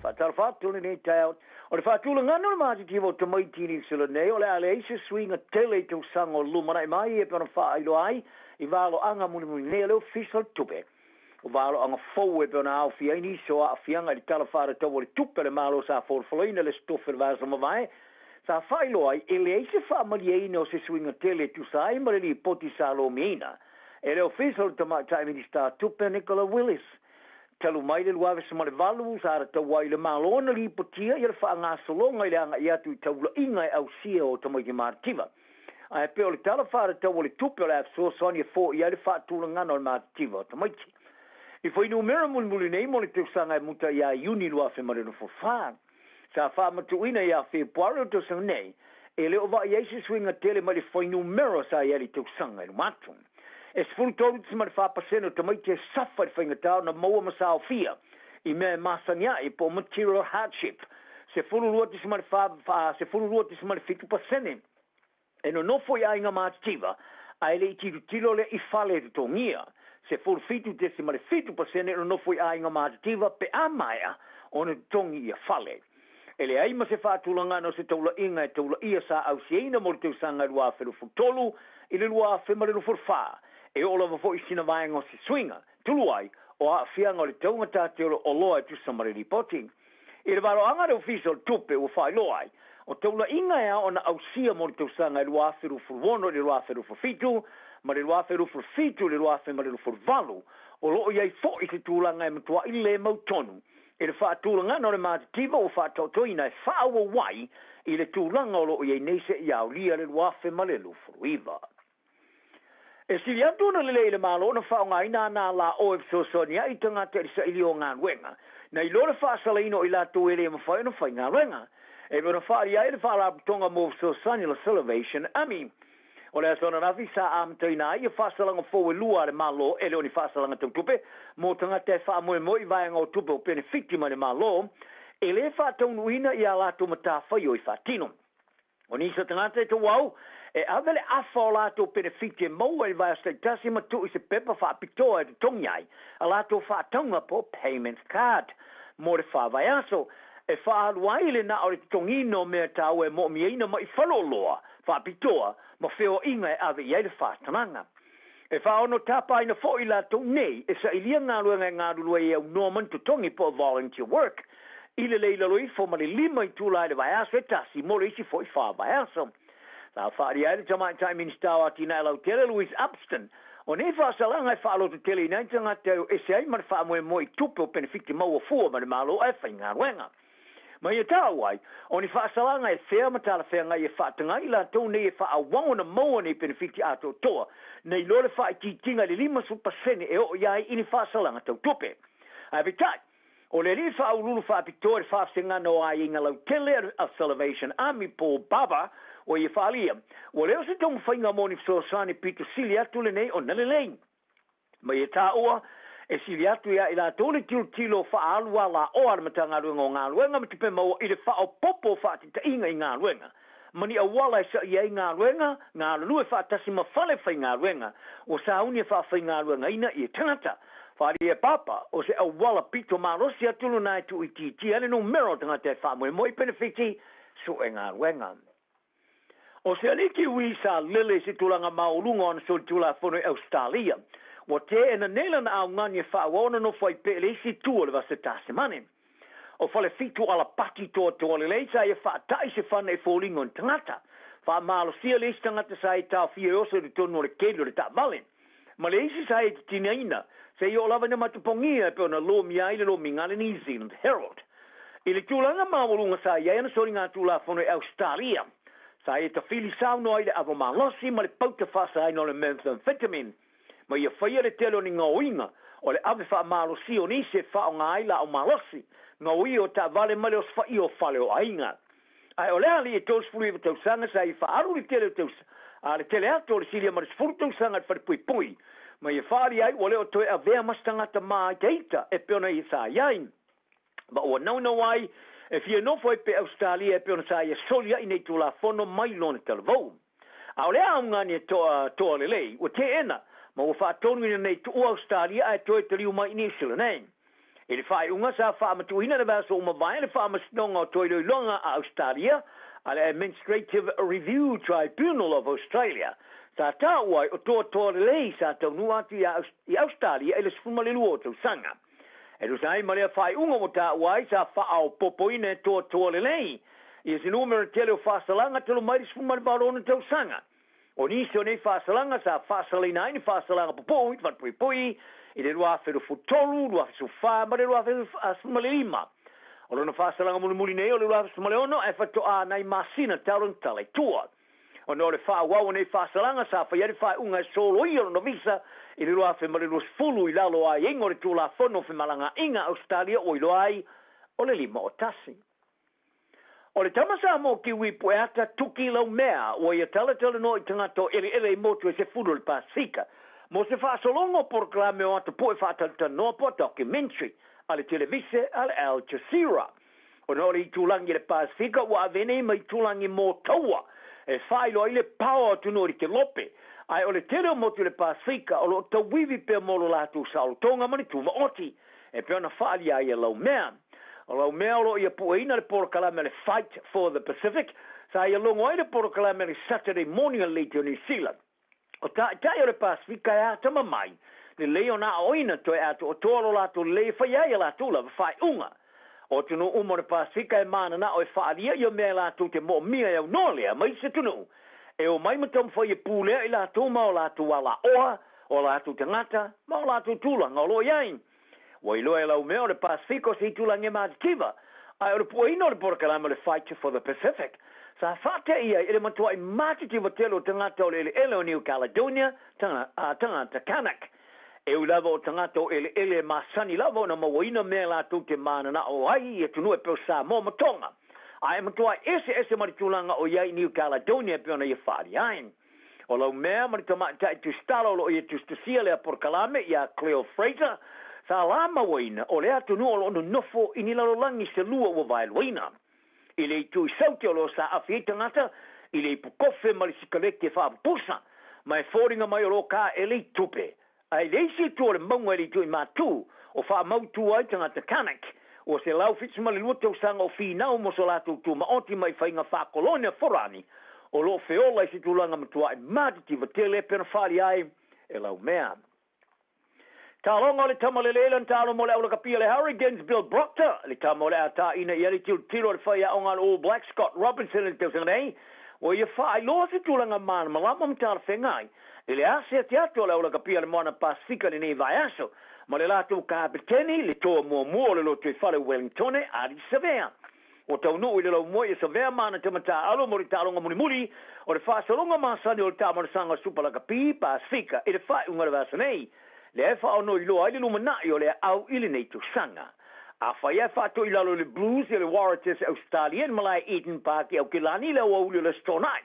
Speaker 10: Faatalofa atu lenei taeao. O le faatulagana o le matitiva o tamaiti i Niu Sila nei, o le a leai se suiga tele i tausaga o lumanai mai e pei ona faailoa ai i valoaga mulimuli nei a le Ofisa o le Tupe. O valoaga fou e pei ona aofia ai nisi o aafiaga i le Tala Faatatau o le Tupe a le Malo sa folafolaina le Aso Tofi o le vaiaso mavae, sa faailoa ai e leai se faamalieina o se suiga tele e tusa ai ma le lipoti sa lomiaina e le Ofisa o le Tamaitai Minisita o Tupe Nicola Willis. Talu mai le 2008, sa tatau ai i le Malo ona lipotia le faagasologa i le agai atu i taulaiga e ausia o tamaiti matitiva. Ae pei o le Tala Faatatau o le Tupe o le a fesoasoani e foia ai le faatulagana o le matitiva o tamaiti. I fuainumera mulimuli nei mo le tausaga e muta ia Iuni 2024, sa faamatuuina ia Fepuari o le tausaga nei, e le o vaai ai se suiga tele mai le fuainumera sa i ai i le tausaga i luma atu. E 13.4% o tamaiti e safa i le faigata ona maua ma saofia i mea e masani ai po o material hardship, 12.4, 12.7% e nonofo i aiga matitiva ae le i tilotilo lea i fale e totogia, 17.7% e nonofo i aiga matitiva pe a maea ona totogi ia fale. E leai ma se faatulagana o se taulaiga e taulaia sa ausiaina mo le tausaga 2023 i le 2024, e oo lava foi i sina vaega o se suiga, tulu ai o aafiaga o le tauga tate o le oloa e tusa ma le lipoti. I le valoaga a le Ofisa o le Tupe ua faailoa ai, o taulaiga e ao ona ausia mo le tausaga e 2026 i le 2027 ma le 2027 i le 2028, o lo o i ai foi se tulaga e matuai le mautonu i le faatulagana o le matitiva ua faataotoina e faaauau ai i le tulaga o lo o i ai nei seia aolia le 2029. E sili atu ona lelei i le Malo ona faaaogaina ana alaoa e fesoasoani ai i tagata i le sailia o galuega, nai lo le faasalaina o i latou e le mafai ona faigaluega. E pei ona faaalia ai le Faalapotopotoga mo Fesoasoani o le Salvation Army. O le aso ananafi sa amataina ai ia faasalaga fou e lua a le Malo e le o ni faasalaga tau tupe mo tagata e faamoemoe i vaega o tupe o penefiti mai le Malo e le faataunuuina ia latou matafaioi faatino. O nisi o tagata e tauau e ave le afa o latou penefiti e maua i le vaiaso taitasi ma tuu i se pepa faapitoa e totogi ai a latou faatauga po o payment card mo le fa vaiaso e faaalu ai le na o le totogiina o mea taua e moomiaina mai faleoloa faapitoa ma feoaiga e ave i ai le faatalaga. E faaono tapaina foi i latou nei e sailia galuega e galulue ai e aunoa ma ni totogi po o volunteer work i le le i lalo ifo ma le 5 itula i le vaiaso e tasi mo le isi foi fa vaiaso. Sa faaalia ai le Tamaitai Minisita o Atinae Lautele Louise Upston, o nei faasalaga e faalototeleina ai tagata e o ese ai ma le faamoemoe i tupe o penefiti maua fua mai le Malo ae faigaluega. Ma ia taua ai, o ni faasalaga e fea ma talafeagai e faataga ai i latou nei e faaauau ona maua nei penefiti atoatoa, nei loa le faaitiitiga i le 50% e oo i ai i ni faasalaga tau tupe. Ae peitai, o le alii faauluulu faapitoa i le faafesegana o aiaiga lautele a Salvation Army, Paul Barber, ua ia faaalia, ua le o se taumafaiga mo ni fesoasoani pito sili atu lenei ona lelei. Ma ia taua, e sili atu iā i latou le tilotilo faaalu alaoa a le Matagaluega o Galuega ma Tupe Maua i le faaopoopo o faatitaiga i galuega ma ni auala e saia ai galuega galulue faatasi ma fale faigaluega ua sauni e faafaigaluegaina ia tagata. Faaalia e Papa, o se auala pito malosi atu lona e tuuitiitia ai le numera o tagata e faamoemoe i penefiti sue galuega. O se alii Kiwi sa lele i se tulaga maualuga o ana solitulafono i Ausetalia, ua teena nei lana augani e faaauau ona nofo ai pea i le isi itu o le Vasa Tasemane. O Falefitu Alapati toatoa lelei sa ia faata'i se fana i foliga o ni tagata. Faamalosia le isi tagata sa ia taofia e oso i totonu o le keli o le taavale. Ma le isi sa ia titinaina, seia oo lava ina matapogia e pei ona lomia ai le lomiga a le New Zealand Herald. I le tulaga maualuga sa i ai ana soligatulafono i Ausetalia, sa ia tafili saunoa ai le ava malosi ma le pauta faasaina o le methamphetamine, ma ia faia le tele o ni gaoiga o le ave faamalosia o nisi e faaaoga ai laau malosi, gaoia o taavale ma le osofaia o fale o aiga. Ae o le alii e 39 tausaga sa ia faaalu le tele o tausaga, a le tele atu o le silia ma le 10 tausaga i le falepuipui, ma ia faaali ai ua le o toe avea ma se tagata māitaita e pei ona ia sa i ai, ma ua naunau ai e fia nofo ai pea Ausetalia e pei ona sa ia soliai nei Tulafono mai lona talavou. A o le augani e toa toa lelei, ua teena, ma ua faatonuina nei tuua Ausetalia ae toe taliu mai i Niu Sila nei. I le faaiuga sa faamatuuina le vaiaso ua mavae le Faamasinoga o Toe Iloiloga a Ausetalia a le Administrative Review Tribunal of Australia, sa taua ai o toa toa lelei sa taunuu atu i Ausetalia i le 12 o tausaga. E tusa ai ma lea faaiuga ua taua ai sa faaopoopoina e toa toa lelei ia se numera tele o faasalaga talu mai le 18 ona tausaga. O nisi o nei faasalaga sa faasalaina ai ni faasalaga pupuu i falepuipui i le 2023, 2024 ma le 2015. O lona faasalaga mulimuli nei o le 2016 ae faatoa nai masina talu ona tala i tua. Ona o le faaauau o nei faasalaga sa fai ai le faaiuga e soloia lona visa i le 2020 i lalo o aiaiga o le Tulafono o Femalagaaiga a Ausetalia ua iloa ai o le 51. O le tama Samoa Kiwi Pueata Tuki Laumea ua ia talatalanoa i tagata o eleele i motu e sefulu o le Pasefika mo se faasologa o polokalame o atapue faatalatalanoa po o documentary a le televise a le Al Jazeera. Ona o le itulagi o le Pasefika ua ave nei ma itulagi mo taua e faailoa ai le pao o atunuu o le Kelope, ae o le tele o motu i le Pasefika o lo o tauivi pea mo lo latou saolotoga ma le tumaoti e pei ona faaalia ai e Laumea. O Laumea o lo o ia pueina le polokalame o le Fight for the Pacific, sa ia logo ai le polokalame o le Saturday Morning a le Leitio Niu Sila. O taitai o le Pasefika e atamamai, lelei ona aoina toe atoatoa lo latou lelei e fai ai a latou lava faaiuga. O atunuu uma o le Pasefika e mananao e faaalia ia mea e latou te moomia e aunoa lea mai se atunuu e omai ma taumafai e pulea i latou ma o latou alaoa, o latou tagata, ma o latou tulaga o lo o i ai. Ua iloa e Laumea o le Pasefika o se itulagi e matitiva, ae o le puaina o le polokalame o le Fight for the Pacific sa faate'i ai i le matua'i matitiva tele o tagata o le eleele o New Caledonia, tagata Kanak. E ui lava o tagata o eleele e masani lava ona mauaina mea latou te manana'o ai i atunuu e pei o Samoa ma Tonga, ae e matua'i eseese ma le tulaga o i ai i New Caledonia e pei ona ia faalia ai. O Laumea ma le tamaitai tusitala o lo o ia tusitusia lea polokalame iā Cleo Fraser, sa la mauaina o lea atunuu o lo o nonofo i ni lalolagi se lua ua vaeluaina. I le itu i Saute o lo o saafi ai tagata i le ipu kofe ma le sikaleti e faapupusa, ma e foliga mai o lo o kāʻele i tupe. Ae i le isi itu o le mauga i le itu i Matū, o faamautū ai tagata Kanak, ua 172 tausaga o finau mo so latou tumaoti mai faiga faakolone a Forani, o lo o feola i se tulaga matua'i matitiva tele e pei ona faaalia ai e Laumea. Taaloga o le tama lelei lana taalo mo le aulakapia le Hurricanes Bill Proctor, le tama o le a tāina i ai le tilotilo a le faiaoga a le All Blacks Scott Robinson i le tausaga nei. Ua ia faailoa se tulaga malamalama ma talafeagai i le asiasi atu a le aulakapia i le Moana Pasefika i lenei vaiaso ma le latou kapeteni, le toa muamua o le lotoifale o Wellingtone, Ardie Savea. Ua taunuu i le laumua ia Savea ma ana tama taaalo mo le taaloga mulimuli o le faasologa masani o le taamalasaga o le Supa Lakapi Pasefika i le faaiuga o le vaiaso nei, lea e faaonoiloa ai le lumanai o le aau i lenei tausaga. Afai e faatoilalo i le Blues ia le Waratahs e Ausetalia i le malae Eden Park i Aukilani i le aoauli o le Aso Toonai,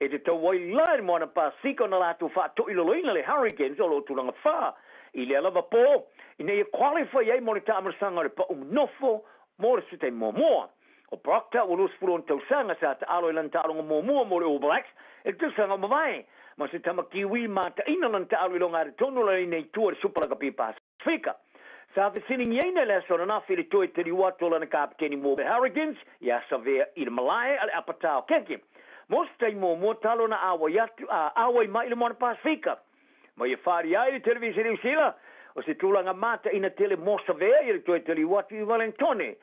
Speaker 10: e tatau ai la i le Moana Pasefika ona latou faatoilaloina le Hurricanes o lo o tulaga fa i lea lava po, ina ia qualify ai mo le taamalasaga o le pau nofo mo le sutai muamua. O Proctor ua 26 tausaga sa taalo i lana taaloga muamua mo le All Blacks i le tausaga ua mavae, ma se tama Kiwi mataina lana taalo i logatotonu o lana tua i le Supa Lakapi Pasefika. Sa fesiligiaina i le aso ananafi i le toe taliu atu o lana kapeteni mo le Hurricanes ia Savea i le malae a le apatā o Keke mo se taimi muamua talu ona auai atu a auai mai i le Moana Pasefika. Ma ia faaali ai le Televisa Niu Sila o se tulaga mataina tele mo Savea i le toe taliu atu i Wellingtone.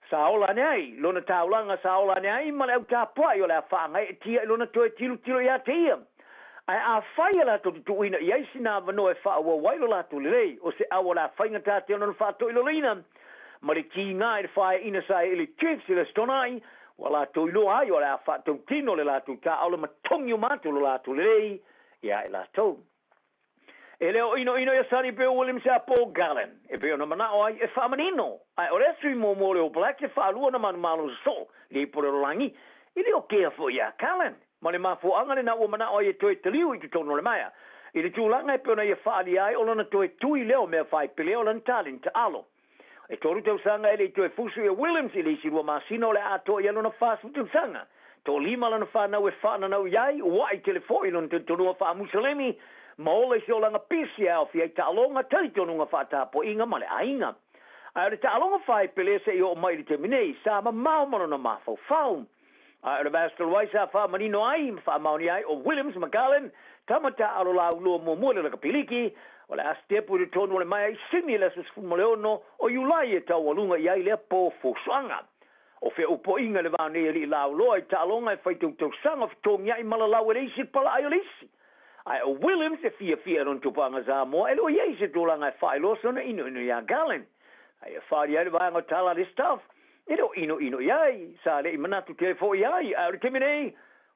Speaker 10: Sa ola ane ai lona taulaga, sa ola ane ai ma le au tapuai o le a faagaeetia i lona toe tilotilo iā te ia. Ae afai e latou te tuuina i ai sina avanoa e faaauau ai lo latou lelei, o se au o le a faigata tele ona faatoilaloina ma le tiga i le faeaina sa i le Chiefs i le Aso Toonai, ua latou iloa ai o le a faatautino le latou taaolo ma togi uma atu lo latou lelei iā i latou. E le o inoino ia Sonny Bill Williams iā Paul Gallen, e pei ona manao ai e faamanino, ae o le sui muamua o le All Blacks e faalua ona manumalo sosoo i le ipu o le lalolagi, e le o kea foi iā Gallen. Ma le mafuaaga lena ua manao ai e toe taliu i totonu o le maea, i le tulaga e pei ona ia faaalia ai o lona toe tui lea o mea faipelea o lana taleni taalo. E tolu tausaga e le i toe fusu ia Williams i le isi lua masina o le a atoa i ai lona 40 tausaga. Toalima lana fanau e faananau i ai, ua'i tele foi lona talitonuga faa-Musalemi ma ola i se olaga pisi e aofia ai taaloga, talitonuga faatapuaiga ma le aiga. Ae o le taaloga faipele seia oo mai i le taimi nei, sa mamao ma lona mafaufau. Ae o le vaiaso talu ai sa faamanino ai ma faamaonia ai o Williams ma Garland, tama taaalo laulua muamua i le lakapi liki, o le a sitepu i totonu o le maea i Sydney i le aso 16 o Iulai e taualuga i ai lea po fuafuaga. O feaupoiga i le va o nei alii lauloa i taaloga e fai tautausaga o fetogiai ma lalau e le isi le palaai o le isi. Ae o Williams e fiafia i lona tupaaga Samoa e le o i ai se tulaga e faailoa sona inoino iā Garland. Ae ia faaali ai le vaega o tala a le staff E le o inoino i ai, sa le i manatu tele foi i ai, ae o le taimi nei,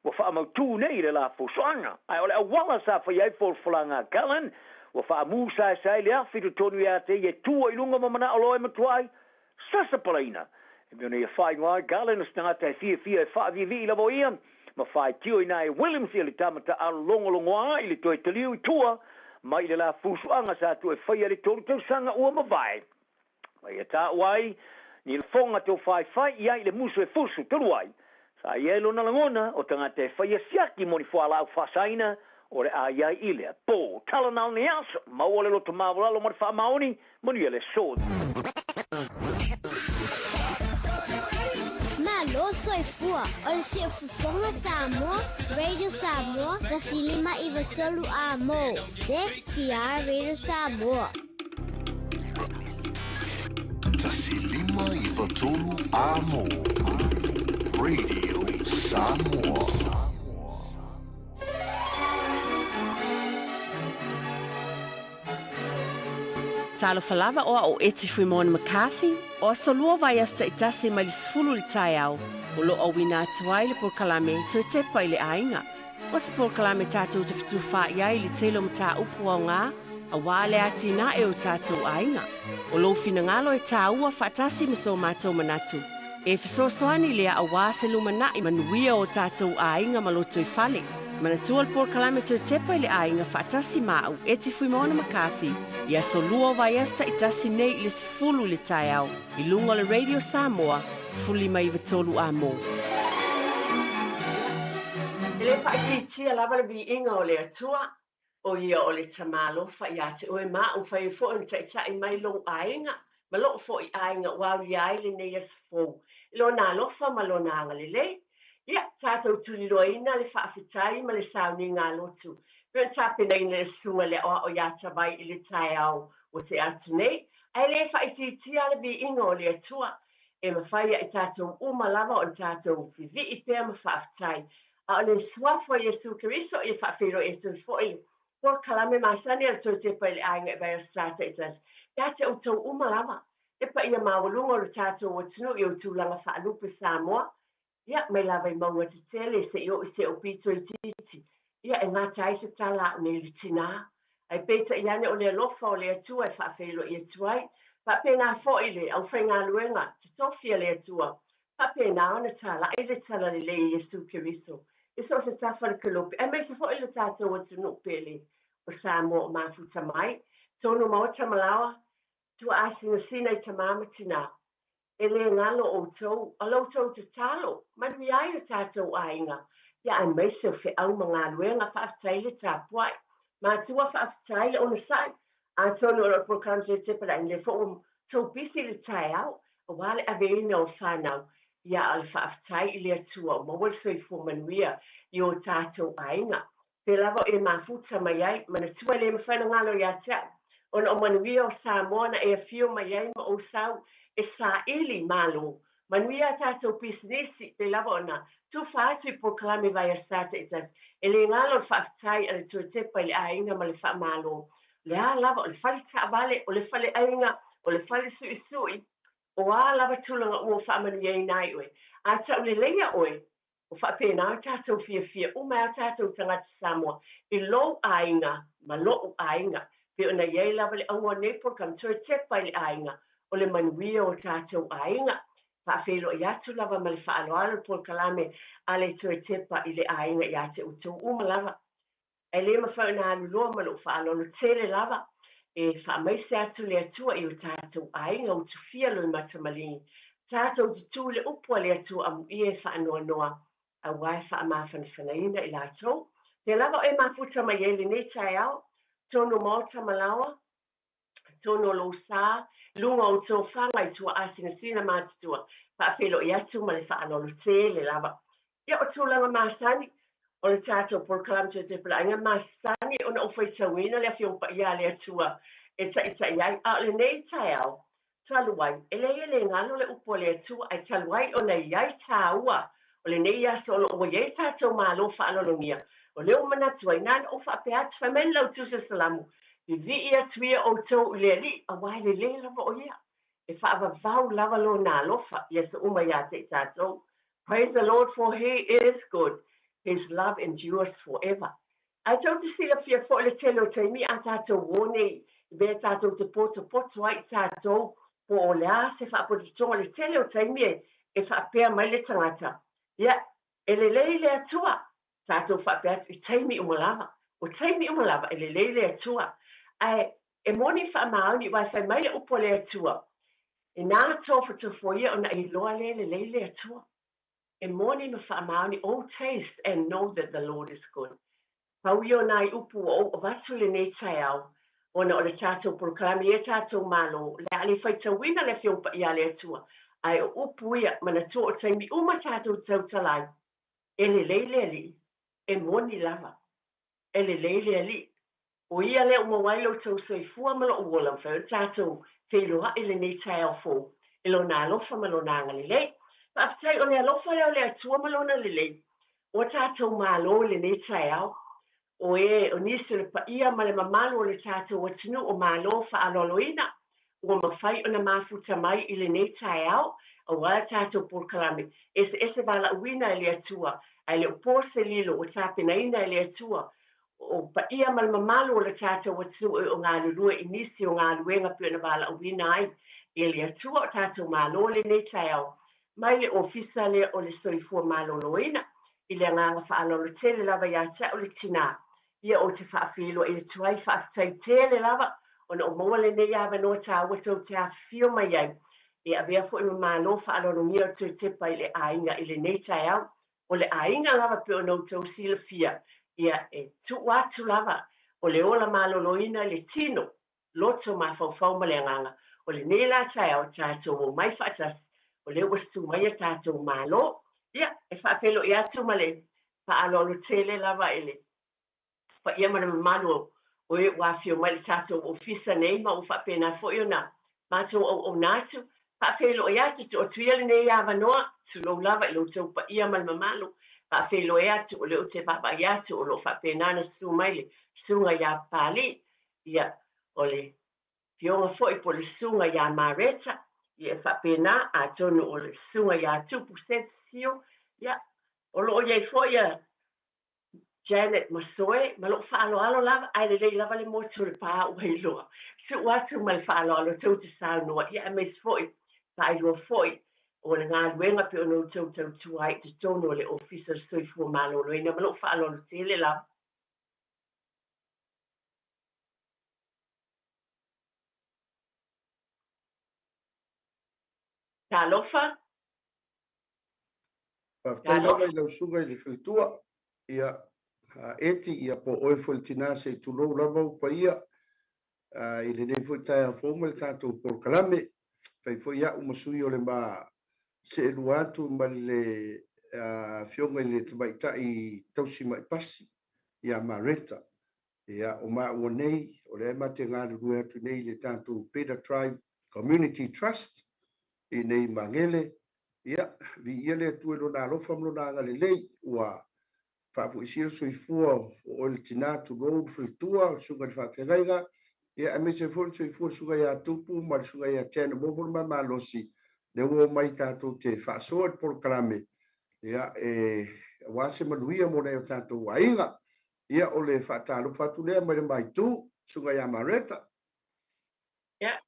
Speaker 10: ua faamautū nei le la fuafuaga. Ae o le auala sa faia ai folafolaga a Gallen, ua faamusaesae le afi i totonu ia te ia e tua i luga ma manao loa e matua ai, sasapalaina. E mea ona ia faaigoa ai Gallen o se tagata e fiafia e faaviivii lava o ia, ma faitio i na e Williams ia le tama taaalo logologoa i le toe taliu i tua mai i le la fusuaga sa tuu e faia i le tolu tausaga ua mavae. Ma ia taua ai ni lafoga tau faifai i ai i le musu e fusu talu ai, sa i ai lona lagona o tagata e faia siaki mo ni fualaau faasaina o le a i ai i lea po. Tala na o lenei aso, maua le loto maualalo ma le faamaoni, manuia le aso.
Speaker 1: Malo soifua, o le Siufofoga Samoa, Radio Samoa, 1593 A-mo, CKR Radio Samoa.
Speaker 14: 1593 A-mo, Radio Samoa.
Speaker 11: Talofa lava o a'u Eti Fuimona McCarthy, o aso lua vaiaso taitasi mai le 10 i le taeao, o lo o auina atu ai le polokalame Toe Tepa i le Aiga. O se polokalame tatou te fetufaai ai i le tele o mataupu aoga aua le atinae o tatou aiga. O lou finagalo e tāua faatasi ma so matou manatu, e fesoasoani lea aua se lumanai manuia o tatou aiga ma lotoifale. Manatua le polokalame Toe Tepa i le Aiga faatasi ma au Eti Fuimaono McCarthy i aso lua o vaiaso taitasi nei i le 10 i le taeao i luga o le Radio Samoa 1593 A-mo.
Speaker 3: E le faaitiitia lava le viiga o le Atua, o ia o le Tama alofa ia te oe ma au, fai ai foi ona taitai mai lou aiga ma lou foi aiga ua aulia ai lenei aso fou i Lona alofa ma Lona agalelei. Ia, tatou tuliloaina le faafetai ma le sauniga a lotu pei ona tapenaina e le Susuga i le Aoao ia Tavai i le taeao ua tea atu nei, ae le faaitiitia le viiga o le Atua. E mafai ia i tatou uma lava ona tatou vivii pea ma faafetai. A o le Suafa o Iesu Keriso ia faafeiloai atu ai foi le polokalame masani a le Toetepa i le Aiga i Vaiaso Taitasi ia te outou uma lava, le paia maualuga o le tatou atunuu i ou tulaga faalupe Samoa, ia, mai lava i mauga tetele seia oo i se ou pito itiiti, ia, e gata ai se tala a au nei le tinā. Ae peitai ane o le alofa o le Atua e faafeiloai atu ai, faapena foi le aufaigaluega totofi a le Atua, faapena ona talai le talalelei i Iesu Keriso i so o se tafa o le kelope, aemaise foi le tatou atunuu pele o Samoa o mafuta mai, tonu maota ma laoa, tuaasinasina i tamā ma tinā. E le galo outou, a lo outou tatalo, manuia ai lo tatou aiga, ia aemaise o feau ma galuega, faafetai le tapuai. Matua faafetai le onosai, atonu o lo o polokalame Telepalai lea foi ua tou pisi i le taeao, aua le aveina o fanau, ia a o le faafetai i le Atua ua maua le soifua manuia i o tatou aiga. Pea lava o e mafuta mai ai, manatua e le mafai ona galo ia te au, ona o manuia o Samoa na e afio mai ai ma ou sau e saili malo. Manuia a tatou pisinisi, pei lava ona tufa atu i polokalame vaiaso taitasi, e le galo le faafetai a le Toetepa i le aiga ma le faamalo. O le a lava, o le fale taavale, o le fale aiga, o le fale suisui, o a lava tulaga ua faamanuiaina ai oe. A tauleleia oe, Ua faapena ona tatou fiafia uma ai o tatou tagata Samoa i lou aiga ma lo'u aiga. Pei ona i ai lava le auga o nei polokalame, toe tepa i le aiga o le manuia o tatou aiga. Faafeiloai atu lava ma le faaaloalo le polokalame a le toe tepa i le aiga ia te outou uma lava. Ae le mafai ona alu loa ma lou faaaloalo tele lava e faamaise atu le Atua i o tatou aiga utufia loimata maligi, tatou te tu i le upu a le Atua amuia e faanoanoa, aua e faamafanafanaina i latou. Pea lava o e mafuta mai ai lenei taeao, tonu maota ma laoa, tonu o lou sa, luga o tofaga i tuaasinasina matutua, faafeiloai atu ma le faaaloalo tele lava. Ia, o tulaga masani o le tatou polokalame Toetepalaiga, masani ona ou faitauina le Afioga Paia a le Atua e taitai ai, a o lenei taeao, talu ai, e leai e le galo le upu a le Atua, ae talu ai ona i ai tāua o lenei aso o lo o ua i ai tatou malo faaaloalogia, o lea ua manatu ai, na ona ou faapea atu, fai mai le Lautusi o Salamo, Vivii atu ia outou i le Alii, aua e lelei lava o ia. E faavavau lava lona alofa i aso uma ia te i tatou. Praise the Lord for he is good, his love endures forever. Ae tou te silafia foi le tele o taimi a tatou uō nei i mea tatou te potopoto ai i tatou po o le a se faapotopotoga le tele o taimi e faapea mai le tagata, ia, e lelei le Atua, tatou faapea atu i taimi uma lava. O taimi uma lava e lelei le Atua. Ae e moni faamaoni aua e fai mai le upu a le Atua, Inā tofotofoia ona e iloa lea e lelei le Atua. E moni ma faamaoni, Oh taste and know that the Lord is good. Pau ia o nai upu ua ou avatu i lenei taeao, ona o le tatou polokalame ia tatou Malo, o le a le faitauina le Afioga Paia a le Atua, ae o upu ia, manatua o taimi uma tatou te tautala ai, e lelei le Alii, e moni lava, e lelei le Alii. O ia lea ua maua ai lo outou soifua ma lou ola, mafai ona tatou feiloai i lenei taeao fou i Lona alofa ma Lona agalelei. Faafetai o le alofa lea o le Atua ma Lona lelei ua tatou malo i lenei taeao. O e, o nisi o le paia ma le mamalu o le tatou atunuu o malo faaaloaloina ua mafai ona mafuta mai i lenei taeao aua le tatou polokalame eseese valaauina e le Atua ae le o po se lilo ua tapenaina e le Atua o paia ma le mamalu o le tatou atunuu e o galulue i nisi o galuega pei ona valaauina ai e le Atua o tatou malo i lenei taeao mai le Ofisa lea o le Soifua Maloloina. I le agaga faaaloalo tele lava ia te au le tinā, ia ou te faafeiloai atu ai, faafetai tele lava ona o maua lenei avanoa tāua tou te afifio mai ai e avea foi ma malo faaaloalogia o Toetepa i le aiga i lenei taeao. O le aiga lava pei ona outou silafia, ia e tuu atu lava o le ola maloloina i le tino, loto mafaufau ma le agaga. O lenei la taeao tatou omai faatasi, o lea ua susu mai a tatou Malo. Ia, e faafeiloai atu ma le faaaloalo tele lava i le paia ma le mamalu o e ua afio mai i le tatou ofisa nei ma ua faapena foi ona matou auauna atu. Faafeiloai atu, tuu atu ia lenei avanoa, tulou lava i lo outou paia ma le mamalu. Faafeiloai atu o lea ou te vaavaai atu o lo o faapena ona susu mai le Susuga ia Papalii, ia, o le Afioga foi po o le Susuga ia Mareta, ia e faapena, atonu o le Susuga ia Tupu Sensio, ia, o lo o i ai foi ia Janet Masoe, ma lou faaaloalo lava, ae lelei lava le motu o le pa ua iloa. Suu atu ma le faaaloalo tou te saunoa, ia aemaise foi, faailoa foi o le galuega pei ona outou tautua ai i totonu o le Ofisa o le Soifua Maloloina ma lou faaaloalo tele lava. Talofa.
Speaker 4: Faafetai lava i lau susuga i le faletua, ia, Eti, ia po o oe foi le tina se i tulou lava ou paia i lenei foi taeao fou ma le tatou polokalame. Fai foi au ma sui o le ma seelua atu ma le afioga i le tamaitai tausi mai pasi ia Mareta. Ia, o maua nei, o lea ma te galulue atu nei i le tatou Beta Tribe Community Trust i nei Magele. Ia, viia le Atua i Lona alofa ma Lona agalelei, ua faafoisia le soifua o oe le tina, tulou le faletua, le susuga i le faafeagaiga, ia aemaise ai foi le soifua o le susuga ia Tupu ma le susuga ia Janet maua foi le ma malosi, lea ua omai tatou te faasoa i le polokalame, ia, e, aua se manuia mo nai o tatou aiga. Ia, o le faatalofa atu lea mai le ma itu, susuga ia Mareta.
Speaker 3: Ia,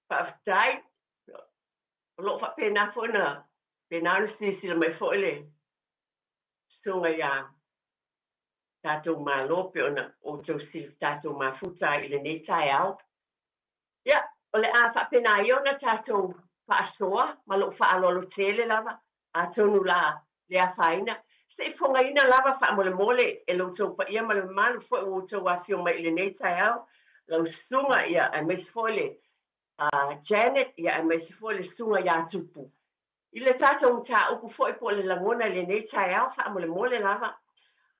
Speaker 3: faafetai. O lo o faapena foi ona pena ona silasila mai foi le susuga ia tatou Malo pei ona outou tatou mafuta ai i lenei taeao. Ia, o le a faapena ia ona tatou faasoa ma lou faaaloalo tele lava, atonu la le afaina, se i fogaina lava faamolemole e lo outou paia ma le mamalu foi ua outou afio mai i lenei taeao, lau susuga, ia, aemaise foi le Janet, ia, aemaise foi le susuga ia Tupu. I le tatou mataupu foi po o le lagona i lenei taeao faamolemole lava,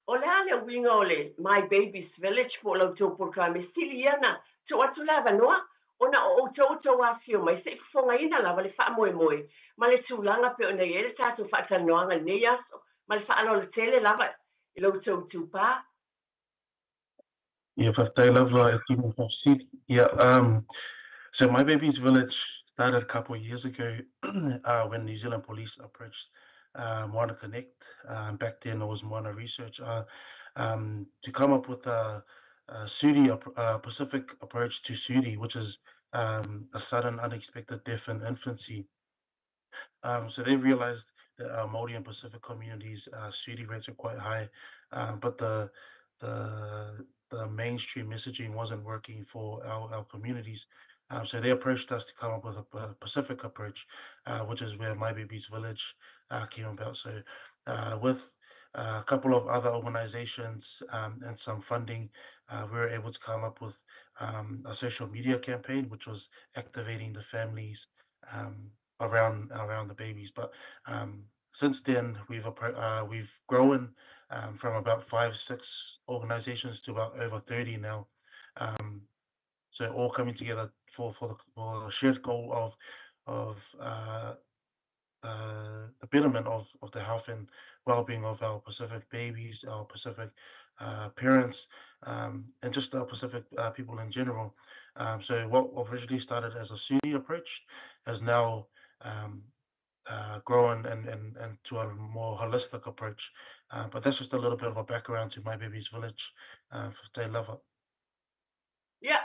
Speaker 3: o le a le uiga o le My Baby's Village po o la outou polokalame sili ia na tuu atu le avanoa ona o outou outou afifio mai se i fofogaina lava le faamoemoe ma le tulaga pei ona i ai le tatou faatalanoaga i lenei aso ma le faaaloalo tele lava i lo outou itupa.
Speaker 6: Ia, faafetai lava e tino faafesili. Yeah, so My Baby's Village started a couple of years ago when New Zealand Police approached Moana Connect. Back then it was Moana Research to come up with a SUDI, a Pacific approach to SUDI, which is a sudden unexpected death in infancy. So they realized that our Māori and Pacific communities, SUDI rates are quite high, but the the mainstream messaging wasn't working for our communities. So they approached us to come up with a Pacific approach, which is where My Baby's Village came about. So with a couple of other organizations and some funding, we were able to come up with a social media campaign, which was activating the families around the babies. But since then, we've grown from about 5, 6 organizations to about over 30 now. So all coming together for the shared goal of the betterment of the health and well-being of our Pacific babies, our Pacific parents, and just our Pacific people in general. So what originally started as a SUDI approach has now grown and to a more holistic approach. But that's just a little bit of a background to My Baby's Village for Te Lava.
Speaker 3: Ia,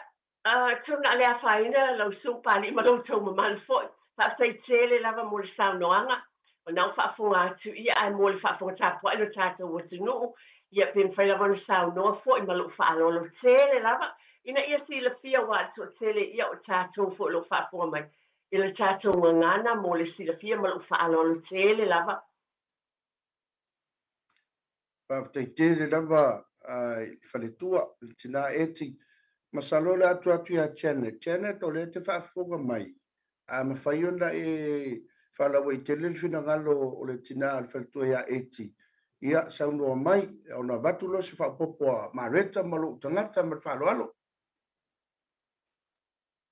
Speaker 3: atonu na le afaina lau susuga Papalii ma lo outou mamalu foi. Faafetai tele lava mo le saunoaga, o lena ua faafofoga atu ia, ae mo le faafofoga tapuai lo tatou atunuu, ia pe mafai lava ona saunoa foi ma lou faaaloalo tele lava, ina ia silafia aua o le toatele ia o tatou foi o lo o faafofoga mai i le tatou gagana mo le silafia ma lou faaaloalo tele lava.
Speaker 4: Faafetai tele lava i le faletua, le tina Eti. Masalo o le a tuu atu ia Janet. Janet, o lea e te faafofoga mai, a mafai ona e faalauaitele le finagalo o le tina o le faletua ia Eti, ia saunoa mai, ona avatu lea o se faaopoopo a Mareta ma lou tagata ma le faaaloalo.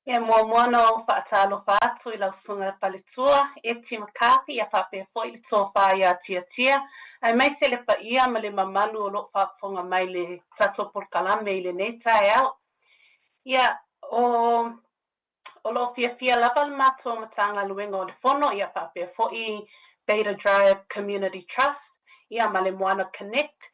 Speaker 5: E muamua ona ou faatalofa atu i lau susuga faletua, Eti McCarthy, ia faapea foi le tofa ia Tiatia, aemaise le paia ma le mamalu o lo o faafofoga mai i le tatou polokalame i lenei taeao. Ia, o, o lo o fiafia lava le matou Matagaluega o le Fono, ia faapea foi Beta Drive Community Trust, ia ma le Moana Connect,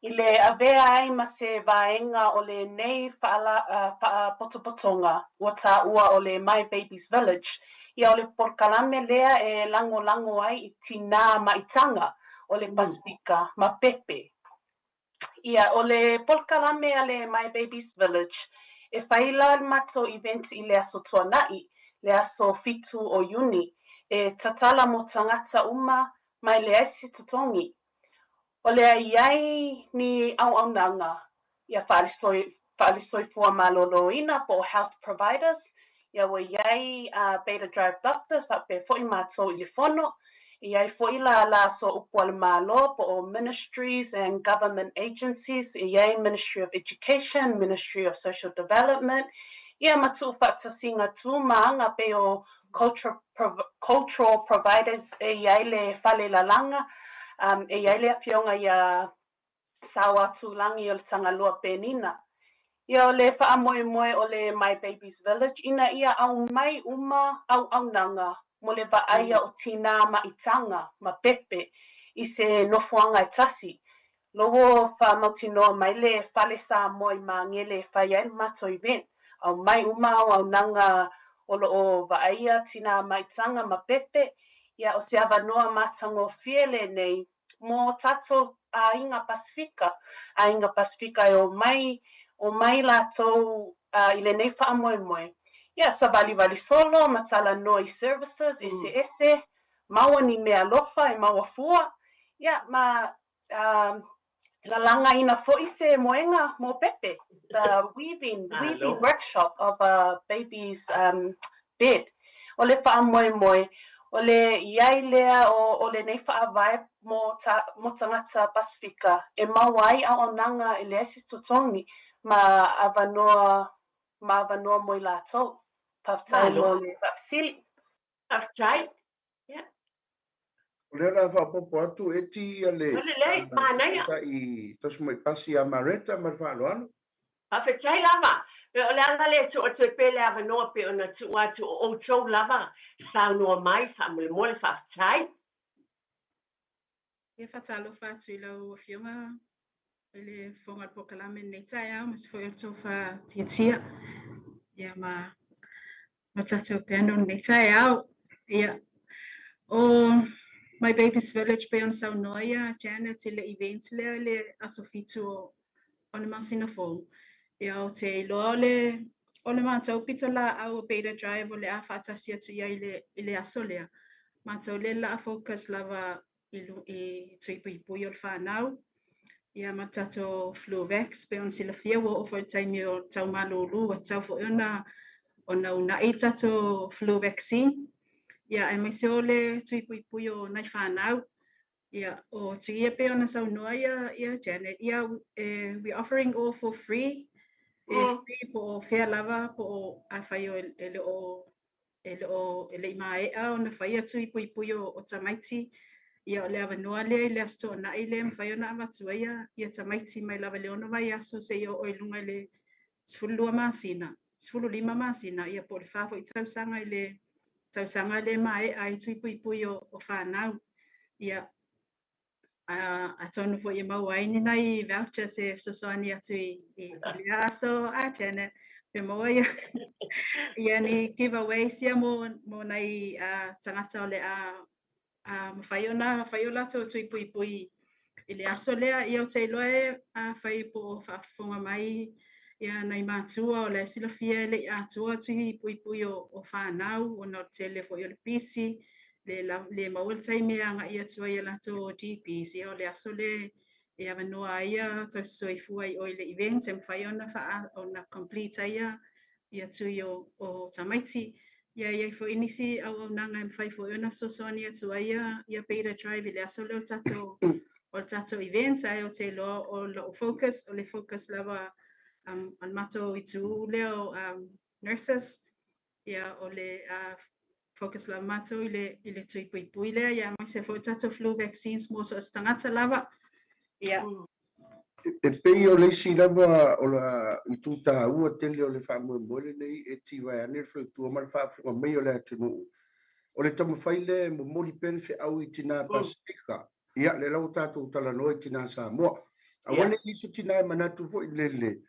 Speaker 5: i le avea ai ma se vaega o lenei faapotopotoga ua taua o le My Baby's Village, ia o le polokalame lea e lagolago ai i tinā maitaga o le Pasefika ma pepe. Ia, o le polokalame a le My Baby's Village, e fai la le matou event i le Aso Tuanai, le aso 7 o Iuni, e tatala mo tagata uma ma e leai se totogi. O le a i ai ni auaunaga ia faale-soifua maloloina po o health providers, ia ua i ai Beta Drive Doctors faapea foi matou i le fono, e i ai foi lālā sooupu a le Malo po o Ministries and Government Agencies, e i ai Ministry of Education, Ministry of Social Development, ia ma tuufaatasiga tu ma aga pei o cultural providers e i ai le fale lalaga, e i ai le afioga ia Saoatulagi o le Tagaloa Penina. Ia o le faamoemoe o le My Baby's Village ina ia aumai uma auaunaga mo le vaaia o tinā maitaga ma pepe i se nofoaga e tasi. Lowo faamautinoa mai le Fale Samoa i Magele e fai ai le matou event. Aumai uma auaunaga o lo o vaaia tinā maitaga ma pepe. Ia o se avanoa matagofie lenei mo tatou aiga Pasefika, aiga Pasefika e omai, omai latou i lenei faamoemoe. Ia, savalivali solo ma talanoa i services eseese, maua ni meaalofa e maua fua, ia, ma lalagaina foi se moega mo pepe, the weaving, weaving workshop of a baby's bed. O le faamoemoe, o le i ai lea o lenei faavae mo ta, mo tagata Pasefika e maua ai auaunaga e leai se totogi ma avanoa, ma avanoa mo i latou. Faafetai mo le faafesili.
Speaker 3: Faafetai. Ia.
Speaker 4: O lea o le a faaopoopo atu Eti ia le
Speaker 3: O lelei, manaia.
Speaker 4: Tamaitai Tosimai-Pasi ia Mareta ma le faaaloalo.
Speaker 3: Faafetai lava. O le ala lea e tuu atu ai pea le avanoa pei ona tuu atu o outou lava saunoa mai faamolemole faafetai.
Speaker 13: Ia faatalofa atu i lau Afioga i le Fofoga o le Polokalame i lenei taeao aemaise foi o le tofa tiatia ia ma ma tatou panel i lenei taeao. Ia, o My Baby's Village pei ona saunoa ia Janet i le event lea i le aso 7 o o le masina fou. Ia ou te iloa o le o le matou pitolaau o Beta Drive o le a faatasi atu i ai i le i le aso lea. Matou le la focus lava i i tui puipui o le fanau ia ma le tatou flu vax pei ona silafia ua oo foi i le taimi o le tau malulu ua tatau foi ona ona uunai le tatou flu vaccine ia aemaise o le tui puipui o nai fanau. Ia o tui ia pei ona saunoa ia ia Janet ia e we offering all for free e free po o fea lava po o afai o e le o e le o e le i maea ona faia tui puipui o, o tamaiti, ia o le avanoa lea i le Aso Toonai lea e mafai ona avatu ai ia, ia tamaiti mai lava i le 6 vaiaso seia oo i luga i le 12 masina, 15 masina, ia po o le 4 foi tausaga i le tausaga lea e maea ai tui puipui o, o fanau. Ia, atonu foi e maua ai ni nai vouchers e fesoasoani atu i, i, i lea aso a Janet pe maua ia, ia ni giveaways ia mo, mo nai tagata o le a mafai ona fai o latou tui puipui i le aso lea. Ia ou te iloa e afai po o faafofoga mai ia nai matua o la e silafia e le i atoa tui puipui o, o fanau ona o le tele foi o le pisi le, le maua le taimi e agai atu ai i a latou GPs, ia o le aso lea e avanoa ai ia tausisoifua i o i le event e mafai ona faa, ona complete ai ia, ia tui o, o tamaiti. Ia e i ai foi nisi auaunaga e mafai foi ona fesoasoani atu ai ia, ia Beta Drive i le aso lea o le tatou, o le tatou event, ae ou te iloa o lou focus, o le focus lava um, o le matou itu lea o um, nurses. Ia, o le focus lava matou i le, i le tui puipui lea, ia, aemaise foi o tatou flu vaccines mo so o se tagata lava. Ia.
Speaker 4: E pei o le isi lava o le itu taua tele o le faamoemoe lenei e tivae ane le faletua ma le faafofoga mai o le atunuu, o le taumafai lea e momoli pea le feau i tina Pasefika, ia, lea la ua tatou talanoa i tina Samoa. Aua ne i i ai se tina e manatu foi lele,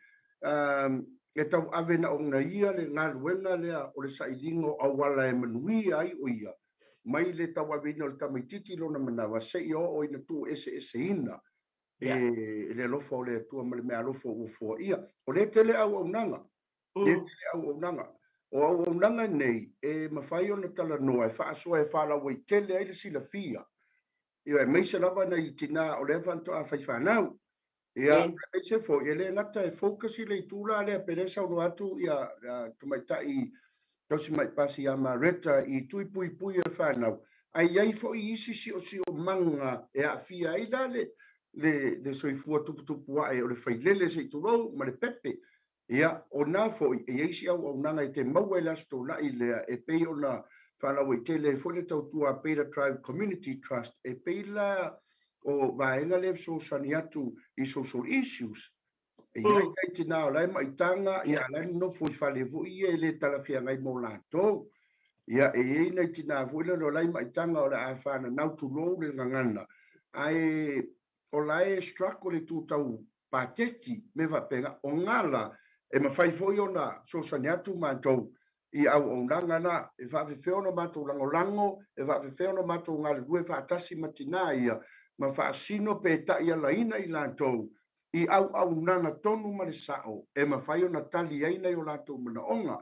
Speaker 4: e tauave na ona ia le galuega lea o le sailiga o auala e manuia ai o ia, mai le tauaveina o le tamaitiiti i lona manawa seia oo ina tuueseeseina e le alofa o le Atua ma le meaalofa ua foaia. O lea tele auaunaga, lea tele auaunaga. O auaunaga nei e mafai ona talanoa e faasoa e faalauaitele ai le silafia, ia, aemaise lava nai tina o lea faatoa fai fanau. Ia, aemaise foi, e le gata e focus i le itu la lea, pe le saunoa atu ia tamaitai tausimai pasi ia Mareta i tui puipui o le fanau, ae i ai foi isi siosiomaga e aafia ai la le, le, le soifua tuputupu ae o le failele se i tulou ma le pepe. Ia, o na foi, e i ai si auaunaga e te maua i le Aso Toonai lea e pei ona faalauaitele ai foi le tautua a Beta Tribe Community Trust, e pei la o vaega lea e fesoasoani atu i social issues. E i ai nai tina o la e maitaga, ia, a o la e nonofo i fale foi ia e le talafeagai mo latou. Ia, e i ai nai tina foi lele o la e maitaga o le a fananau, tulou le gagana, ae o la e struggle i itu tau paketi, mea faapena. O na la, e mafai foi ona fesoasoani atu matou i auaunaga la, e faafefea ona matou lagolago, e faafefea ona matou galulue faatasi ma tina ia, ma faasino pe taialaina i latou i auaunaga tonu ma le sao e mafai ona tali ai nai o latou manaoga.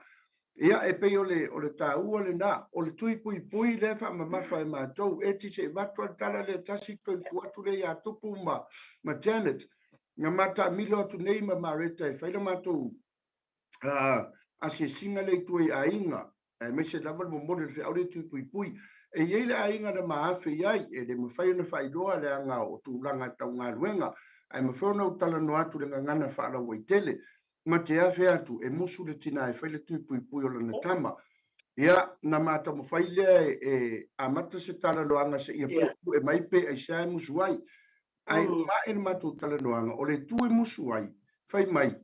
Speaker 4: Ia, e pei o le, o le taua lena, o le tui puipui lea e faamamafa e matou. Eti se i avatu lava le tala lea e tasi toe tuu atu lea ia Tupu ma, ma Janet. Na ma taamilo atu nei ma Mareta e fai le matou uh, asiasiga lea i tua i aiga, aemaise lava le momoli o le feau lea i tui puipui. E i ai le aiga na ma afe i ai, e le mafai ona faailoa leaga o tulaga tau galuega, ae mafai ona ou talanoa atu i le gagana faalauaitele. Ma te afe atu e musu le tina e fai le tui puipui o lana tama. Ia, na ma taumafai lea e amata se talanoaga seia puepue mai pe aisea e musu ai. Ae uma ae le matou talanoaga, o le tu e musu ai, fai mai,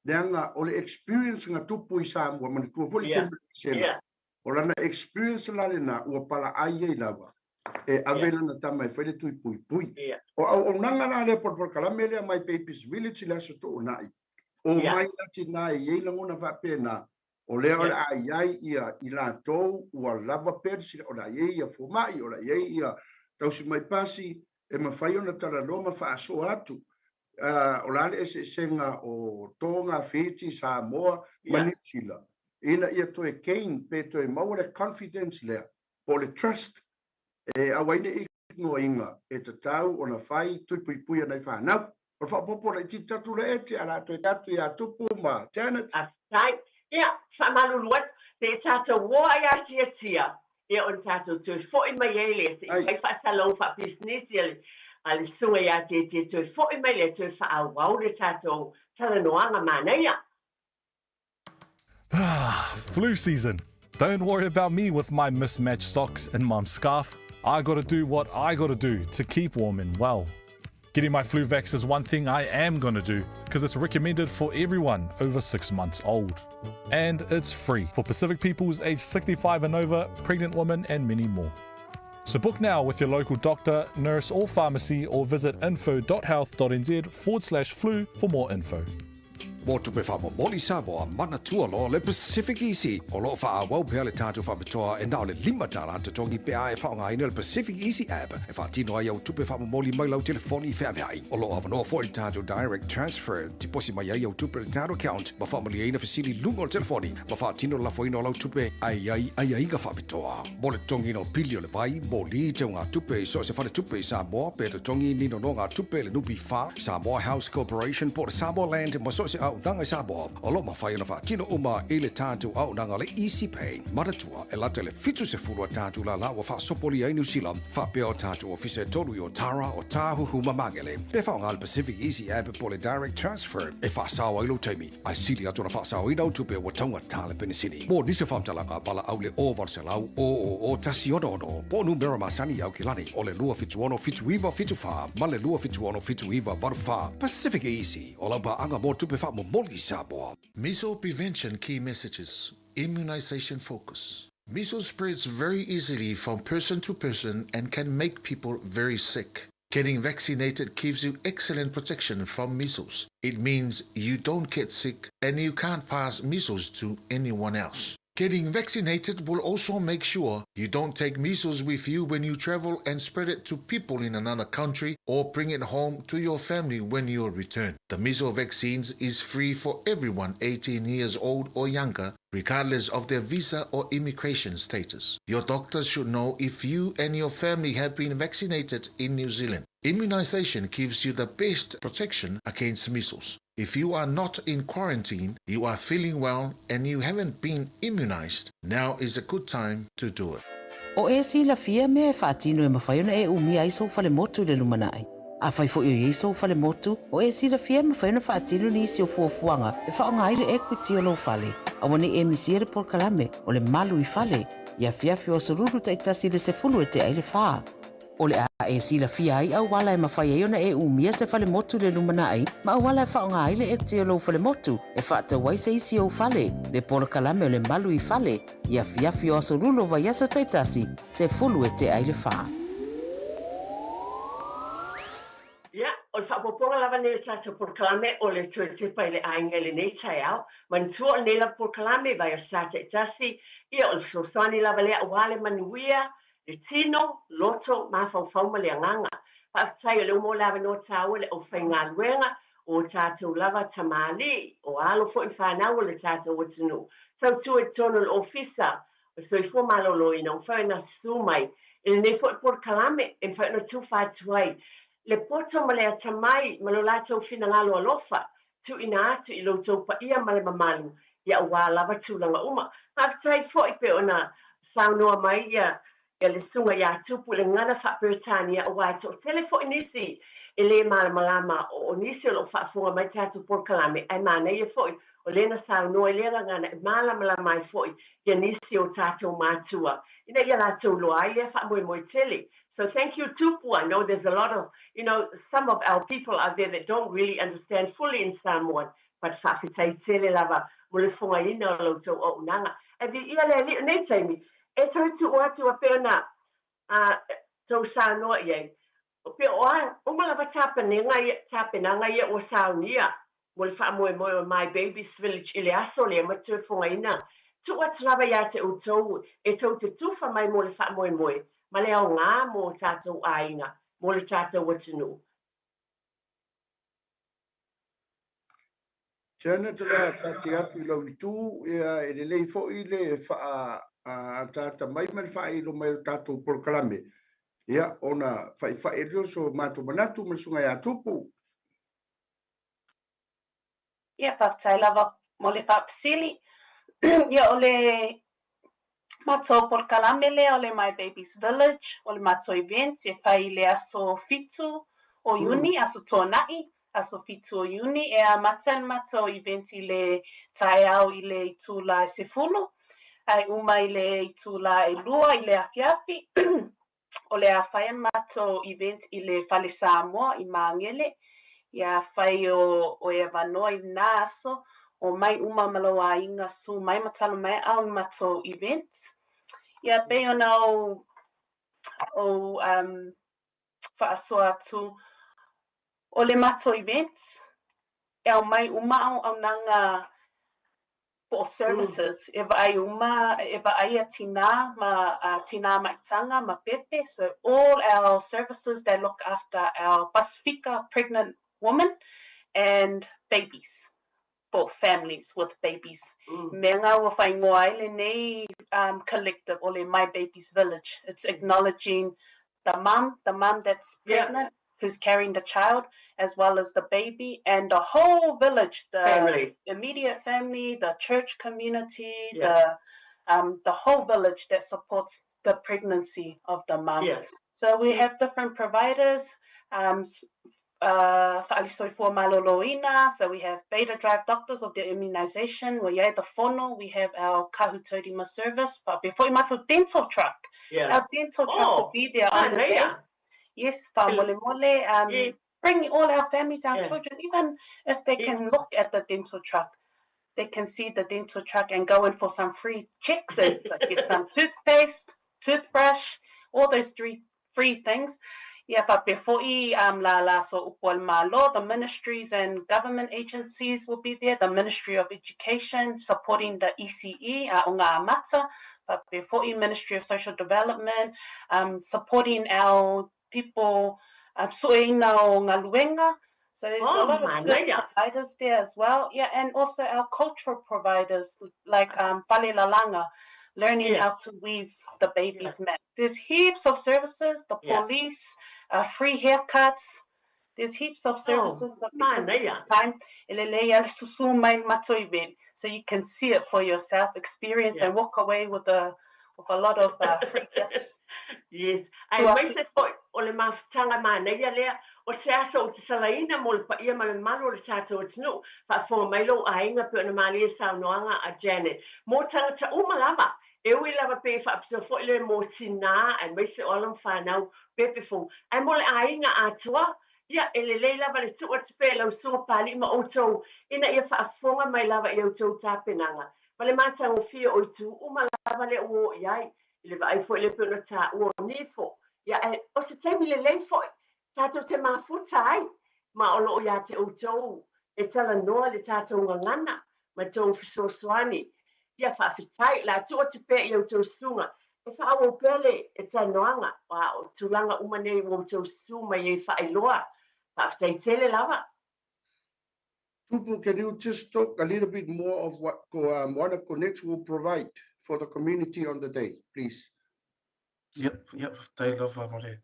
Speaker 4: leaga o le experience na tupu i Samoa, manatua foi le taimi o le Pesela, o lana experience la lena ua palaai ai lava e ave lana tama e fai le tui puipui. O auaunaga la lea po o le polokalame lea My Babies Village i le Aso Toonai, omai la tina e i ai lagona faapena, o lea o le a i ai ia i latou ua lava pea le sila, o le a i ai ia fomai, o le a i ai ia tausimai pasi, e mafai ona talanoa ma faasoa atu o le a le eseesega o Tonga, Fiji, Samoa ma Niu Sila, ina ia toe gain pe toe maua le confidence lea po o le trust e aua ai ne i igoaina e tatau ona fai tui puipui a nai fanau. O le faaopoopo laitiiti atu lea Eti, a o le a toe atu ia Tupu ma Janet.
Speaker 3: Faafetai. Ia, faamalulu atu, se i tatou o ai a tiatia, ia ona tatou toe foi mai ai lea, se i fai faasalau faapisinisi a le, a le susuga ia Tietie, toe foi mai lea, toe faaauau le tatou talanoaga manaia.
Speaker 8: Flu season. Don't worry about me with my mismatched socks and mum's scarf. I gotta do what I gotta do to keep warm and well. Getting my flu vax is one thing I am gonna do because it's recommended for everyone over six months old. And it's free for Pacific peoples aged 65 and over, pregnant women, and many more. So book now with your local doctor, nurse, or pharmacy, or visit info.health.nz forward slash flu for more info.
Speaker 16: Mo tupe faamomoli Samoa, manatua loa le Pacific Easy. O lo o faaauau pea le tatou faapitoa e na o le $5 totogi pe a e faaaogaina le Pacific Easy App e faatino ai au tupe faamomoli mai lau telefoni feaveai. O lo o avanoa foi le tatou Direct Transfer, tiposi mai ai au tupe i le tatou account ma faamalieina fesili i luga o le telefoni ma faatino le lafoina o lau tupe ae i ai aiaiga faapitoa. Mo le totogiina o pili o le vai, moli, teugatupe i so o se faletupe i Samoa, pe totogi ni nonogatupe i le NPF, Samoa House Corporation po o le Samoa Land ma so o se auaunaga i Samoa, o lo o mafai ona faatino uma i le tatou auaunaga o le Easy Pay. Manatua, e lata i le 70 a tatou lālā ua faasopolia i Niu Sila, faapea o tatou ofisa e tolu i Otara, Otāhuhu ma Māngere. Pe faaaoga le Pacific Easy App po o le Direct Transfer e faasao ai lou taimi, ae sili atu ona faasaoina au tupe ua taugata le penisini. Mo nisi o faamatalaga, valaau i le 0800 000 166 po o numera masani i Aukilani o le 276 7974 ma le 276 7984. Pacific Easy, o lau paaga mo tupe faamomoli i Samoa.
Speaker 14: Measles prevention key messages, immunization focus. Measles spreads very easily from person to person and can make people very sick. Getting vaccinated gives you excellent protection from measles. It means you don't get sick and you can't pass measles to anyone else. Getting vaccinated will also make sure you don't take measles with you when you travel and spread it to people in another country or bring it home to your family when you return. The measles vaccines is free for everyone 18 years old or younger, regardless of their visa or immigration status. Your doctor should know if you and your family have been vaccinated in New Zealand. Immunization gives you the best protection against measles. If you are not in quarantine, you are feeling well, and you haven't been immunized, now is a good time to do it.
Speaker 11: O e silafia mea e faatino e mafai ona e umia ai sou falemotu i le lumanai. Afai foi o i ai sou falemotu, o e silafia e mafai ona faatino nisi o fuafuaga e faaaoga ai le equity o lou fale. Aua ne i e misia le polokalame o le Malu i Fale i afiafi o Aso Lulu taitasi i le 10 e tea i le fa. O le a e silafia ai auala e mafai ai ona e umia se falemotu i le lumanai ma auala e faaaoga ai le equity o lou falemotu e faatau ai se isi ou fale, le polokalame o le Malu i Fale i afiafi o Aso Lulu o vaiaso taitasi, 10 e tea i le fa.
Speaker 3: Ia, o le faaopoopoga lava lenei o le tatou polokalame o le toe tepa i le aiga i lenei taeao. Manatua o lenei lava polokalame i vaiaso sa taitasi, ia o le fesoasoani lava lea aua le manuia, le tino, loto, mafaufau ma le agaga. Faafetai o lea ua maua le avanoa taua i le aufaigaluega o tatou lava tamalii, o alo foi ma fanau o le tatou atunuu. Tautua i totonu o le Ofisa o Soifua Maloloina ua mafai ona susu mai i lenei foi polokalame e mafai ona tufa atu ai le poto ma le atamai ma lo latou finagalo alofa tuuina atu i lo outou paia ma le mamalu ia aua lava tulaga uma. Faafetai foi pei ona saunoa mai ia le Susuga ia Tupu i le gagana faa-Peretania aua e toatele foi nisi e le malamalama o nisi o lo o faafofoga mai tatou polokalame ae manaia foi o lea na saunoa i lea gagana e malamalama ai foi ia nisi o tatou matua ina ia latou iloa ai lea faamoemoe tele. So thank you Tupu, I know there's a lot of, you know, some of our people out there that don't really understand fully in Samoan, but faafetai tele lava mo le fogaina o la outou auaunaga. Ae viia le Alii o nei taimi, e toe tuu atu a pei ona tou saunoa i ai, pei o a uma lava tapenega ia, tapenaga ia ua saunia mo le faamoemoe o My Babies Village i le aso lea ma toe fogaina. Tuu atu lava ia te outou e tou te tufa mai mo le faamoemoe ma le aoga mo tatou aiga, mo le tatou atunuu.
Speaker 4: Janet, o le a taatia atu i lau itu, ia e lelei foi le faaataata mai ma le faailo mai o le tatou polokalame, ia ona faifai lea o so matou manatu ma le Susuga ia Tupu.
Speaker 5: Ia, faafetai lava mo le faafesili. Ia, o le matou polokalame lea o le My Baby's Village, o le matou event e fai i le aso 7 o Iuni, aso Toonai, aso 7 o Iuni, e amata le matou event i le taeao i le itula e 10, ae uma i le itula e 2 i le afiafi. O le a fai a matou event i le Fale Samoa i Māngere. Ia afai o e avanoa i lena aso, omai uma ma lou aiga, susu mai ma talo mai aao i le matou event. Ia pei ona ou ou um faasoa atu, o le matou event, e aumai uma auaunaga po o services e vaai uma, e vaaia tinā ma tinā maitaga ma pepe, so all our services they look after our Pasifika pregnant women and babies, po o families with babies. Mea ngā ua whaingoa ai lenei collective o le My Babies Village, it's acknowledging the mum, the mum that's pregnant. who's carrying the child, as well as the baby and the whole village, the
Speaker 3: Family.
Speaker 5: immediate family, the church community,
Speaker 3: Yeah.
Speaker 5: the the whole village that supports the pregnancy of the mum.
Speaker 3: Yeah.
Speaker 5: So we have different providers, Fa'alisoifua Maloloina, so we have Beta Drive doctors of the immunization, we have the fono, we have our Kahu Taurima service, but before we dental truck. Our dental truck will be there on the day. Yes, whāmolemole, bring all our families, our children, even if they can look at the dental truck, they can see the dental truck and go in for some free checks and get some toothpaste, toothbrush, all those three free things. Yeah, but before la la so upo malo, the ministries and government agencies will be there, the Ministry of Education supporting the ECE, o ngā amata, but before Ministry of Social Development, supporting our people, sueina o ngaluenga. So there's a lot of good
Speaker 3: manaia.
Speaker 5: providers there as well. Yeah, and also our cultural providers like Fale Lalanga, learning how to weave the baby's mat. There's heaps of services, the police, free haircuts. There's heaps of services, but because of
Speaker 3: manaia.
Speaker 5: the time, elele ia le susu mai mato event, so you can see it for yourself, experience, and walk away with a lot of free gifts.
Speaker 3: Yes. Ai
Speaker 5: Tua
Speaker 3: mai se foi o le mafutaga manaia lea o se aso o te salaina mo le paia ma le mamalu o le tatou atunuu faafofoga mai lou aiga pei ona malie saunoaga a Janet mo tagata uma lava e ui lava pe i faapitoa foi le mo tinā aemaise o alo ma fanau pepe fou ae mo le aiga atoa ia e lelei lava le tuu atu pea i lau susuga Papali'i ma outou ina ia faafofoga mai lava i a outou tapenaga ma le matagofie o itu uma lava lea ua oo i ai i le vaai foi lea pei ona taua o nifo ia ae o se taimi lelei foi tatou te mafuta ai ma o loo iā te outou e talanoa le tatou gagana ma tou fesoasoani ia faafetai o le a tuu atu pea i a outou susuga e faaauau pea le talanoaga aua o tulaga uma nei ua outou susu mai ai faailoa faafetai tele lava.
Speaker 4: Tupu, can you just talk a little bit more of what Moana Connect will provide for the community on the day, please?
Speaker 6: Yep, faafetai lava mo le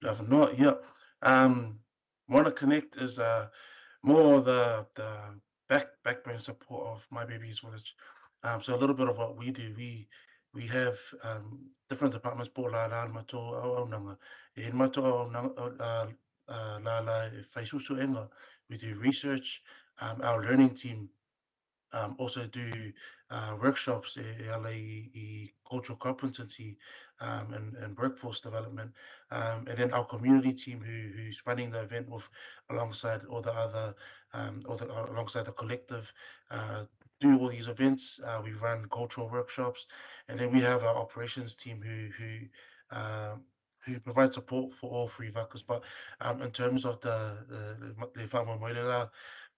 Speaker 6: avanoa. Yep. Moana Connect is more the backbone support of My Baby's Village. So a little bit of what we do, we have different departments po la la mato au aunaga. E mato au aunaga la e whai susuenga. We do research. Our learning team also do workshops e, e ala i, i cultural competency and workforce development. And then our community team who's running the event with alongside all the other, all the, alongside the collective, do all these events. We run cultural workshops, and then we have our operations team who provide support for all three vakas. But in terms of the le whāmoemoe le la,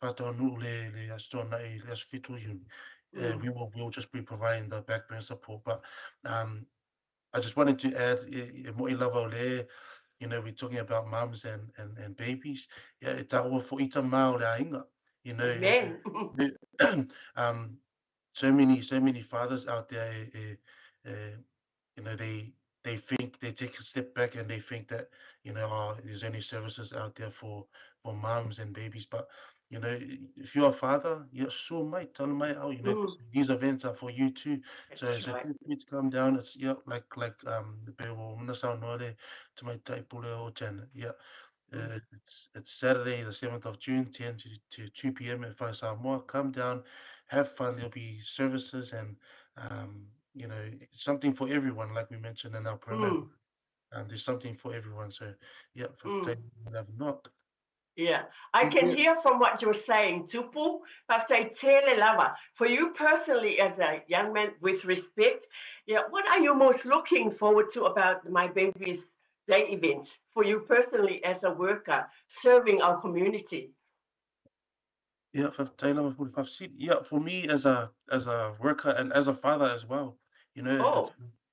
Speaker 6: whātaunu le aso tuanai, le aso 7 o Iuni, we will just be providing the backbone support. But I just wanted to add, e mo'i lava o le, we're talking about mums and babies. Yeah, e tāua fo ita mā o le ainga.
Speaker 3: Amen.
Speaker 6: So many fathers out there, they think they take a step back and they think that oh, there's only services out there for mums and babies. But if you're a father, you're so mate, tell mai oh, these events are for you too. So
Speaker 3: That's
Speaker 6: so
Speaker 3: right.
Speaker 6: feel free to come down. It's, yeah, like the pe o muna saunoa le te mai taipule o Janet. Yeah. It's Saturday, the 7th of June, 10 to 2 p.m. at Fale Samoa. Come down, have fun. There'll be services and something for everyone, like we mentioned in our promo. There's something for everyone. So, yeah, for not.
Speaker 3: Yeah, I can hear from what you're saying, Tupu, faafetai tele lava. For you personally, as a young man with respect, yeah, what are you most looking forward to about My Baby's Day event for you personally as a worker serving our community?
Speaker 6: Yeah, faafetai lava for the. Yeah, for me as a worker and as a father as well,
Speaker 3: Oh,
Speaker 6: it's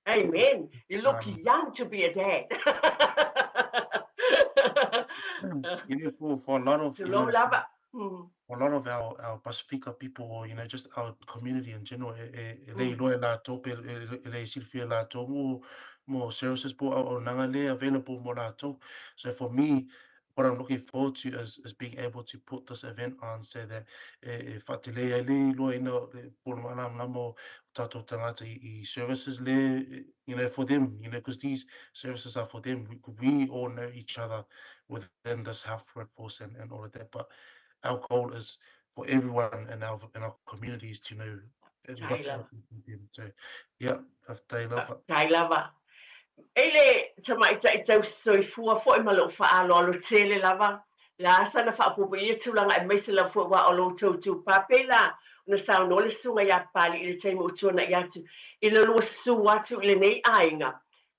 Speaker 3: amen. You look young to be a dad.
Speaker 6: For a lot of
Speaker 3: Tulou lava.
Speaker 6: A lot of our Pasifika people or just our community in general e le iloa e latou pe e le silafia e latou mo services po auaunaga le available mo latou. So for me, what I'm looking forward to is, is being able to put this event on so that e, e whaatelei ai le iloa ina o le pono malamalama o tātou tangata i, i services le, you know, for them, you know, because these services are for them. We, we all know each other within this health workforce and, and all of that, but our goal is for everyone in our, in our communities to know what's happening to them. So, yeah, faafetai lava.
Speaker 3: Faafetai lava. E le tamaitai tausisoifua foi ma lou faaaloalo tele lava, le a sana faaopoopo i ia tulaga aemaise lava foi aua o lo outou itupa pei la ona saunoa le susuga ia Papalii i le taimi ua tuanai atu i le lua susu atu i lenei aiga.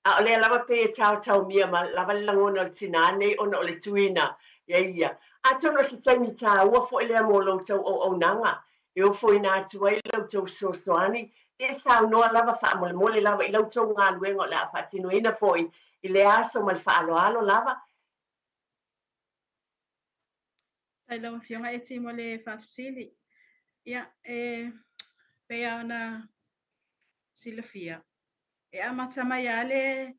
Speaker 3: A o lea lava pei e taotaomia ma lava le lagona o le tinā nei ona o le tuina ia ia. Atonu o se taimi taua foi lea mo lo outou auaunaga e ofoina atu ai la outou fesoasoani, e saunoa lava faamolemole lava i la outou galuega o le a faatinoina foi i lea aso ma le faaaloalo lava.
Speaker 13: Faafetai lau Afioga Eti mo le faafesili. Ia, e pei lava ona silafia, e amata mai lava le,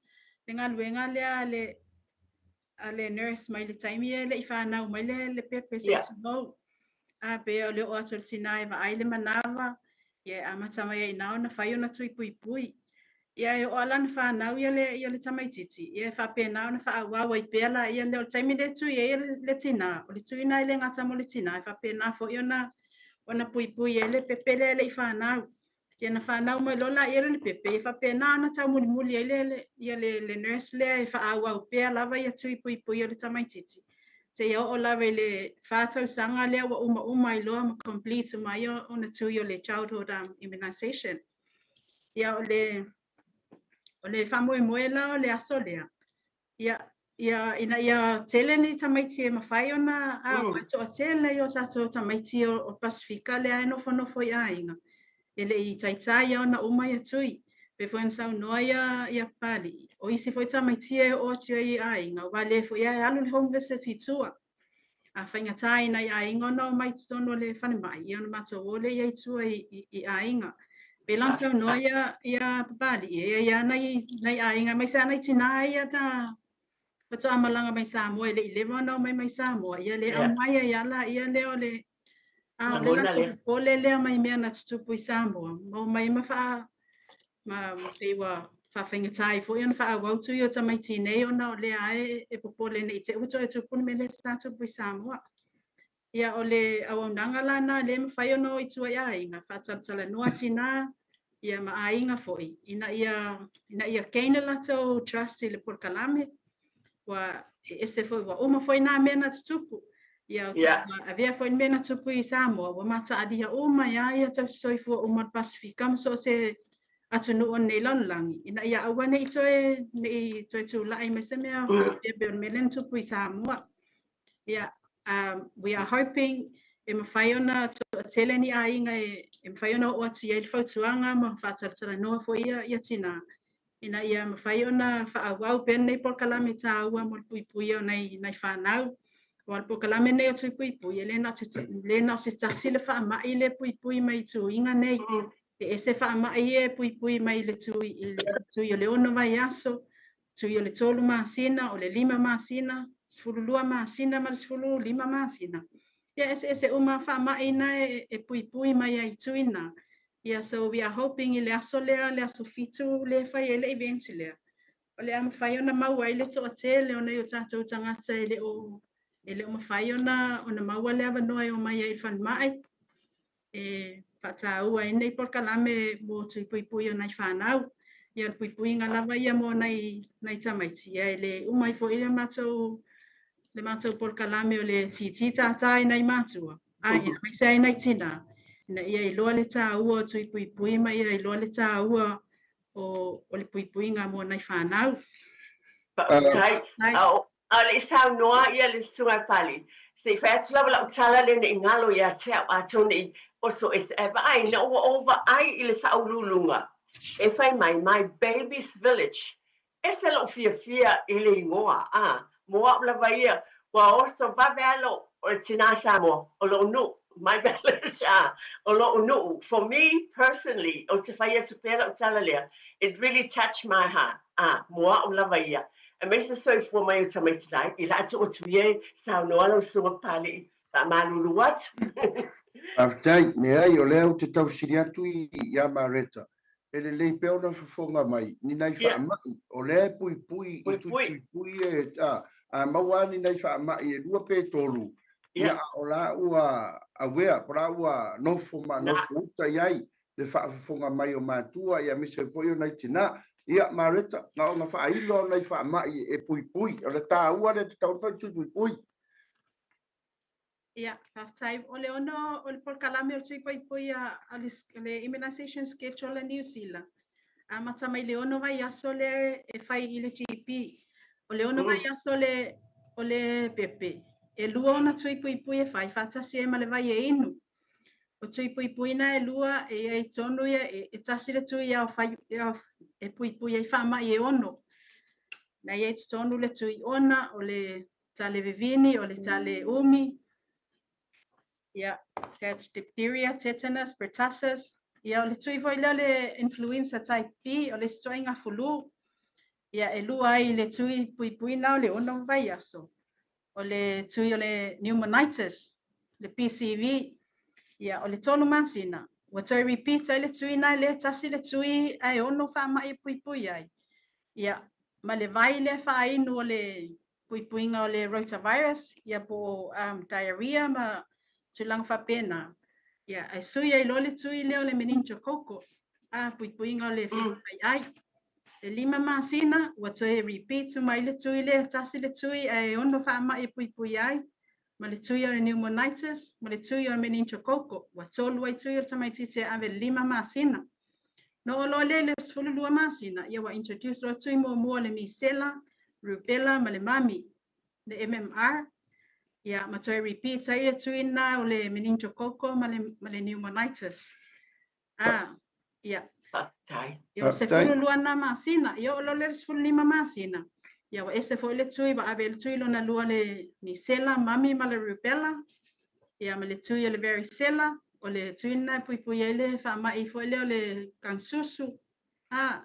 Speaker 13: le galuega lea a le, a le nurse mai le taimi e le i fanau mai le, le pepe se i tulou. A pei o le oo atu o le tinā e vaai le manava, ia e amata mai ai i ina ona fai ona tui puipui. Ia e oo lava la ina fanau ia le, ia le tamaitiiti, ia e faapena ona faaauau ai pea laia lea. O le taimi lea e tui ai le, le tinā, o le tui lena e le gata mo le tinā, e faapena foi ona, ona puipui ai le pepe lea e le i fanau. Ia na fanau mai loa laia lea o le pepe, ia faapena ona taumulimuli ai le, le, ia le, le nurse lea e faaauau pea lava ia tui puipui o le tamaitiiti, seia oo lava i le fa tausaga lea ua umauma ai loa ma complete uma ai ona tui o le childhood immunization. Ia o le, o le faamoemoe la o le aso lea, ia, ia ina ia tele ni tamaiti e mafai ona a mm. toatele i o tatou tamaiti o, o Pasifika lea e nofonofo i aiga e le i taitai ia ona uma ia tui. Pei foi ona saunoa ia, ia Papalii, o isi foi tamaiti e oo atu ai i aiga, aua le foi e alu le home visit i tua. A faigata i nai aiga ona omai i totonu o le falemai, ia ona matou o lea i ai i tua i, i, i aiga. Pei la ona saunoa ia, ia Papalii, e i ai lava nai, nai aiga, aemaise lava nai tinā ia na faatoa malaga mai Samoa e le i leva ona omai mai Samoa, ia le aumai ai lava laia lea o le, a o le latou popole lea mai mea na tutupu i Samoa, ma omai ma faa, ma pei ua faafaigata ai foi ona faaauau tui o tamaiti nei ona o lea lava e, e popole ne i te i ua toe tupu le mea lea sa tupu i Samoa. Ia, o le auaunaga la lena lea e mafai ona o i tua i aiga, faatalatalanoa tinā, ia ma aiga foi, ina ia, ina ia gain le latou trust i le polokalame, ua e ese foi, ua uma foi nā mea na tutupu. Ia, yeah. avea foi le mea na tupu i Samoa, ua mataalia uma ai lava ia tausisoifua uma o le Pasifika ma so o se atunuu o lenei lalolagi, ina ia aua ne i toe, ne i toe tulai mai se mea faapea pei o le mea lea na tupu i Samoa. Ia, um, we are hoping e mafai ona toatele ni aiga e, e mafai ona oo atu i ai le fautuaga ma faatalatalanoa foi ia, ia tinā, ina ia mafai ona faaauau pea lenei polokalame tāua mo le puipuia o nai, nai fanau. Aua o le polokalame lenei o Tui Puipui, e le na o se, le na o se tasi le faamai le puipui mai i tuiga nei. E ese faamai ia e puipui mai i le tui, i le tui o le ono vaiaso, tui o le tolu masina, o le lima masina, 12 masina ma le 15 masina. Ia eseese uma faamai na e, e puipui mai ai i tui na. Ia so we are hoping i le aso lea, le aso fitu lea e fai ai le event lea, o le a mafai ona maua ai le toatele o nai o tatou tagata e le o e le o mafai ona ona maua le avanoa e omai ai i le falemai e faataua ai nei polokalame mo tui puipui o nai fanau. Ia o le puipuiga lava ia mo nai nai tamaiti, ia e le uma ai foi le matou le matou polokalame o le tītī tātā i nai mātua, a ia aemaise ai nai tinā, ina ia iloa le tāua o tui puipui ma ia iloa le tāua o, o le puipuiga mo nai fanau.
Speaker 3: Faafetai. A o, a o le i saunoa ia le Susuga i Pali, se i fai atu lava lau tala lea ne i galo ia te au atonu ne i oso ese ae vaai ina ua ou vaai i le faauluuluga e fai mai My Baby's Village Ese lou fiafia i le igoa, a, mo au lava ia, ua oso vave a lou, o le tinā Samoa, o lou nuu, my village, a, o lou nuu, for me personally, ou te fai atu pea lau tala lea, it really touched my heart, a, mo au lava ia. Aemaise soifua mai o tamaiti laiti, o le a tuu atu ia e saunoa lau Susuga Papalii, faamalulu atu.
Speaker 4: Faafetai. Leai, o lea ou te tau fesili atu ia Mareta, e lelei pea ona fofoga mai ni nai faamai, o lea e puipui i tui puipui e, a, a maua lava ni nai faamai e lua pe tolu, ia, a o la ua aware, po o la ua nofo ma nofo uta i ai le faafofoga mai o matua, ia aemaise foi o nai tina. Ia, Mareta, na ona faailo o nai faamai e puipui, o le taua lea e tatau ona fai tui puipui.
Speaker 13: Ia, faafetai. O le ono o le polokalame o le tui puipui a le Immunization Schedule a Niu Sila, amata mai le ono vaiaso lea e fai i le GP. O le ono vaiaso le o le pepe, e lua ona tui puipui e fai faatasi ai ma le vai e inu. O tui puipui na e lua e i ai tonu ia e tasi le tui ao fai e puipui ai faamai e ono. Na i ai totonu le tui ona, o le tale vivini, o le tale umi, ia, that's diphtheria, tetanus, pertussis. Ia, o le tui foi lea o le influenza type B, o le isi ituaiga fulu. Ia, e lua ai le tui puipui na o le ono vaiaso. O le tui o le pneumonitis, le PCV. Ia, o le tolu masina, ua toe repeat ai le tui na e le tasi le tui ae ono faamai e puipui ai. Ia, ma le vai lea faainu o le puipuiga o le rotavirus, ia po o diarrhea ma tulaga faapena. Ia, ae sui ai loa le tui lea o le meningococcal, a puipuiga o le faiai. E lima masina, ua toe repeat uma ai le tui lea, tasi le tui ae ono faamai e puipui ai, ma le tui o le pneumonitis, ma le tui o le meningococcal. Ua tolu ai tui o le tamaitiiti e ave lima masina. Na oo loa lea i le 12 masina, ia ua introduce loa tui muamua o le misela, rubella ma le mami, le MMR, ia ma toe repeat ai le tui na o le meningococcal ma le, ma le pneumonitis. Ah, ia.
Speaker 3: Faafetai.
Speaker 13: Ia, o 12 na masina, ia oo loa lea i le 15 masina, ia ua ese foi le tui, ua ave i le tui lona lua le misela, mami ma le rubella, ia ma le tui o le varicella, o le tui lena e puipui ai le faamai foi lea o le kanususu, a,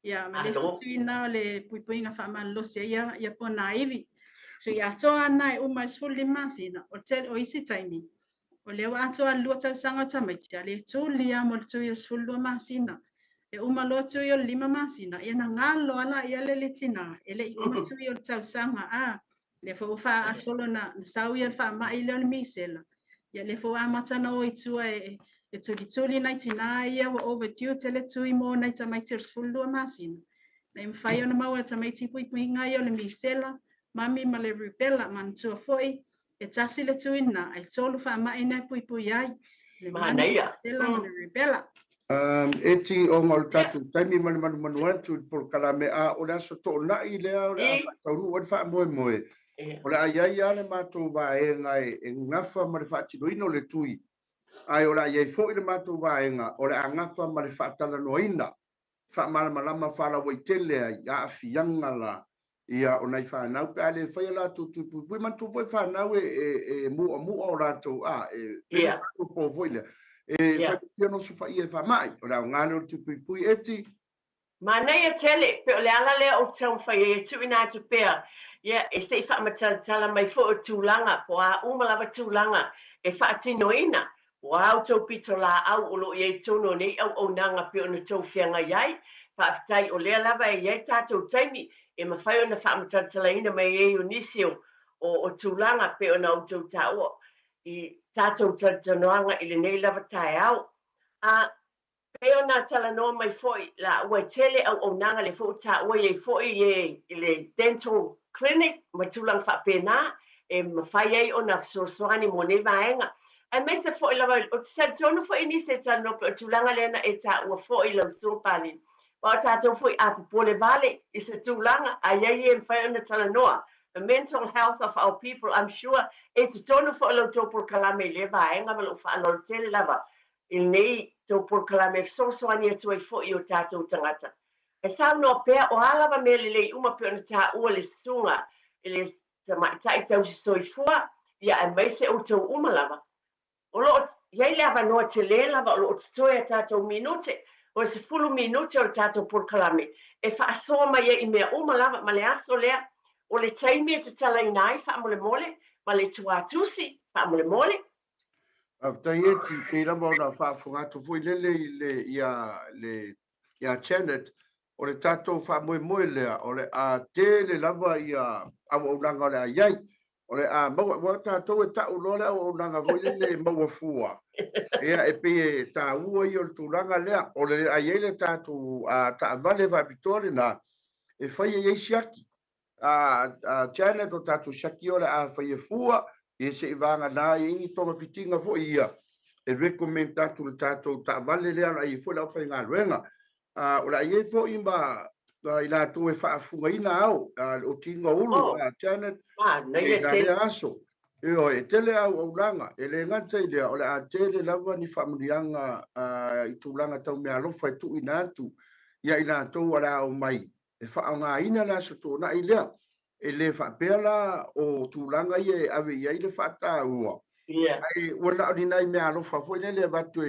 Speaker 13: ia ma le isi tui lena o le puipuiga faamalolosi ai ia, ia ponaivi. Tui atoa lena e uma i le 15 masina, o le tele o isi taimi, o lea ua atoa le lua tausaga o tamaiti, a le tuli lava mo le tui o le 12 masina. E uma loa tui o le lima masina, ia na galo lava laia le le tina, e le i uma tui o le tausaga, a, lea foi ua faagasolo na sau ia le faamai lea o le misela, ia lea foi ua amata ona o i tua e e tulituli nai tinā ia ua overdue tele tui mo nai tamaiti o le 12 masina. Ina ia mafai ona maua e tamaiti puipuiga ia o le misela, mami ma le rubella, manatua foi e tasi le tui lena ae tolu faamai na e puipui ai, le mami, le misela ma le rubella.
Speaker 4: Eti ona o le tatou taimi ma le manumanu atu i le polokalame, a o le aso Toonai lea o le a faataunuu ai le faamoemoe, o le a i ai lava le matou vaega e gafa ma le faatinoina o le tui, ae o le a i ai foi le matou vaega o le a gafa ma le faatalanoaina faamalamalama faalauaitele ai aafiaga la ia o nai fanau pe a le fai a latou tui puipui. Manatua foi fanau e e mu'amu'a o latou a e pei o latou po foi lea e faigofie ona osofaia e faamai. O le aoga lea o le tui puipui Eti.
Speaker 3: Manaia tele, pe o le ala lea ou te taumafai ai e tuuina atu pea, ia, e se i faamatalatala mai foi o tulaga, po o a uma lava tulaga e faatinoina, Ua a outou pitolaau o lo o i ai tonu o nei auaunaga pei ona tou feagai ai? Faafetai o lea lava e i ai tatou taimi e mafai ona faamatalatalaina mai ai o nisi o o tulaga pei ona outou taua i tatou talatalanoaga i lenei lava taeao. A Pei ona talanoa mai foi la ua tele auaunaga lea foi ua taua i ai foi i le dental clinic ma tulaga faapena e mafai ai ona fesoasoani mo nei vaega. Aemaise foi lava, ou te talitonu foi i nisi e talanoa pei o le tulaga lea na e taua foi lau Susuga Pali, aua o tatou foi a popole vale i se tulaga a i ai e mafai ona talanoa, the mental health of our people, I'm sure e i totonu foi o la outou polokalame i lea vaega ma lou faaaloalo tele lava i lenei tou polokalame e fesoasoani atu ai foi i o tatou tagata. E saunoa pea, o a lava mea lelei uma pei ona taua le susuga i le tamaitai tausi soifua, ia aemaise outou uma lava. O lo o i ai le avanoa tele lava o lo o totoe a tatou minute. O le 10 minute o le tatou polokalame e faasoa mai ai i mea uma lava ma le aso lea. O le taimi e tatalaina ai faamolemole ma le tuatusi faamolemole.
Speaker 4: Faafetai Eti, pei lava ona faafofoga atu foi lele i le ia le ia Janet, o le tatou faamoemoe lea, o le a tele lava ia auaunaga o le a i ai. O le a maua, aua tatou e tau loa le auaunaga foi lele e maua fua, ia e pei e taua ia o le tulaga lea, o le a i ai le tatou taavale faapitoa lena e fai ai ai siaki. A Janet, o tatou siaki o le a fai e fua, ia se i vagana ai ni togafitiga foi ia, e recommend atu le tatou taavale lea o le a i ai foi le aufaigaluega. O le a i ai foi ma i latou e faafugaina ao, le otiga o ulu, Janet, i la lea aso. Ioe, e tele auaunaga, e le gata i lea, o le a tele lava ni faamanuiaga i tulaga tau meaalofa e tuuina atu ia i latou o le a omai e faaaogaina le Aso Toonai lea. E le faapea la o tulaga ia e ave i ai le faataua, ae ua na o ni nai meaalofa foi lele e avatu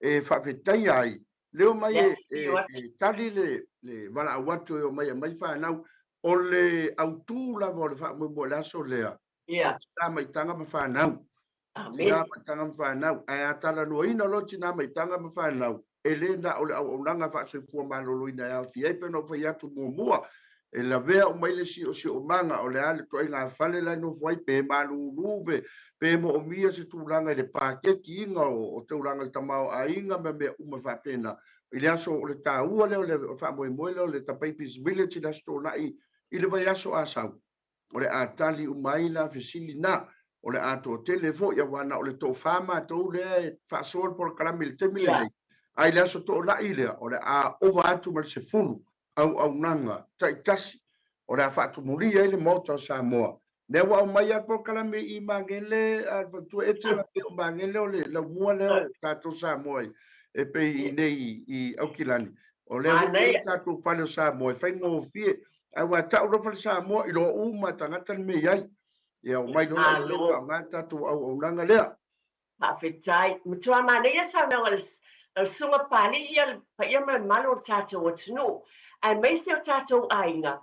Speaker 4: e faafetaia ai le omai e tali le valaau atu e omai e aumai fanau. O le autu lava o le faamoemoe o le aso lea, o tina ma itaga ma fanau. Tina ma itaga ma fanau. Ae a talanoaina loa tina ma itaga ma fanau, e le na o le auaunaga faasoifua maloloina e aofia ai, pei ona ou fai atu muamua, e lavea uma ai le siosiomaga, o le a le ituaiga fale la e nofo ai, pe malulu pe moomia se tulaga i le paketiina o tulaga i le tamaoaiga ma mea uma faapena. I le aso, o le taua lea o le faamoemoe lea o le Tapaipis Village i le Aso Toonai i le vaiaso a sau. O le a tali uma ai la fesili na. O le a toatele foi, aua na o le toafa matou lea e faasoa le polokalame i le taimi lenei. A i le Aso Toonai lea, o le a ova atu ma le 10 auaunaga taitasi o le a faatumulia ai le Maota o Samoa. Lea ua aumai lava le polokalame i Magele, a le faletua Eti, e pei o Magele o le laumua lea o tatou Samoa e pei i nei i Aukilani. O lea foi e i ai tatou fale o Samoa e faigofie. Aua e tau loa fale Samoa, iloa uma e tagata le mea e i ai. Ia omai loa la i inei faaaoga le tatou auaunaga lea.
Speaker 3: Faafetai. Matua manaia saunoaga a lau Susuga Papalii ia le paia ma le mamalu o le tatou atunuu, aemaise o tatou aiga.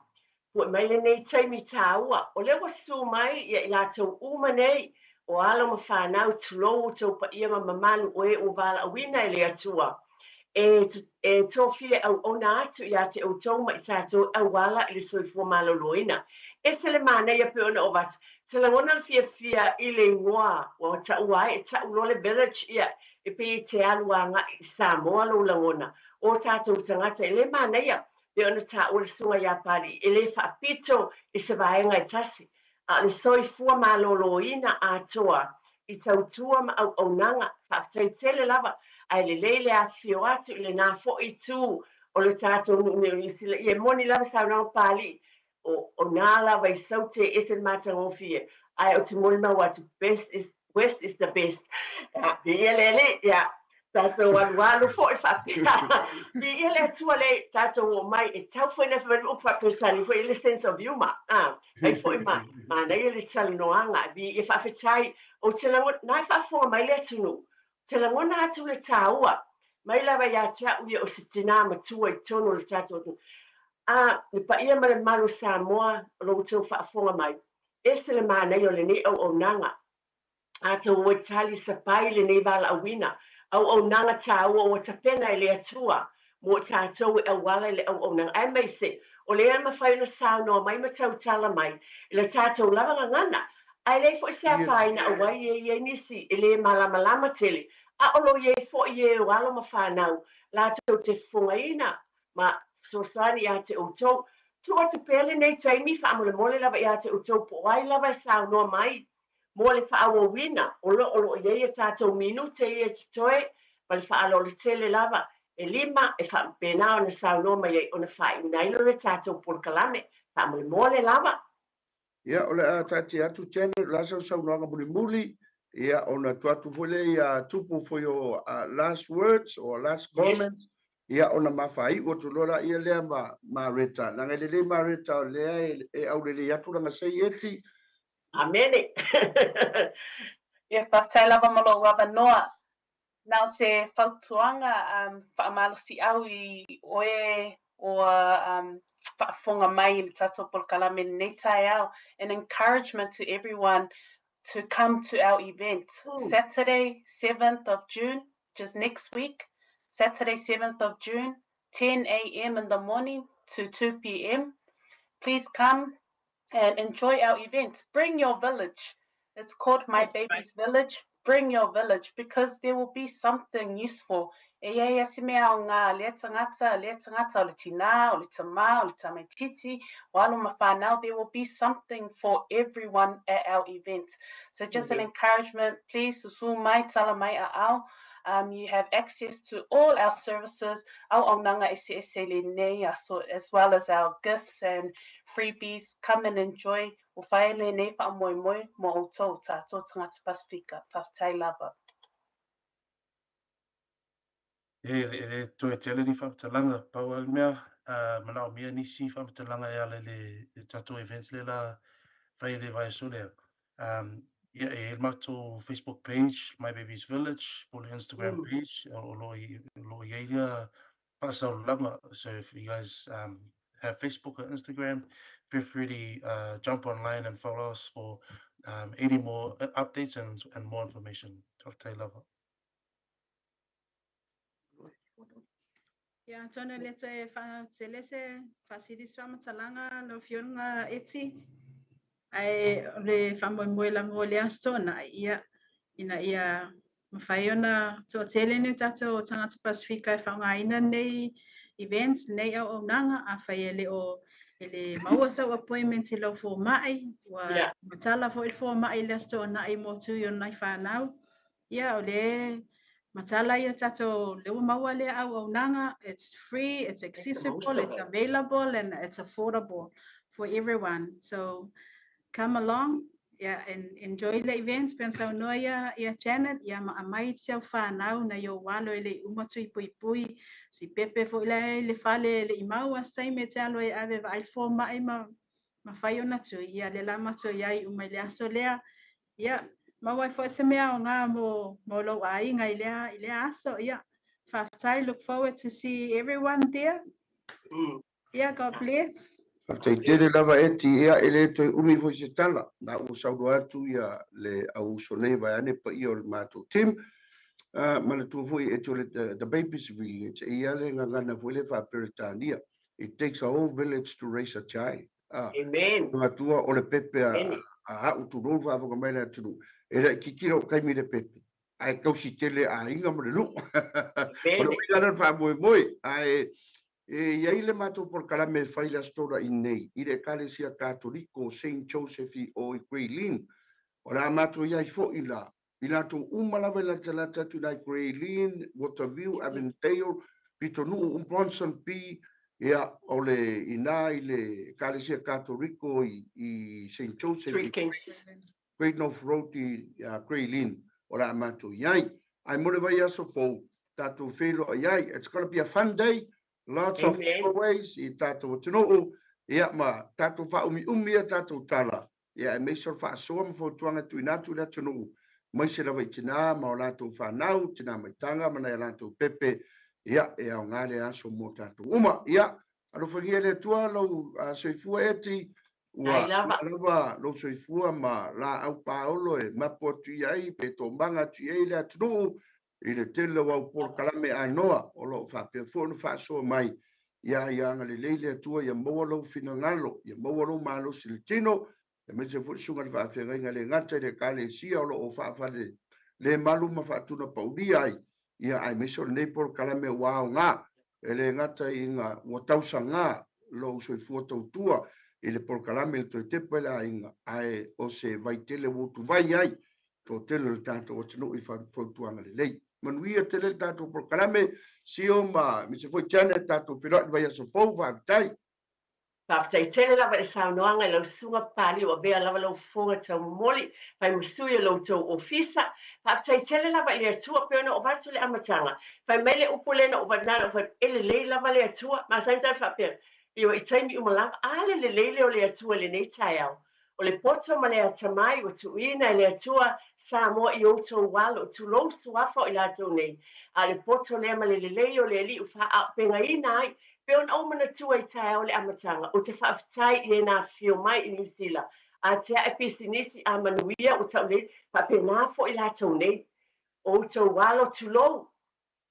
Speaker 3: Pu'e mai lenei taimi taua, o lea ua susu mai ia i latou uma nei, o alo ma fanau, tulou outou paia ma mamalu o e ua valaauina e le Atua e e tofia e auauna atu ia te outou ma i tatou e auala i le soifua maloloina. Ese le manaia pei ona ova atu, te lagona le fiafia i le igoa ua taua ai, e tau loa le village ia e pei e te alu agai i Samoa lou lagona o tatou tagata e le manaia pei ona taua le susuga ia Papalii e le faapito i se vaega e tasi a o le soifua maloloina atoa i tautua ma auaunaga. Faafetai tele lava, ae lelei le afifio atu i lena foi itu o le tatou nuu nei o Niu Sila. Ia e moni lava saunoaga Papalii, o, o nā lava i saute e ese le matagofie, ae ou te molimau atu, best is, west is the best. Ia, viia le Alii, ia, tatou alualu foi faapea. Viia le Atua le tatou oo mai, e tau foi na fai mai upu faa-Peretania foi le sense of humour. Ah, fai foi ma manaia le talanoaga. Viia, faafetai. Ou te lagona, na e faafofoga mai le atunuu, ou te lagona atu le taua mai lava ia te au ia o se tinā matua i totonu o le tatou atunuu. A, le paia ma le mamalu o Samoa, o lo outou faafofoga mai, ese le manaia o lenei auaunaga. Atonu ua tali sapai lenei valaauina, auaunaga taua ua tapena e le Atua mo tatou e auala i le auaunaga, aemaise o lea e mafai ona saunoa mai ma tautala mai i le tatou lava gagana. Ae leai foi se afaina auai e i ai nisi e le malamalama tele, a o lo i ai foi e o alo ma fanau latou te fofogaina ma fesoasoani ia te outou. Tuu atu pea lenei taimi faamolemole lava ia te outou po o ai lava e saunoa mai mo le faaauauina o lo o lo o i ai a tatou minute ia e totoe ma le faaaloalo tele lava e lima e faapena ona saunoa mai ai ona faaiuina ai lea o le tatou polokalame faamolemole lava.
Speaker 4: Ia, o le a taatia atu Janet, o le a sau saunoaga mulimuli, ia, ona tuu atu foi lea ia Tupu for your last words or last comments, ia, ona ma faaiu atu loa laia lea ma Mareta. Leaga e lelei Mareta o lea e aulelei atu lana seieti.
Speaker 3: Amene.
Speaker 5: Ia, faafetai lava mo lou avanoa. Na o se fautuaga um, faamalosiau i oe ua um, faafofoga mai i le tatou polokalame lenei taeao. An encouragement to everyone to come to our event. Saturday, 7th of June, just next week, Saturday, 7th of June, 10 a.m. in the morning to 2 p.m. Please come and enjoy our event. Bring your village. It's called My Baby's Village. Bring your village because there will be something useful. E iai a se mea aoga lea tagata, lea tagata o le tinā, o le tamā, o le tamaititi, o alo ma whanau, there will be something for everyone at our event. So just an encouragement, please, susu mai, tala mai a'ao. You have access to all our services, auaunaga eseese i lenei aso, as well as our gifts and freebies. Come and enjoy. Ua whai lenei faamoemoe mo outou, tātou tagata Pasifika. Faafetai lava.
Speaker 6: E le toe tele ni faamatalaga, pau lava le mea, manaomia nisi faamatalaga e ala i le tatou events lea la fai i le vaiaso lea. Ia, e i ai le matou Facebook page, My Baby's Village, po o le Instagram page, o lo o i ai ia faasaulalaga. So if you guys have Facebook or Instagram, feel free to jump online and follow us for any more updates and more information. Faafetai lava.
Speaker 13: Ia, atonu e le toe faatele se faasili se faamatalaga lau Afioga Eti, ae o le faamoemoe lava o lea Aso Toonai, ia, ina ia mafai ona toatele ni o tatou tagata Pasifika e faaaogaina lenei events, lenei auaunaga, afai e le o e le maua sau appointment i lau fomai, ua matala foi le fomai i le Aso Toonai mo tui o nai fanau, Ia, o le matala ia tatou, lea ua maua lea auaunaga, it's free, it's accessible, it's available and it's affordable for everyone. So come along, yeah, and enjoy le events pei ona saunoa ia ia Janet, ia ma aumai si au fanau nai ou alo e le i uma tui puipui, si pepe foi la e i le fale e le i maua se taimi e te alu ai e ave e vaai le fomai ma ma fai ona tui, ia lea la matou i ai uma i le aso lea. Ia, maua ai foi se mea aoga mo, mo lou aiga i lea, i lea aso. Ia, faafetai, look forward to see everyone there. Ia, God bless.
Speaker 4: Faafetai tele lava Eti, ia e le toe umi foi se tala, na ua saunoa atu ia le au uso nei vaeane paia o le matou team. Manatua foi Eti o le The Babies Village, e ia le gagana foi lea faa-Peretania, It takes a whole village to raise a child. Ah,
Speaker 3: Amen.
Speaker 4: Manatua o le pepe a, a a'u tulou le faafofoga mai le atunuu, e laitiiti lou taimi i le pepe, ae tausi tele aiga ma le nuu. O le uiga lea o le faamoemoe, ae e i ai le matou polokalame e fai i le Aso Toonai nei i le Ekalesia Katoliko o Saint Joseph i o i Grey Lynn. O le a matou i ai foi la, i latou uma lava e latalata atu i nai Grey Lynn, Waterview, Avondale, Pitonuu, Ponsonby, ia, o le, ina i le Ekalesia Katoriko i, i Saint Joseph,
Speaker 3: Three Kings.
Speaker 4: Great North Road i Grey Lynn, o le a matou i ai. Ae mo le vaiaso fou, tatou feiloai ai. It's gonna be a fun day, lots of giveaways i tatou atunuu, ia, ma tatou faaumiumi a tatou tala. Ia, aemaise o le faasoa ma fautuaga e tuuina atu i le atunuu, aemaise lava i tinā ma o latou fanau, tinā maitaga ma nai a latou pepe, ia, e aoga lea aso mo tatou uma. Ia, alofagia e le Atua lou soifua Eti, ua uma lava lou soifua ma laau paolo e mapu atu i ai pe toomaga atu i ai le atunuu i le tele o au polokalame anoa o lo o faapea foi ona faasoa mai. Ia, ia agalelei le Atua ia maua lou finagalo, ia maua lou malosi i le tino, aemaise foi le susuga i le faafeagaiga le gata i le Ekalesia o lo o faafalelemalu ma faatunapaulia ai, ia, aemaise o lenei polokalame ua aoga, e le gata i ina ua tausaga lou soifua tautua i le polokalame i le toe tepa i le aiga, ae o se vaitele ua utuvai ai toatele o le tatou atunuu i fautuaga lelei. Manuia tele le tatou polokalame, Sio ma aemaise foi Janet, tatou feiloai i le vaiaso fou, faafetai.
Speaker 3: Faafetai tele lava i le saunoaga i lau susuga Papalii ua avea lava lau fofoga taumomoli fai ma sui o lo outou ofisa. Faafetai tele lava i le Atua pei ona ou avatu i le amataga. Fai mai le upu lea na ou na ona ou fai atu e lelei lava le Atua. Masani tatou faapea, ioe i taimi uma lava, a le lelei lea o le Atua i lenei taeao. O le poto ma le atamai ua tuuina e le Atua Samoa i outou alo, tulou suafa o i latou nei, a o le poto lea ma le lelei o le Alii ua faaaupegaina ai, pei ona ou manatua i taeao o le amataga, ou te faafetai i e na afifio mai i Niu Sila, a tiae pisinisi a manuia ua taulei, faapena foi latou nei. O outou alo, tulou,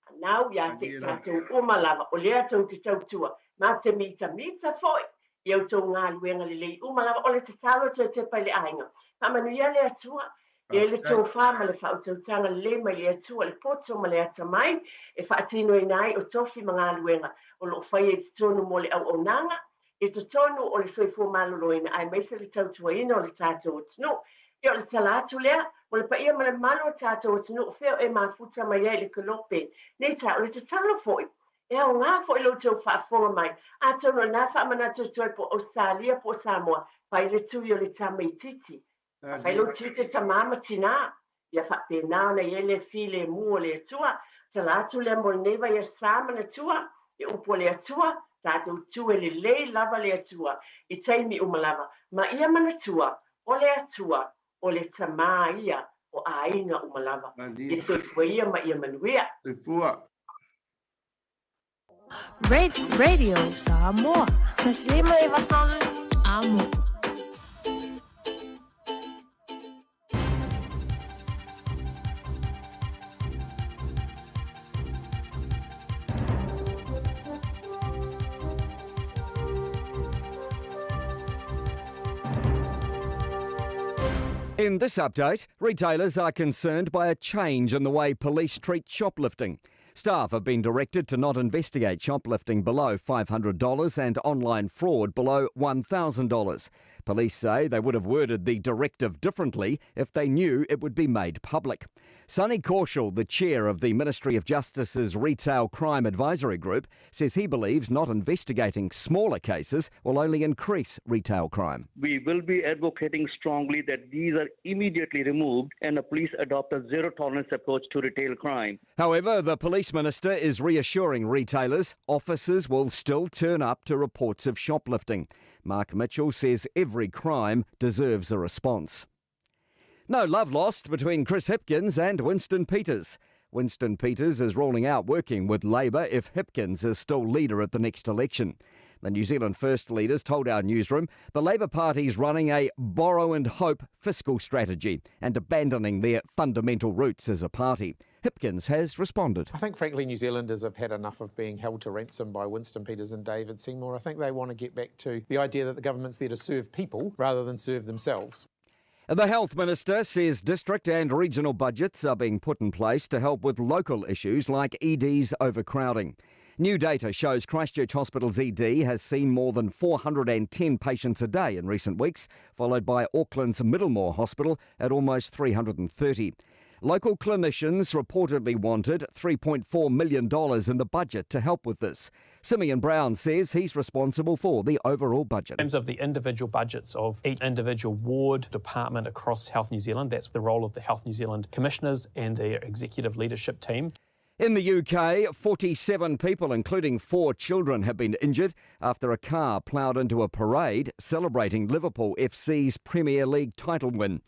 Speaker 3: Anau ia te i tatou uma lava, o lea tou te tautua, ma te mitamita foi i outou galuega lelei uma lava. O le tatalo atu e tepa i le aiga, faamanuia le Atua, e le tofa ma le faautautaga lelei mai le Atua, le poto ma le atamai e faatinoina ai o tofi ma galuega o lo o faia i totonu mo le auaunaga i totonu o le soifua maloloina aemaise le tautuaina o le tatou atunuu. Ia o le tala atu lea mo le paia ma le mamalu o tatou atunuu o fea e mafuta mai ai le kelope nei taeao. O le tatalo foi, e aoga foi lo outou faafofoga mai, atonu o lena faamanatu atu ai po o Ausetalia po o Samoa, fai le tui o le tamaitiiti Afai lou tiute tamā ma tinā, ia faapena ona i ai le filemu o le Atua. Tala atu lea mo lenei vaiasa manatua, e upu a le Atua, tatou tu e lelei lava le Atua i taimi uma lava, ma ia manatua, o le Atua, o le Tamā ia o aiga uma lava. Ia soifua ia ma ia manuia.
Speaker 4: Soifua.
Speaker 15: Radio Samoa. Taslima 93 Amo.
Speaker 18: In this update, retailers are concerned by a change in the way police treat shoplifting. Staff have been directed to not investigate shoplifting below $500 and online fraud below $1,000. Police say they would have worded the directive differently if they knew it would be made public. Sonny Kaushal, the chair of the Ministry of Justice's Retail Crime Advisory Group, says he believes not investigating smaller cases will only increase retail crime.
Speaker 19: We will be advocating strongly that these are immediately removed and the police adopt a zero tolerance approach to retail crime.
Speaker 18: However, the police minister is reassuring retailers officers will still turn up to reports of shoplifting. Mark Mitchell says every crime deserves a response. No love lost between Chris Hipkins and Winston Peters. Winston Peters is ruling out working with Labour if Hipkins is still leader at the next election. The New Zealand First leaders told our newsroom the Labour Party's running a borrow and hope fiscal strategy and abandoning their fundamental roots as a party. Hipkins has responded.
Speaker 24: I think, frankly, New Zealanders have had enough of being held to ransom by Winston Peters and David Seymour. I think they want to get back to the idea that the government's there to serve people rather than serve themselves.
Speaker 18: The Health Minister says district and regional budgets are being put in place to help with local issues like ED's overcrowding. New data shows Christchurch Hospital's ED has seen more than 410 patients a day in recent weeks, followed by Auckland's Middlemore Hospital at almost 330. Local clinicians reportedly wanted $3.4 million in the budget to help with this. Simeon Brown says he's responsible for the overall budget.
Speaker 25: In terms of the individual budgets of each individual ward department across Health New Zealand, that's the role of the Health New Zealand commissioners and their executive leadership team.
Speaker 18: In the UK, 47 people, including four children, have been injured after a car ploughed into a parade celebrating Liverpool FC's Premier League title win.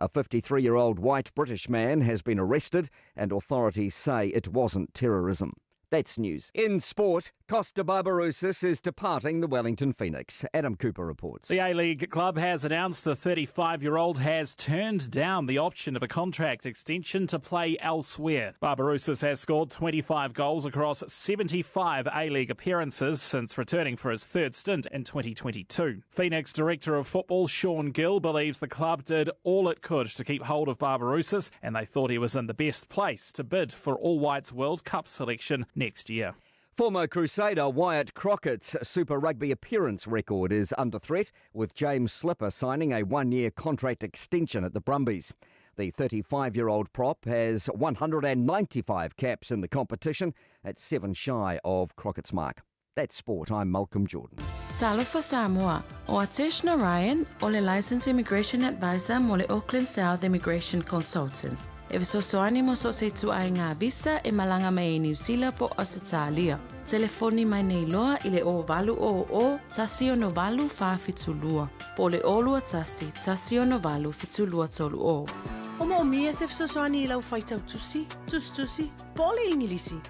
Speaker 18: A 53 year old white British man has been arrested, and authorities say it wasn't terrorism. That's news. In sport, Kosta Barbarouses is departing the Wellington Phoenix. Adam Cooper reports.
Speaker 26: The A League club has announced the 35 year old has turned down the option of a contract extension to play elsewhere. Barbarouses has scored 25 goals across 75 A League appearances since returning for his third stint in 2022. Phoenix Director of Football Sean Gill believes the club did all it could to keep hold of Barbarouses and they thought he was in the best place to bid for All Whites World Cup selection next year.
Speaker 18: Former Crusader Wyatt Crockett's Super Rugby appearance record is under threat, with James Slipper signing a one year contract extension at the Brumbies. The 35 year old prop has 195 caps in the competition, at seven shy of Crockett's mark. That's sport. I'm Malcolm Jordan.
Speaker 21: Talofa Samoa, o Atesh Narayan o le Licensed Immigration Advisor mo le Auckland South Immigration Consultants. E fesoasoani mo so o se ituaiga visa e malaga mai ai Niu Sila po o Ausetalia. Telefoni mai nei loa i le 0800 168 472 po o le 021 168 7230.
Speaker 11: O moomia se fesoasoani i lau faitau tusi, tusitusi, po o le Igilisi?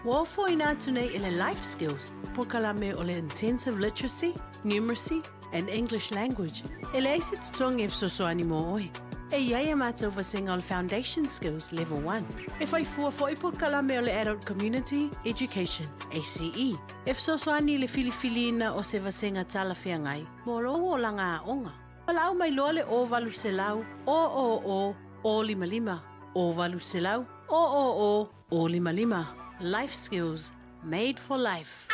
Speaker 11: Ua ofoina atu nei e le Life Skills polokalame o le Intensive Literacy, Numeracy and English Language e leai se totogi e fesoasoani mo oe. E i ai a matou vasega o le Foundation Skills Level 1. E fai fua foi polokalame o le Adult Community Education, ACE, e fesoasoani i le filifiliina o se vasega talafeagai mo lou olaga aoga. Valaau mai loa le 0800 000 055, 0800 000 055. Life Skills, Made for life.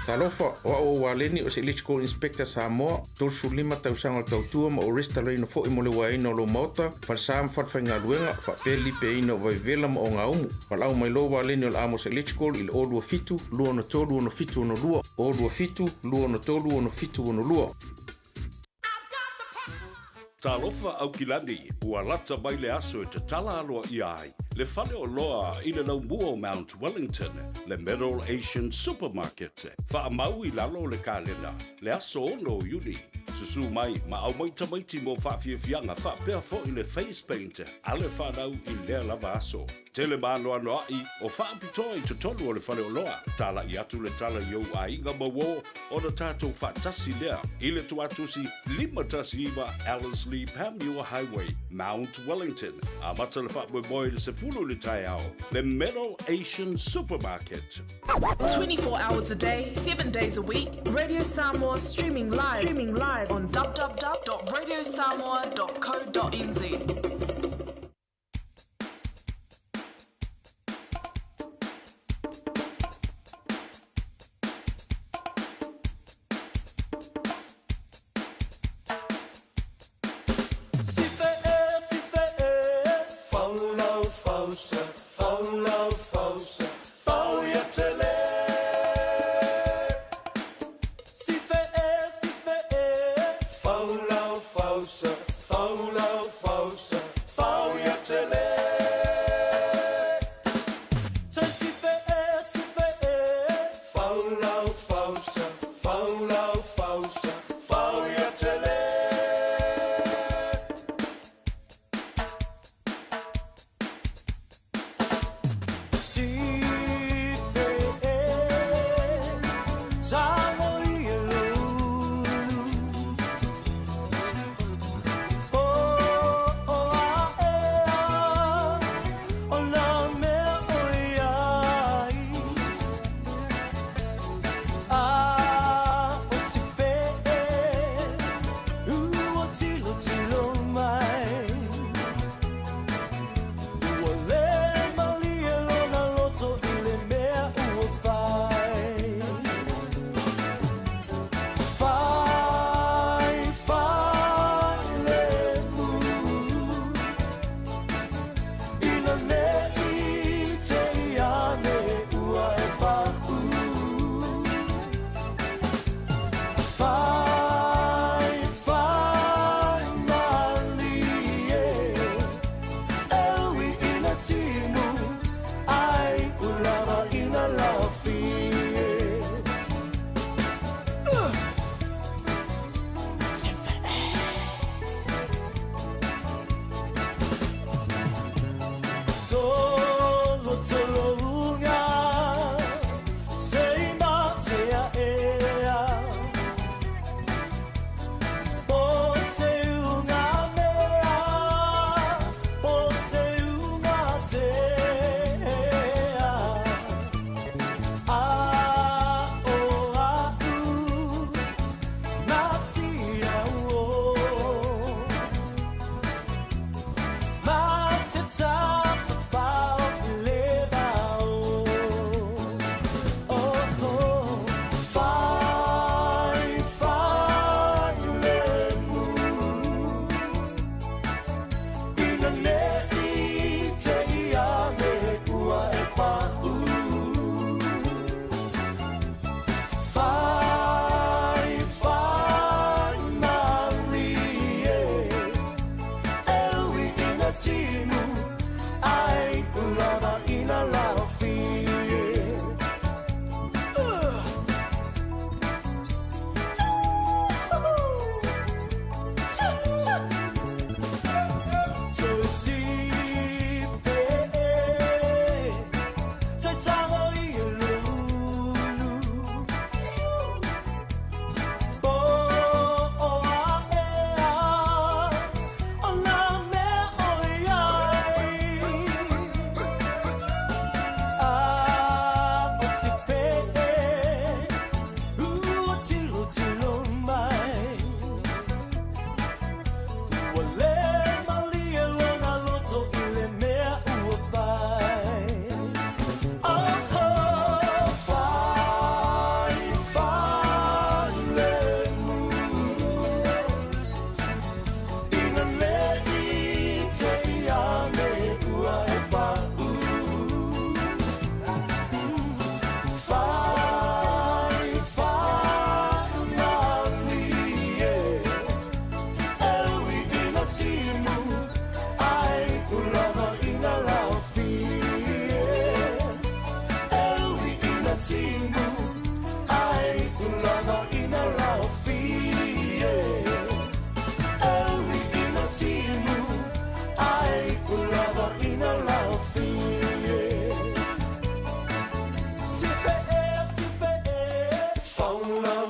Speaker 17: Talofa, o au o Waleni o se Electrical Inspector Samoa, 35 tausaga o le tautua ma ou resitalaina foi mo le uaeina o lou maota, falesa ma falefaigaluega, faapea le lipeaina o vaivela ma ogaumu. Valaau mai loa Waleni o le Amos Electrical i le 027 263 6762, 027 263 6762.
Speaker 2: Talofa Aukilani, ua lata mai le aso e tatala aloaia ai le faleoloa i le laumua o Mount Wellington, le Middle Asian Supermarket. Faamau i lalo o le kalena, le aso 6 o Iuni. Susu mai ma aumai tamaiti mo faafiafiaga faapea foi le face paint a le fanau i lea lava aso. Tele maanoanoaʻi o faapitoa i totonu o le faleoloa. Talaʻi atu le tala i ou aiga ma uō ona tatou faatasi lea i le tuatusi 519 Ellerslie Panmure Highway, Mount Wellington. Amata le faamoemoe i le 10 i le taeao. Le Middle Asian Supermarket.
Speaker 7: 24 hours a day, 7 days a week, Radio Samoa streaming live, streaming live on www.radiosamoa.co.nz.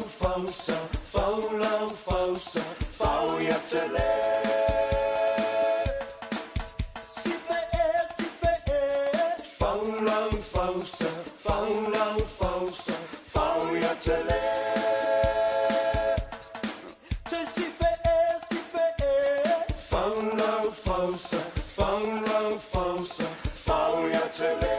Speaker 9: fausa, fau lau fausa, fau ia tele. Sife e, sife e, fau lau fausa, fau lau fausa, fau ia tele. Te sife e, sife e, fau lau fausa, fau lau fausa, fau ia tele.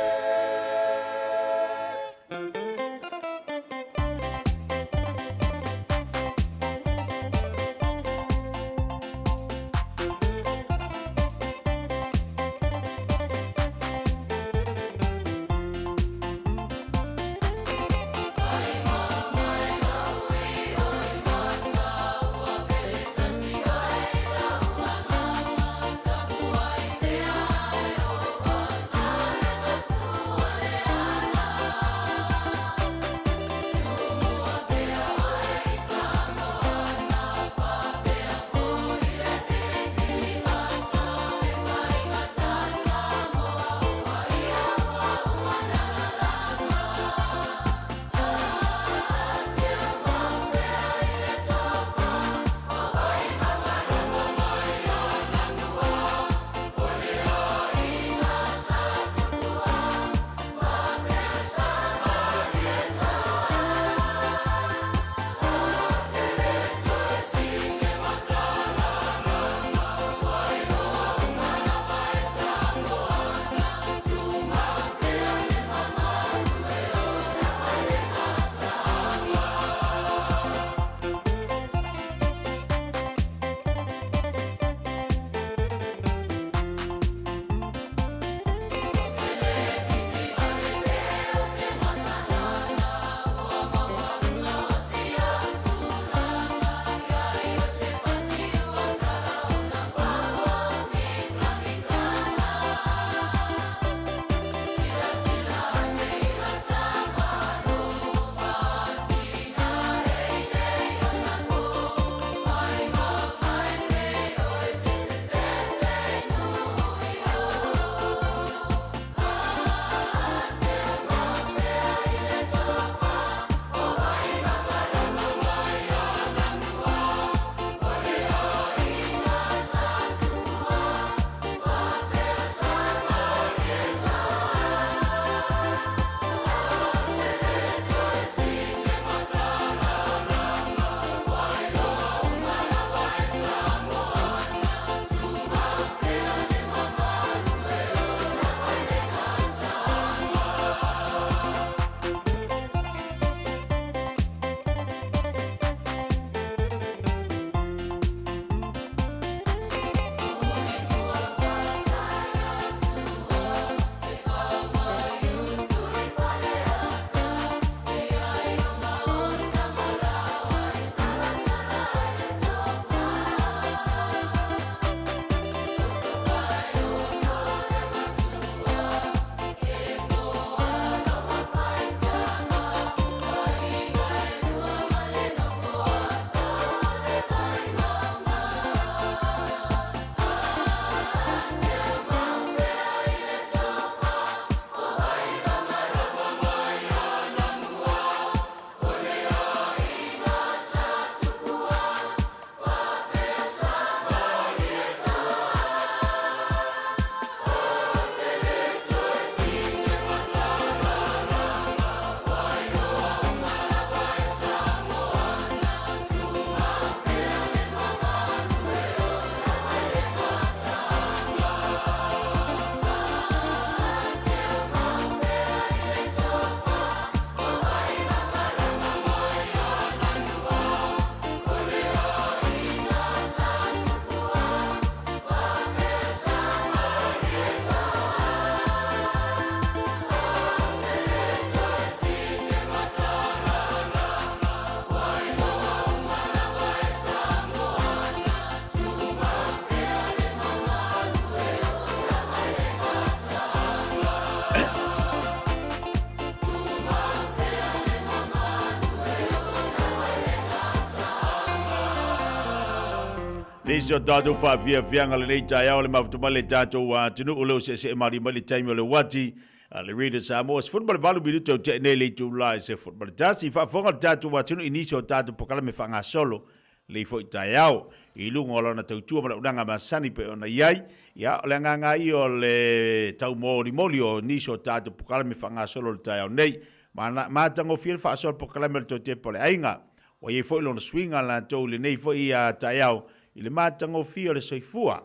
Speaker 10: Nisi o tatou faafiafiaga lenei taeao le mafuta mai le tatou atunuu leo seesee mali mai le taimi o le uati. A le Radio Samoa, 18 minute o tea nei le itula i se 11. Faafofoga le tatou atunuu i nisi o tatou polokalame faagasolo lei foi taeao i luga o lana tautua ma le auaunaga masani pei ona i ai. Ia, o le agaga ia o le taumolimoli o nisi o tatou polokalame faagasolo i le taeao nei. Matagofie le faasoa o le polokalame o le Toe Tepa o le Aiga. Ua i ai foi lona suiga latou i lenei foi taeao i le matagofie o le soifua.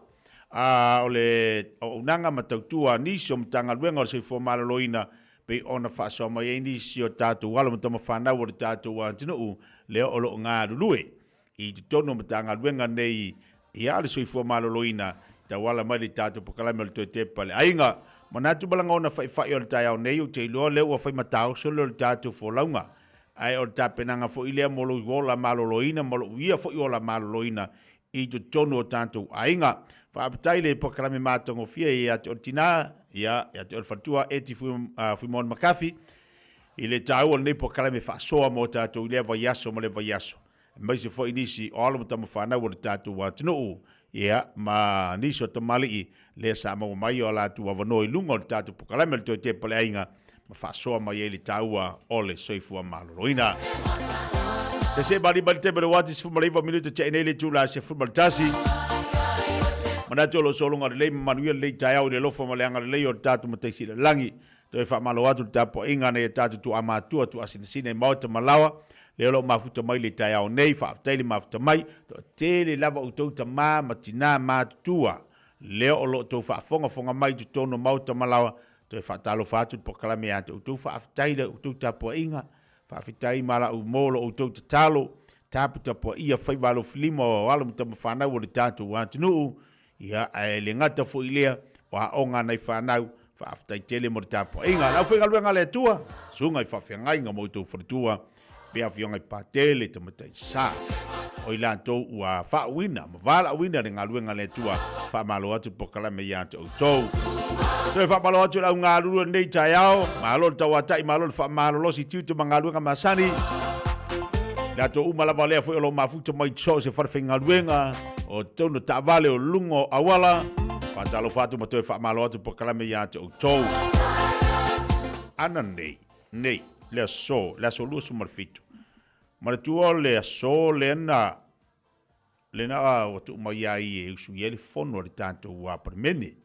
Speaker 10: A o le auaunaga ma tautua a nisi o Matagaluega o le Soifua Maloloina pei ona faasoa mai ai nisi o tatou alo ma tamafanau o le tatou atunuu lea o lo o galulue i totonu o Matagaluega nei ia le Soifua Maloloina e tauala mai le tatou polokalame o le Toe Tepa le Aiga. Manatu ma lagona faifai o le taeao nei, ou te iloa lea ua fai mataoso lea o le tatou folauga, ae o le tapenaga foi lea mo lou ola maloloina ma lou ia foi ola maloloina i totonu o tatou aiga. Faafetai le polokalame matagofie ia te oe le tina, ia, ia te oe le faletua, Eti Fuimaono McCarthy, i le taua o lenei polokalame faasoa mo tatou i lea vaiaso ma lea vaiaso, aemaise foi nisi o alo ma tamafanau o le tatou atunuu, ia, ma nisi o tamalii lea sa maua mai o latou avanoa i luga o le tatou polokalame o le Toe Tepa le Aiga ma faasoa mai ai le taua o le soifua maloloina. Se se mali mali te mele wati 19 minuto te nei le tula se fuma le tasi. Manatu o lo sologa lelei ma manuia lelei taeao i le alofa ma le agalelei o le tatou Matai Sili i le Lagi. Toe faamalo atu le tapuaiga a nai a tatou tuaamatua, tuaasinasina i maota ma laoa, lea o lo o mafuta mai le taeao nei. Faafetai le mafuta mai. Toatele lava outou tama ma tina matutua lea o lo o outou faafogafoga mai i totonu o maota ma laoa. Toe faatalofa atu le polokalame ia te outou, faafetai i la outou tapuaiga, faafetai ma lau mo lo outou tatalo, taputapuaia faiva alofilima o alo ma tamafanau o le tatou atunuu, ia ae le gata foi i lea, o aoga a nai fanau, faafetai tele mo le tapuaiga. Le aufaigaluega a le Atua, susuga i faafeagaiga ma outou faletua, pe afioga i Patele Tamatai Sa, o i latou ua faauuina ma valaauina le galuega a le Atua, faamalo atu le polokalame ia te outou. Toe faamalo atu i le au galulue lenei taeao, malo le tauatai, malo le faamalolosi tiute ma galuega masani. Latou uma lava lea foi o lo o mafuta mai so o se falefaigaluega, o totonu o taavale o luga o auala, faatalofa atu ma toe faamalo atu le polokalame ia te outou. Ana nei. Nei, le aso, le aso 27. Manatua o le aso lea na, lea na ua tuu mai ai e usuia ai le fono a le tatou Palemene.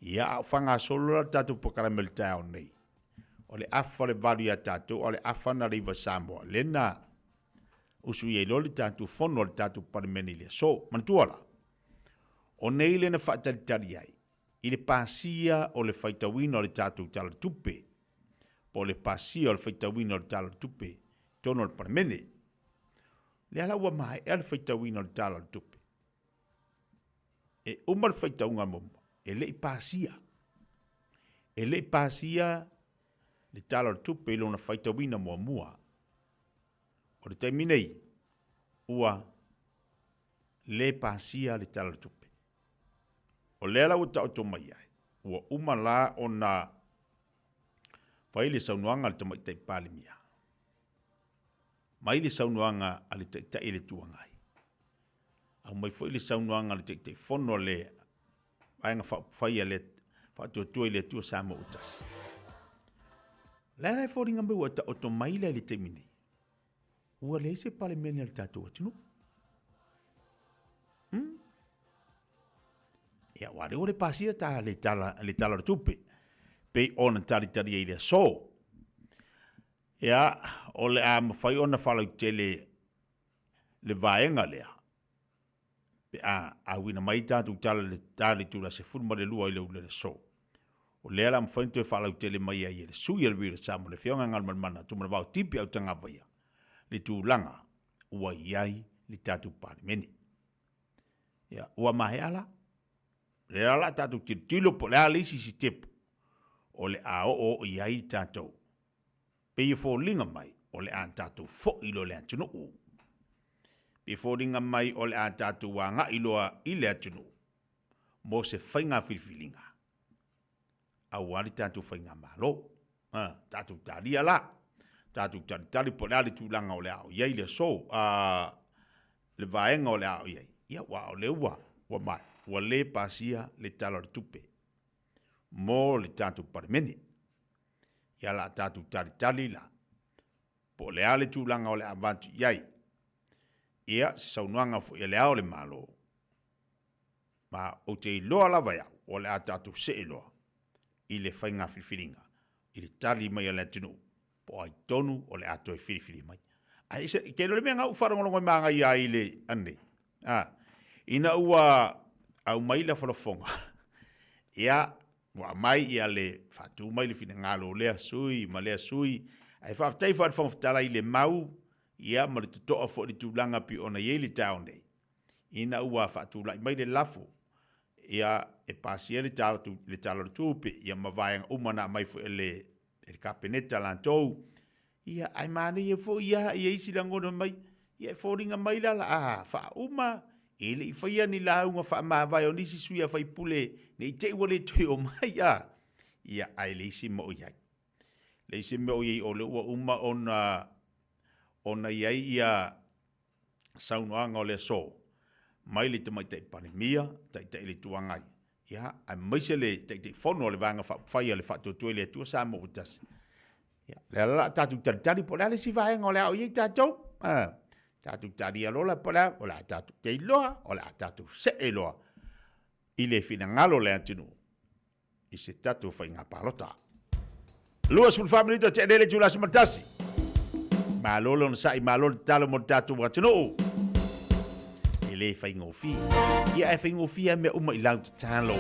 Speaker 10: Ia, a o faagasolo la le tatou polokalame i le taeao nei, o le afa o le 8 ia tatou, a o le afa na o le 9 Samoa, lea na usuia ai loa le tatou fono a le tatou Palemene i le aso. Manatua la, o nei lea na faatalitali ai, i le pasia o le faitauina o le tatou Tala o le Tupe, po o le pasia o le faitauina o le Tala o le Tupe i totonu o le Palemene. Lea la ua maea le faitauina o le Tala o le Tupe. E uma le faitauga muamua, e le i pasia. E le i pasia le Tala o le Tupe i lona faitauina muamua. O le taimi nei, ua le pasia le Tala o le Tupe. O lea la ua taoto mai ai, ua uma la ona fai le saunoaga a le Tamaitai Palemia, mai le saunoaga a le Taitai o le Itu Agai, aumai foi le saunoaga a le Taitaifono a le Vaega Faaupufai a le Faatuatua i le Atua Samoa ua Tasi. O le a la e foliga mai ua taoto mai la i le taimi nei, ua leai se Palemene a le tatou atunuu. Hmm? Ia, aua lea ua le pasia ta le tala, le tala o le tupe, pei ona talitali ai i le aso. Ia, o le a mafai ona faalautele le vaega lea, pe a auina mai tatou tala le tala i tula 12 i le ula i le aso. O lea la mafai ona toe faalautele mai ai e le sui o le Wheel Samoa, le Afioga ia Galumalemana Tumanavao Tipi Autagavaia, le tulaga ua i ai le tatou Palemene. Ia, ua maea la. Lea la tatou tilotilo po o le a le isi sitepu o le a oo i ai tatou. Pei e foliga mai o le a tatou foi loa i le atunuu. Pei e foliga mai o le a tatou agai loa i le atunuu mo se faiga filifiliga aua le tatou faigamalo. A, tatou talia la, tatou talitali po o le a le tulaga o le a oo i ai le aso, a, le vaega o le a oo i ai. Ia, aua o lea ua, ua maea, ua le pasia le Tala o le Tupe mo le tatou Palemene. Ia la tatou talitali la, po o le a le tulaga o le a avatu i ai, ia, se saunoaga foi a Le Ao o le Malo, ma ou te iloa lava e au, o le a tatou see loa i le faiga filifiliga, i le tali mai a le atunuu, po o ai tonu o le a toe filifili mai. Ae se, ke le mea gau faalogologo e magaia ai le anei, a, ina ua aumai le folafoga, ia, ua aumai ia le faatu mai le finagalo o lea sui ma lea sui, ae faafetai foi a le Fofoga Fetalai i le mau, ia, ma le totoa foi i le tulaga pei ona i ai le taeao nei, ina ua faatulai mai le lafo, ia, e pasia le Tala, le Tala o le Tupe, ia ma vaega uma na aumai foi e le, e le Kapeneta latou, ia, ae manaia foi ia, ia isi lagona mai, ia e foliga mai la la a faauma, e le i faia ni lauga faamavae o nisi sui a faipule ne i te i ua le toe o mai, a, ia, ae le isi mea o i ai. Le isi mea o i ai o lea ua uma ona, ona i ai ia saunoaga o le aso mai le Tamaitai Palemia, Taitai o le Itu Agai, ia, aemaise le Taitaifono o le Vaega Faaupufai a le Faatuatua i le Atua Samoa ua Tasi. Ia, le ala la tatou talitali po o le a le isi vaega o le a o i ai tatou. A, tatou talia loa la po o le a, o le a tatou te iloa, o le a tatou see loa i le finagalo o le atunuu i se tatou faiga palota. 24 minute o tea nei le itula 11. Malo le onosai, malo le tatalo mo le tatou atunuu. E le faigofie. Ia e faigofie lava mea uma i lau tatalo.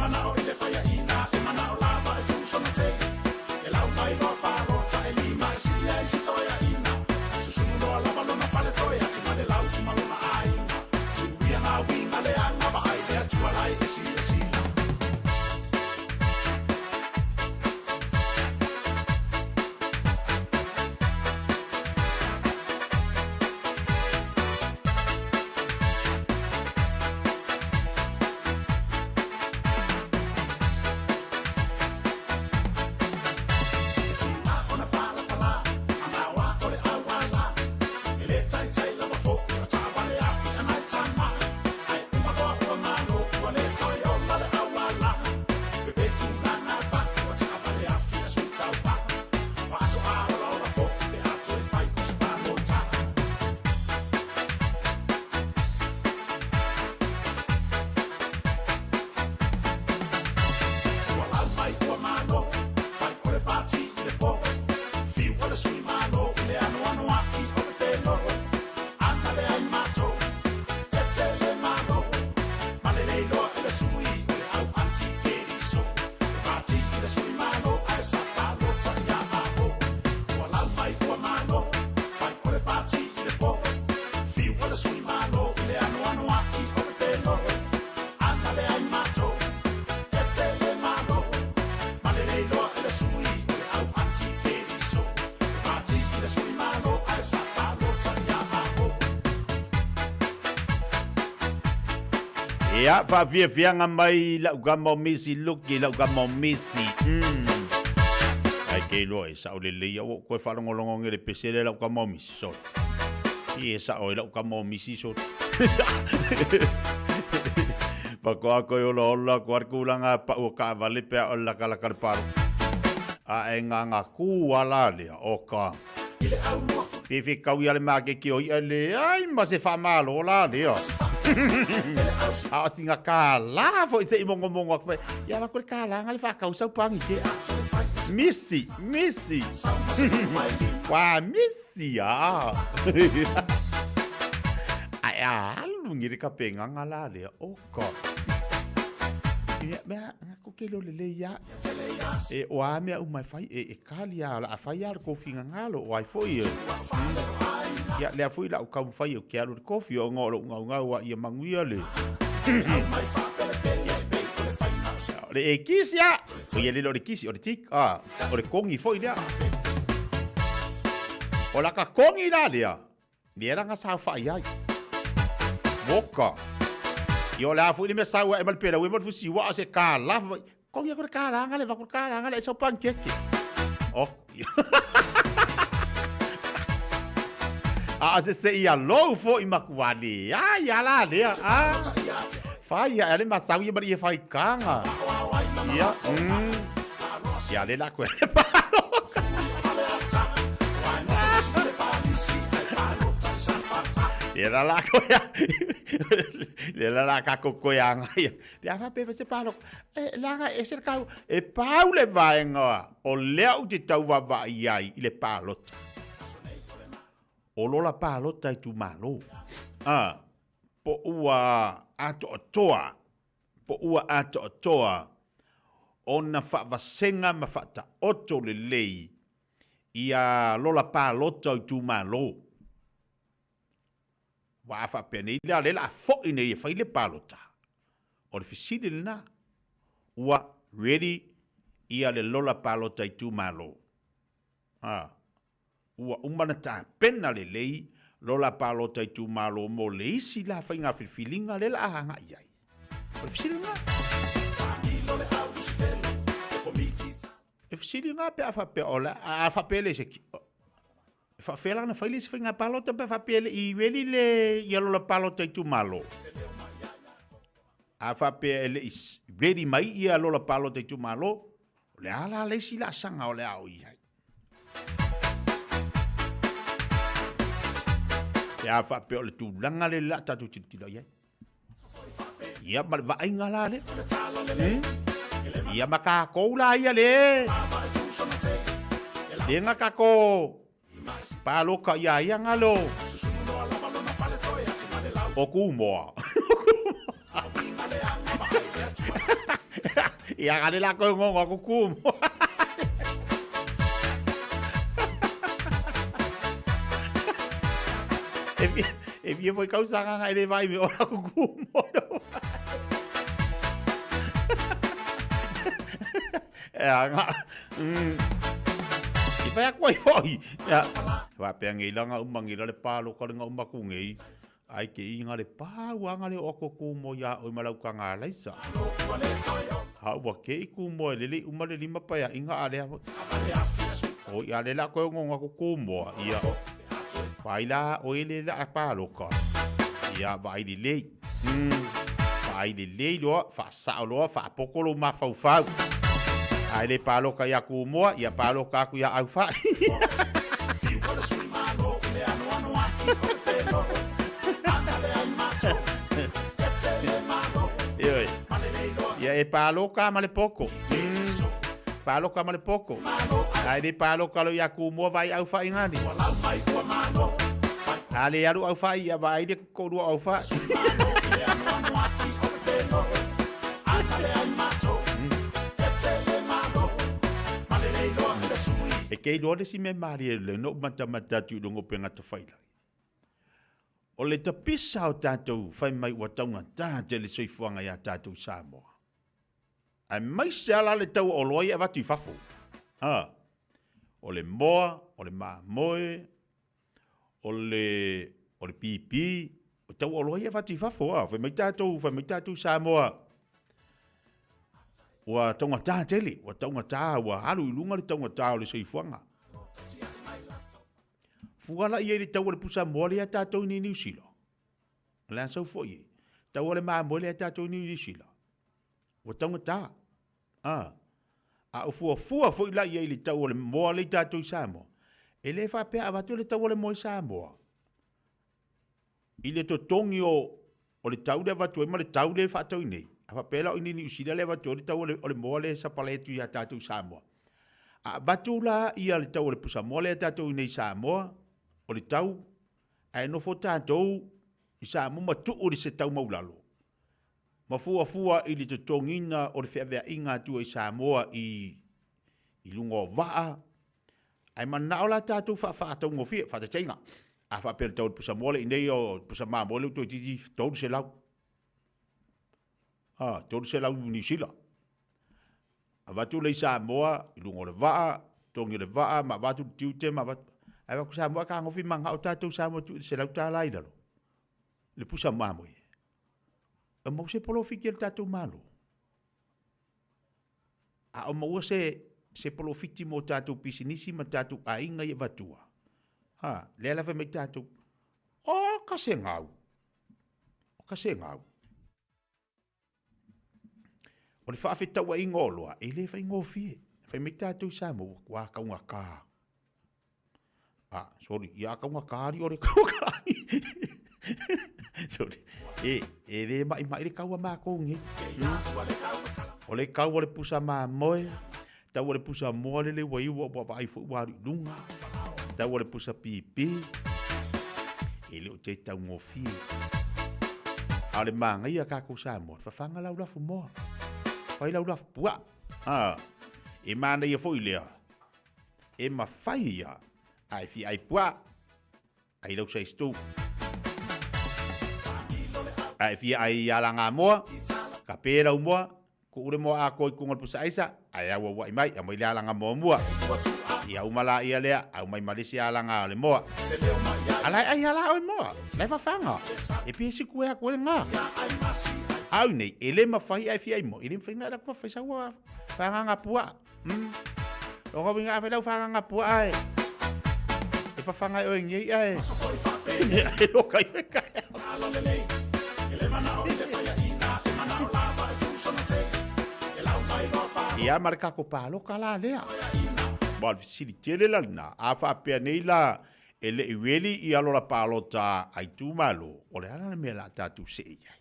Speaker 9: manao i le faiaina E manao lava e tuusona tele E lau mai loa palota e lima E sili ai si toeaina Susunu loa lava lona faletoe Ati ma le lau i ma lona aiga Tuia ngā uiga leaga Vaai le Atua la e silasila. Ua lau mai ua malo, fai o le pati i le po. Fiu o le sui malo i le anoanoai o pepelo. Ana leai matou, e tele malo. Ma lelei loa e le sui o le au anti-keriso. E pati i le sui malo ae sa palota ia Apo. Ua lau mai ua malo, fai o le pati i le po. Fiu o le sui malo i le anoanoai o pepelo. Ana leai matou, e tele malo. Ma lelei loa e le sui o le au anti-keriso. E pati i le sui malo ae sa palota ia Apo.
Speaker 10: Ia, faafiafiaga mai lau kama o Misi Luki, lau kama o Misi. Ai ke iloa e sao lelei au koe faalogologo nge le pese le lau kama o Misi, sorry. I e sao e lau kama o Misi, sorry. Pakoa koe ola ola, ko ar kūlanga pa ua kaavale pea o laka laka le paro. A e ngā ngā kū ala lea o ka. Fifi kau ia le makeke o ia le ai ma se whamalo la lea. A o singa ka la fo i se i mongo mongo aku ia la koe ka la ngale whakau sau pangi ke. Misi, misi. Wa misi a. Ai a alu ngire ka penganga la lea o ka. Ia mea nga ko ke lo le le ia. E o a mea uma e fai e, e kali a la a fai a le kofi ngangalo o ai foi e. Ia lea foi la o kau fai o ke alu le kofi o ngā o lo ngau ngau a ia manguia le. O le e kisi a. O ia le o le kisi o le tik a. O le kongi foi lea. O la ka kongi la lea. Lea la nga sau fai ai. Moka. I o le a foi le mea sau e ma le pela ue ma le fusi wa se ka la. Kongi ko le ka la ngale va ko ka la ngale e sau pancake. Oh. A se se ia lou fo i makuani. A ia la lea. A. Fai ia le masau ia mari e fai kanga. Ia. Ia le la koe. Le la la koe. Le la la ka ko koe anga ia. Te afa pe se palo. E langa e se kau e pau le vaenga o lea u te tau vava i ai i le palota. O lola palota i tu malo. A po ua atoatoa po ua atoatoa ona faavasega ma faataoto lelei ia lola palota o itumalo. Ua a faapea nei lea le la fo'i nei e fai le palota. O le fesili lena, ua ready ia le lola palota itumalo. A, ua uma na tapena lelei lola palota itumalo mo le isi la faiga filifiliga le la agai ai. O le fesili lena. E fesili ngā pe a faapea o la a faapea le se e faafea la ona fai le isi faiga palota pe a faapea le i veli le ia lola palota itumalo. A faapea e le i ready mai ia lola palota itumalo, o le a la le isi laasaga o le a o i ai. Pe a faapea o le tulaga le la tatou tilotilo i ai. Ia ma le vaaiga la lea. Ia ma kākou la ia le. Le nga kako pāloka ia ia ngalo. O kumoa. Ia nga le la koe ngongo aku kumo. E fia, e fia foi kausaga nga e le vai me ora ku kumo. E anga. I whai aku ai foi. Ia. Wā pea ngei la nga uma ngei la le pālo ka le nga uma ku ngei. Ai ke i nga le pā ua nga le o ako kūmo ia oi malau ka ngā laisa. Ha ua ke i kūmo e lele uma le lima pa ia inga a lea. O ia le la koe ngonga ku kūmo ia. Whai la o ele la a pāloka. Ia vai le lei. Vai le lei loa, wha loa, wha pokolo ma whau. Ai le pāloka ia kūmoa, ia pāloka aku ia au whai. Ioi. Ia e pāloka ma le poko. Pāloka ma le poko. Ai le pāloka lo ia kūmoa vai au whai ngani. A le alu au whai ia vai le korua au whai. E kei loa le si me mari e le no mata mata atu i lunga o pe ngata whailai. O le tapisa o tātou whai mai ua taunga tā te le soifuanga ia tātou Samoa. Ai mai se ala le tau o loa i avatu i fafo. Ha. O le moa, o le mamoe, o le pipi, o tau o loa i avatu i fafo. Ha. Whai mai tātou, whai mai tātou Samoa. Ua taunga tā tele, ua taunga tā, ua alu i lunga le taunga tā o le soifuanga. Fuala ia i le tau o le pusa moa le ia tātou ni New Zealand. Le sau foi e. Tau o le mamoe le ia tātou ni New Zealand. Ua taunga tā. A. A o fua fua foi la ia i le tau o le moa le tātou i Samoa. E le whapea avatu le tau o le moa i Samoa. I le totongi o le tau le avatu e ma le tau le whaatau nei. A whapea la o ni New Zealand le avatu o le tau o le moa le sapale tu ia tātou i Samoa. A batu la ia le tau o le pusa moa le tātou i nei Samoa, o le tau, a e nofo tātou i Samoa ma tuu le se tau maulalo. Ma fua fua i le totongina o le wheawea inga atua i Samoa i lunga o waa. Ai manao la tātou whaatau ngofia, whaatatenga. A whaapea le tau o le pusa moa le i nei o pusa maa moa le uto i titi tolu se lau. Ha, tolu se lau New Zealand. A watu le Samoa, i lunga o le waa, tongi le waa, ma watu le tiute, ma watu. Ai waku Samoa ka ngofi manga o tātou Samoa tu se lau tā lai lalo. Le pusa mamoe. E mau se polofiti le tātou malo. A o maua se polofiti mo tātou pisinisi ma tātou ainga i watua. Ha, le ala whai mai tātou. O, ka se ngau. O ka se ngau. O le whaawhitaua i ngōloa, e le whai ngōwhie. Whai mai tātou Samoa, wā kaunga kā. Ah, sorry, ia kaunga kāri o le kaunga kāri. Sorry. E le mai mai le kaua mā kōngi. O le kaua le pusa mā moe, taua le pusa moa le le wai ua ua vai fo ua lunga, taua le pusa pipi, e le o te tau ngōwhie. A le māngai a kākou Samoa, whawhanga lau lafu moa. Whai lau lafu pua. Ah, e māna ia foi lea. E mawhai ia. Ai fi ai pua. Ai lau sai stu. Ai fi ai ala ngā moa. Ka pē lau moa. Ko ure moa a koi kunga pusa aisa. Ai au au ai mai. A mai le ala ngā moa mua. Ia umala ia lea. Au mai Malaysia ala ngā le moa. Ala ai ala oi moa. Lai whawhanga. E pē si kue a koe ngā. Au nei, e le mawhai ai fi ai moa. E le mawhai ngā la kua whai saua whanganga pua. Longa winga awhi lau whanganga pua ai. E whawhanga oe ngei ai. E loka i weka. Ia mare kako pāloka la lea. Wa le fisili tele la lina. A whaapea nei la e le iweli i alo la pālota ai tūmalo. O le ala le mea la tātou se i ai.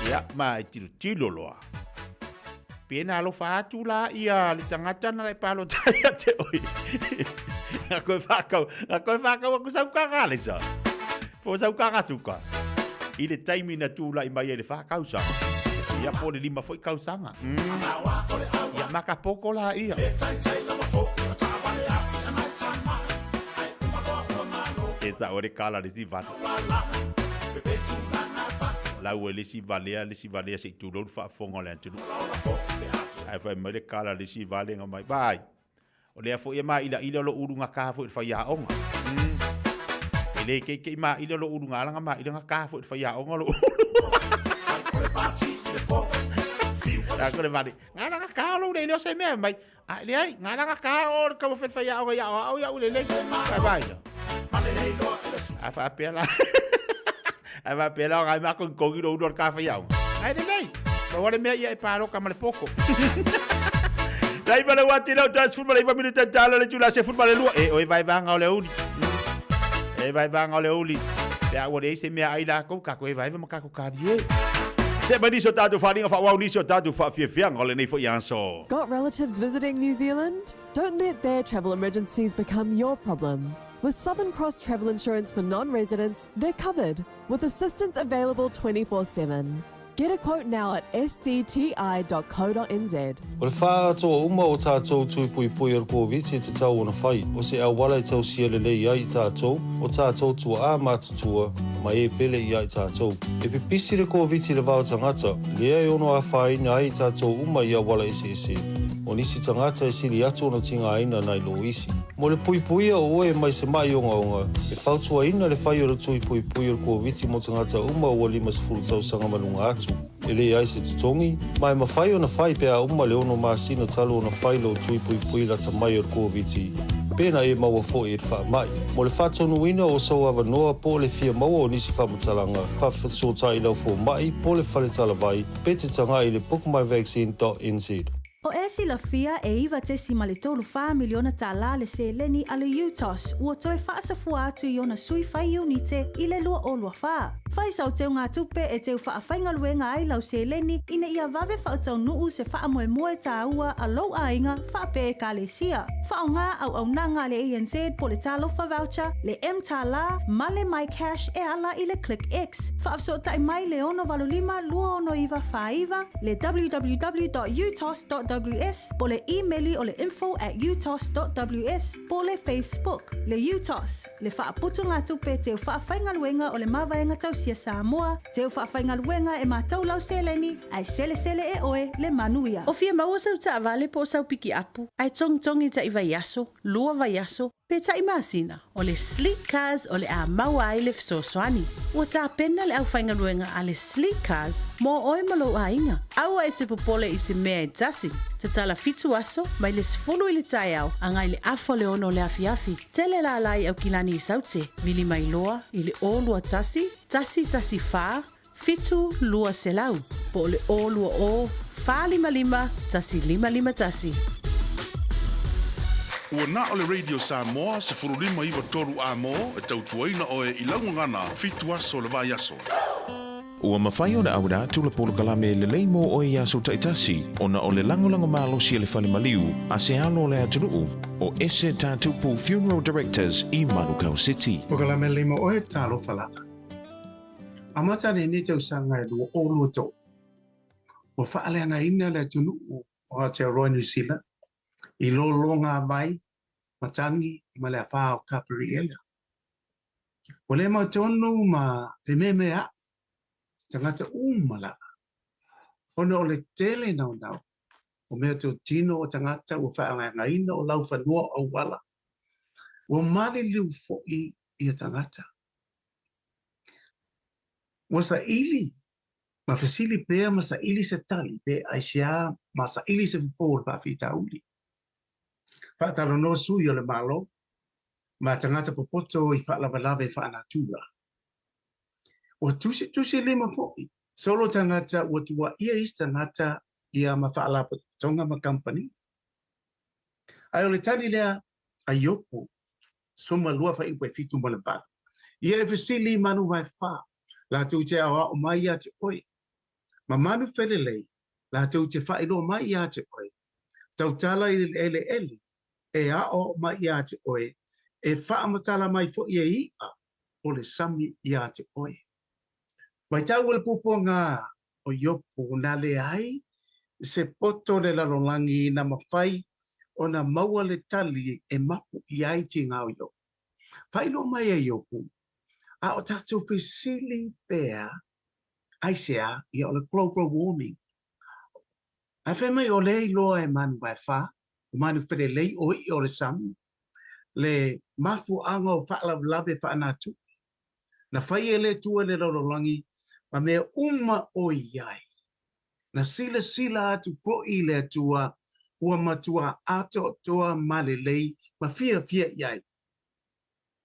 Speaker 10: Ia, ma e tilo tilo loa. Pena alofa atu la ia le tangata na le pālota ia te oi. Ngā koe whakau, ngā koe whakau aku sau kanga le sa. Po sau kanga tuka. I le taimi na tulai mai ai le fa tausaga, ia po o le lima foi tausaga. Mm. Ia makapoko la ia. E sa o le kala le si vale. Lau e le si valea, le si valea se i tulou le faafofoga o le atunuu. Ae fai mai le kala le si vale nga mai, vai. O lea foi e māʻilaʻila lou ulu gata foi i le faiaoga. Mm. E le keikeʻi māʻila lou ulu galaga māʻila gata foi i le faiaoga lou ulu. A ko le vale, galaga kā lou le leo se mea mai. A le ai, galaga kā o le kaua fe faiaoga ia o au ia u le le. Vai vai. A fa pea la. A fa pea la ngai ma ko kongi lo ulu al ka faiaoga. Ai le nei. Ma wale mea ia e pāloka ma le poko. Dai ma le wati lau tas fuma le iwa minuta tala le tula se fuma le lua. E oi vai vanga o le uli. E vai vanga o le uli. Pe a ua leai se mea ai lākou, kako e vaeva ma kako kārie. Se mai nisi o tātou wharinga whaawau nisi o tātou whaafiafianga o lenei foi aso.
Speaker 1: Got relatives visiting New Zealand? Don't let their travel emergencies become your problem. With Southern Cross Travel Insurance for non-residents, they're covered, with assistance available 24-7. Get a quote now at scti.co.nz.
Speaker 8: O le faaatoa uma o tātou tui puipui o le Koviti e tatau ona fai, o se auala e tausia lelei ai i tātou, o tātou tuaā matutua, ma e pele ia i tātou. E pipisi le Koviti i le va o tagata, lea e ono afaina ai i tātou uma i auala eseese. O nisi tagata e sili atu ona tigaina nai lo isi. Mo le puipuia o oe mai se maʻi ogaoga, e fautuaina le fai o le tui puipui o le Koviti mo tagata uma ua 50 tausaga ma luga atu. E leai se totogi, ma e mafai ona fai pe a uma le ono masina talu ona fai lou tui puipui lata mai o le Koviti, pena e maua foi e le faamai. Mo le faatonuina o sou avanoa po o le fia maua o nisi faamatalaga, faafesootai i lau fomai po o le fale talavai, pe te tagai i le bookmyvaccine.nz.
Speaker 12: O e silafia e 9.34 miliona tālā le seleni a le UTOS ua toe faasafua atu i ona sui fai iunite i le 2024. Fai sau teugatupe e teu faafaigaluega ai lau seleni ina ia vave faataunuu se faamoemoe tāua a lou aiga faapea Ekalesia. Faaaoga auaunaga a le ANZ po o le Talofa Voucher, le mTālā ma le MyCash e ala i le ClickX. Faafesootai mai le 685 269 49, le www.utos.ws po o le imeli o le info at utos.ws po o le Facebook, le UTOS, le faaputugatupe teu faafaigaluega o le Mavaega Tausia Samoa, teu faafaigaluega e matou lau seleni, ae selesele e oe le manuia.
Speaker 11: O fia maua sau taavale po o sau pikiapu, ae togitogi taʻi vaiaso, lua vaiaso, pe taʻi masina, o le Sleek Cars o le a maua ai le fesoasoani. Ua tapena le aufaigaluega a le Sleek Cars mo oe ma lou aiga. Aua e te popole i se mea e tasi. Tatala fitu aso, mai le 10 i le taeao agai le afa o le ono o le afiafi. Tele lālā i Aukilani i Saute, vili mai loa i le 0 21 114 7 200 po o le 020 455 1551.
Speaker 17: Ua na o le Radio Samoa 15 93 amo e tautuaina oe i lau gagana fitu aso le vaiaso.
Speaker 20: Ua mafai ona auina atu le polokalame lelei mo oe i aso taitasi, ona o le lagolago malosi a le Fale Maliu a se alo o le atunuu, o Ese Tatupu Funeral Directors i Manukau City.
Speaker 22: Polokalame lelei mo oe, talofa lava. Amata lenei tausaga e 2023, ua faaleagaina le atunuu o Aotearoa New Zealand i lologa vai, matagi ma le afā o Kaperiela. Ua le mautonu ma fememeaʻi tagata uma lava, ona o le tele naunau o mea totino o tagata ua faaleagaina o laufanua o auala, ua maliliu foi ia tagata. Ua saili ma fesili pea ma saili se tali pe aisea ma saili se fofo o le faafitauli. Faatalanoa sui o le Malo ma tagata popoto i faalavelave faanatura. Ua tusitusilima foi solo tagata ua tuuaia isi tagata ia ma faalapotopotoga ma kamupani. Ae o le tali lea a Iopo 12 fuaiupu e 7 ma le 8. Ia e fesili i manu vaefa, latou te aoao mai ia te oe, ma manu felelei, latou te faailoa mai ia te oe, tautala i le eleele, e aoao mai ia te oe, e faamatala mai foi e i'a o le sami ia te oe. Matau e le puapuaga o Iopu na leai se poto o le lalolagi na mafai ona maua le tali e mapu i ai tiga o Iopu. Faailoa mai e Iopu, a o tatou fesili pea, aisea, ia o le global warming. Ae fai mai o lea iloa e manu vaefa, o manu felelei o iʻa o le sami, le mafuaaga o faalavelave faanatupe Na fai e le Atua le lalolagi ma mea uma o i ai. Na silasila atu foi le Atua ua matua atoatoa ma lelei ma fiafia i ai.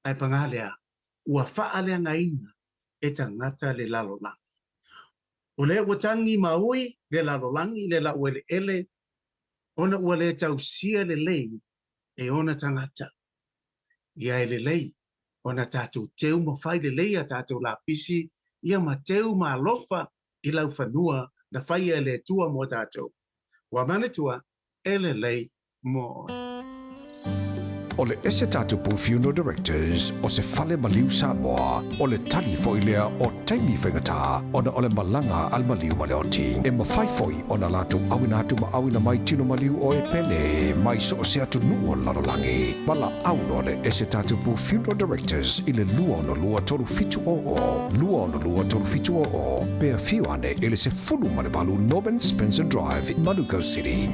Speaker 22: Ae pagā lea, ua faaleagaina e tagata le lalolagi. O lea ua tagi ma ui le lalolagi le laueleele ona ua le tausia lelei e ona tagata. Ia e lelei ona tatou teu ma fai lelei a tatou lapisi ia ma teu ma alofa i laufanua na faia e le Atua mo tatou. Ua manatua e lelei mo oe.
Speaker 5: O le ese tatou Funeral Directors o se fale maliu Samoa, o le tali foi lea o taimi faigata ona o le malaga a le maliu ma le oti. E mafai foi ona latou auina atu ma auina mai tino maliu o e pele mai so o se atunuu o le lalolagi. Valaau loa le ese tatou Funeral Directors i le 262 3700, 262 3700, pe afio ane i le 18 Norman Spencer Drive, Manukau City.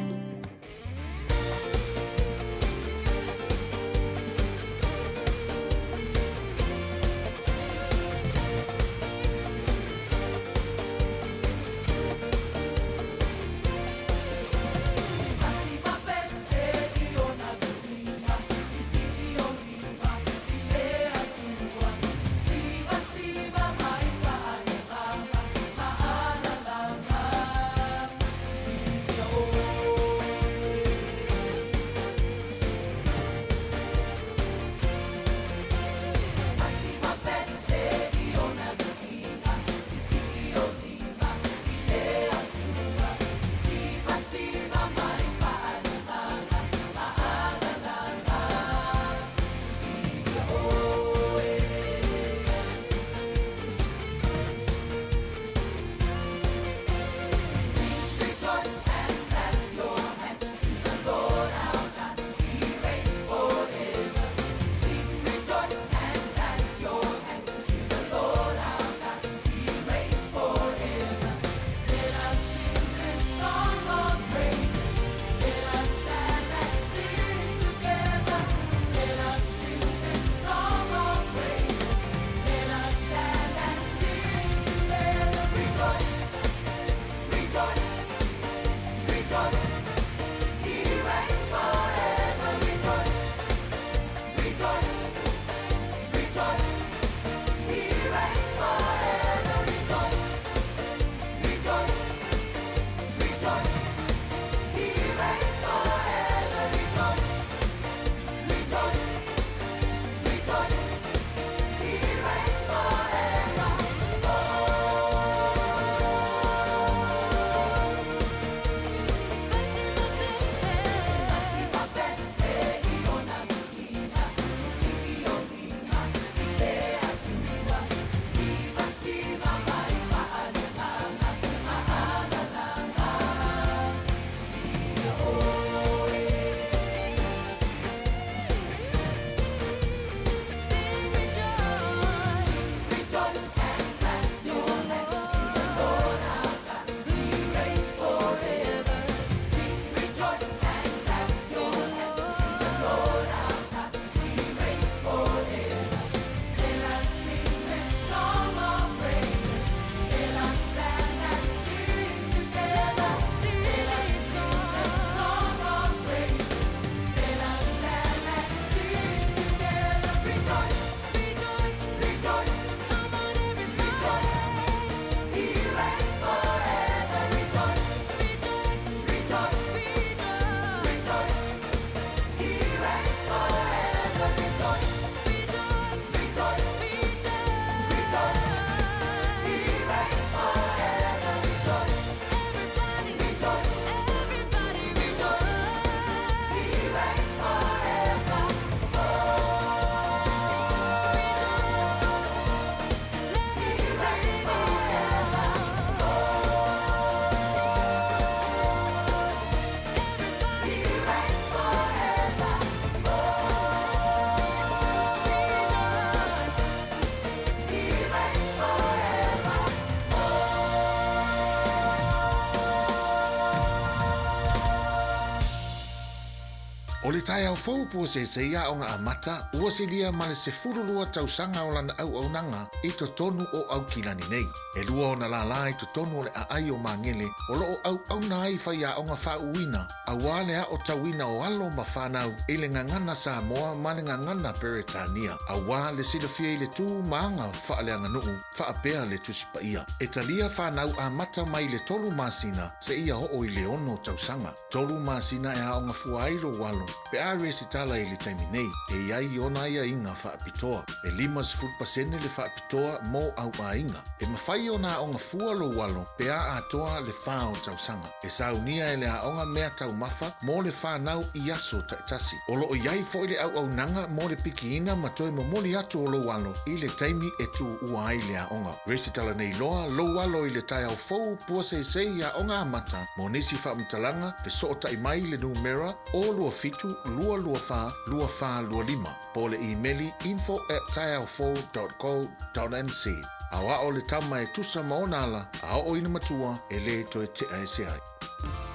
Speaker 17: O le taeao fou puaseisei Aoga Amata ua silia ma le 12 tausaga o lana auaunaga i totonu o Aukilani nei. E lua ona lālā i totonu o le aai o Magele o lo o auauna ai faiaoga faauuina auā le aotauina o alo ma fanau i le gagana Samoa ma le gagana Peretania auā le silafia i le tu ma aga faaleaganuu faapea le Tusi Paia. E talia fanau amata mai le tolu masina seia oo i le ono tausaga. Tolu masina e aoga fua ai lou alo pe a resitala i le taimi nei, e i ai ona aiaiga faapitoa. E 50% le faapitoa mo au aiga. E mafai ona aoga fua lou alo pe a atoa le fa o tausaga. E saunia e le aoga mea taumafa mo le fanau i aso taitasi. O lo o i ai foi le auaunaga mo le pikiina ma toe momoli atu o lou alo i le taimi e tuua ai le aoga. Resitala nei loa lou alo i le taeao fou puaseisei Aoga Amata mo nisi faamatalaga fesootai mai i le numera 027 224 2425 po o le imeli info at taeaofou.co.nz. Aoao le tama e tusa ma ona ala a oo ina matua e lē toe tea ese ai.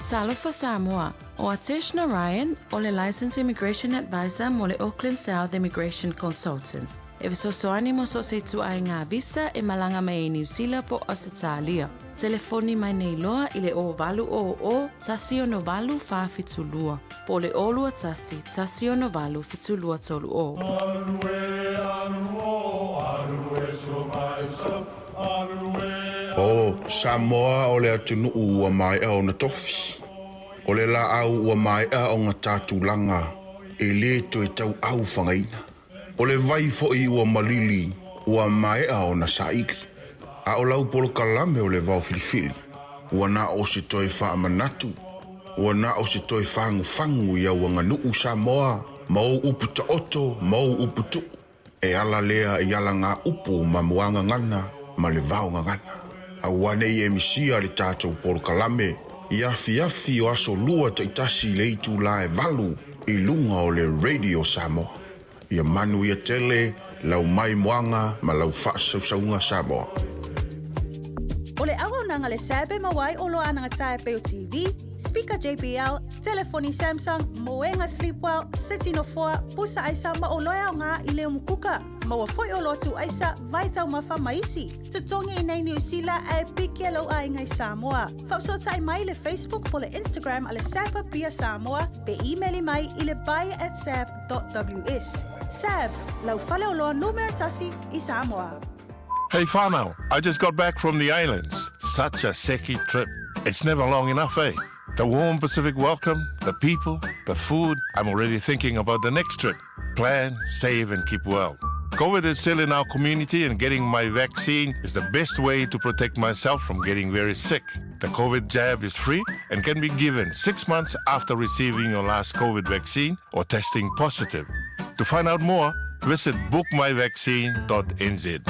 Speaker 21: Talofa Samoa, ʻO Atesh Narayan, o le Licensed Immigration Advisor mo le Auckland South Immigration Consultants. E fesoasoani mo so o se ituaiga visa e malaga mai ai Niu Sila po o Ausetalia. Telefoni mai nei loa i le 0800 168 472 po o le 021 168 7230.
Speaker 17: O Samoa o le atunuu ua maea ona tofi. O le laau ua maea ona ta tulaga e lē toe tauau fagaina. O le vai foi ua malili ua maea ona saili. A o lau polokalame o le vao filifili, ua na o se toe faamanatu, ua na o se toe fagufagu i au aganuu Samoa ma ou upu taoto ma ou upu tuu, e ala lea i alagaupu ma muagagana ma le vaogagana. Aua ne i e misia le tatou polokalame i afiafi o aso Lua taitasi i le itulā e valu i luga o le Radio Samoa. Ia manuia tele lau maimoaga ma lau faasausauga Samoa.
Speaker 12: O le auaunaga le SAB e maua ai oloa anagata e pei o TV, speaker JBL, telefoni Samsung, moega Sleepwell, seti nofoa, pusa aisa ma oloa e aoga i le umukuka. Maua foi oloa tuu aisa, vai taumafa ma isi. Totogi i nei Niu Sila ae piki e lou aiga i Samoa. Faafesootai mai i le Facebook po le Instagram a le SAB Apia Samoa pe imeli mai i le buy at sab dot ws. SAB, lau faleoloa numera tasi i Samoa.
Speaker 3: Hey whanau, I just got back from the islands. Such a seki trip. It's never long enough, eh? The warm Pacific welcome, the people, the food. I'm already thinking about the next trip. Plan, save and keep well. COVID is still in our community and getting my vaccine is the best way to protect myself from getting very sick. The COVID jab is free and can be given six months after receiving your last COVID vaccine or testing positive. To find out more, visit bookmyvaccine.nz.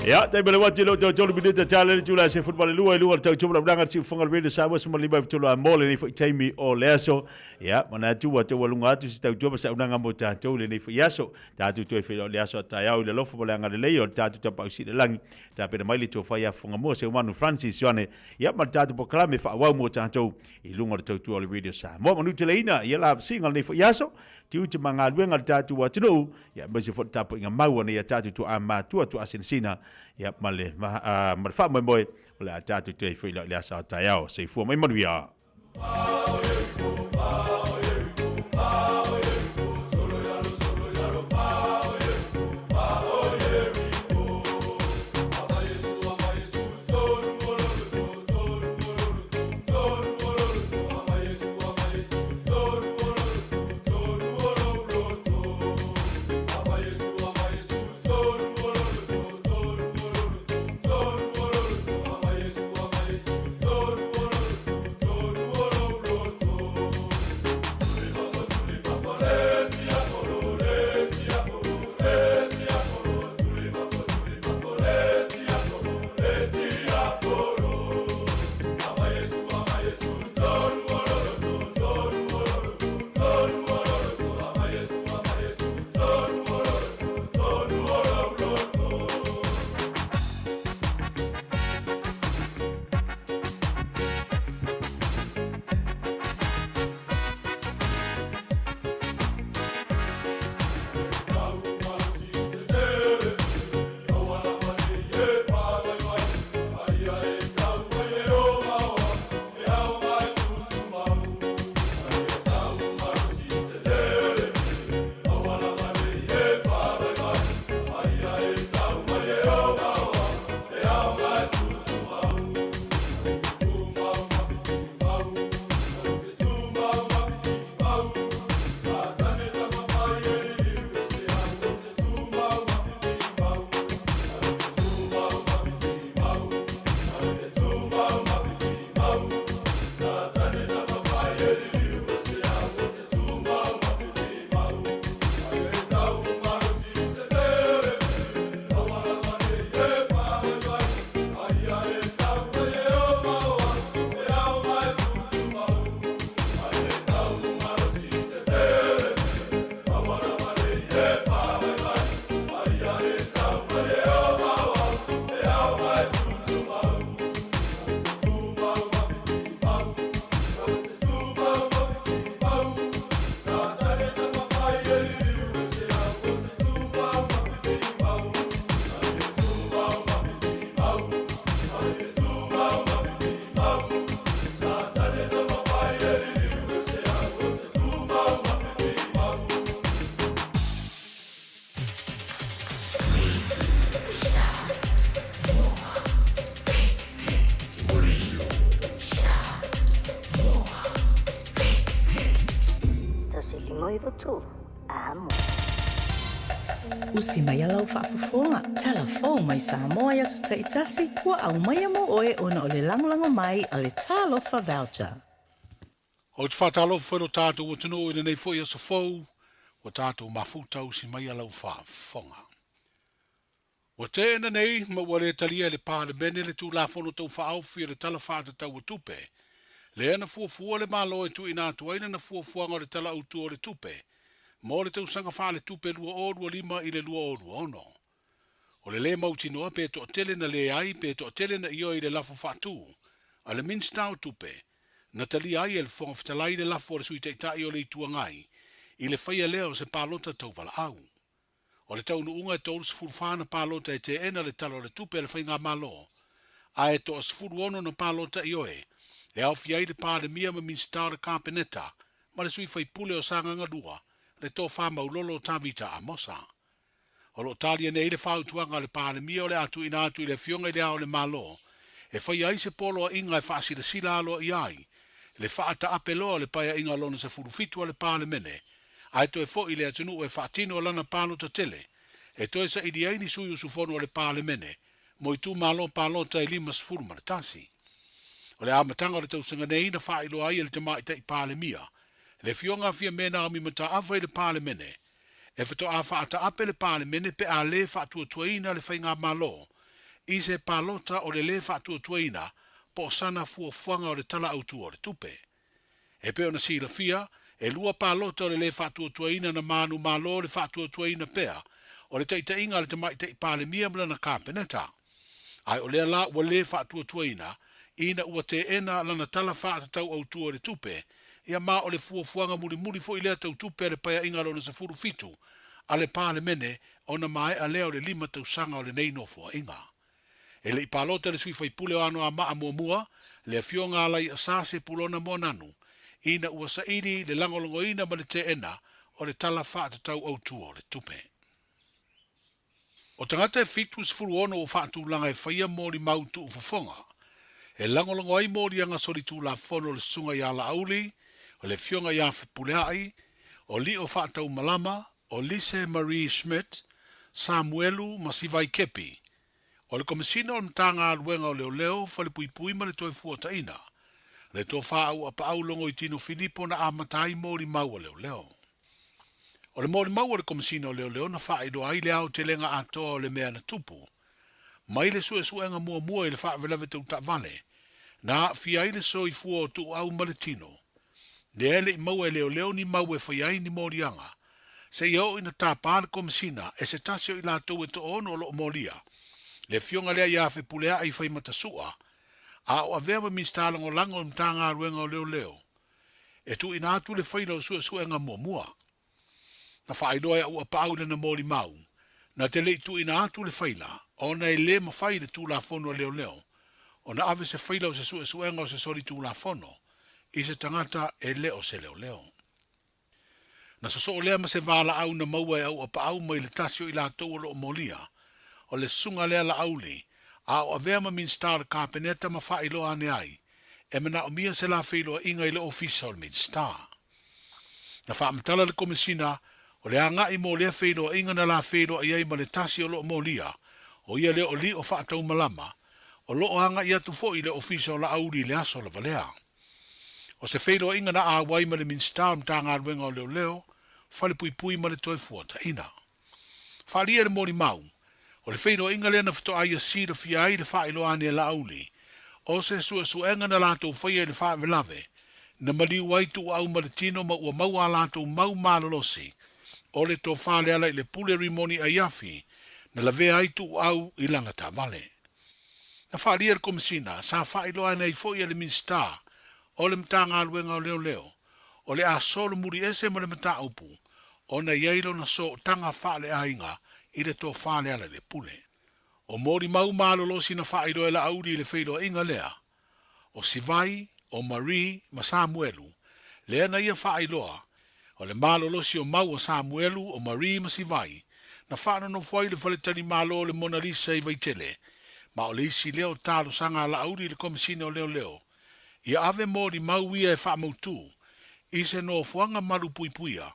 Speaker 10: Ia, taimi le wati lo tau tolu minita tala le tula se football lua i luga o le tau tuma la ulaga siufoga le Radio Samoa se malima i tolu a mo lenei foi taimi o le aso. Ia, mana atu ua tau alunga atu se tautua ma saunaga mo tatou i lenei foi aso. Tatou toe feiloai le aso a taeao i le alofa ma le agalelei o le tatou Tapaau Sili i le Lagi. Tapena mai le tofa ia Fofogamua Seumanu Francis Ioane, ia ma le tatou polokalame faaauau mo tatou i luga o le tautua o le Radio Samoa. Manuteleina ia la siga o lenei foi aso, tiute ma galuega a le tatou atunuu, ia aemaise foi le tapuaiga mau a nei a tatou tuaa matua, tuaa sinasina, ia ma le, ma le faamoemoe o le a tatou toe feiloai i le aso a taeao. Soifua mai manuia.
Speaker 21: Usi mai a lau faafofoga, tala fou mai Samoa i aso taitasi, ua aumaia mo oe ona o le lagolago mai a le Talofa Voucher.
Speaker 4: Ou te faatalofa foi lo tatou atunuu i lenei foi aso fou, ua tatou mafuta usi mai a lau faafofoga. Ua teena nei ma ua le talia e le Palemene le Tulafono Tau Faaofi o le Tala Faatatau o Tupe, lea na fuafua le Malo e tuuina atu ai lana fuafuaga o le Tala Autu o le Tupe mo le tausaga faaletupe 2025 i le 2026. O le lē mautinoa pe toatele na leai pe toatele na ioe i le lafo faatu a le Minisita o Tupe, na talia ai e le Fofoga Fetalai le lafo a le Sui Taitai o le Itu Agai i le faia lea o se palota tauvalaau. O le taunuuga e 34 na palota e teena le Tala o le Tupe a le Faigamalo, a e toa 16 na palota ioe, e aofia ai le Palemia ma Minisita o le Kapeneta ma le sui faipule o Sagaga 2, le Tofa Maulolo Tavita Amosa. O lo o talia nei le fautuaga a le Palemia o le a tuuina atu i le Afioga i Le Ao o le Malo e faia ai se poloaiga e faasilasila aloaia ai le faataape loa o le Paeaiga lona 17 a le Palemene ae toe foi i le atunuu e faatino lana palota tele e toe saili ai ni sui usufono o le Palemene mo itumalo palota e 51. O le amataga o le tausaga nei na faailoa ai e le Tamaitai Palemia le Afioga a Fiame Naomi Mataafa i le Palemene e faatoa faataape le Palemene pe a le faatuatuaina le Faigamalo i se palota o le lē faatuatuaina po o sana fuafuaga o le Tala Autu o le Tupe. E pei ona silafia, e lua palota o le lē faatuatuaina na manumalo le faatuatuaina pea o le taitaiga a le Tamaitai Palemia ma lana Kapeneta. Ae o lea la ua lē faatuatuaina ina ua teena lana Tala Faatatau Autu o le Tupe, ia ma o le fuafuaga mulimuli foi lea tau tupe a le Paeaiga Lona 17 a le Palemene ona maea lea o le lima tausaga o lenei Nofoaiga. E le i palota le sui faipule o Anoamaa muamua, le Afioga a Laiasa Sepulona Moananu, ina ua saili le lagolagoina ma le teena o le Tala Faatatau Autu o le Tupe. O tagata e 76 ua faatulaga e faia molimau tuufofoga e lagolago ai moliaga solitulafono o le Susuga ia Laauli, o le Afioga ia Fepuleai, o Lio Faataumalama, o Lise Marie Schmidt, Samuelu ma Sivai Kepi, o le Komesina o le Matagaluega o Leoleo, Falepuipui ma le Toefuataiga, le Tofa Auapaau Logoitino Filipo na amata ai molimau a leoleo. O le molimau a le Komesina o Leoleo na faailoa ai le aotelega atoa o le mea na tupu, mai le suesuega muamua i le faavelawe tautaavale, na aafia ai le soifua o Tuuau ma le tino, lea e le i maua e leoleo ni mau e fai ai ni moliaga, seia oo ina tapa le Komesina e se tasi o i latou e toaono o lo o molia, le afioga lea ia Fepuleai Faimatasoa, a o avea ma Minisita Lagolago o le Matagaluega o Leoleo, e tuuina atu le faila o suesuega muamua. Na faailoa e Auapaau i lana molimau, na te le i tuuina atu le faila ona e le mafai i le Tulafono a Leoleo ona ave se faila o se suesuega o se solitulafono i se tagata e le o se leoleo. Na sosoo lea ma se valaau na maua e Auapaau mai le tasi o i latou o lo o molia, o le susuga lea Laauli, a o avea ma Minisita o le Kapeneta ma faailoa ane ai, e manaomia se la feiloaiga i le Ofisa o le Minisita. Na faamatala le Komesina, o le agai mo lea feiloaiga na la feiloai ai ma le tasi o lo o molia, o ia lea o Lio Faataumalama, o lo o agai atu foi i le Ofisa o Laauli i le aso lava lea. O se feiloaiga na auai ma le Minisita o le Matagaluega o Leoleo, Falepuipui ma le Toefuataiga. Faaalia le molimau, o le feiloaiga lea na faatoa ia silafia ai le faailoa ane a Laauli, o se suesuega na latou faia i le faalavelave, na maliu ai Tuuau ma le tino ma ua maua a latou mau malolosi, o le tofa Lealailepule Rimoni Aiafi na lavea ai Tuuau i lana taavale. Na faaalia e le Komesina, sa faailoa ane ai foi e le Minisita o le Matagaluega o Leoleo, o le a solomuli ese ma le mataupu ona i ai lona sootaga faaleaiga i le tofa Lealailepule. O molimau malolosi na faailoa e Laauli i le feiloaiga lea, o Sivai, o Marie ma Samuelu, lea na ia faailoa, o le malolosi o mau a Samuelu, o Marie ma Sivai, na faanonofo ai i le faletalimalo o le Mona Lisa i Vaitele, ma o le isi lea o talosaga a Laauli i le Komesina o Leoleo, ia ave molimau ia e faamautū i se nofoaga malupuipuia,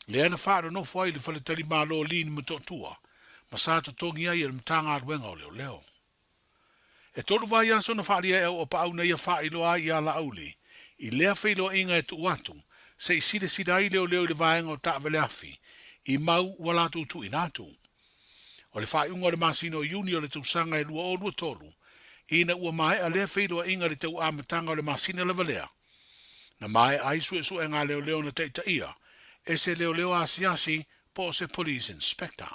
Speaker 4: lea na faanonofo ai i le faletalimalo Lin Motootua, ma sa totogi ai e le Matagaluega o Leoleo. E tolu vaiaso na faaalia e Auapaau na ia faailoa ai iā Laauli i lea feiloaiga e tuu atu se i silasila ai leoleo i le vaega o taavaleafi i mau ua latou tuuina atu. O le faaiuga o le masina o Iuni o le tausaga e 2023, ina ua maea lea feiloaiga i le tau amataga o le masina lava lea, na maea ai suesuega a leoleo na taitaia e se leoleo asiasi po o se Police Inspector.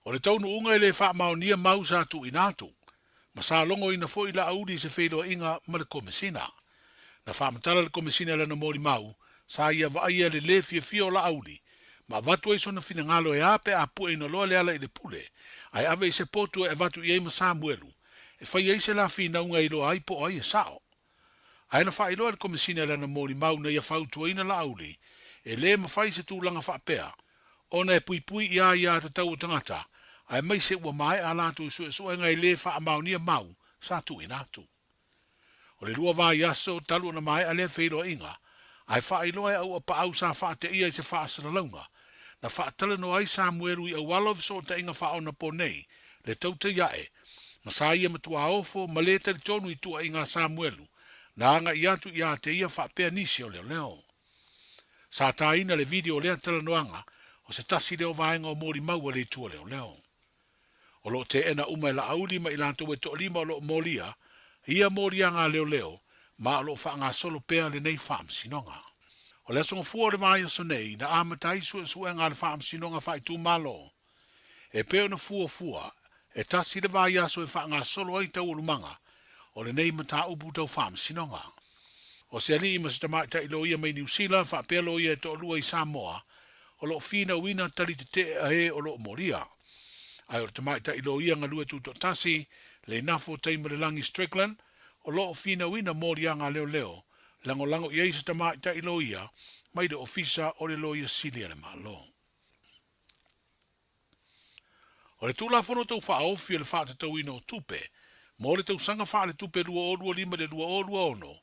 Speaker 4: O le taunuuga e le faamaonia mau sa tuuina atu, ma sa logoina foi Laauli i se feiloaiga ma le Komesina. Na faamatala le Komesina i lana molimau, sa ia vaaia le lē fiafia o Laauli, ma avatu ai sona finagalo e a pe a pueina loa le ala i le pule, ae ave i se potu e avatu i ai ma Samuelu, e fai ai se la finauga e iloa ai po o ai e sao. Ae na faailoa e le Komesina i lana molimau na ia fautuaina Laauli, e lē mafai se tulaga faapea, ona e puipui i a ia atatau o tagata, aemaise ua maea a latou suesuega e lē faamaonia mau sa tuuina atu. O le lua vaiaso talu ona maea lea feiloaiga, ae faailoa e Auapaau sa faateia i se faasalalauga, na faatalanoa ai Samuelu i auala o fesootaiga faaonaponei, le tautai ae, ma sa ia matuā ofo ma lē talitonu i tuuaiga a Samuelu, na agai atu ia te ia faapea nisi o leoleo. Sa tāina le video o lea talanoaga o se tasi lea o vaega o molimau a le Itu o Leoleo. O lo o teena uma e Laauli ma i latou e toalima o lo o molia ia moliaga a leoleo ma o lo o faagasolo pea lenei faamasinoga. O le aso Gafua o le vaiaso nei na amata ai suesuega a le Faamasinoga Faaitumalo e pei ona fuafua e tasi le vaiaso e faagasolo ai taualumaga o lenei mataupu tau faamasinoga. O se alii ma se tamaitai loia mai Niu Sila faapea loia e toalua i Samoa o lo o finauina tali tetee a e o lo o molia. Ae o le tamaitai loia galue tutoatasi, Leinafo Taimalelagi Strickland, o lo o finauina moliaga a leoleo, lagolago i ai se tamaitai loia mai le Ofisa o le Loia Sili a le Malo. O le Tulafono Tau Faaofi o le Faatatauina o Tupe mo le tausaga faaletupe 2025 i le 2026,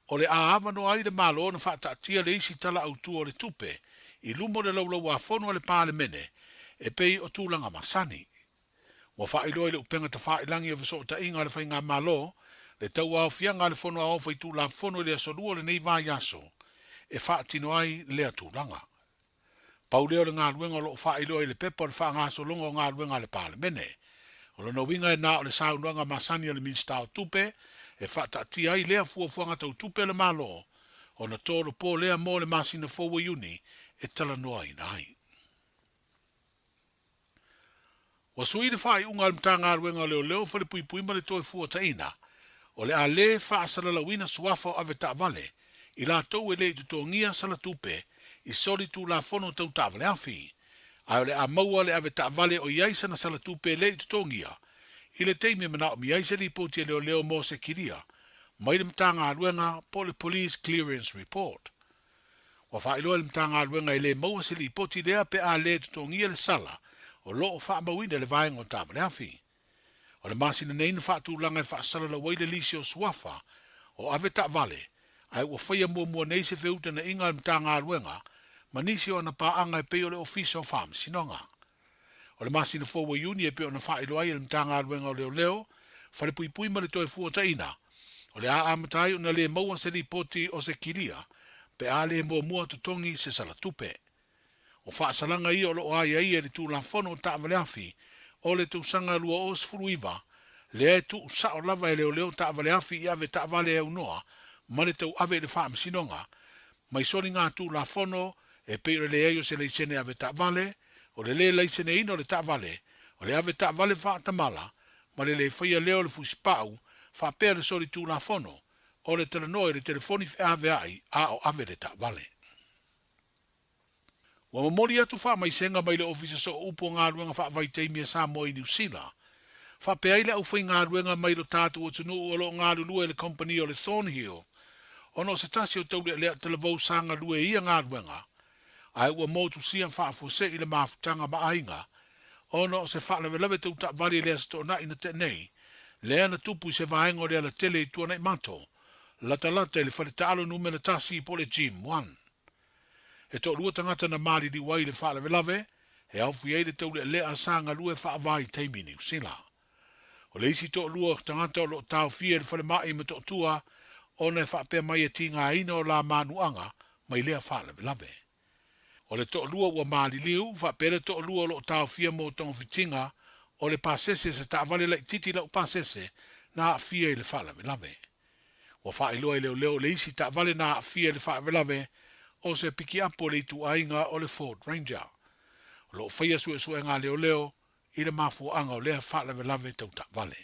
Speaker 4: o le a avanoa ai le Malo ona faataatia le isi Tala Autu o le Tupe i luma o le Laulau-a-Fono a le Palemene e pei o tulaga masani. Ua faailoa i le upega tafailagi o fesootaiga a le Faigamalo le tauaofiaga a le Fono Aoao Faitulafono i le aso Lua o lenei vaiaso e faatino ai lea tulaga. Pau lea o le galuega o lo o faailoa i le pepa o le faagasologa o galuega a le Palemene. O lona uiga e na o le saunoaga masani a le Minisita o Tupe e faataatia ai lea fuafuaga tau tupe a le Malo ona tolopo lea mo le masina fou o Iuni e talanoaina ai. Ua sui le faaiuga a le Matagaluega o Leoleo, Falepuipui ma le Toefuataiga, o le a le faasalalauina suafa o avetaavale i latou e le i totogia sala tupe i soli tulafono tau taavale afi, ae o le a maua le avetaavale o i ai sana sala tupe e le i totogia i le taimi e manaomia ai se lipoti a leoleo mo se kilia mai le Matagaluega po o le Police Clearance Report. Ua faailoa e le Matagaluega e le maua se lipoti lea pe a le totogia le sala o lo o faamauina i le vaega o taavale afi. O le masina nei na faatulaga e faasalalau ai le lisi o suafa o ave taavale, ae ua faia muamua nei se feutagaiga a le Matagaluega ma nisi o ana paaga e pei o le Ofisa o Faamasinoga. O le masina fou o Iuni e pei ona faailoa ai e le Matagaluega o Leoleo, Falepuipui ma le Toefuataiga, o le a amata ai ona le maua se lipoti o se kilia pe a le muamua totogi se sala tupe. O faasalaga ia o lo o aiaia i le Tulafono o Taavale Afi o le tausaga 2019, lea e tuusao lava e leoleo taavale afi i ave taavale e aunoa ma le tauave i le faamasinoga, mai soligatulafono e pei o le leai o se laisene ave taavale, o le lē laiseneina o le taavale, o le ave taavale faatamala, ma le lē faia lea o le fusipau, faapea le solitulafono, o le talanoa i le telefoni feaveai a o ave le taavale. Ua momoli atu faamaisega mai le Ofisa Sooupu o Galuega Faavaitaimi a Samoa i Niu Sila, faapea ai le aufaigaluega mai lo tatou atunuu o lo o galulue i le kamupani o le Thornhill, ona o se tasi o taulealea talavou sa galue i ia galuega, ae ua motusia faafuasei le mafutaga ma aiga, ona o se faalavelave tau taavale i le Aso Toonai na tea nei, lea na tupu i se vaega o le alatele i Tuanaimato, latalata i le fale taalo numera tasi po o le Gym One. He toalua tagata na maliliu ai i le faalavelave, e aofia ai le taulealea sa galue faavaitaimi i Niu Sila. O le isi toalua tagata o lo o taofia i le falemai i Motootua ona e faapea mai e tigaina o la manuaga mai lea faalavelave. O le toalua ua maliliu, faapea le toalua o lo o taofia mo togafitiga o le pasese se taavale laititi laupasese na aafia i le faalavelave. Ua faailoa e leoleo le isi taavale na aafia i le faalavelave o se pikiapu o le ituaiga o le Ford Ranger. O lo o faia suesuega a leoleo i le mafuaaga o lea faalavelave tau taavale.